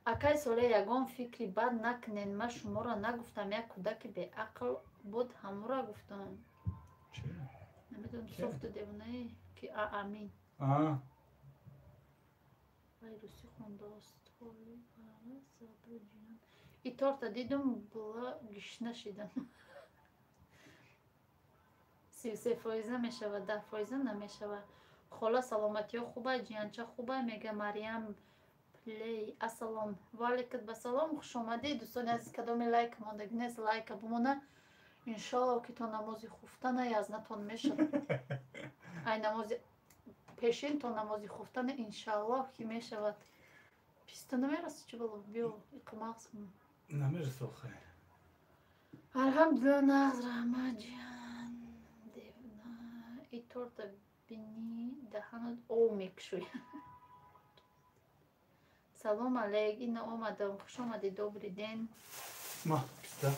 Акай соле, ягон фикри бад накунед, ман шуморо нагуфтам, як кӯдаки беақл буд, ҳамура гуфтам. Намедонам, софту девонае ки амин. Вай русӣ хондааст. И торта дидум, була гишна шидам. 33 фоиза мешава, 10 фоиза намешава. Хола, саломатиҳо хуба, ҷиянча хуба, мега Мариям Плей. Ассалом ваалайкум басалом, хушомадед, дӯстони азиз. Кадоми лайк мондагӣ нест, лайка бумона. Иншолло ки то намози хуфтана язнатон мешавад. Ай намози пешин то намози хуфтана иншаллоҳ ки мешавад. Писта намераси, чӣ бало, биё иқмағз кун. Намераси охе. Алҳамдулилла, нағз, раҳмат, ҷиян. Девна и торта бини, даҳанат ов мекушояд. Салом алейк, ина омадам, хуш омадӣ, добрый день. Ма писта.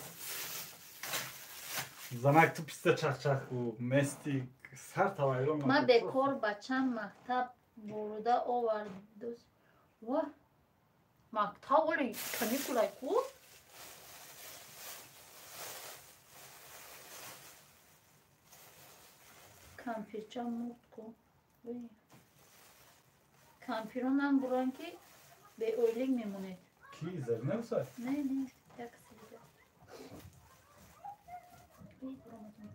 Занак, ту писта чахчах ку мести сар тавайрон. Ма бекор бачам мактаб бурда овардус. Ва мактаб оли каникулай ку? Кампирча мурд ку. Кампиронам буран ки беойлик мемонед. Ки Зарина усай? Не, не, як касе. Эй, буромадам.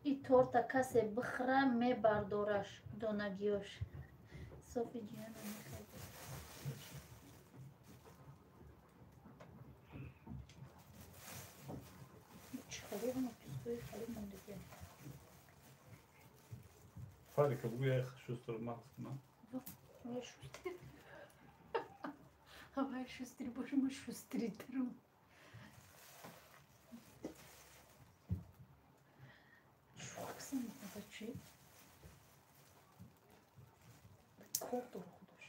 И торта касе бихӯра, мебардораш донагиёш. Софи ҷияна мехоҳад. Чӣ хеле ҳама пистои хеле мондагиам. Фарика, бугу як шустро мағз кунам. Вай шустри. Вай шустри боши, ма шустритарам. Шӯхаксан бачи. Кор дора худош.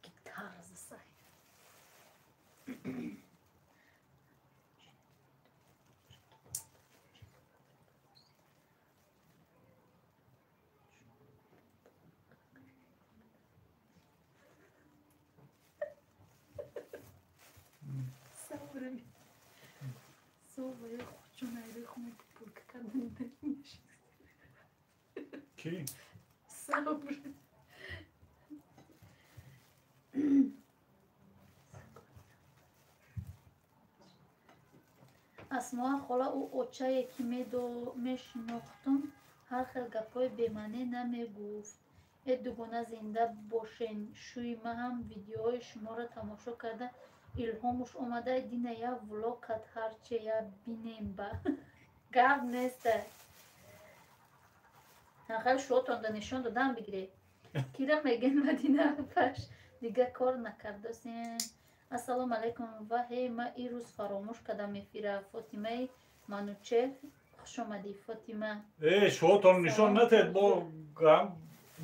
Гитара засай. Сабрами. Сова я хочу на пупурка кардан. Ки? Сабр. Асмоа хола, ӯ очае ки мешинохтум, ҳар хел гапҳои бемаънӣ намегуфт. Э, дугона, зинда бошен, шӯи ма ҳам видеоҳои шуморо тамошо карда илҳомуш омада, дина як влог кад, ҳарче я бинем ба гап неста. Хел шуотонда нишон додан бигире. Кира мегӯян Мадина апаш дига кор накардосен. Ассалому алайкум. Ваҳе, ма ин рӯз фаромӯш кардам эфира. Фотимаи Манучер, хуш омадӣ, Фотима. Э, шуотон нишон натед, бо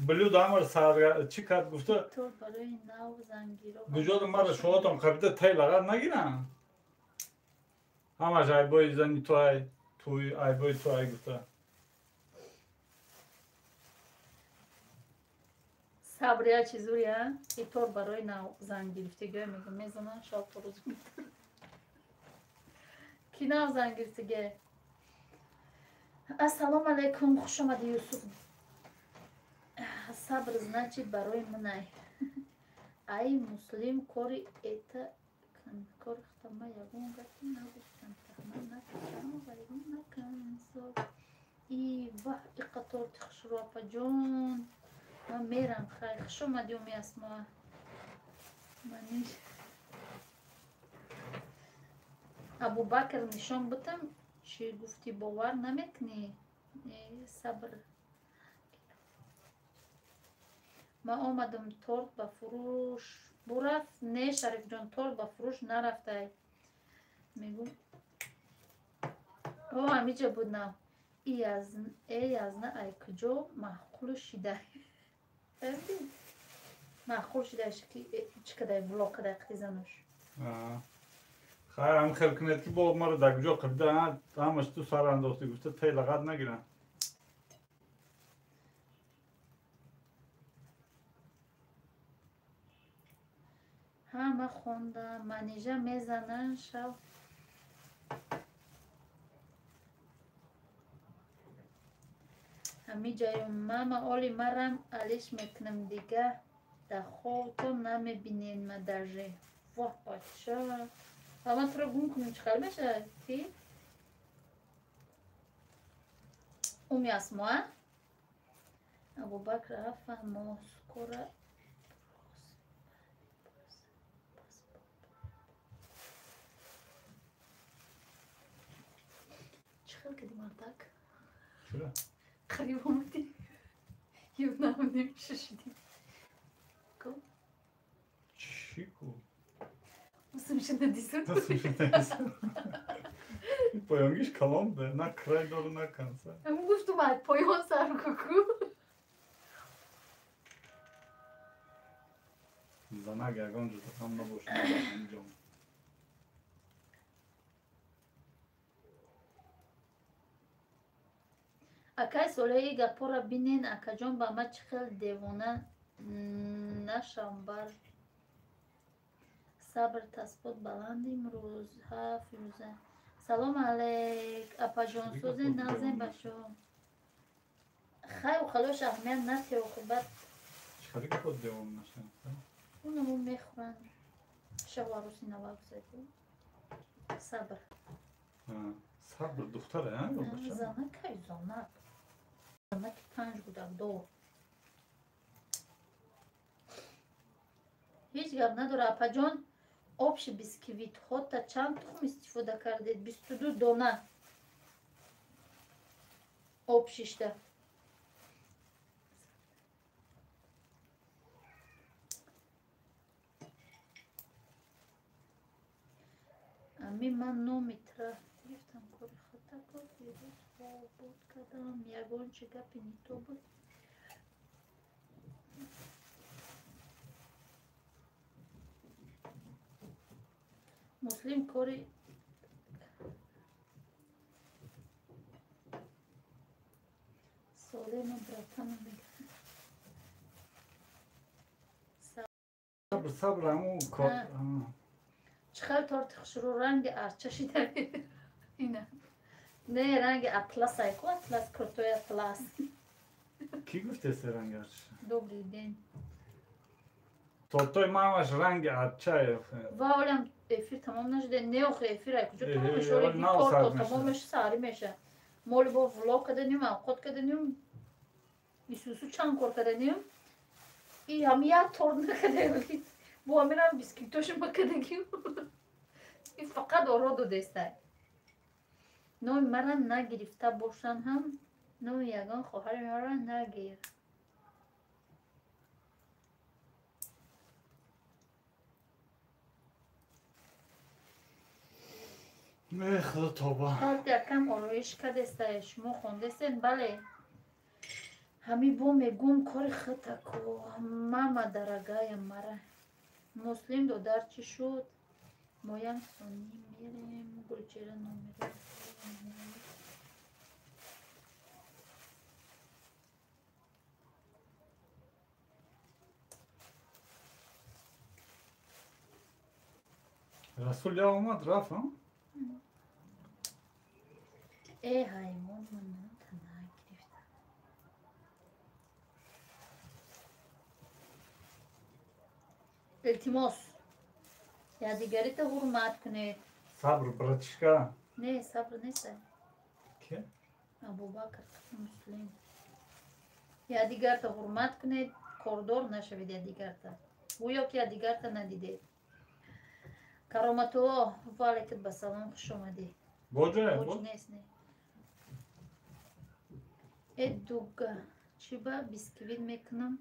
блюдо ҳамар сар чӣ кард гуфта. Торт барои нав зангиро. Гуҷода мара шуотон қабида тай лағат нагиранд. Ҳамаш айбои зани ту ай, туй айбои ту ай гуфта. Сабр я чизури, а? И торт барои нав занг гирифтагиҳо мегӯям, мезананд шаб то рӯз. Ки нав занг гирифтагие? Ассалому алайкум, хуш омадӣ, Юсуф. Сабр значит барои мунай. Ай муслим кори эта кори хтама ягон гапи нагуфтам, таҳмат накардам, вайрон накун. И ваҳ, иқа торти хушрӯ, апаҷон. Ман мерам, хай, хуш омадӣ, уми Асмо. Маниш. Абубакр нишон бутам, чӣ гуфтӣ, бовар намекунӣ? Сабр. Ман омадам, торт ба фурӯш бурафт. Не, Шарифҷон, торт ба фурӯш нарафтай. Мегӯм. О, ҳамиҷа буд нав. Э язна ай куҷо маъқул шидай? Маъқул шидай чӣ кадай влог кадай қити зануш. Хай, ҳам хел кунед ки бо маро дар куҷо қабида ҳамаш ту сар андохтӣ гуфта тай лағат нагиранд. Ҳама хондам, манижа мезананд шав. Ҳамиҷаю мама оли марам алиш мекунам дига дар хобтон намебинед ма даже. Воҳ бача. А ман туро гум кунам чӣ хел мешавад? Ки? Уми Асмо, Абубакр афаҳмо скоро чӣ хел кардӣ мардак? Чура? Қариб омадӣ. Ё наомадем, шишидӣ. Ку? Чӣ ку? Усумши надису. Поёнгиш калон бе, на край дору, на конца. Гуфтум ай поён сар куку. Занак ягон ҷо ҳам набошад ҳамҷо. Акай солеҳи гапҳоро бинен, акаҷон, ба ман чӣ хел девона нашавам бар. Сабр таспот баланд имрӯз. Ҳа, Фирӯза. Салом алейк, апаҷон, сӯзе назем ба шумо. Хай, ухалош аҳамият натеҳ, баъд. Чӣ хели гапҳо девона нашавам? Унамо мехӯранд. Шаб арӯси навак зад. Сабр. Сабр духтара, а? Ё бача? Занакай, занак. Занаки панҷ гудакдор. Ҳеҷ гап надора, апаҷон. Обши бисквитҳота чанд тухм истифода кардед? 22 дона. Об шишта. Ами ман номи тра гирифтам, кори хата ку дирӯз обод кардам, ягон чи гапи нито буд. Муслим кори солема братана мегӯяд. Сабр, сабр, ҳамун кор. Чӣ хел торти хушрӯ, ранги арча шида. Ина. Не, ранги атлас айку, атлас, крутой атлас. Кӣ гуфтест ранги арча? Добрый день. Тортои мамаш ранги арча. Ва олям эфир тамом нашуда. Не, охи эфир ай куҷо тамом меша? Оли торто тамом меша, саҳарӣ меша. Моли бо влог каданем, авқот каданем, исусу чанд кор каданем. И ҳам як торт накадаем. Бо ҳаминам бисквитошо макадагим. И фақат оро додестай. Номи мара нагирифта бошанд ҳам. Номи ягон хоҳари маро нагир. Э, худо тоба. Торт якам ороиш кардеста, шумо хондестен? Бале. Ҳами бо мегум кори хитаку. Мама дорогая мара. Муслим додар чӣ шуд? Моям сонӣ мерем, Гулчера номера. Расул я омад рафт, а? Э, ҳаймон манота нагирифта. Илтимос, якдигарита ҳурмат кунед. Сабр, братишка. Не, сабр неста. Ке? Абубакр Муслим. Якдигарта ҳурмат кунед, кордор нашавед якдигарта. Гӯё ки якдигарта надидед. Кароматулло, ва алайкум басалом, хуш омадӣ. Боҷа? Боҷ нест, не. Э дуга, чӣ ба бисквит мекунам,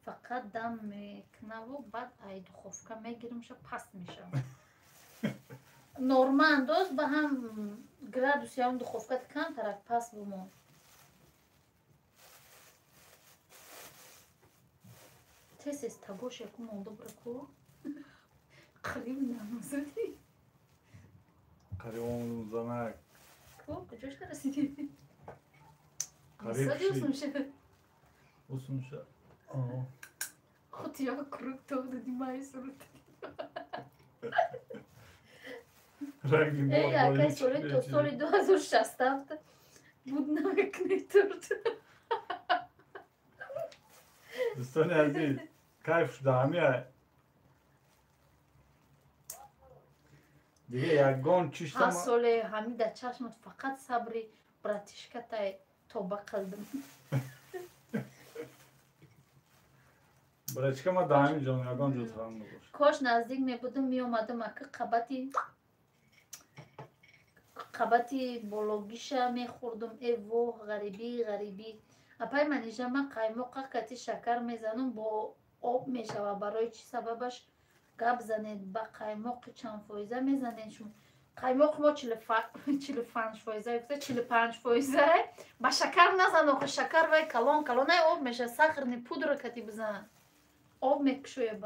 фақат дам мекунаву баъд ай духовка мегиримша паст мешавам. Норма андоз ба ҳам градуси ҳам духовкат камтарак паст бумон. Тез-тез тагош яку монда бура ку. Қариб намазудӣ. Қариб омадум занак. Ку, куҷош нарасидӣ? Қариб Сади шид. усумша. Усумша. Худ як круг тоб дадӣ май сурат. Ранги Э, акай соли то соли 2067 буд намекунӣ торт. Дӯстони азиз, кайф шуда ҳамия. Дига ягон чишта Ҳар соле ҳами дар чашмат фақат сабри братишкатай тоба қилдим. Братишка ма дар ҳамин ҷон ягон ҷо тарам набош. Кош наздик мебудум, меомадум, ака қабати бологиша мехӯрдум. Э воҳ, ғарибӣ, ғарибӣ. Апай Манижа, ман қаймоқа кати шакар мезанам, бо об мешава. Барои чӣ сабабаш гап занед? Ба қаймоқи чанд фоиза мезанед шумо? Қаймоқи мо 45 фоиза, гуфта 45 фоиза. Ба шакар назан охи, шакар вай калон калонай об меша. Сахарный пудра кати бизан, об мекушоя.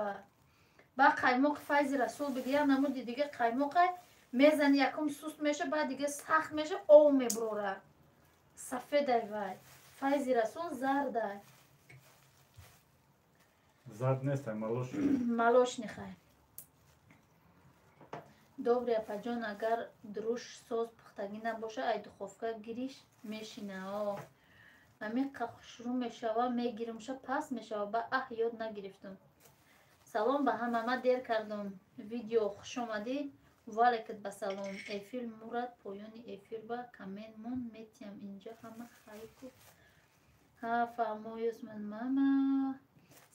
Ба қаймоқи Файзи Расул биги, як намуди дига қаймоқай мезани, якум суст меша, баъд дига сахт меша, об мебурора. Сафедай вай. Файзи Расул зардай. Зард нестай, малош. Молочный хай. Добрый, апаҷон, агар друш соз пухтагӣ набоша, ай духовка гириш мешина. О, ҳамин қа хушрӯ мешава, мегиримша паст мешава. Ба аҳ ёд нагирифтум. Салом ба ҳама, ман дер кардум видео, хуш омадӣ. Ваалайкум басалом. Эфир мурад, поёни эфир ба коммент мон метиҳам. Инҷа ҳама хайку. Ҳа, фаҳмо Юсман мама.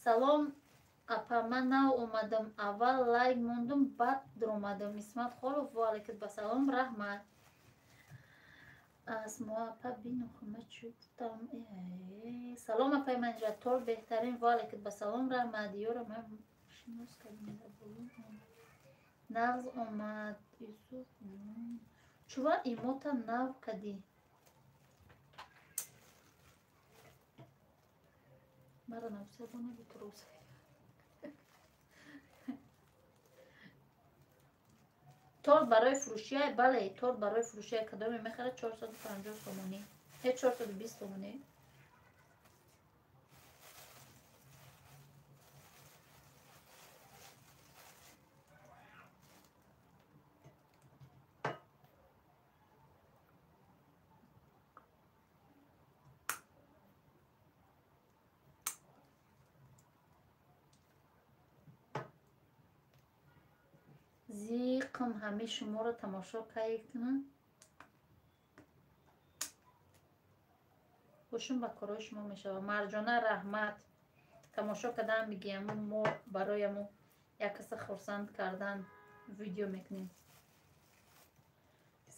Салом апа, ман нав омадам, аввал лайк мондум, баъд дуромадам. Исмат Холов, ваалайкум басалом, раҳмат. Асмо апа бинохама чӯ гуфтам. Салом апай Манижа, торт беҳтарин, ваалайкум басалом, раҳмат. Ёра ман шинос кардем дар боло. Нағз омад Юсуф. Чува имота нав кадӣ? Мара навсабона битрус. Торт барои фурӯшия? Бале, торт барои фурӯшия. Кадоме мехарад? 450 сомонӣ. Э, 420 сомонӣ. Зиқм ҳамаи шуморо тамошо кунам. Хушум ба корҳои шумо мешавад. Марҷона, раҳмат. Тамошо кардан бигияму мо барояму як каса хурсанд кардан видео мекунем.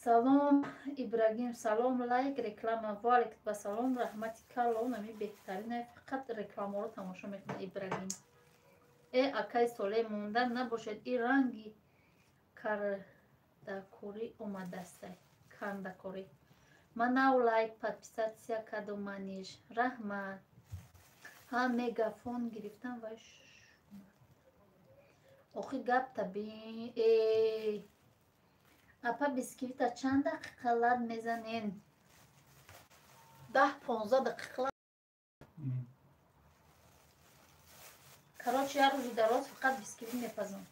Салом Ибрагим, салом, лайк, реклама. Ва алейкум ассалом, раҳмати калон, ами беҳтарин, фақат рекламаро тамошо мекунад Ибрагим. Э, акай Соле, монда набошед, и ранги кардакорӣ омадастай, кандакорӣ. Ман нав лайк, подписаться кардум, маниш. Раҳмат. Ҳа, мегафон гирифтам вай. Охи гапта бин. Э, апа, бисквита чанд дақиқа лад мезанен? 10-15 дақиқа. Короче, як рӯзи дароз фақат бисквит мепазам.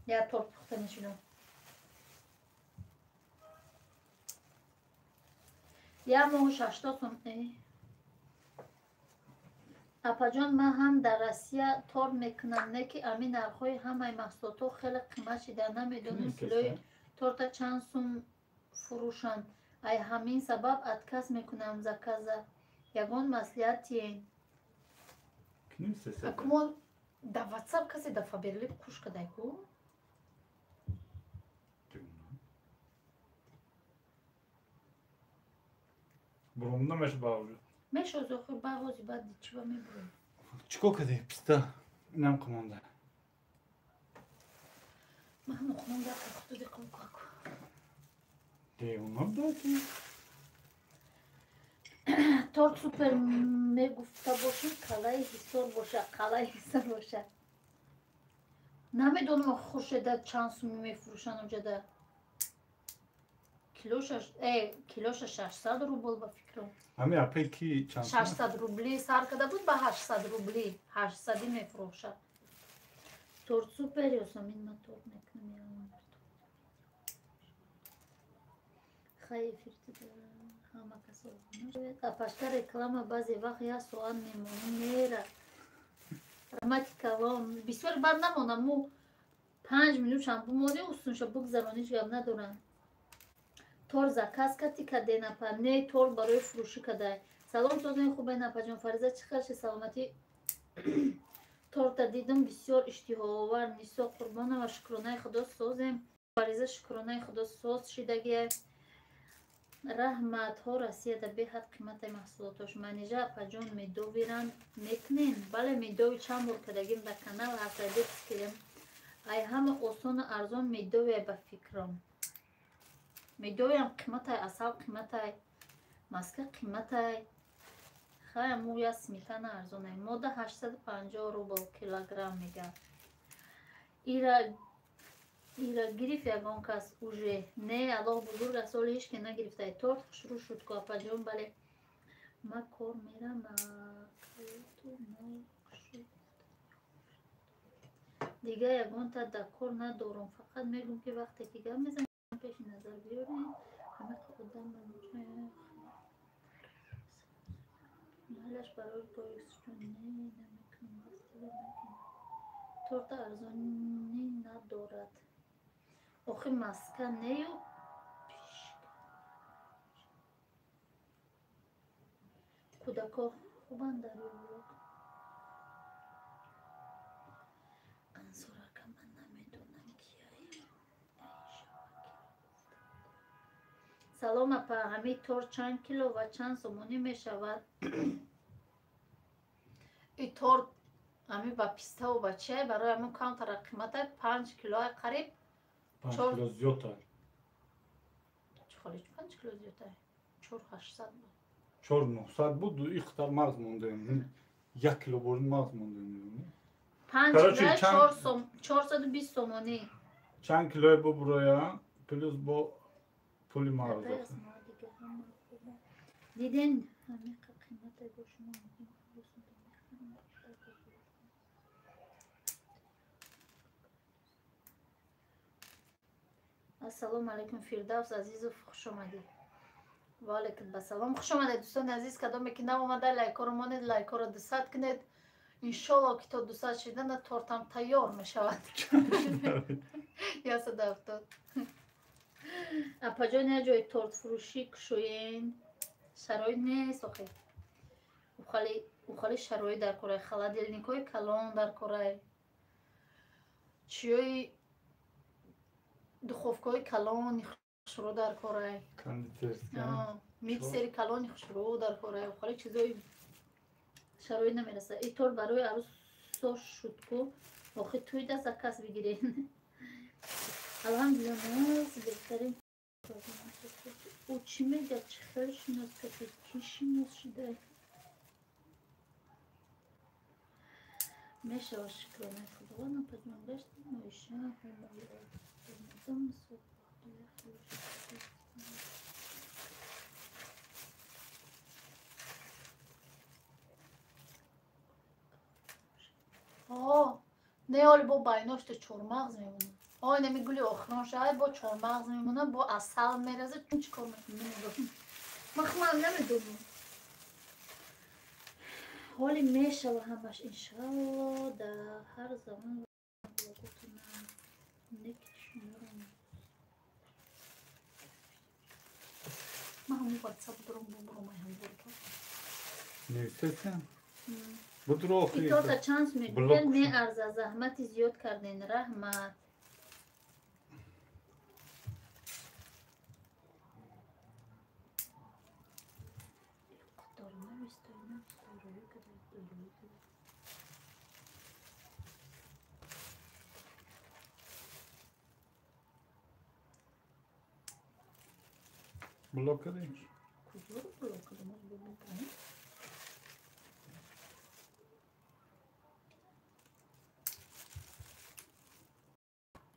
Я торт пухта нишидам. Як моҳу 60 сом. Апаҷон, ман ҳам дар Россия торт мекунам, не ки ами нархҳои ҳамаи маҳсулотҳо хеле қимат шида, намедонем, килои торта чанд сум фурӯшанд. Ай ҳамин сабаб отказ мекунам заказа. Ягон маслиҳат тиен. Акмон дар Ватсап касе дар Фаберлик куш кадай ку? Бурум намеша. Мешоз, охир бағози баъд чиба мебурем. Чикор кардӣ? Писта инам қимонда. Ман нохунам дар худуди қулқаку. Девона будаки. Торт супер мегуфта бошӣ, қалаи Ҳисор боша, қалаи Ҳисор боша. Намедонам, Хуршеда, чанд суми мефурӯшанд оҷада. Килоша 600 рубл, ба фикрам. Ҳами апай ки чанд? 600 рубли сар карда буд, ба 800 рубли, 800-ӣ мефурӯшад. Торт супер, Ёсамин, ман торт мекунам. Хай, ҳама касо. Апашка, реклама баъзе вақт як соат мемонӣ, мера. Раҳмати калом. Бисёр бад намонам, мо 5 минутшам бумонӣ, усунша бигзаронӣ, ҳеҷ гап надорам. Торт заказ кати каден, апа? Не, торт барои фурӯшӣ кадай. Салом, созои хубен, апаҷон Фариза, чӣ хел ши саломатӣ? Торта дидам, бисёр иштиҳоовар. Нисо Қурбонова, шукронаи Худо, созем. Фариза, шукронаи Худо, соз шидагия. Раҳматҳо. Россияда беҳад қиматаи маҳсулотош. Манижа апаҷон, медовиран мекунен? Бале, медови чанд бор кардагим, дар канал ҳафтадес кардем. Ай ҳама осону арзон медовия, ба фикрам. Медовиам қиматай, асал қиматай, маска қиматай. Хая, мӯя сметана арзонай. Мода 850 рубл килограмм мегӯяд. Ира гирифт ягон кас уже? Не, Аллоҳ бузург аст, ҳоло ҳеҷ ке нагирифтай. Торт хушрӯ шуд ку, апаҷон? Бале, ма кор мерам. Дигар ягонта дар кор надорам, фақат мегӯм, ки вақте ки гап мезанем, пеши назар биёрем ҳамақа одам. Майлаш барои боисҷон. Не, намекунам. Торта арзонӣ надорад охи, маска нею. Кӯдако хубанд дар Ёвлок? Ансорака, ман намедонам кияй. Салом, апа, ҳамин торт чанд кило ва чанд сомонӣ мешавад? И торт ҳамин ба пиставу ба чай, барои ҳамин камтара қимата, 5 килои қариб. 5 кило зиёдтар. Чӣ, 5 кило зиёдтар, 4800 буд. 4900 буд, иқтар мағз мондаем, 1 кило борин мағз мондаем. 5 кило 420 сомонӣ. Чанд килои бубуроя, плюс бо пули мағз. Диден, ҳамиқа қимата бо шумо. Ассалому алайкум, Фирдавс Азизов, хушомадед. Ваалайкум басалом, хушомадед, дӯстони азиз. Кадоме ки наомада, лайкоро монед, лайкоро 200 кунед. Иншолло, ки то 200 шидана тортам тайёр мешавад. 170. Апаҷон, як ҷои тортфурӯшӣ кушоен. Шароит нест охе, ухали шароит дар корай, холодильникҳои калон дар корай, чиёи. Духовкаҳои калони хушрӯ дар корай. Кондитерская. Миксери калони хушрӯ дар корай. Охари чизои шароит намераса. И торт барои арӯсо шуд ку. Охи туйда заказ бигирен. Алҳамдулилла, наз беҳтарин. Ӯ чӣ мегӯяд? Чӣ хел шинос кардӣ? Кӣ шинос шуда? Мешава, шукронаи Худованд, апаҷон гаштем, Оиша, ҳамои не оли бо байношта чормағз мемонад. Ой, нами гули охирон шавад, бо чормағз мемонад, бо асал меразад. Чун чӣ кор мекунам? Намедонам. Ман худам намедонам. Ҳоли мешава ҳамаш иншалло дар ҳар замон блоготона неки шуморо. Ман ҳамон ватсап дорам, бубурам ай ҳамбурга. Нависатан? Будро охи. Иторта чанд мегӯянд, меарза, заҳмати зиёд карден, раҳмат. Блок кардем? Куҷоро блок кардем?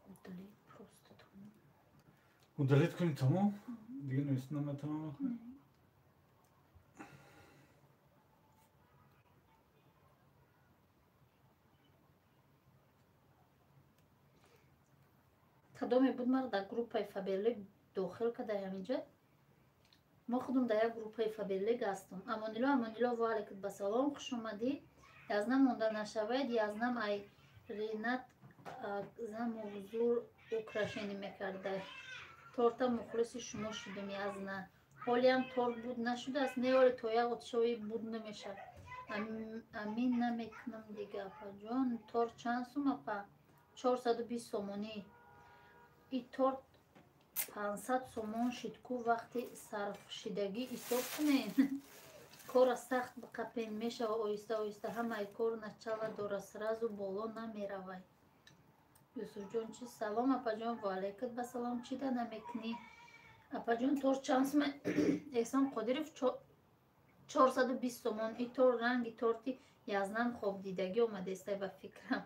Удалить просто тамом. Удалить кунӣ тамом? Дига нависта наметавонам. Кадоме буд мара дар группаи Фаберлик дохил карда ҳаминҷа? Мо худум дар як группаи Фаберлик ҳастам. Амонило, Амонило, ва алайкум ба салом, хуш омадӣ. Язнам монда нашавед, язнам ай Ренат Азамов зур украшение мекарда. Торта мухлиси шумо шудем, язна. Ҳолиам торт буд нашудааст, не оли то як отшои буд намешавад. Амин намекунам дига, апаҷон. Торт чанд сум, апа? 420 сомонӣ. И торт 500 сомон шид ку, вақти сарфшидагӣ ҳисоб кунед. Кора сахт биқапен мешава оҳиста оҳиста, ҳамаи кор начала дора, сразу боло намеравай. Юсуфҷон чи? Салом апаҷон, ва алайкум ба салом. Чӣ да намекунӣ? Апаҷон, торт чанд сум? Эҳсон Қодиров 420 сомон. И торт ранги торти язнам хобдидагӣ омадестай ба фикрам.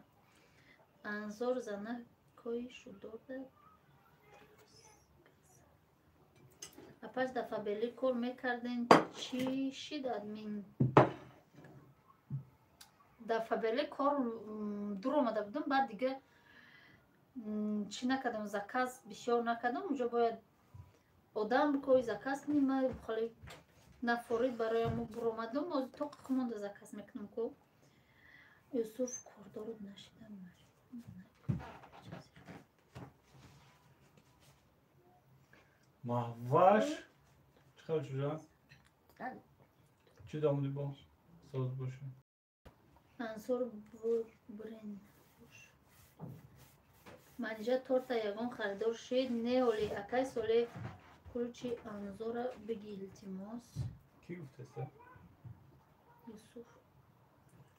Анзор занакои шудорда. Апаш дар Фаберлик кор мекарден, чӣ шид админ? Дар Фаберлик кор дур омада будам, баъд дига чӣ накардам, заказ бисёр накардам. Унҷо бояд одам бикои заказ кунӣ. Ман хеле нафорид бароям буромадам, ҳозир тоқа хумонда заказ мекунам ку. Юсуф кордорот нашидам. Маҳваш чӣ хел шуда? Чӣ дамуди бо? Соз боша. Ансор бурен. Манижа торта ягон харидор шид? Не оли акай соле ключи Анзора биги, илтимос. Кӣ гуфтеста? Юсуф.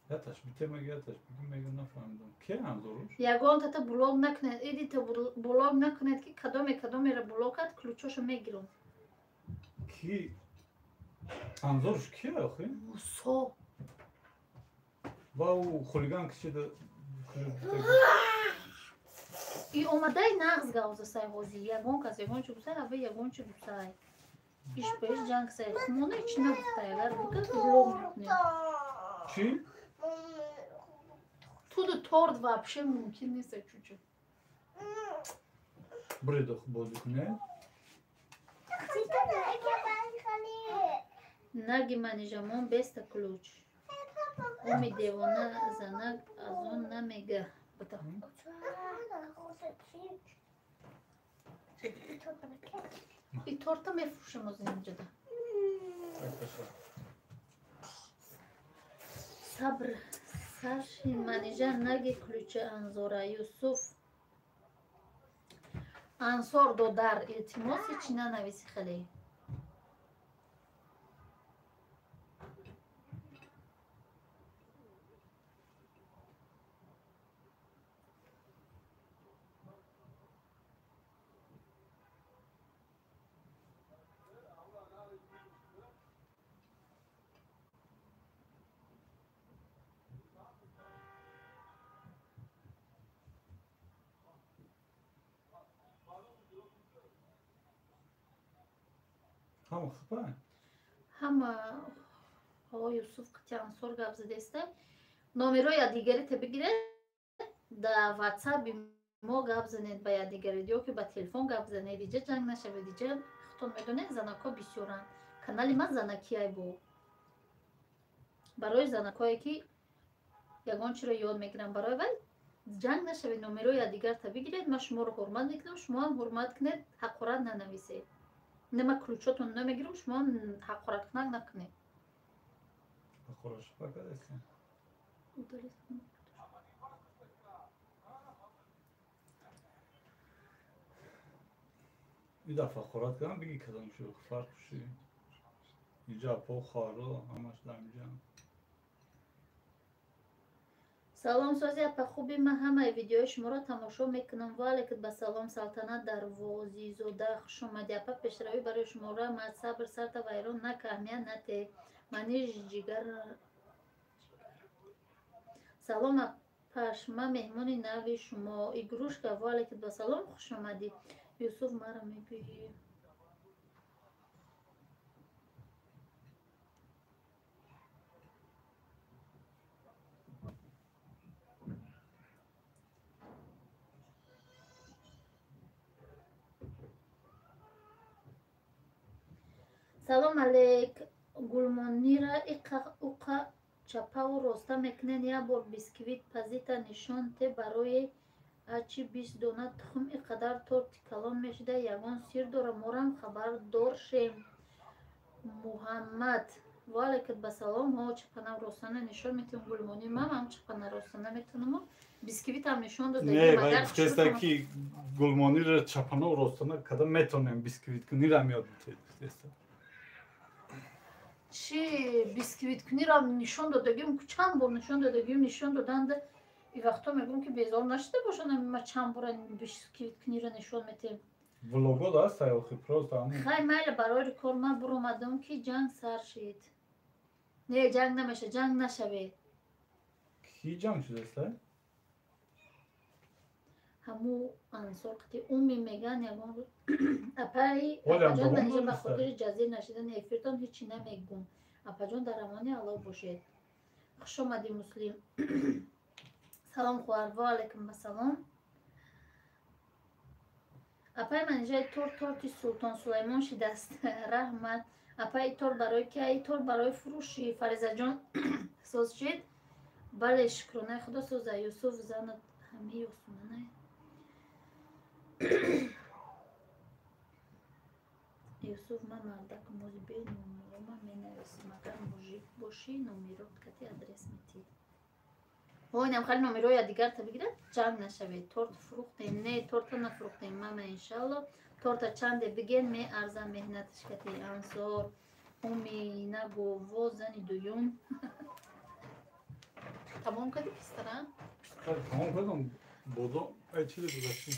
Яташ бите мега, яташ биги мега, нафаҳмидам. Ки Анзоруш? Ягон тата блог накунед, эдита блог накунед, ки кадоме кадомеро блог кард, ключошо мегирам. Ки Анзоруш ки охи? Мусо. Ва ӯ хулиган кишида ключ. И омадаи нағз гавзасай ҳозир, ягон кас ягон чи гусай, ава ягон чи гусай. Иш ба иш ҷанг сай. Хумона ҳеч нагуфтай, агар бигӯяд блог мекунем. Чӣ? Туду торт вообще мумкин нест, чучу. Бредох бозӣ кунед? Наги манижамон беста ключ. Уми девона занак аз он намега. Бата. И торта мефурӯшем оз инҷода. Сабр сарши манижа наги ключа Анзора. Юсуф Ансор додар, илтимос ҳечи нанависи хеле. Ҳама хупа? Ҳама. Ҳо, Юсуф қити Ансор гап задеста. Номерои ядигарите бигиред, да ватсаби мо гап занед ба ядигарид ё ки ба телефон гап занед. Иҷа ҷанг нашавед, иҷа худтон медонед, занако бисёранд. Канали ман занакиай бо. Барои занакое ки ягон чиро ёд мегиранд, барои вай ҷанг нашавед, номерои ядигарта бигиред. Ман шуморо ҳурмат мекунам, шумоам ҳурмат кунед, ҳақорат нанависед. Нема ключотон намегирам, шумо ҳақораткунак накунед. И дафъа ҳақорат кардам, биги кадам шуд, фарқ шуд. Иҷа по хоро, ҳамаш дар инҷа. Салом сози апа, хуби ман ҳамаи видеои шуморо тамошо мекунам. Ва алайкум ба салом. Салтанат Дарвозизода, хуш омадӣ апа. Пешравӣ барои шуморо мад, сабр сарта вайрон нака, аҳамият нате. Маниш ҷигар. Салом апаш, ман меҳмони нави шумо. Игрушка, ва алайкум ба салом, хуш омадӣ. Юсуф маро мегӯӣ. Салом алейк. Гулмонира иқа уқа чапаву роста мекунен. Як бор бисквит пазита нишон те барои ачи 20 дона тухм иқадар торти калон мешуда. Ягон сир дора, морам хабардор шем. Муҳаммад, ва алайкум ба салом. Ҳо, чапана ростана нишон метавон гулмони. Ман ҳам чапана ростана метавонам. Бисквитам нишон дода. Не, вай гуфтеста ки гулмонира чапана ростана када метавонем, бисквит кунирам ёд битед гуфтеста. Чи бисквиткуниро нишон додагим, чанд бор нишон додагим, нишон доданда и вақто мегӯм ки безор нашуда бошанд, ма чанд бора бисквиткуниро нишон метем. Влого даст охи просто ҳамун. Хай майли, барои кор ман буромадам ки ҷанг сар шид. Не, ҷанг намеша, ҷанг нашавед. Ки ҷанг шудаста? Ҳаму Ансор қити уми меган ягон апаи апаҷон дар инҷа ба хотири ҷазир нашидани эфиртон ҳечи намегӯм. Апаҷон дар амони Аллоҳ бошед. Хуш омадӣ Муслим. Салом хоҳар, ва алайкум ассалом. Апаи манижаи торт торти Султон Сулаймон шидааст. Раҳмат. Апаи торт барои ки? Ай торт барои фурӯши Фаризаҷон соз шид. Бале, шукронаи Худо соза. Юсуф занат ҳами ёсуманай. Юсуф, ман мардак мози бе номерома менависам. Агар мужик бошӣ, номерот кати адрес метӣ. Ҳо, инам хали номерои ядигарта бигирад, ҷанг нашавед. Торт фурӯхтем? Не, торта нафурӯхтем. Мама иншалло торта чанде биген, меарзам меҳнатиш кати. Ансор, уми нагу, во зани дуюм. Тамом кардӣ пистара? Тамом кардам. Бодо, ай чизе гузаштӣ?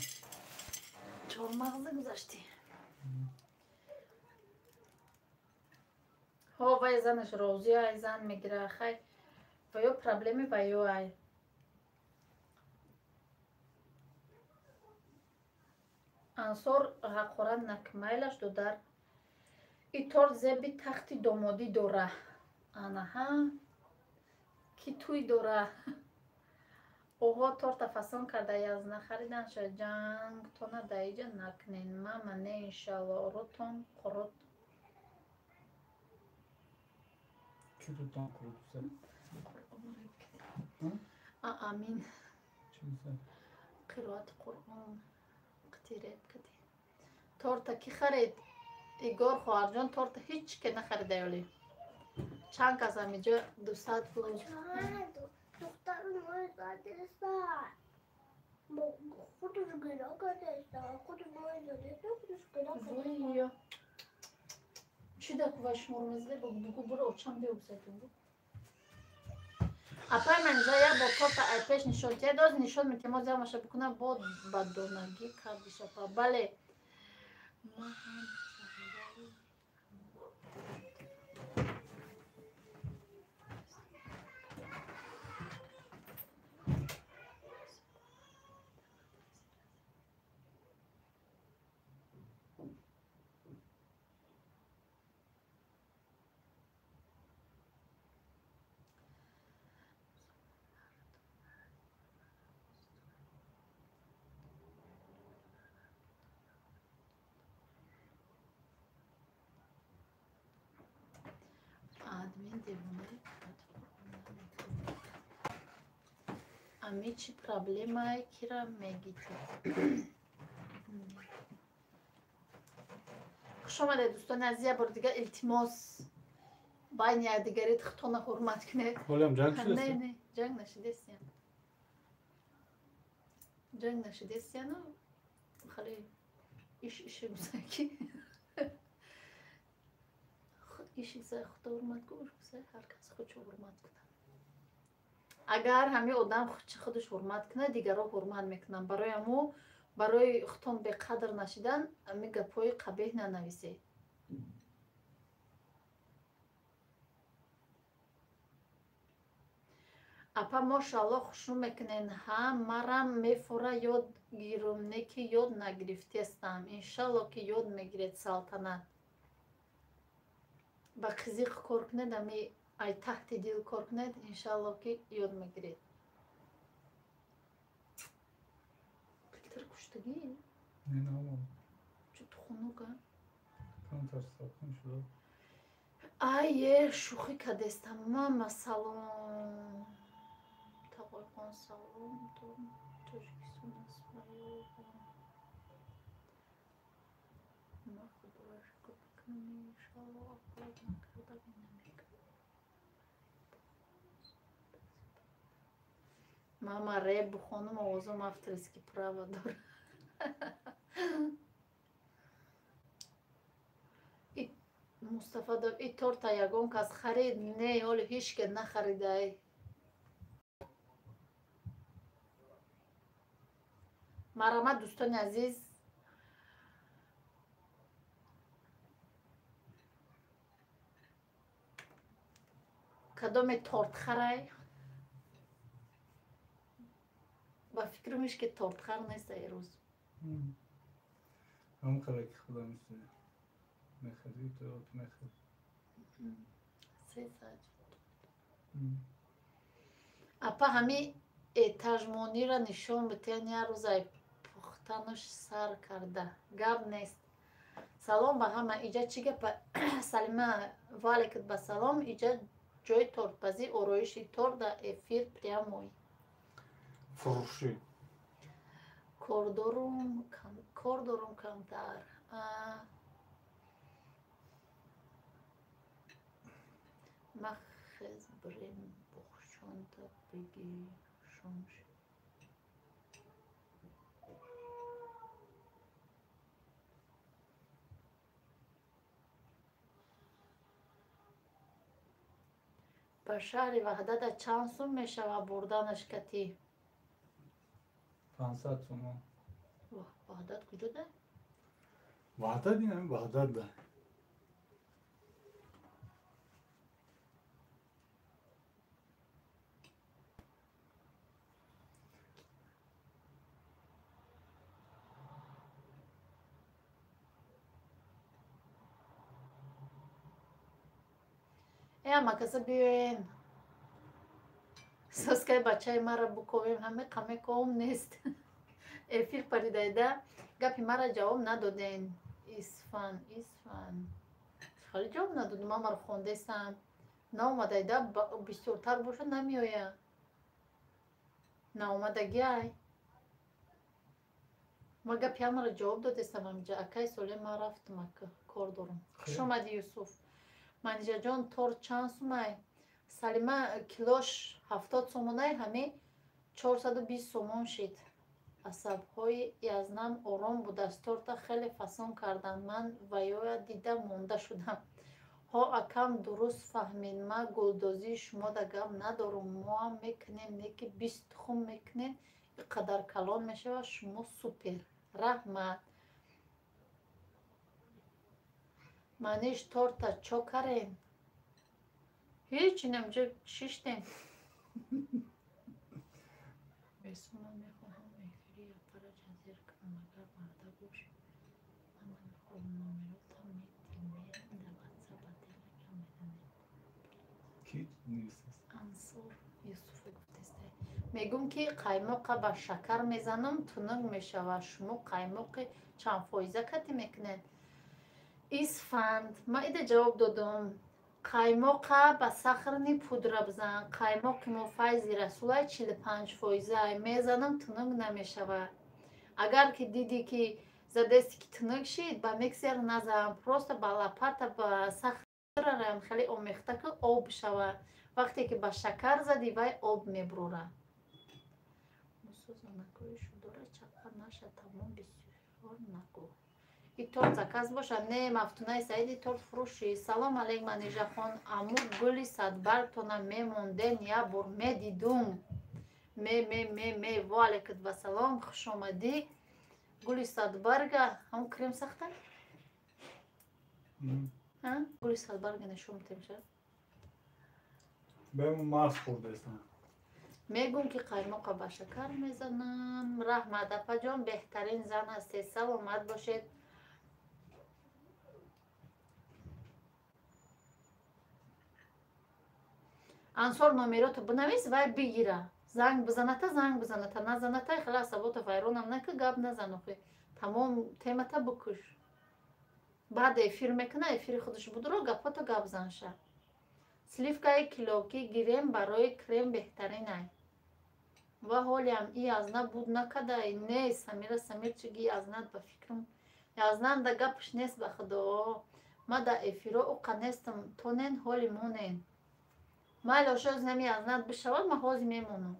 Чормағза гузаштӣ. Ҳо, вай занаш розӣ ай, зан мегира. Хай, ва ё проблеми ва ё ай. Ансор ҳақорат накмайлаш додар. И торт зеби тахти домодӣ дора. Анаҳа, ки туй дора. Оҳо, торта фасон карда язна харидан ша. Ҷангтона даиҷа накунен. Мама не, иншалло рутон қурут. Ки рутон қурут? Амин. Қироати Қуръон қитиреб кати. Торта ки харид? Игор хоҳарҷон, торта ҳеҷ ке нахарида ёли. Чанд кас ҳамиҷо 200 флуз. Худаш гира кардааст, худаш боизодааст, худаш гира кардааст. Чӣ даку вай шуморо мезаде? Бугу буро очам биёгузаду. Апай маниза як бор торта ай пеш нишон тиҳед, оз нишон метиҳем, оз ямаша бикунам, бо ба донагӣ кардиш апа. Бале. Ман ҳам админ девонаи ами чӣ проблемае кира мегитед? Хуш омадед, дӯстони азиз, як бори дигар илтимос, байни якдигарит худтона ҳурмат кунед. Ҳолиам ҷанг шудааст? Не, не, ҷанг нашидестиян. Ҷанг нашидестияну хеле иш ише гузаки. Иши гузай худо ҳурмат кун, уш гузай ҳар кас худшо ҳурмат кунад. Агар ҳамин одам худши худаш ҳурмат кунад, дигарро ҳурмат мекунанд. Барои ҳамо, барои худтон беқадр нашидан, ҳамин гапҳои қабеҳ нанависед. Апа, мошаалло, хушрӯ мекунен. Ҳа, марам мефора ёд гирум, не ки ёд нагирифтестам. Иншалло ки ёд мегиред, Салтанат. Ба қизиқ кор кунед, ами ай таҳти дил кор кунед, иншалло ки ёд мегиред. Филтр куштагӣ? Не, наомад. Чӣ ту хунук, а? Камтар салқин шуда. Ае, шӯхӣ кардестам. Мама, салом. Тағойхон, салом. Тоҷикистон аст ма худоро шукр мекунам, иншалло апплод накарда намекунам. Мама, реп бухонум, овозам авторский право дорад. Мустафа и торта ягон кас харид? Не, ҳоло ҳеҷ ке нахаридай. Марҳамат, дӯстони азиз, кадоме тортхарай? Ба фикрам ҳеҷ ке тортхар нест ай рӯз. Ҳам харе ки худо мисли мехари, торт мехари. Се саат. Апа, ҳами этажмонира нишон битен, як рӯз ай пухтанаш сар карда. Гап нест. Салом ба ҳама. Иҷа чӣ гапа? Салима, ваалайкум ба салом. Иҷа ҷои тортпазӣ, ороиши торт дар эфир прямой. Фурӯшӣ. Кор дорум камтар. Ма хез бирем бухшонта бигӣ шом шуд. Ба шаҳри Ваҳдата чанд сум мешавад бурданаш катӣ? 500 сомон. Ваҳдат куҷо да? Ваҳдат ин ҳамин Ваҳдат да. Э, амакаса биёен. Соскаи бачаи маро буковем, ҳаме қамеком нест. Эфир паридайда, гапи мара ҷавоб надоден. Исфан, Исфан. Хеле ҷавоб надодум, ман маро хондестам. Наомадайда, бисёртар боша намеоя. Наомадагиай. Ма гапи ҳамаро ҷавоб додестам ҳаминҷа. Акай соле ман рафтам, ака, кор дорам. Хуш омадӣ, Юсуф. Манижаҷон, торт чанд сумай? Салима, килош 70 сомонай, ҳами 420 сомон шид. Асабҳои язнам ором будааст. Торта хеле фасон карданд. Ман ваёя дида монда шудам. Ҳо, акам дуруст фаҳмид. Ма гулдозии шумода гап надорум. Моам мекунем, не ки 20 тухм мекунем, ин қадар калон мешавад. Шумо супер. Раҳмат. Маниш торта чо карем? Ҳеч инамҷа шиштем. Бесуман мехоҳам эфири апара ҷазир кунам, агар марда бош. Ман намехоҳам, номеротам метим, мерем дар ватсап ба телеграм мезанем. Ки нивисаст? Ансор Юсуфе гуфтестай. Мегӯм ки қаймоқа ба шакар мезанам, тунук мешавад. Шумо қаймоқи чанд фоиза катӣ мекунед? Исфанд. Ман ида ҷавоб додам. Қаймоқа ба сахарни пудра бизан. Қаймоқи мо Файзи Расулай 45%. Мезанам, тунук намешавад. Агар ки дидӣ ки задести ки тунук шид, ба миксер назан, просто ба лопата ба сахарам хеле омехта ки об шавад. Вақте ки ба шакар задӣ, вай об мебурорад. Мусозанакои шудора чапа наша, тамом бисёр нагӯ. И торт заказ бошад? Не, Мафтунаи Саиди торт фурӯши. Салом алейк, Манижахон. Аму гули садбаргтона мемонден, як бор медидум. Ме ме ме ме. Во алейкат ва салом, хуш омадӣ. Гули садбарга ҳам крем сахта? Гули садбарга нишон метем ша? Бем марс хӯрдаистам. Мегӯм ки қаймоқа ба шакар мезанам. Раҳмат, апаҷон, беҳтарин зан ҳастед. Саломат бошед. Ансор, номерото бинавис, вай бигира. Занг бизаната, занг бизаната, назаната, хела асабота вайронам нака, гап назан охи. Тамом темата бикуш. Баъд эфир мекуна, эфири худаш будро, гапото гап занша. Сливкаи килоки гирем барои крем беҳтаринай. Ва ҳолиам и язна буд накадай. Не, Самира Самир чиги язнат ба фикрам. Язнам да гапш нест ба худо. Ма да эфиро уқа нестам, тонен ҳоли монен. Майли ошоз нами язнат бишавад, ма ҳози мемонам.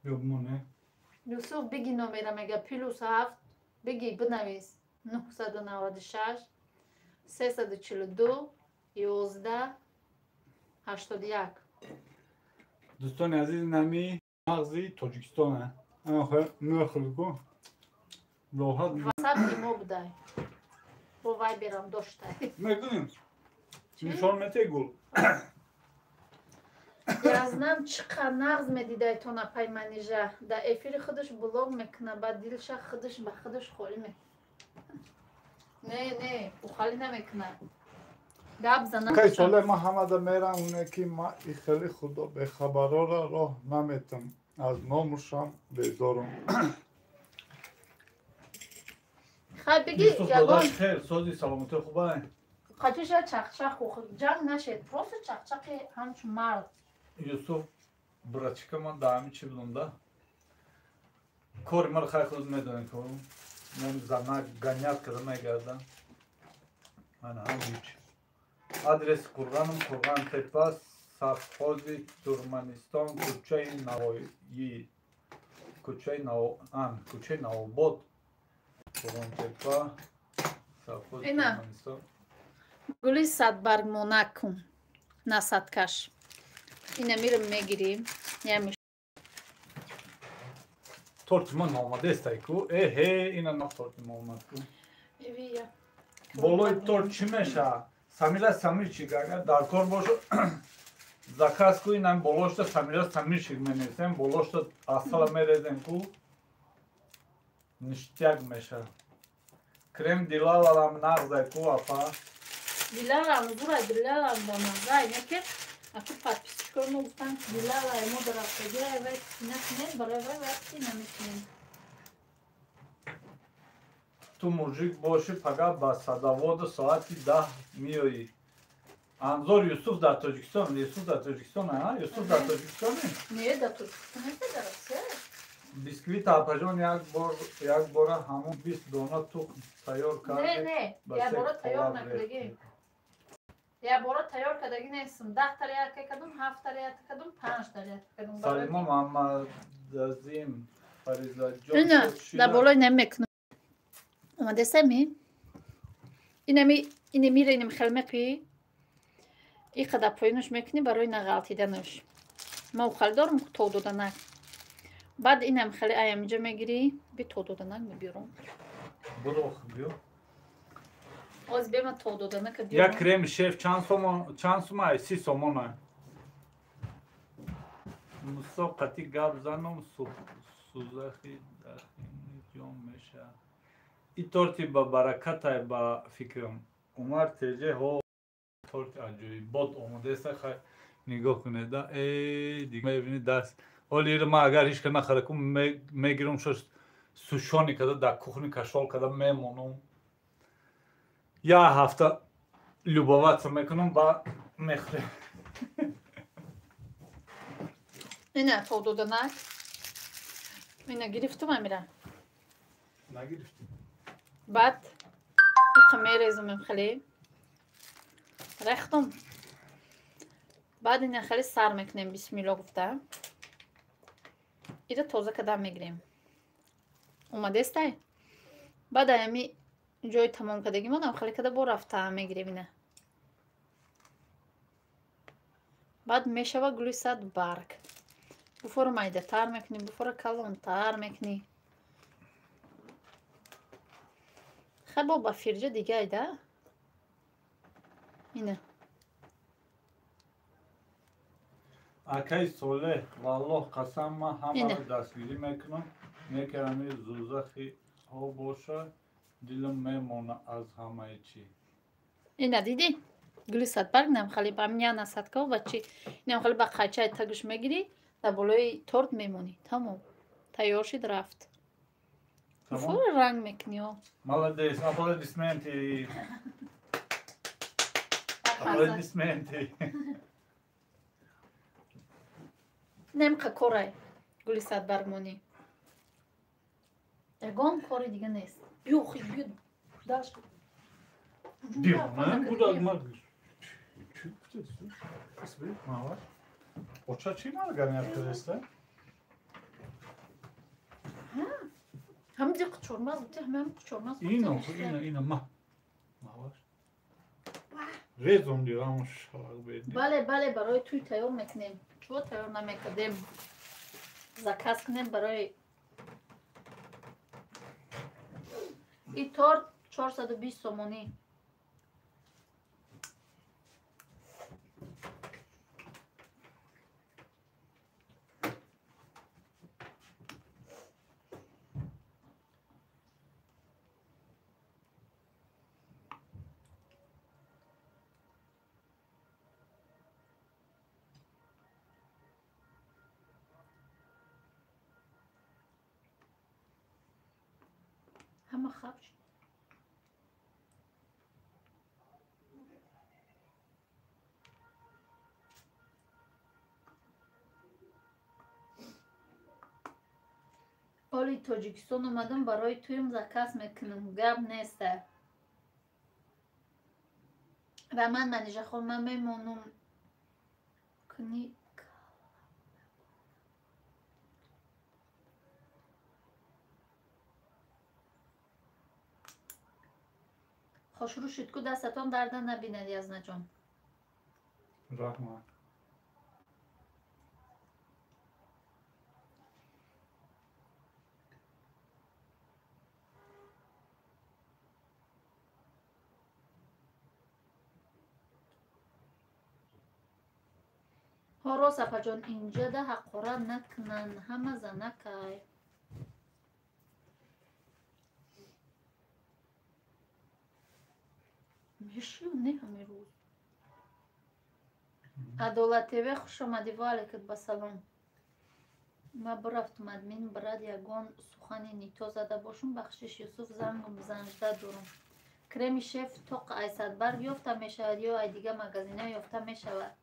Ёбмоне. Юсуф биги номера мега +7 биги бинавис 996 342 11 81. Дӯстони азиз, нами мағзи Тоҷикистона. Мехӯрку. Роҳат. Ватсап имо будай. Бо вайберам доштай. Мекунем. Нишон мете гул. Язнам чӣ қадр нағз медидай то напай Манижа. Дар эфири худаш блог мекуна, ба дилша худаш ба худаш холӣ ме. Не, не, ӯ холӣ намекуна. Гап занам. Кай соле ма ҳамада мерам, уне ки ма и хеле худо бехабарора роҳ наметам. Аз номушам безорум. Хай биги ягон хел сози саломатӣ хубай. Қачиша чақчақ ҷанг нашед, просто чақчақи ҳамчун мард. Юсуф братчика ман дар ҳамин чӣ будам да? Кори маро хай худ медонед ку. Ман занак ганят карда мегардам. Ман ҳам ҳеч. Адрес Қурғаном, Қурғантепа, совхози Туркманистон, кӯчаи Навоӣ, кӯчаи кӯчаи Навобод. Қурғонтепа, совхози Туркманистон. Гули садбаргмонак кун, насадкаш. Ина мирам мегирим. Торти ман омадестай ку. Эҳе, ина на торти ма омад ку. Болои торт чӣ мешавад? Самира Самирчик, агар дар кор бошад, заказ ку, инам болошта Самира Самирчик менависем, болошта асала мерезем ку. Ништяк мешавад. Крем дилалалам нағзай ку, апа. Дилалам зура, дилалам ба мазай, не ки аку подписчикои мо гуфтанд дилала мо дарафтагиай вай накунем, барои вай вақти намекунем. Ту мужик бошӣ, фақат ба садоводу соати 10 меоӣ. Анзор Юсуф дар Тоҷикистон, Юсуф дар Тоҷикистон, а? Юсуф дар Тоҷикистоне? Не, дар Тоҷикистон нест, дар Россия. Бисквит апаҷон як бора ҳамон 20 дона тухм тайёр кард. Не, не, як бора тайёр накардаги. Я бора тайёр кардаги нестам. 10 тарелка кардам, 7 тарелка кардам, 5 тарелка кардам. Салима Муҳаммадазим Фаризаҷон. Ина, дар болои намекунам. Омадесами? Инами инемира инем хел мекуи. И қадар поинуш мекунӣ барои нағалтидануш. Ма ухал дорам то доданак. Баъд инам хеле аямиҷа мегирӣ, би то доданак мебиёрам. Буро биё. Оз бема то доданака биёрам. Як креми шеф чанд сомон, чанд сумай? 30 сомона. Мусо қати гап занам сузахи дахини ҷон меша. И торти ба баракатай ба фикрам. Умар теже ҳо торти аҷоиб бод омодаеста хай нигоҳ кунед да э дига мебини даст. Ҳоли иро ман агар ҳеч ка нахаракум мегирам шош сушони када дар кухни кашол када мемонам. Я ҳафта любоваться мекунам ба мехӯрем. Ина то доданак. Ина гирифтум амира. Нагирифтим. Баъд иқа мерезумем хеле. Рехтум. Баъд ина хеле сар мекунем бисмилло гуфта. Ира тоза када мегирем. Омадестай? Баъд аями ҷои тамом кардагимонам хеле када бо рафта мегирем ина. Баъд мешава гули сад барг. Буфора майдатар мекунӣ, буфора калонтар мекунӣ. Хай бо ба фирҷа дигай да? Ина. Акай Солеҳ, валлоҳ қасам ман ҳамаро дастгирӣ мекунам, не ки ҳамин зузахиҳо боша, дилам мемона аз ҳамаи чӣ. Ина дидӣ? Гули садбарг инам хеле ба ҳамин як насадка ва чӣ? Инам хеле ба қайчаи тагуш мегирӣ, дар болои торт мемонӣ. Тамом. Тайёр шид рафт. Фура ранг мекунӣ о. Молодец, аплодисменты. Аплодисменты. Немқа корай гули садбарг монӣ. Ягон кори дига нест. Биё хи биё даш. Биё, ман буда ман. Чӣ гуфтед? Мава. Оча чӣ марганят кардеста? Ҳам диқ чормағз бути, ҳам чормағз. Ино, ино, ино ма. Маваш. Резон дирам шалақ беди. Бале, бале, барои туй тайёр мекунем. Чо тайёр намекардем? Заказ кунем барои и торт 420 сомонӣ. Ҳама хаб шуд. Оли Тоҷикистон омадам барои туюм заказ мекунам. Гап неста. Раман Манижахон, ман мемонум куни. Хошрӯ шуд ку дастатон дарда набинад Язнаҷон. Раҳмат. Ҳо рост апаҷон, инҷада ҳақорат накунанд, ҳама занакай. Мешиё не ҳамин рӯз. Адолат ТВ хуш омадӣ, ва алайкум басалом. Ма бирафтум админ брат ягон сухани нито зада бошум, бахшиш Юсуф зангум занжда дорум. Креми шеф тоқ ай садбарг ёфта мешавад ё ай дига магазино ёфта мешавад?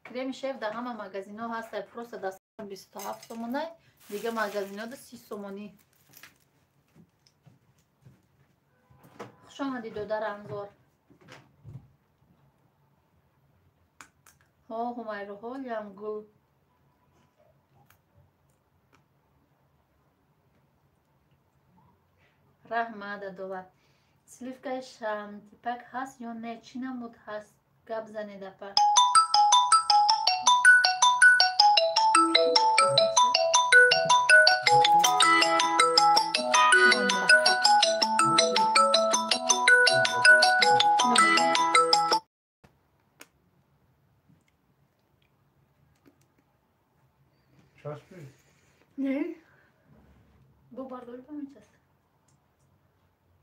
Креми шеф дар ҳама магазино ҳаст, ай просто дар 27 сомонай, дига магазино да 30 сомонӣ. Хуш омадӣ додар Анзор. Ҳо, Ҳумайро, ҳолиам гул. Раҳмат, Адолат. Сливкаи шамтипак ҳаст ё не? Чӣ намуд ҳаст? Гап занед, апа. Не? Бо бардори ба мечаспад.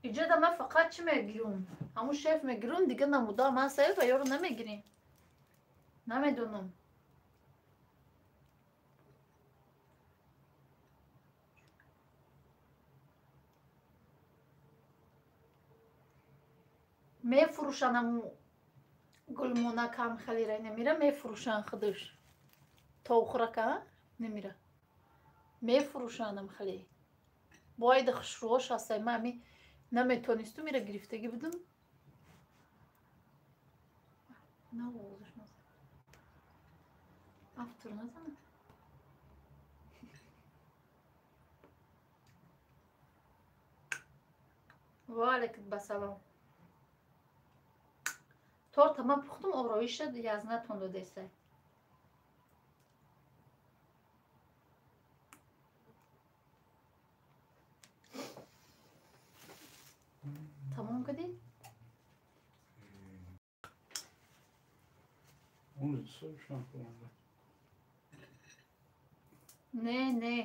Иҷода ман фақат чӣ мегирум? Ҳамун шеф мегирум, дига намуда ман саи ва ёро намегирем. Намедонам. Мефурӯшанд ҳамун гулмонак ҳам халира намира, мефурӯшанд худаш. Товхӯрака намира. Мефурӯшанд ҳам хали. Бояд хушрӯҳош ҳастай. Ман ами наметонистум, ира гирифтагӣ будум. Навозаш назан. Автор назана. Ва алайкум басалом. Торта ман пухтум, ороиша язнатон додесай. Тамом кардӣ? Не, не.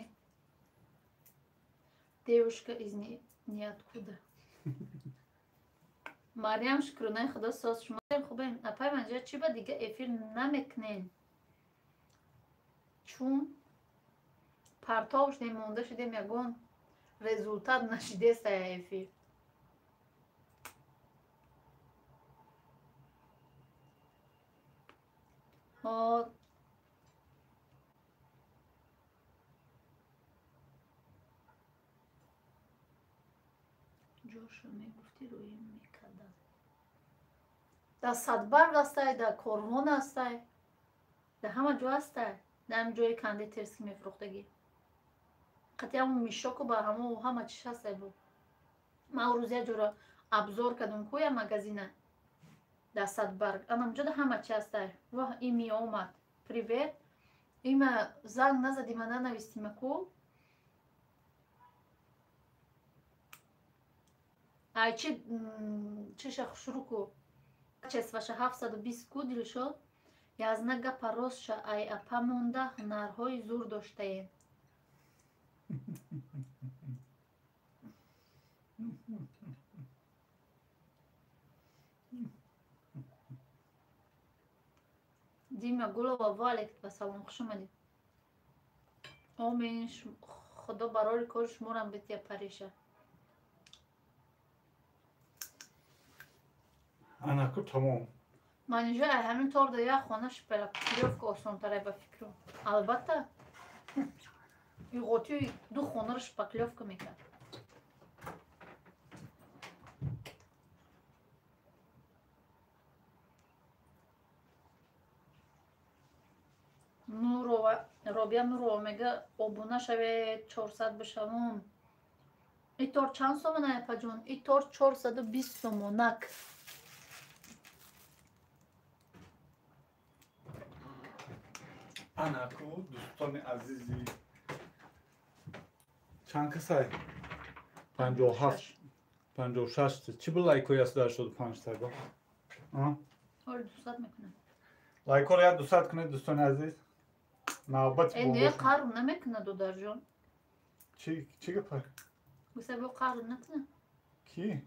Девушка из ниоткуда. Мариам, шукронаи худо соз шумо хубем. Апай манҷа чӣ ба дига эфир намекунен? Чун партов шудем, монда шудем, ягон результат нашидеста эфир. Ҷошо мегуфтӣ, рӯем мекардам. Дар Садбарг ҳастай, дар Корвон ҳастай, дар ҳама ҷо ҳастай. Дар ҳамин ҷои кондитерски мефурӯхтагӣ. Қатъи ҳамун мишоку ба ҳамо ҳама чиз ҳастай бу. Ман рӯз як ҷоро обзор кардум ку я магазина дар Садбарг. Анамҷода ҳама чи ҳастай. Воҳ, ими омад. Привет. Има занг назадима, нанавистима ку. Ай чи чиша хушрӯ ку. Чесваша 720 ку Дилшод. Язна гапа ростша ай апа монда ҳунарҳои зур доштаем. Дима Гулова, ва алайкум ассалом, хуш омадед. Омин, худо барори кори шуморам бития париша. Анаку тамом. Манижа ай ҳамин торда як хона шпалаклёвка осонтарай ба фикру. Албатта, иғоти ду хонаро шпаклёвка мекард. Нурова, Робия Нурова мега обуна шавед, 400 бишавум. И торт чанд сомона, апаҷон? И торт 420 сомонак. Анаку дӯстони азизи, чанд касай? 57, 56. Чӣ бу лайкҳои 185 та? Ҳоли 200 мекунам. Лайкҳоро як 200 кунед, дӯстони азиз. Навбат Э, не, қару намекунад, додарҷон. Чӣ гапа? Гуфта бо қару накунад. Ки?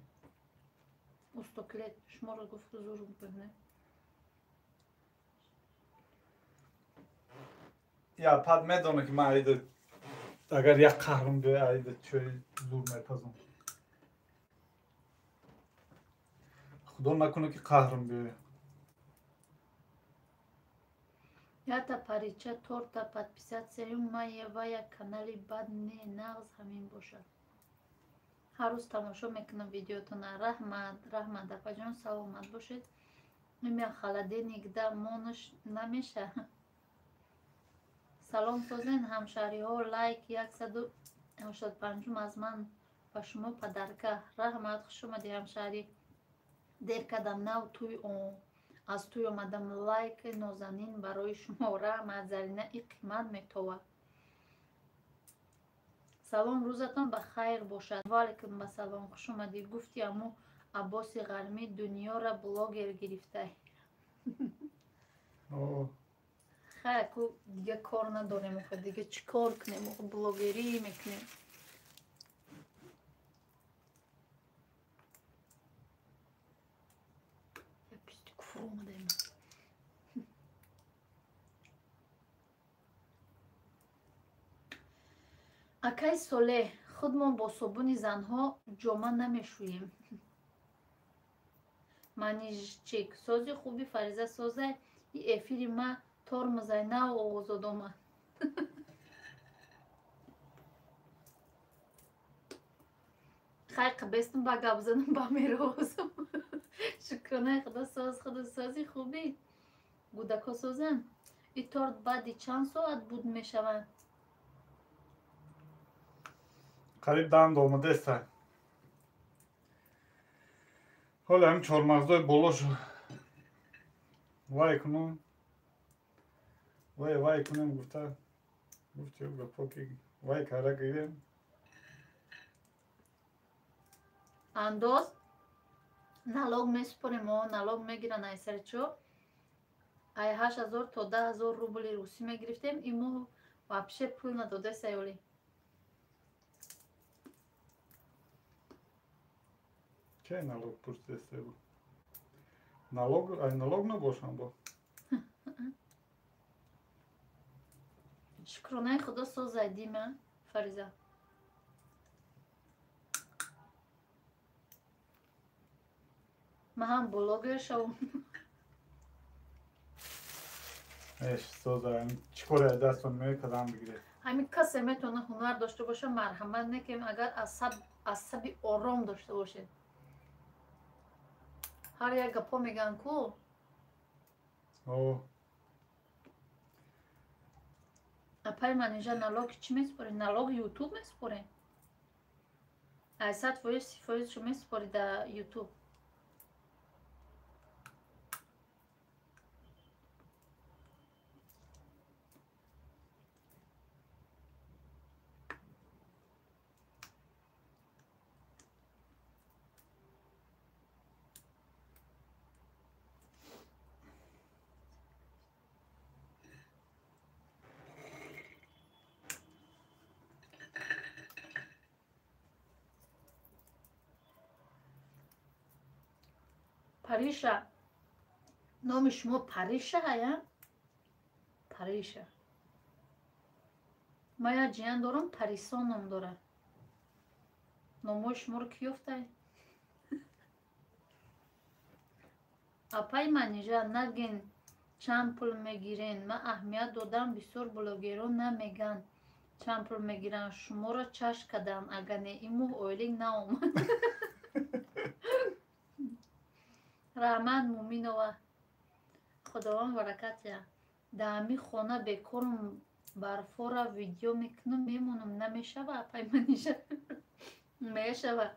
Устоклет шуморо гуфт зур бибинед. Я пад медонам ки ман аида агар як қаҳрм биёй, аида чой зур мепазам. Худо накунад ки қаҳрм биёяд. Ята парича торта подписатсияю маевая канали бад не нағз ҳамин бошад. Ҳар рӯз тамошо мекунам видеотона. Раҳмат, раҳмат, апаҷон, саломат бошед. Имя холодильник да монаш намеша. Салом созен ҳамшаҳриҳо, лайк 185 аз ман ба шумо падарка. Раҳмат, хуш омадӣ ҳамшаҳрӣ. Дер кардам, нав туй аз туй омадам. Лайк нозанин барои шумо. Раҳмат Зарина, и қимат метовад. Салом, рӯзатон ба хайр бошад. Ваалайкум басалом, хуш омадӣ. Гуфти аму Аббоси Ғармӣ дунёра блогер гирифтай. Хай, ку дига кор надорем, охо дига чӣ кор кунем, охо блогерӣ мекунем. Як писти куфр омадаем. Акай Солеҳ, худмон бо собуни занҳо ҷома намешӯем. Манижчик, сози хуби Фариза созай, и эфири ма тормозай нав оғозод омад. Хай қабестам ба гап занам ба мерозам. Шукронаи худо соз, худо сози хуби. Гудако созан. И торт баъди чанд соат буд мешаванд? Қариб дам омадаеста. Ҳоле ҳам чормағзои болошу вай кунам, вай вай кунем гуфта гуфти гапо ки вай кара гирем. Андоз налог месупорем, о налог мегиранд ай сари чо? Ай 8000 то 10 000 рубли русӣ мегирифтем, ин моҳ вообще пул надодеса ёли. Чай налог пурсидеста? Налог, ай налог набошам бо. Шукронаи худо созай дима Фариза. Ман ҳам блогер шавам. Эш, созай, чӣ коре аз дастон меояд кадам бигиред. Ҳамин касе метавона ҳунар дошта боша, марҳамат некем, агар асаби ором дошта бошед. Ҳар як гапҳо мегӯянд ку. О. Апай Манижа, налоги чӣ месупоред? Налоги ютуб месупорем. Ай 100%, 30%-шо месупорӣ дар ютуб. Париша, номи шумо Париша ая? Париша. Ман як ҷиян дорам, Парисон ном дорад. Номҳои шуморо кӣ ёфтай? Апай Манижа, нагин чанд пул мегирен. Ман аҳамият додам, бисёр блогерон намегӯянд чанд пул мегиранд. Шуморо чашм кардам, агар не ин моҳ ойлик наомад. Раҳмат Муминова, Худованд баракат диҳад. Дар ҳамин хона бекорам, барфора видео мекунам, мемонам. Намешава, апай Манижа? Мешава.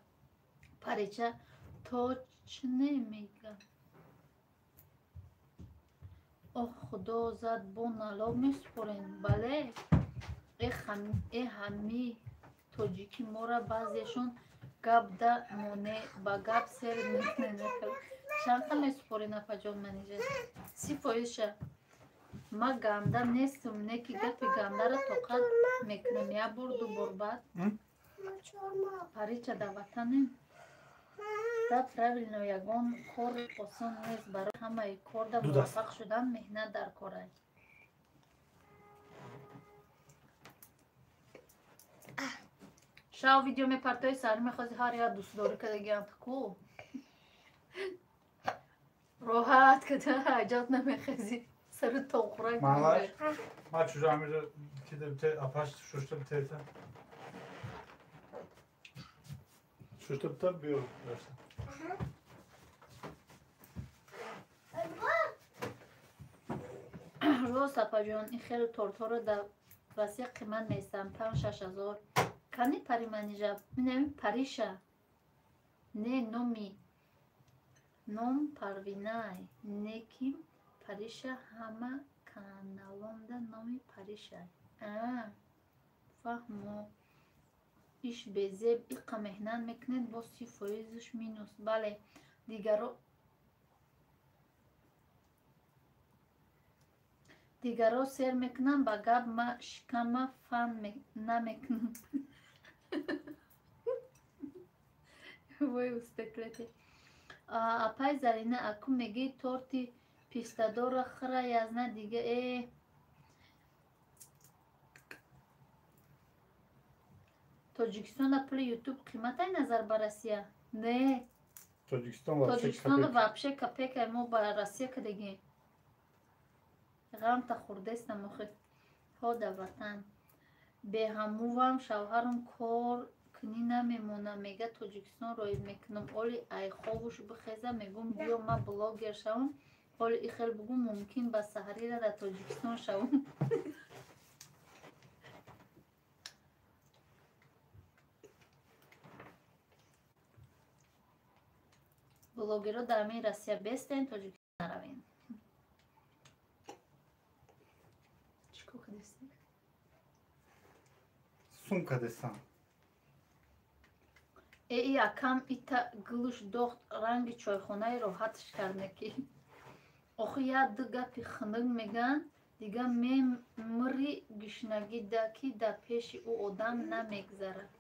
Парича точне мегӯям. Оҳ, худо зад, бо налог месупорем. Бале, э ҳами тоҷики мора баъзешон гап да моне ба гап сер мекунем. Чанд месупорен, апаҷон Манижа? 30%-ша. Ма ганда нестам, не ки гапи гандаро тоқат мекунам. Як бор, ду бор, баъд. Парича дар ватанем? Да, правильно, ягон кор осон нест. Барои ҳамаи корда муваффақ шудан меҳнат дар кор аст. Шав видео мепартои, сари мехози ҳар як дӯстдорӣ кардагиам ку. Роҳат када ҳайҷот намехезӣ. Сари тоқурак. Малаш, ма чужа амиро кида бите апаш шушта битета. Шушта бита биё дашта. Рост апаҷон, ин хеле тортҳоро дар Россия қимат меистанд, 5-6 ҳазор. Кани пари Манижа? Минами Париша. Не, номи. Ном Парвинай. Не ки Париша ҳама каналонда номи Париша. Фаҳмо. Иш безеб иқа меҳнат мекунед, бо 30%-ш минус. Бале, дигаро сер мекунам, ба гап ма шикама фан намекунам. Вой устеклете. Апай Зарина, аку мегӣ торти пистадорро хӯра язна дига э. Тоҷикистонда пули ютуб қиматай назар ба Россия? Не. Тоҷикистон вообще копейка, мо ба Россия кадагем. Ғамта хӯрдестам охи. Ҳо да ватан. Беҳамувам шавҳарам кор кунӣ намемонам, мега Тоҷикистон роиб мекунам. Оли айховуш бихеза, мегум биё ма блогер шавам. Оли ихел бугум мумкин ба саҳарира дар Тоҷикистон шавам. Блогерро дар ҳамин Россия бестен, Тоҷикистон наравен. Чӣ кор кардеси? Сум кардесам. Э, и акам ита гулуш дохт, ранги чойхонаи роҳатш кард ки. Охи як ду гапи хунук мегӯянд, дига мемири гушнагӣ да ки дар пеши ӯ одам намегзарад.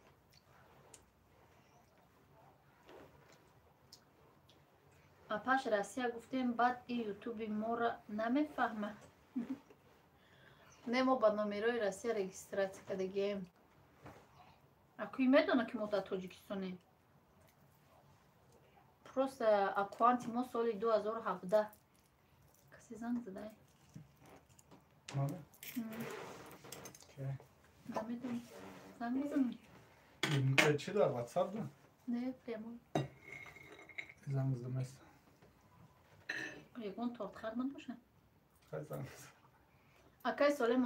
Апаш Россия гуфтем, баъд и ютуби моро намефаҳмад. Не, мо ба номерои Россия регистратсия кардагием. Акӯи медона ки мо дар Тоҷикистонем. Просто аккаунти мо соли 2017. Касе занг задай? Намедонам. Занг мезанам? Чӣ дар WhatsApp да? Не, прямой. Занг задамест. Ягон тортхар набошад? Хай занг зад. Акай соле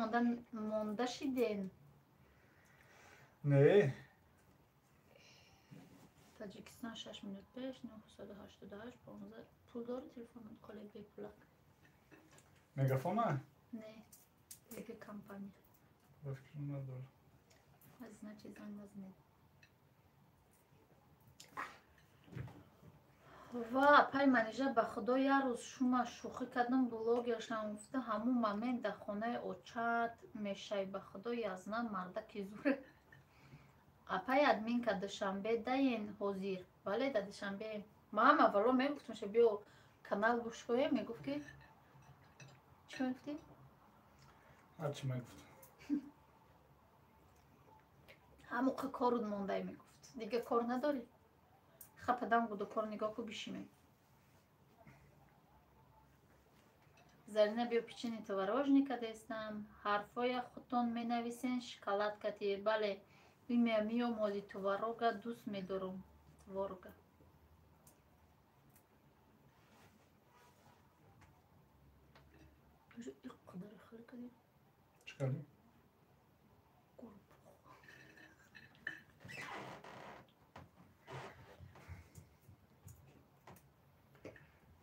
монда шиден? Не. Таҷикистон 6 минут пеш 988 15. Пул дори телефонат қоле бепулак? Мегафона? Не, дига компания. Ба фикрам надорам. Значит, занг назанед. Ва апай Манижа, ба худо як рӯз шума шӯхӣ кардам, блогер шавам гуфта, ҳамун момент дар хонаи очат мешавӣ, ба худо язна мардаки зуре. Апай админка Душанбе даен ҳозир. Бале, дар Душанбе. Ман аввало мегуфтам, ша биё канал гӯш кунем, мегуфт ки чӣ мегуфтӣ? Ҳарчи мегуфтам. Ҳамоқа корут мондай мегуфт. Дига кор надорӣ? Хападам буду кор нигоҳ ку бишиме. Зарина биё печенье творожный кадестам. Ҳарфоя худтон менависен шоколад кати. Бале, имя миём ҳози творога дӯст медорам. Творога. Иқадар хеле кардем. Чӣ кардем?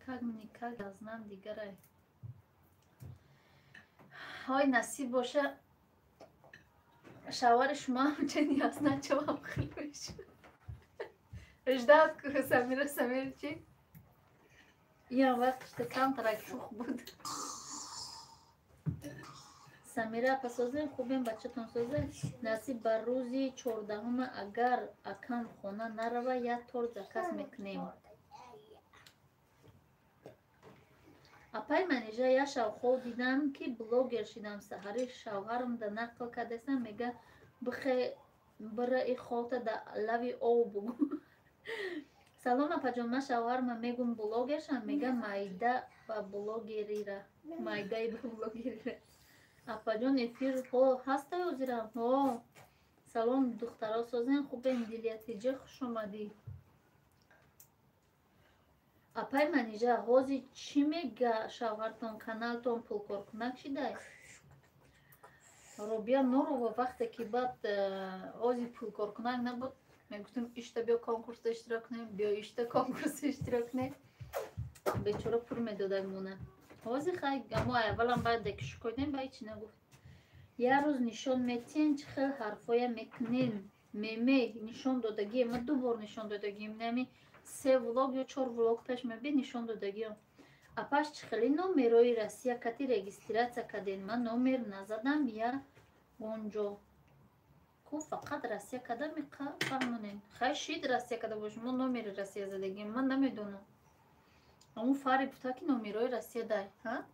Как никак азнам дигарай. Ҳой насиб боша шавҳари шумо ҳамчунин язнам чавам хел мешуд. Ждат ку Самира Самир чӣ? Иам вақташта камтарак шух буд. Самира апа созем, хубем, бачатон созем. Насиб ба рӯзи 14-ума агар акам хона нарава, як торт заказ мекунем. Апай Манижа, як шавхов дидам ки блогер шидам. Саҳари шавҳарам да нақл кардастам, мега бихе бира и холта да лави ов бугу. Салом апаҷон, ман шавҳарма мегум блогер шам, мега майда ба блогерира. Майдаи ба блогерира. Апаҷон эфир ҳо ҳастай ҳозирам? Ҳо. Салом духтаро созен, хубем, Дилиятиҷа хуш омадӣ. Апай Манижа, ҳозир чӣ мега шавҳартон, каналтон пулкоркунак шидай? Робия Нурова, вақте ки баъд ҳозир пулкоркунак набуд, мегуфтем ишта биё конкурсда иштирок кунем, биё ишта конкурсда иштирок кунем. Бечора пул медодаг мона. Ҳозир хай, мо аввалам баъд ки шукодем, ба ҳечи нагуфт. Як рӯз нишон метиҳен, чӣ хел ҳарфоя мекунен. Меме нишон додагием, ма ду бор нишон додагием, нами се влог ё чор влог пеш меби нишон додагием. Апаш чӣ хели номерои Россия кати регистрация карден? Ман номер назадам, я онҷо ку фақат Россия када мефаҳмонем. Хай шид Россия када бош, мо номери Россия задагием, ман намедонам. Аму фари гуфта ки номерои Россия дай, ҳа?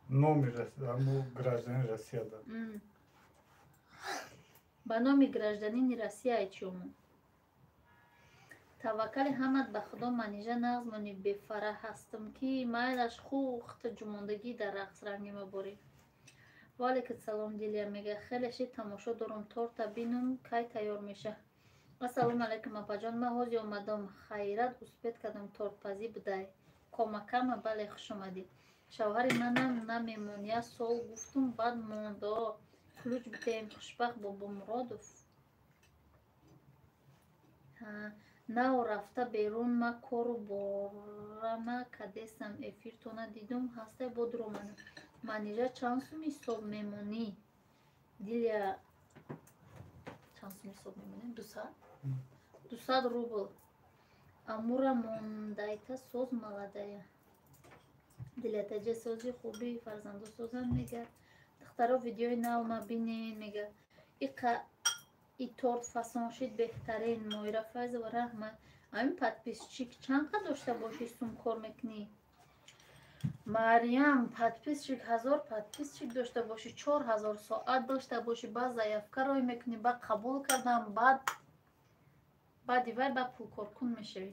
Номер Россия, аму гражданин Россия да. Ба номи гражданини Россия айчиому. Таваккали ҳамат ба Худо, Манижа, нағз мони, бефара ҳастам ки майлаш хухта ҷумондагӣ дар рақс ранги маборӣ. Ваалайкум салом, Дилия мега, хеле шид тамошо дорум, торта бинум кай тайёр меша. Ассалому алайкум апаҷон, ман ҳозир омадам, хайрат успеть кардам, тортпазӣ будай. Комакама, бале, хуш омадӣ. Шавҳари манам намемон, як сол гуфтум, баъд монд. Ключ битем, хушбахт Бобомуродов. Нав рафта берун, ма кору борама кадесам, эфиртона дидум, ҳастай бо дуромадам. Манижа, чанд сум ҳисоб мемонӣ? Дилия, чанд сум ҳисоб мемонем? 200? 200 рубл. Амура мондайта соз маладая. Дилятаҷа сози хуби, фарзандо созан мега. Духтаро видеои нав ма бинен мега. И торт фасон шид беҳтарин. Моира Файзова, раҳмат. Ҳамин подписчик чанд қад дошта бошӣ сум кор мекунӣ? Мариям, подписчик 1000 подписчик дошта бошӣ, 4000 соат дошта бошӣ, баъд заявка рой мекунӣ, баъд қабул кардам, баъди вай баъд пулкоркун мешавӣ.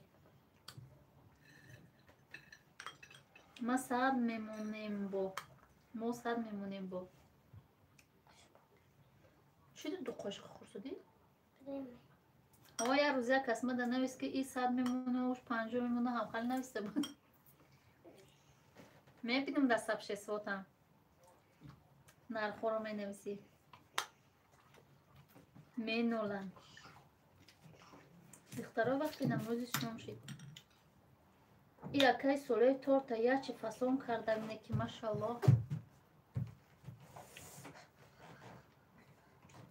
Ма сад мемонем бо. Мо сад мемонем бо. Чӣ ду қошиқ хӯрсудӣ? О, як рӯз як кас мада навист ки и 100 мемона, уш 50 мемона, ҳамхали нависта буд. Мебинам дар сабшесвотам. Нархҳоро менависӣ. Меноланд. Духтаро вақти намози шом шид. И акаи солаи торта ячи фасон кардам, не ки машаллоҳ.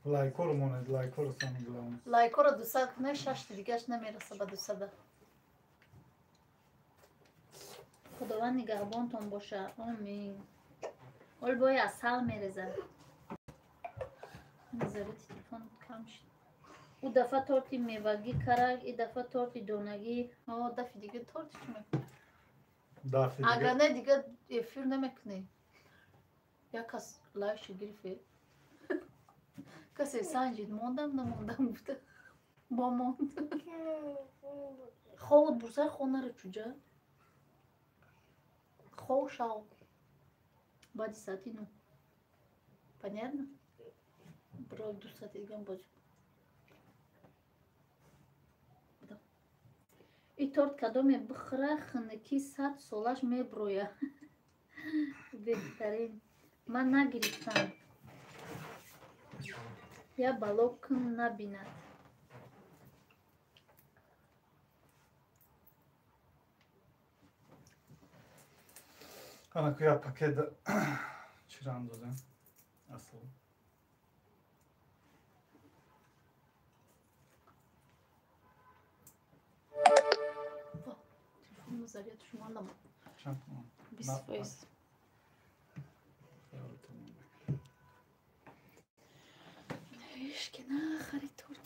Лайкоро монед, лайкоро самое главное. Лайкоро 200 кунед, шашти дигаш намераса ба 200. Худованд нигаҳбонтон боша. Омин. Ол бои асал мерезад. Заряди телефон кам шид. У дафа торти мевагӣ карак, и дафа торти донагӣ. О, дафи дига торти чӣ мекунӣ? Дафи дига. Агар не дига эфир намекунӣ. Як кас лайкшо гирифт. Касе санҷид, мондам, намондам гуфта. Бо монд. Ховот бурсай хонара чуҷа. Хов шав. Баъди саати 9. Понятно? Бро, 2 саати дигам бозӣ. И торт кадоме бихӯра, хунукӣ 100 солаш меброя. Беҳтарин. Ман нагирифтам. Я бало кун набинад. Анаку я пакет чира андозем? Асл. Телефонро заряд шумо намуд. Чанд томон? 20%. Ишки нахари торт.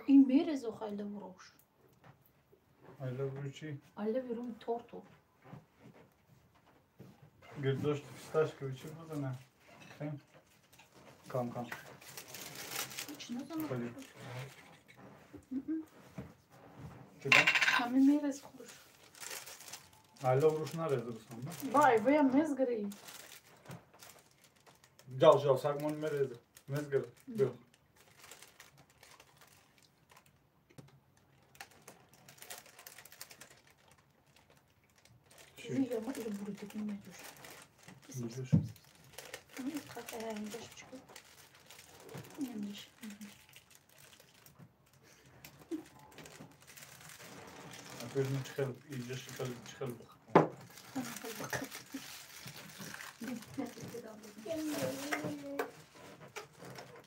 И мерезу хайлам рош. I love you чӣ? I love you рӯи торту. Гирдошти фисташкови чӣ бузана? Крем? Кам кам. Чӣ назанам? Холи. Чӣ да? Ҳамин мерез худаш. I love руш нарез русан, да? Вай, ваям мезгари. Ҷал, ҷал, сагмон мереза. Мезгари. Биё.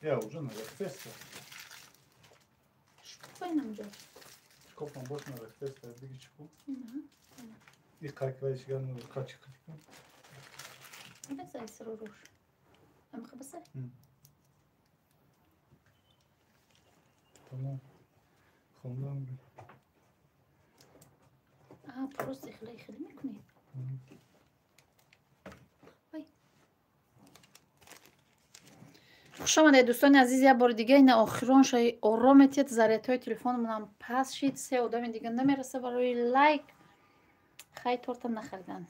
Я уже нарафтеста. Шкофам бош нарафтеста, диги чику. И как вайш ган качи качи. بس айсруруш. Ам хабаса? Тамом. Хондам. А, просто хлей хлей мекуни. Хуш омадед, дӯстони азиз, як бори дига ина охирон шои ором метиҳад, зарядҳои телефонамонам пас шид, се одами дига намераса барои лайк. Хай торта нахариданд.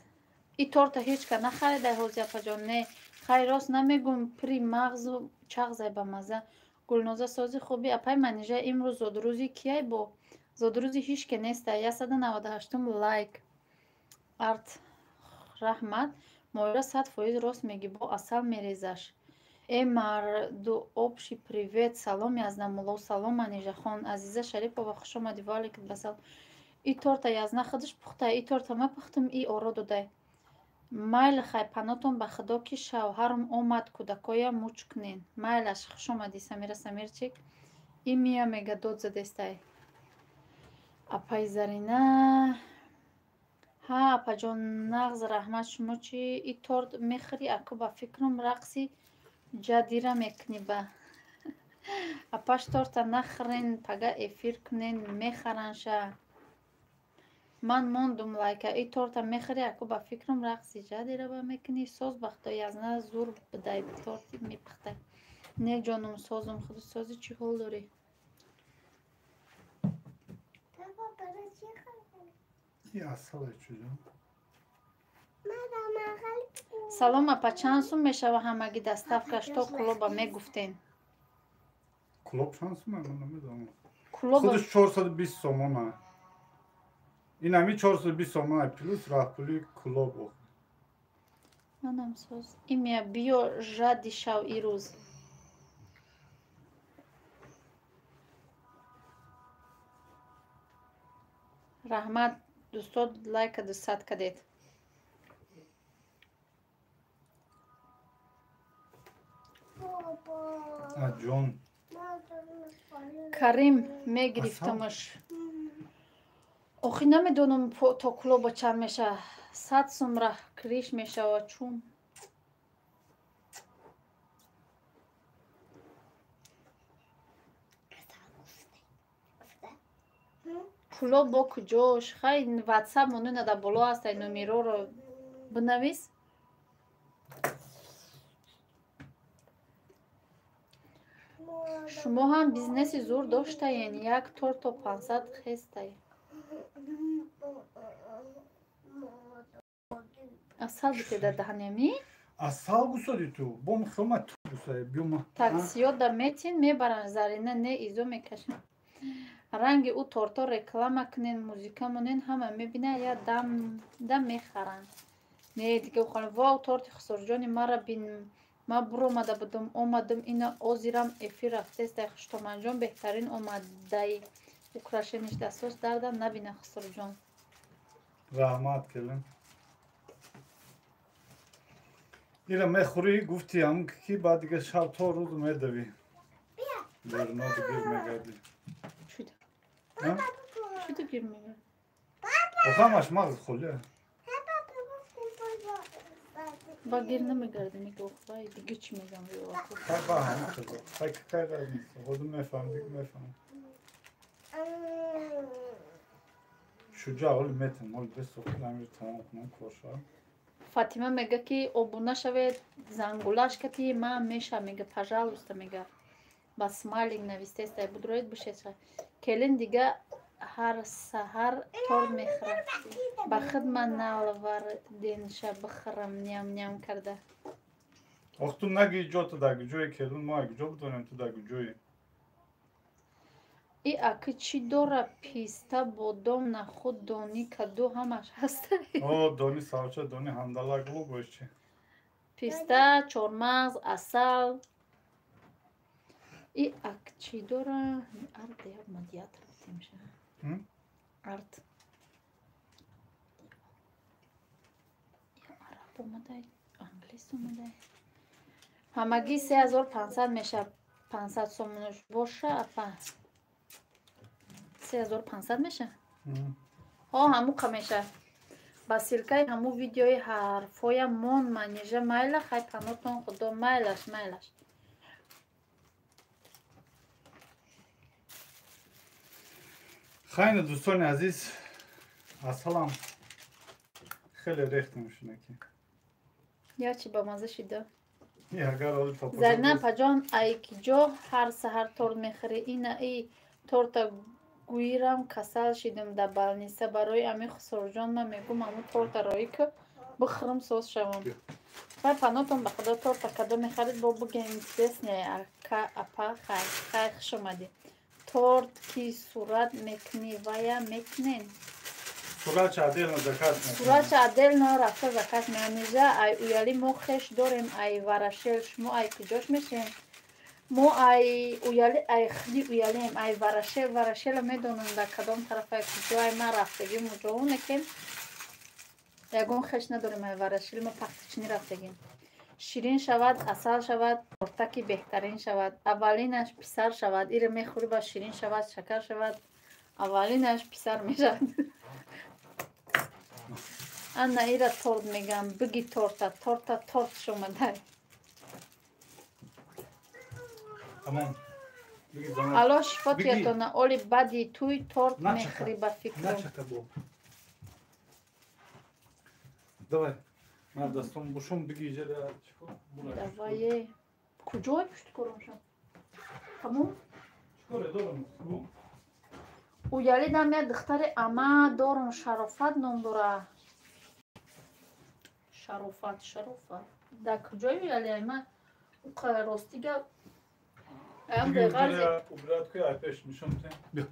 И торта ҳеҷ ка нахарида ҳозир апаҷон, не. Хай рост намегум, при мағзу чағзай ба маза. Гулноза сози хуби апай Манижа имрӯз зодрӯзи кияй бо? Зодрӯзи ҳеҷ ке неста. 198 лайк. Арт раҳмат. Моира 100% рост мегӣ, бо асал мерезаш. Э марду обши привет, салом Язнамулло, салом Манижахон, Азиза Шарипова, хуш омадӣ, ва алайкум ассалом. И торта Язна худаш пухтай, и торта ма пухтам, и оро додай. Майли хай панотон ба худо ки шавҳарам омад, кӯдакоя муч кунен. Майлаш, хуш омадӣ Самира Самирчик. И мия мега дод задестай. Апай Зарина. Ҳа, апаҷон, нағз раҳмат, шумо чӣ? И торт мехӯрӣ, аку ба фикрам рақси ҷадира мекунӣ ба. Апаш торта нахӯрен, пага эфир кунен, мехаранша. Ман мондум лайка. И торта мехӯрӣ, аку ба фикрам рақси ҷадира ба мекунӣ. Соз ба худо Язна зур бидай, торти мепухтай. Не ҷонум, созум, худу сози чӣ ҳол дорӣ? Салом апа, чанд сум мешава ҳамагӣ доставкаш то Кулоба мегуфтен? Кулоб чанд сум? Ман намедонам. Худаш 420 сомона. Ин ҳами 420 сомона плюс раҳпули Кулоб. Манам соз. Имя биё жади шав ирӯз. Раҳмат дӯстод, лайка 200 кадед. Карим мегирифтамаш. Охи намедонам то Кулоба чанд меша. 100 сум раҳ криш мешава чун. Кулоб бо куҷош? Хай ватсап монуна дар боло ҳастай, номероро бинавис. Шумо ҳам бизнеси зур доштаен, як торт то 500 хестай. Асал битеда даҳанеми? Асал гусоди ту, бом хелма ту гусоди, биёма. Таксиё да метин мебаранд, Зарина не изо мекашанд. Ранги ӯ торто реклама кунен, музика монен, ҳама мебинад, я дам мехаранд. Не, дига хонам, вау, торти Хусурҷони мара бин, ма буромада будум, омадум, ина озирам эфир рафтестай. Хуштоманҷон беҳтарин омадаи. Украшениш дастос дарда набина Хусурҷон. Раҳмат келин. Ира мехӯрӣ, гуфти ҳам ки баъд дига шаб то рӯз медавӣ. Беруно дигир мегардӣ. Чӣ гир мегардӣ? Охамаш мағз холия. Ба гир намегардӣ, мега охвай, дига чӣ мегам? Хай ба ҳама хело. Хай какая разница? Ҳозир мефаҳм, дига мефаҳм. Шуҷа оли метам, оли бесохи намир тамом кунам корша. Фатима мега ки обуна шавед, зангулаш кати ман меша, мега пожалуйста, мега. Ба смайлик навистестай, будроед бишеша. Келин дига ҳар саҳар торт мехӯрад. Ба худ ман налварденша бихӯрам, ням-ням карда. Ох, ту наги ҷо ту дар куҷое, келин мо куҷо бидонем ту дар куҷое? И аки чӣ дора? Писта, бодом, нахуд, дони, каду ҳамаш ҳаста. О, дони савча, дони ҳандалак лубош чи? Писта, чормағз, асал. И ак чӣ дора? Ард як медиатор бутемша. Ард. Араб омадай, англис омадай. Ҳамагӣ 3500 меша. 500 сомонош боша, апа. 3500 меша? Ҳо, ҳамуқа меша. Ба ссылкаи ҳаму видеои ҳарфоя мон манижа майла, хай панотон худо майлаш, майлаш. Хайна дӯстони азиз, асалам хеле рехтем шунаки. Я чи ба маза шида? Зарина апаҷон, ай киҷо ҳар саҳар торт мехӯрӣ? Ина и торта гӯирам касал шидам дар балниса. Барои ами Хусурҷон ман мегӯм аму торта роӣ ки бихӯрам соз шавам. Вай панотон ба худо торта кадо мехарид бо буген интересне ака апа хай хай хуш омадӣ. Торт ки сурат мекунӣ вая мекунен? Суратша отдельно заказ мекунем. Суратша отдельно рафта заказ меанижа ай уяли мо хеш дорем ай варашел шумо ай куҷош мешем? Мо ай уяли ай хли уялем ай варашел варашела медонам дар кадом тараф ай куҷо ай ман рафтагим уҷо некем ягон хеш надорем ай варашел мо пахтачинӣ рафтагим. Ширин шавад, асал шавад, тортаки беҳтарин шавад. Аввалинаш писар шавад. Иро мехӯрӣ ба ширин шавад, шакар шавад. Аввалинаш писар мешавад. Ана ира торт мегам, биги торта, торта торт шомадай. Алло шифотиятона оли баъди туй торт мехӯрӣ ба фикрам. Давай. Ман дастом бушум биги иҷара чикор? Давай. Куҷой пушти коромша? Тамом? Чикоре дорам? Уялидам як духтари ама дорум Шарофат ном дора. Шарофат, Шарофат. Дар куҷои уяли ама? Уқа рости гап. Аям беғарзи. Убрат куй ай пеш нишон тем. Бия.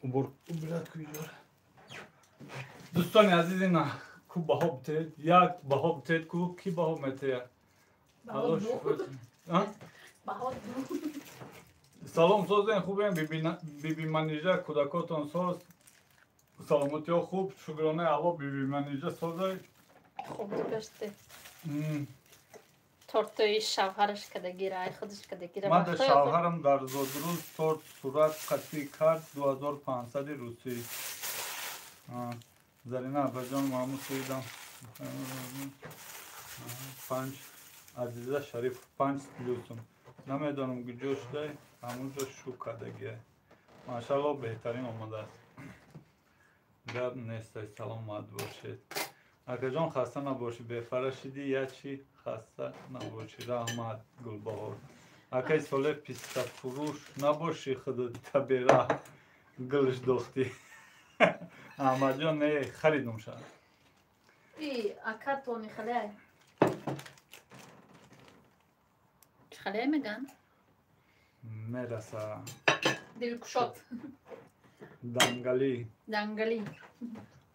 Убор убрат куй иҷара. Дӯстони азиз ина ку баҳо битед, як баҳо битед ку ки баҳо метеяд? Алло шукр. Баҳо ду. Салом созен хубем биби Манижа кӯдакотон соз саломатиҳо хуб шукронаи Алло биби Манижа созай. Хуб дигаште. Тортои шавҳараш када гира, ай худаш када гира. Ман дар шавҳарам дар зодрӯз торт сурат қатъӣ кард 2500 русӣ. Зарина апаҷон маҳмуд суидам 5 Азиза Шариф 5 плюсум. Намедонам куҷо шудай, ҳамунҷо шу кардагиай. Машаалло беҳтарин омадааст. Гап нестай, саломат бошед. Акаҷон хаста набошӣ, бефара шидӣ, ячи хаста набошӣ. Раҳмат Гулбаҳор. Акай Солеҳ пистафурӯш набошӣ, худат табера гулш дохтӣ. Аҳмадҷон не харидум ша. И ака тони халай. Халай меган? Мераса. Дилкушод. Дангалӣ. Дангалӣ.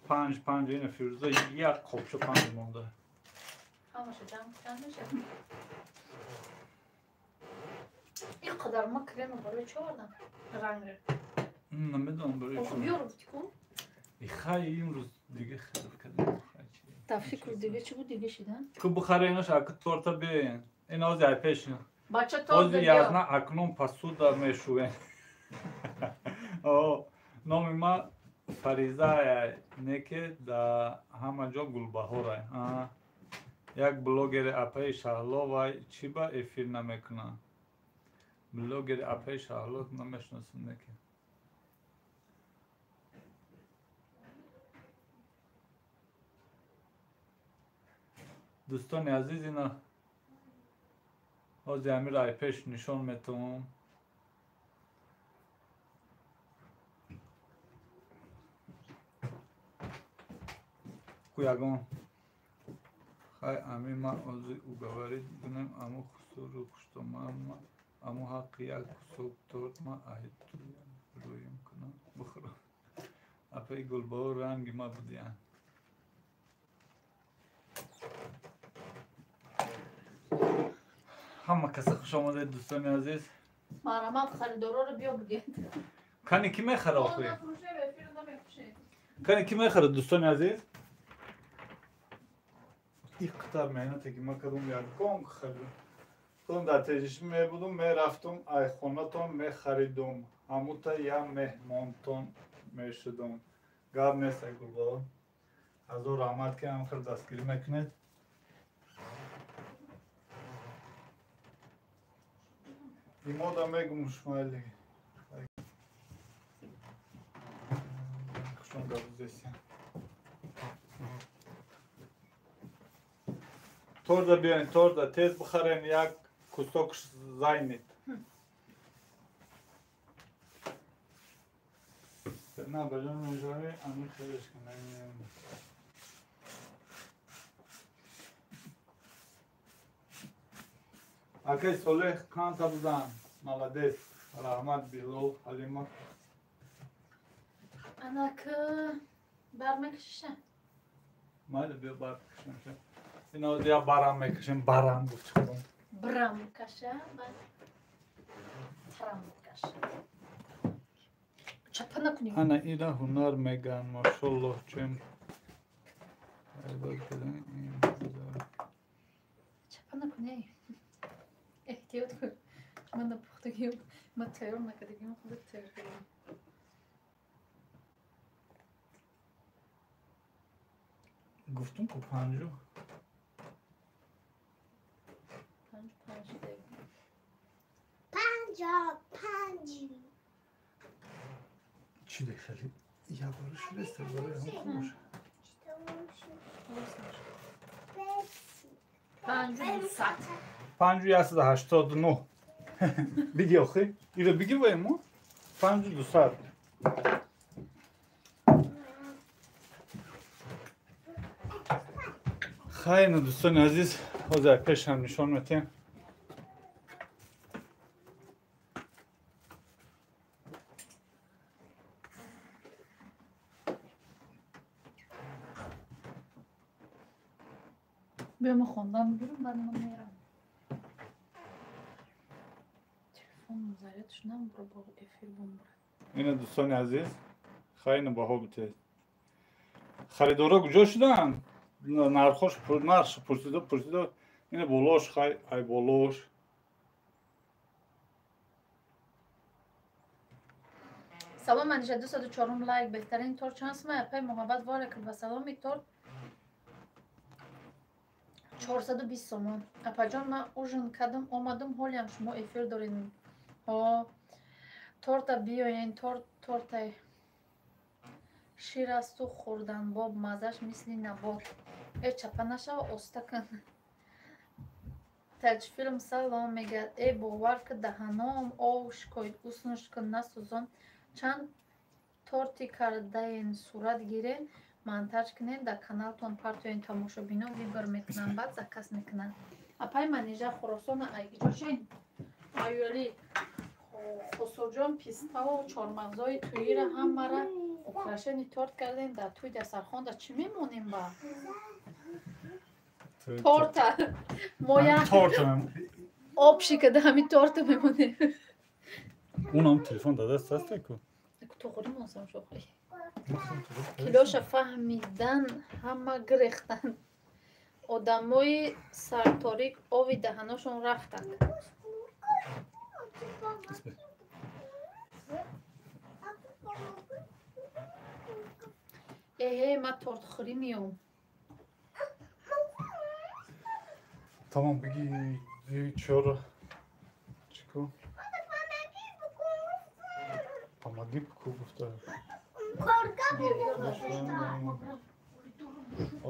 5 5 ина Фирӯза як қопча 5 монда. Ҳамаша ҷамъ чанд меша? Ин қадар ма крема барои чӣ овардам? Ранг. Намедонам барои чӣ. Биёр ку. Хай имрӯз дига хеле кардем. Та фикр дига чӣ буд дига шида? Ку бухаре инаш ака торта биёен. Ин ози ай пеш. Бача торт ози язна акнун пасуда мешӯем. О, номи ма Фаризая неке да ҳама ҷо Гулбаҳорай. Як блогери апаи Шаҳло вай чӣ ба эфир намекунад? Блогери апаи Шаҳло намешиносам неке. Дӯстони азиз ина ҳозир амир ай пеш нишон метавонам. Ку ягон хай ами ма ози уговорид кунем аму хусуру хуштомама Аммо ҳаққи як кусок торт ма ай туям рӯем кунам бихӯрам. Апаи Гулбаҳор ранги ма будиян. Ҳама каса хуш омадед, дӯстони азиз. Марҳамат, харидороро биё бигед. Кани ки мехара охи? Кани ки мехара, дӯстони азиз? Ин қадар меҳнате ки ман кардам, ягон харид. Худам дар тежиш мебудум, мерафтум, ай хонатон мехаридум. Ҳамута я меҳмонтон мешудум. Гап нест, ай Гулбаҳор. Ҳазор раҳмат, ки ҳамхел дастгирӣ мекунед. Имода мегум шумайли. Хушон габузесия. Торда биёен, торда тез бихарен, як кусок зайнед. На, баҷон межави, ами хелеш кунем. Акай Солеҳ канта бизан. Молодец. Раҳмат, Билол Ҳалимов. Анак бар мекашиша? Майли, биё бар кашем. Ина я барам мекашем, барам гуфт худам. Брам каша, баъд трам каша. Чапа накунӣ. Ана ира ҳунар меган, машоллоҳ, чем. Чапа накунӣ. Эҳтиёт кун. Ман напухтагиам, ман тайёр накардагиам, худат тайёр кардагиам. Гуфтум ку панҷу. Панҷу панҷ шуда. 55. Чӣ дехали? Я бора шудеста, бора ҳам хуб. 5200. 5189. Биги охи. Ира биги ваемо? 5200. Хайна, дӯстони азиз, ҳозир пешам нишон метиҳем. Биё ма хондан бигирам, баъд ман мерам. Телефоном зарядш намбура, бо эфир бумбура. Ина, дӯстони азиз, хайна баҳо битед. Харидоро куҷо шуданд? Нархош нархш пурсиду пурсиду, ина болош хай ай болош. Салом, Манижа, 204 лайк. Беҳтарин торт чанд сумай? Апай Муҳаббат, ва алайкум ассалом. Торт 420 сомон. Апаҷон, ман ужин кардам, омадам, ҳолиам шумо эфир доред. Ҳо, торта биёен, торт тортай шир асту хӯрданбоб, маззаш мисли набот. Э, чапа нашава, оста кун. Таҷфилм салом мегӯяд. Э, бовар ки даҳаноам ов шикоид, уснуш кун, насӯзон. Чанд торти кардаен, сурат гирен, монтаж кунен, дар каналтон партоен, тамошобино выбор мекунанд, баъд заказ мекунанд. Апай Манижа, Хуросона айгиҷошен? Аюали Хусурҷон, пиставу чормағзои тӯйира ҳамара украшени торт кардем, дар тӯй дастархонда чӣ мемонем ба? Торта. Моя об шикада ҳамин торта мемонем. Унам телефон дар даст аст ку? Туғри монсам шохи. Килоша фаҳмидан ҳама гирехтанд. Одамои сарторик ови даҳаношон рафтанд. Эҳе, ман тортхӯрӣ меом. Тамом, биги чора чико? Помоги ку гуфта.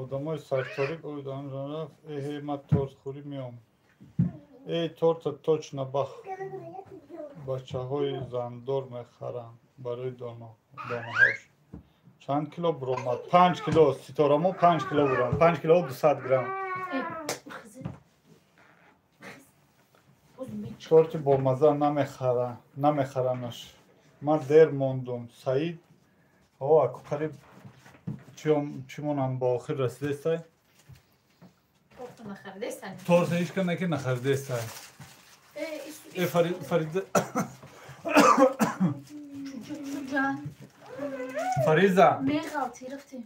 Одамои сарторик ови даҳаношон рафт. Эҳе, ман тортхӯрӣ меом. Эй, торта точно бах бачаҳои зандор мехаранд барои донаҳош. Чанд кило буромад? 5 кило. Ситорамо 5 кило буромад. 5 кило 200 грамм. Торти бомаза намехаранаш. Ман дер мондум. Саид о аку қариб чӣ монам ба охир расидестай? Торта ҳеч кана ки нахаридестай. Э Фариза Фариза меғалти рафти.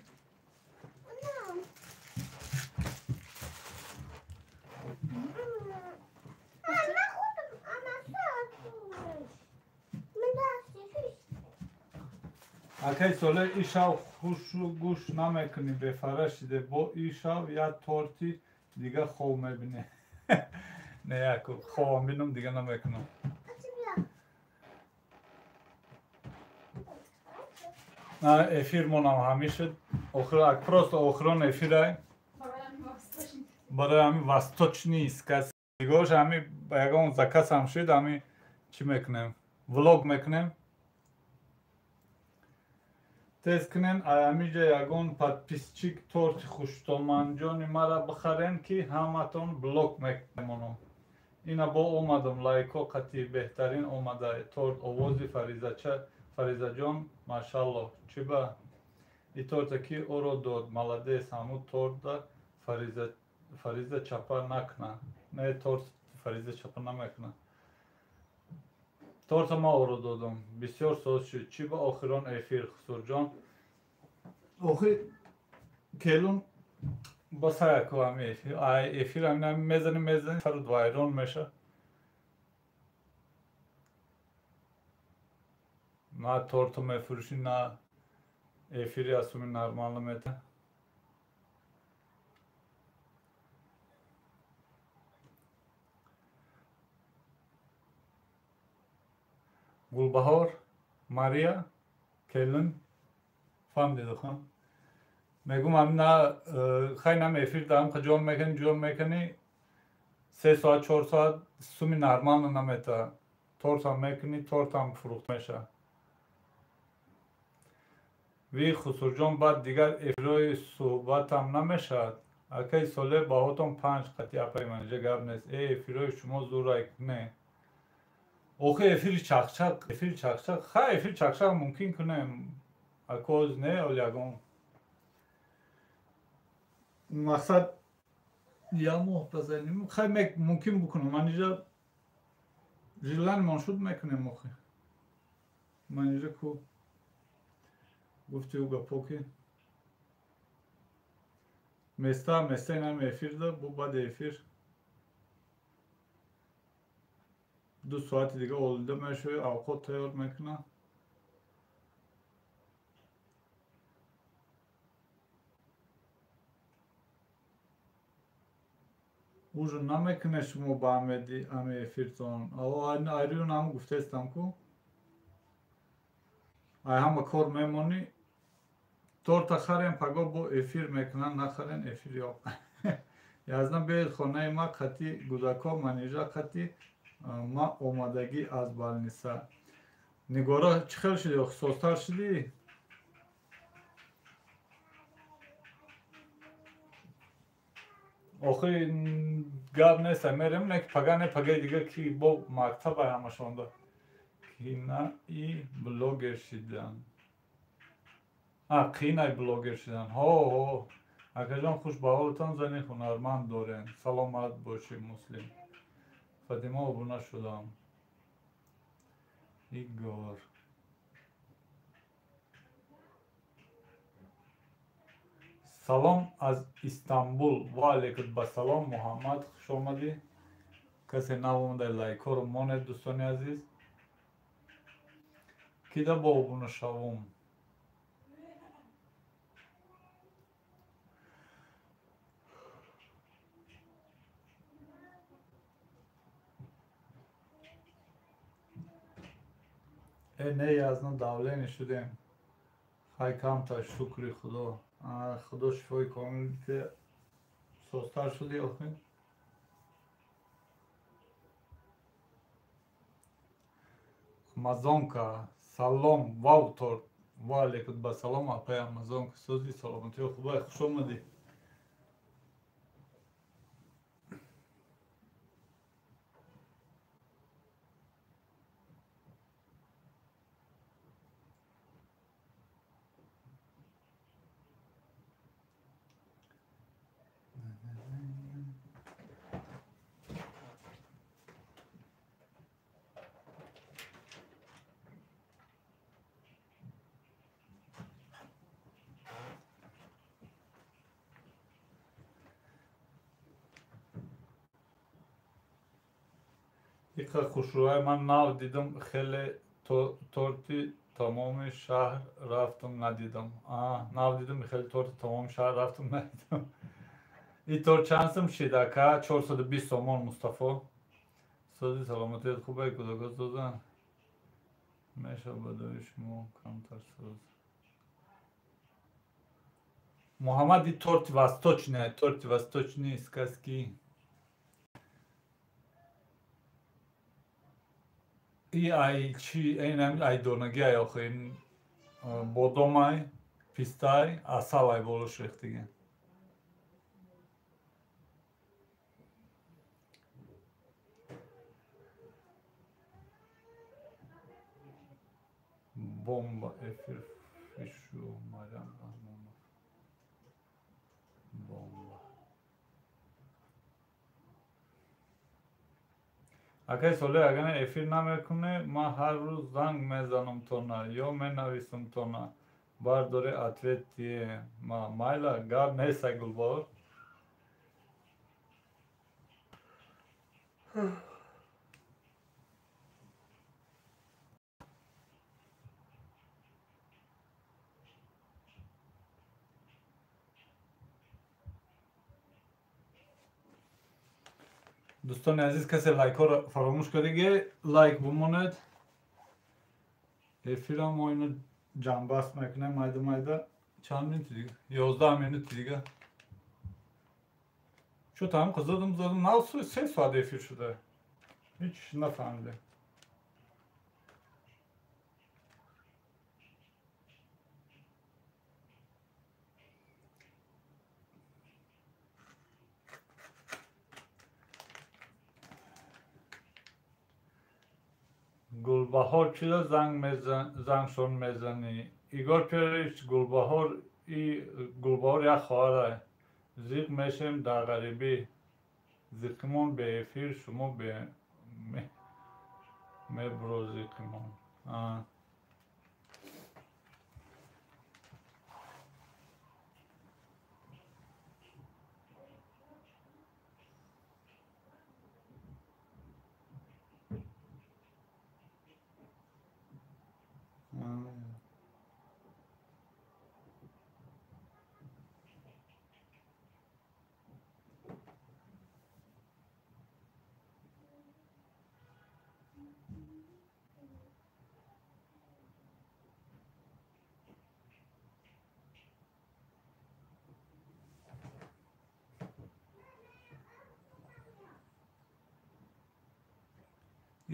Акай соле ишав хушу гӯш намекунӣ, бефара шиде. Бо ишав як торти дига хов мебинӣ. Не, яку ховам бинам, дига намекунам. Эфир монам ҳамишад. Просто охирон эфирай. Барои ҳами восточный сказ. Дигош ҳами ягон заказ ҳам шуд, ҳами чӣ мекунем? Влог мекунем. Тез кунен, ҳамиҷа ягон подписчик торти хуштоманҷони мара бихарен, ки ҳаматон блок мемонам. Ина бо омадам, лайко қатъи беҳтарин омада торт. Овози Фаризаҷон машаллоҳ. Чӣ ба и торта ки оро дод? Молодец, ҳамун тортда Фариза чапа накна. Не, торт Фариза чапа намекна. Торта ма оро додам. Бисёр соз шуд. Чӣ ба охирон эфир, Хусурҷон? Охир келун басаяку ҳами эфир. Ай эфир ҳамина мезани мезани сарут вайрон меша. На торту мефурӯшӣ, на эфири асуми нормально мета. Гулбаҳор, Мария, келин, фаҳмидед хон? Мегум ҳамина хай нам эфир даам ҷон мекунӣ, ҷон мекунӣ, 3 соат, 4 соат суми нормально намета. Тортам мекунӣ, тортам фурӯхта меша. Ви Хусурҷон, баъд дигар эфирҳои суҳбатам намешавад. Акаи соле баҳотон 5 қатъи апаи манижа гап нест. Э эфирҳои шумо зӯрай не. Охи эфири чақчақ, эфири чақчақ, хай эфири чақчақ мумкин кунем. Акоз не, оли ягон. Мақсад як моҳ базанем, хай мумкин букунам. Манижа жилани шуд мекунем охи. Манижа ку гуфти ӯ гапо ки места места инам эфир да бо баъди эфир 2 соати дига олида мешавӣ, авқот тайёр мекунам. Ужин намекунед шумо ба ҳами эфиртон. Айрӯн ҳам гуфтаистам ку. Ай ҳама кор мемонӣ. Торта харем, паго бо эфир мекунанд, нахарен эфир ёб. Язна биёед хонаи ма қатъи гудако, манижа қатъи ма омадагӣ аз балниса. Нигора чӣ хел шудӣ? Созтар шудӣ? Охи гап нест, мерем не пага не пагаи дига ки бо мактаб ҳамашонда. Кинаи блогер шидан. Қинай блогер шидан. Ҳо ҳо. Акаҷон хуш ба ҳолатон, зани ҳунарманд дорем. Саломат бошӣ муслим. Фатима обуна шудам. Игор. Салом аз Истанбул. Ва алейкум ба салом Муҳаммад, хуш омадӣ. Касе нав омада лайкҳоро монед дӯстони азиз. Кида бо обуна шавум? Не язно давление шудем. Хай камта шукри Худо. Худо шифои комил бите. Созтар шуди охи? Амазонка, салом, вау торт. Ва алейкум ба салом апай Амазонка. Сози саломатӣ хубай, хуш омадӣ. Иқа хушрӯай ман нав дидам, хеле торти тамоми шаҳр рафтам надидам. Нав дидам, хеле торти тамоми шаҳр рафтам надидам. И торт чанд сум шид, ака? 420 сомон, Мустафо. Сози саломатият хуб ай, кӯдако созан? Меша бадои шумо камтар соз. Муҳаммад, и торти восточный, торти восточный сказки. И ай чи, ай донаги ай охи, ин бодомай, пистай, асал ай болош рехтиги. Бомба эфир фишу Марьям Раҳмонов. Бомба. Акай Солеҳ, агар эфир намекунӣ, ман ҳар рӯз занг мезанам тона ё менависам тона. Бардори ответ тие ма майла, гап нест, ай Гулбаҳор. Дӯстони азиз, касе лайкҳоро фаромӯш кардиге, лайк бимонед. Эфирам мо ино ҷамъбаст мекунем майда майда. Чанд минути дига? 11 минути дига. Чӯ там қизодам задам, нав 3 соат эфир шуда. Ҳеҷ нафаҳмидем. Гулбаҳор чиро зангшон мезанӣ? Игор Пётрович, Гулбаҳор и Гулбаҳор як хоҳара. Зиқ мешем дар ғарибӣ. Зиқимон беэфир, шумо мебро зиқимон.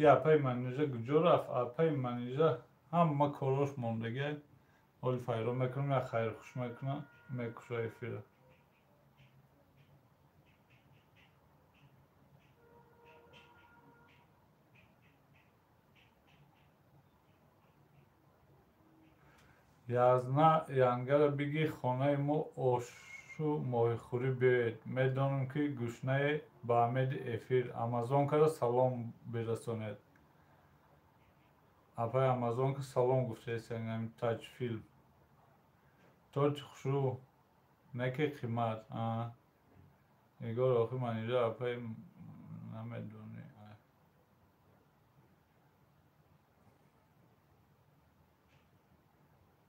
И апаи Манижа куҷо рафт? Апаи Манижа ҳама корош мондагиай. Ҳоли файро мекунам, як хайрхуш мекунам, мекуша эфира. Язна янгара биги, хонаи мо ошу моҳихӯрӣ биёед. Медонам, ки гушнае ба амеди эфир. Амазонкаро салом бирасонед. Апаи Амазонка салом гуфтаест, ами таҷфилм. Торти хушрӯ, не ки қимат. Игор, охи Манижа апаи намедонӣ.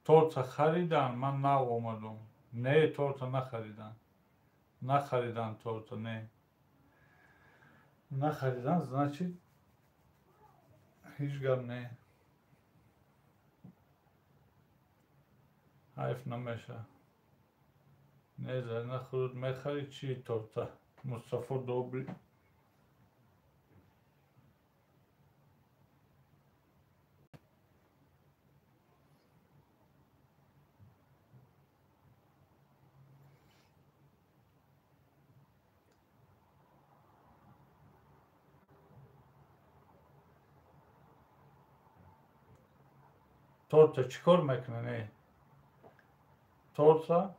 Торта харидан, ман нав омадум. Не, торта нахаридан. Нахаридан торта, не. Нахаридан, значит, ҳеҷ гап не. Ҳайф намеша. Не, Зарина худат мехарӣ чӣ торта? Мустафо добрый. Торта чӣ кор мекунад? Не. Торта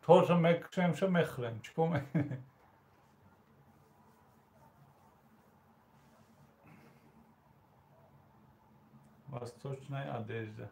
торта мекушемша, мехӯрем. Чӣ кор мекунем? Восточная одежда.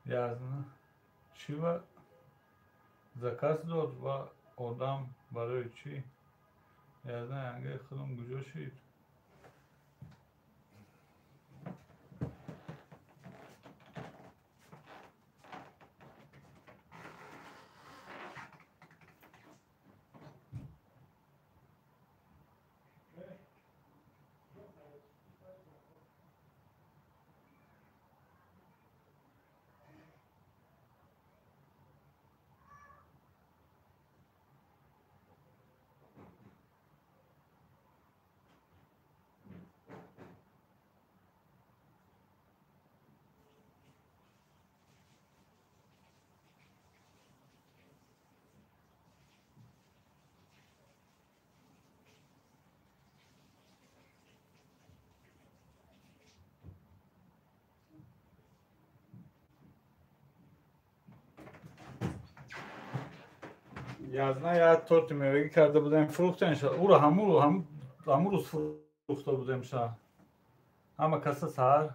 Язна чӣ ва заказ дод ва одам барои чӣ? Язна янгаи худам куҷо шид? Язна як торти мевагӣ карда будем, фурӯхтем ша. Уро ҳамун рӯз фурӯхта будем ша. Ҳама каса саҳар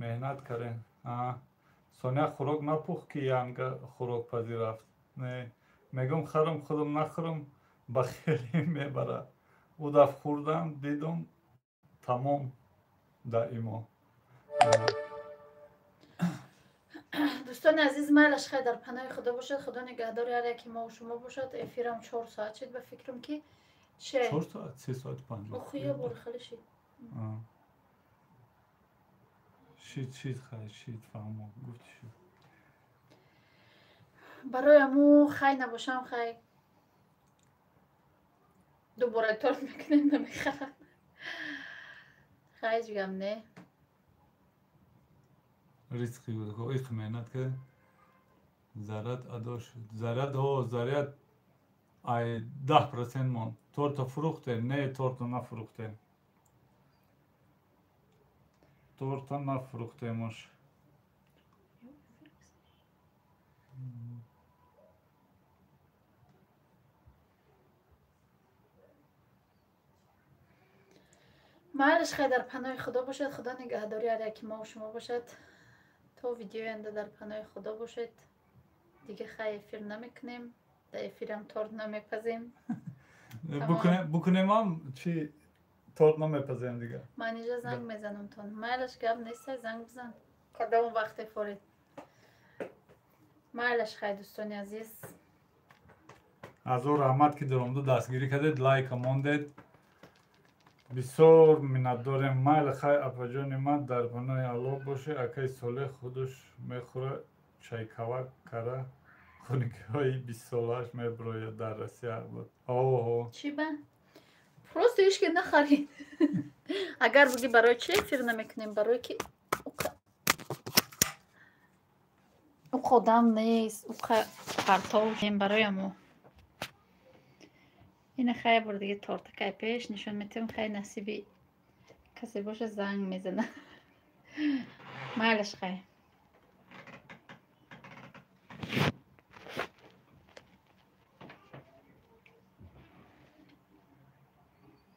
меҳнат кардем. Соня хӯрок напухт, ки янга хӯрокпазӣ рафт. Не, мегӯм харам, худам нахӯрам, ба хеле мебарад. Ӯ даф хӯрдам, дидум, тамом даимо. Дӯстони азиз, майлаш хай, дар паноҳи Худо бошад. Худо нигаҳдори ҳар яки мо шумо бошад. Эфирам 4 соат шид, ба фикрам, ки че 4 соат, 3 соати 50. Охи, я бор хеле шид. Шид, шид, хай, шид, фаҳмо, гуфти шид. Барои аму хай набошам, хай, дубора торт мекунем, намехарам. Хай, ҳеҷ гап не. Ризқи иқ меҳнат кард, заряд адо шуд. Заряд, ҳо, заряд ай 10% монд. Торта фурӯхтем? Не, торта нафурӯхтем, торта нафурӯхтемош. Майлаш хай, дар паноҳи Худо бошад. Худо нигаҳдори ҳар яки мо шумо бошад. То видеои оянда дар паноҳи Худо бошед. Дига хай, эфир намекунем, дар эфирам торт намепазем. Букунемам чи, торт намепазем дига. Ман инҷа занг мезанамтон. Майлаш, гап неста, занг бизан кадом вақте форид. Майлаш хай, дӯстони азиз. Ҳазор раҳмат, ки даромаду дастгирӣ кардед, лайка мондед, бисёр миннатдорем. Майли хай, апаҷони ман, дар паноҳи Аллоҳ боше. Акаи Солеҳ худаш мехӯра, чайкавак кара, хунукиҳои бистсолааш мебирояд, дар Россия буд. Оҳо. Чӣ ба? Просто ҳечки нахарид. Агар буги, барои чи эфир намекунем? Барое ки уқ одам нест, уқа партов барои амо. Ина хай, бор дига тортакай пеш нишон метавем. Хай, насиби касе боша, занг мезана. Майлаш хай.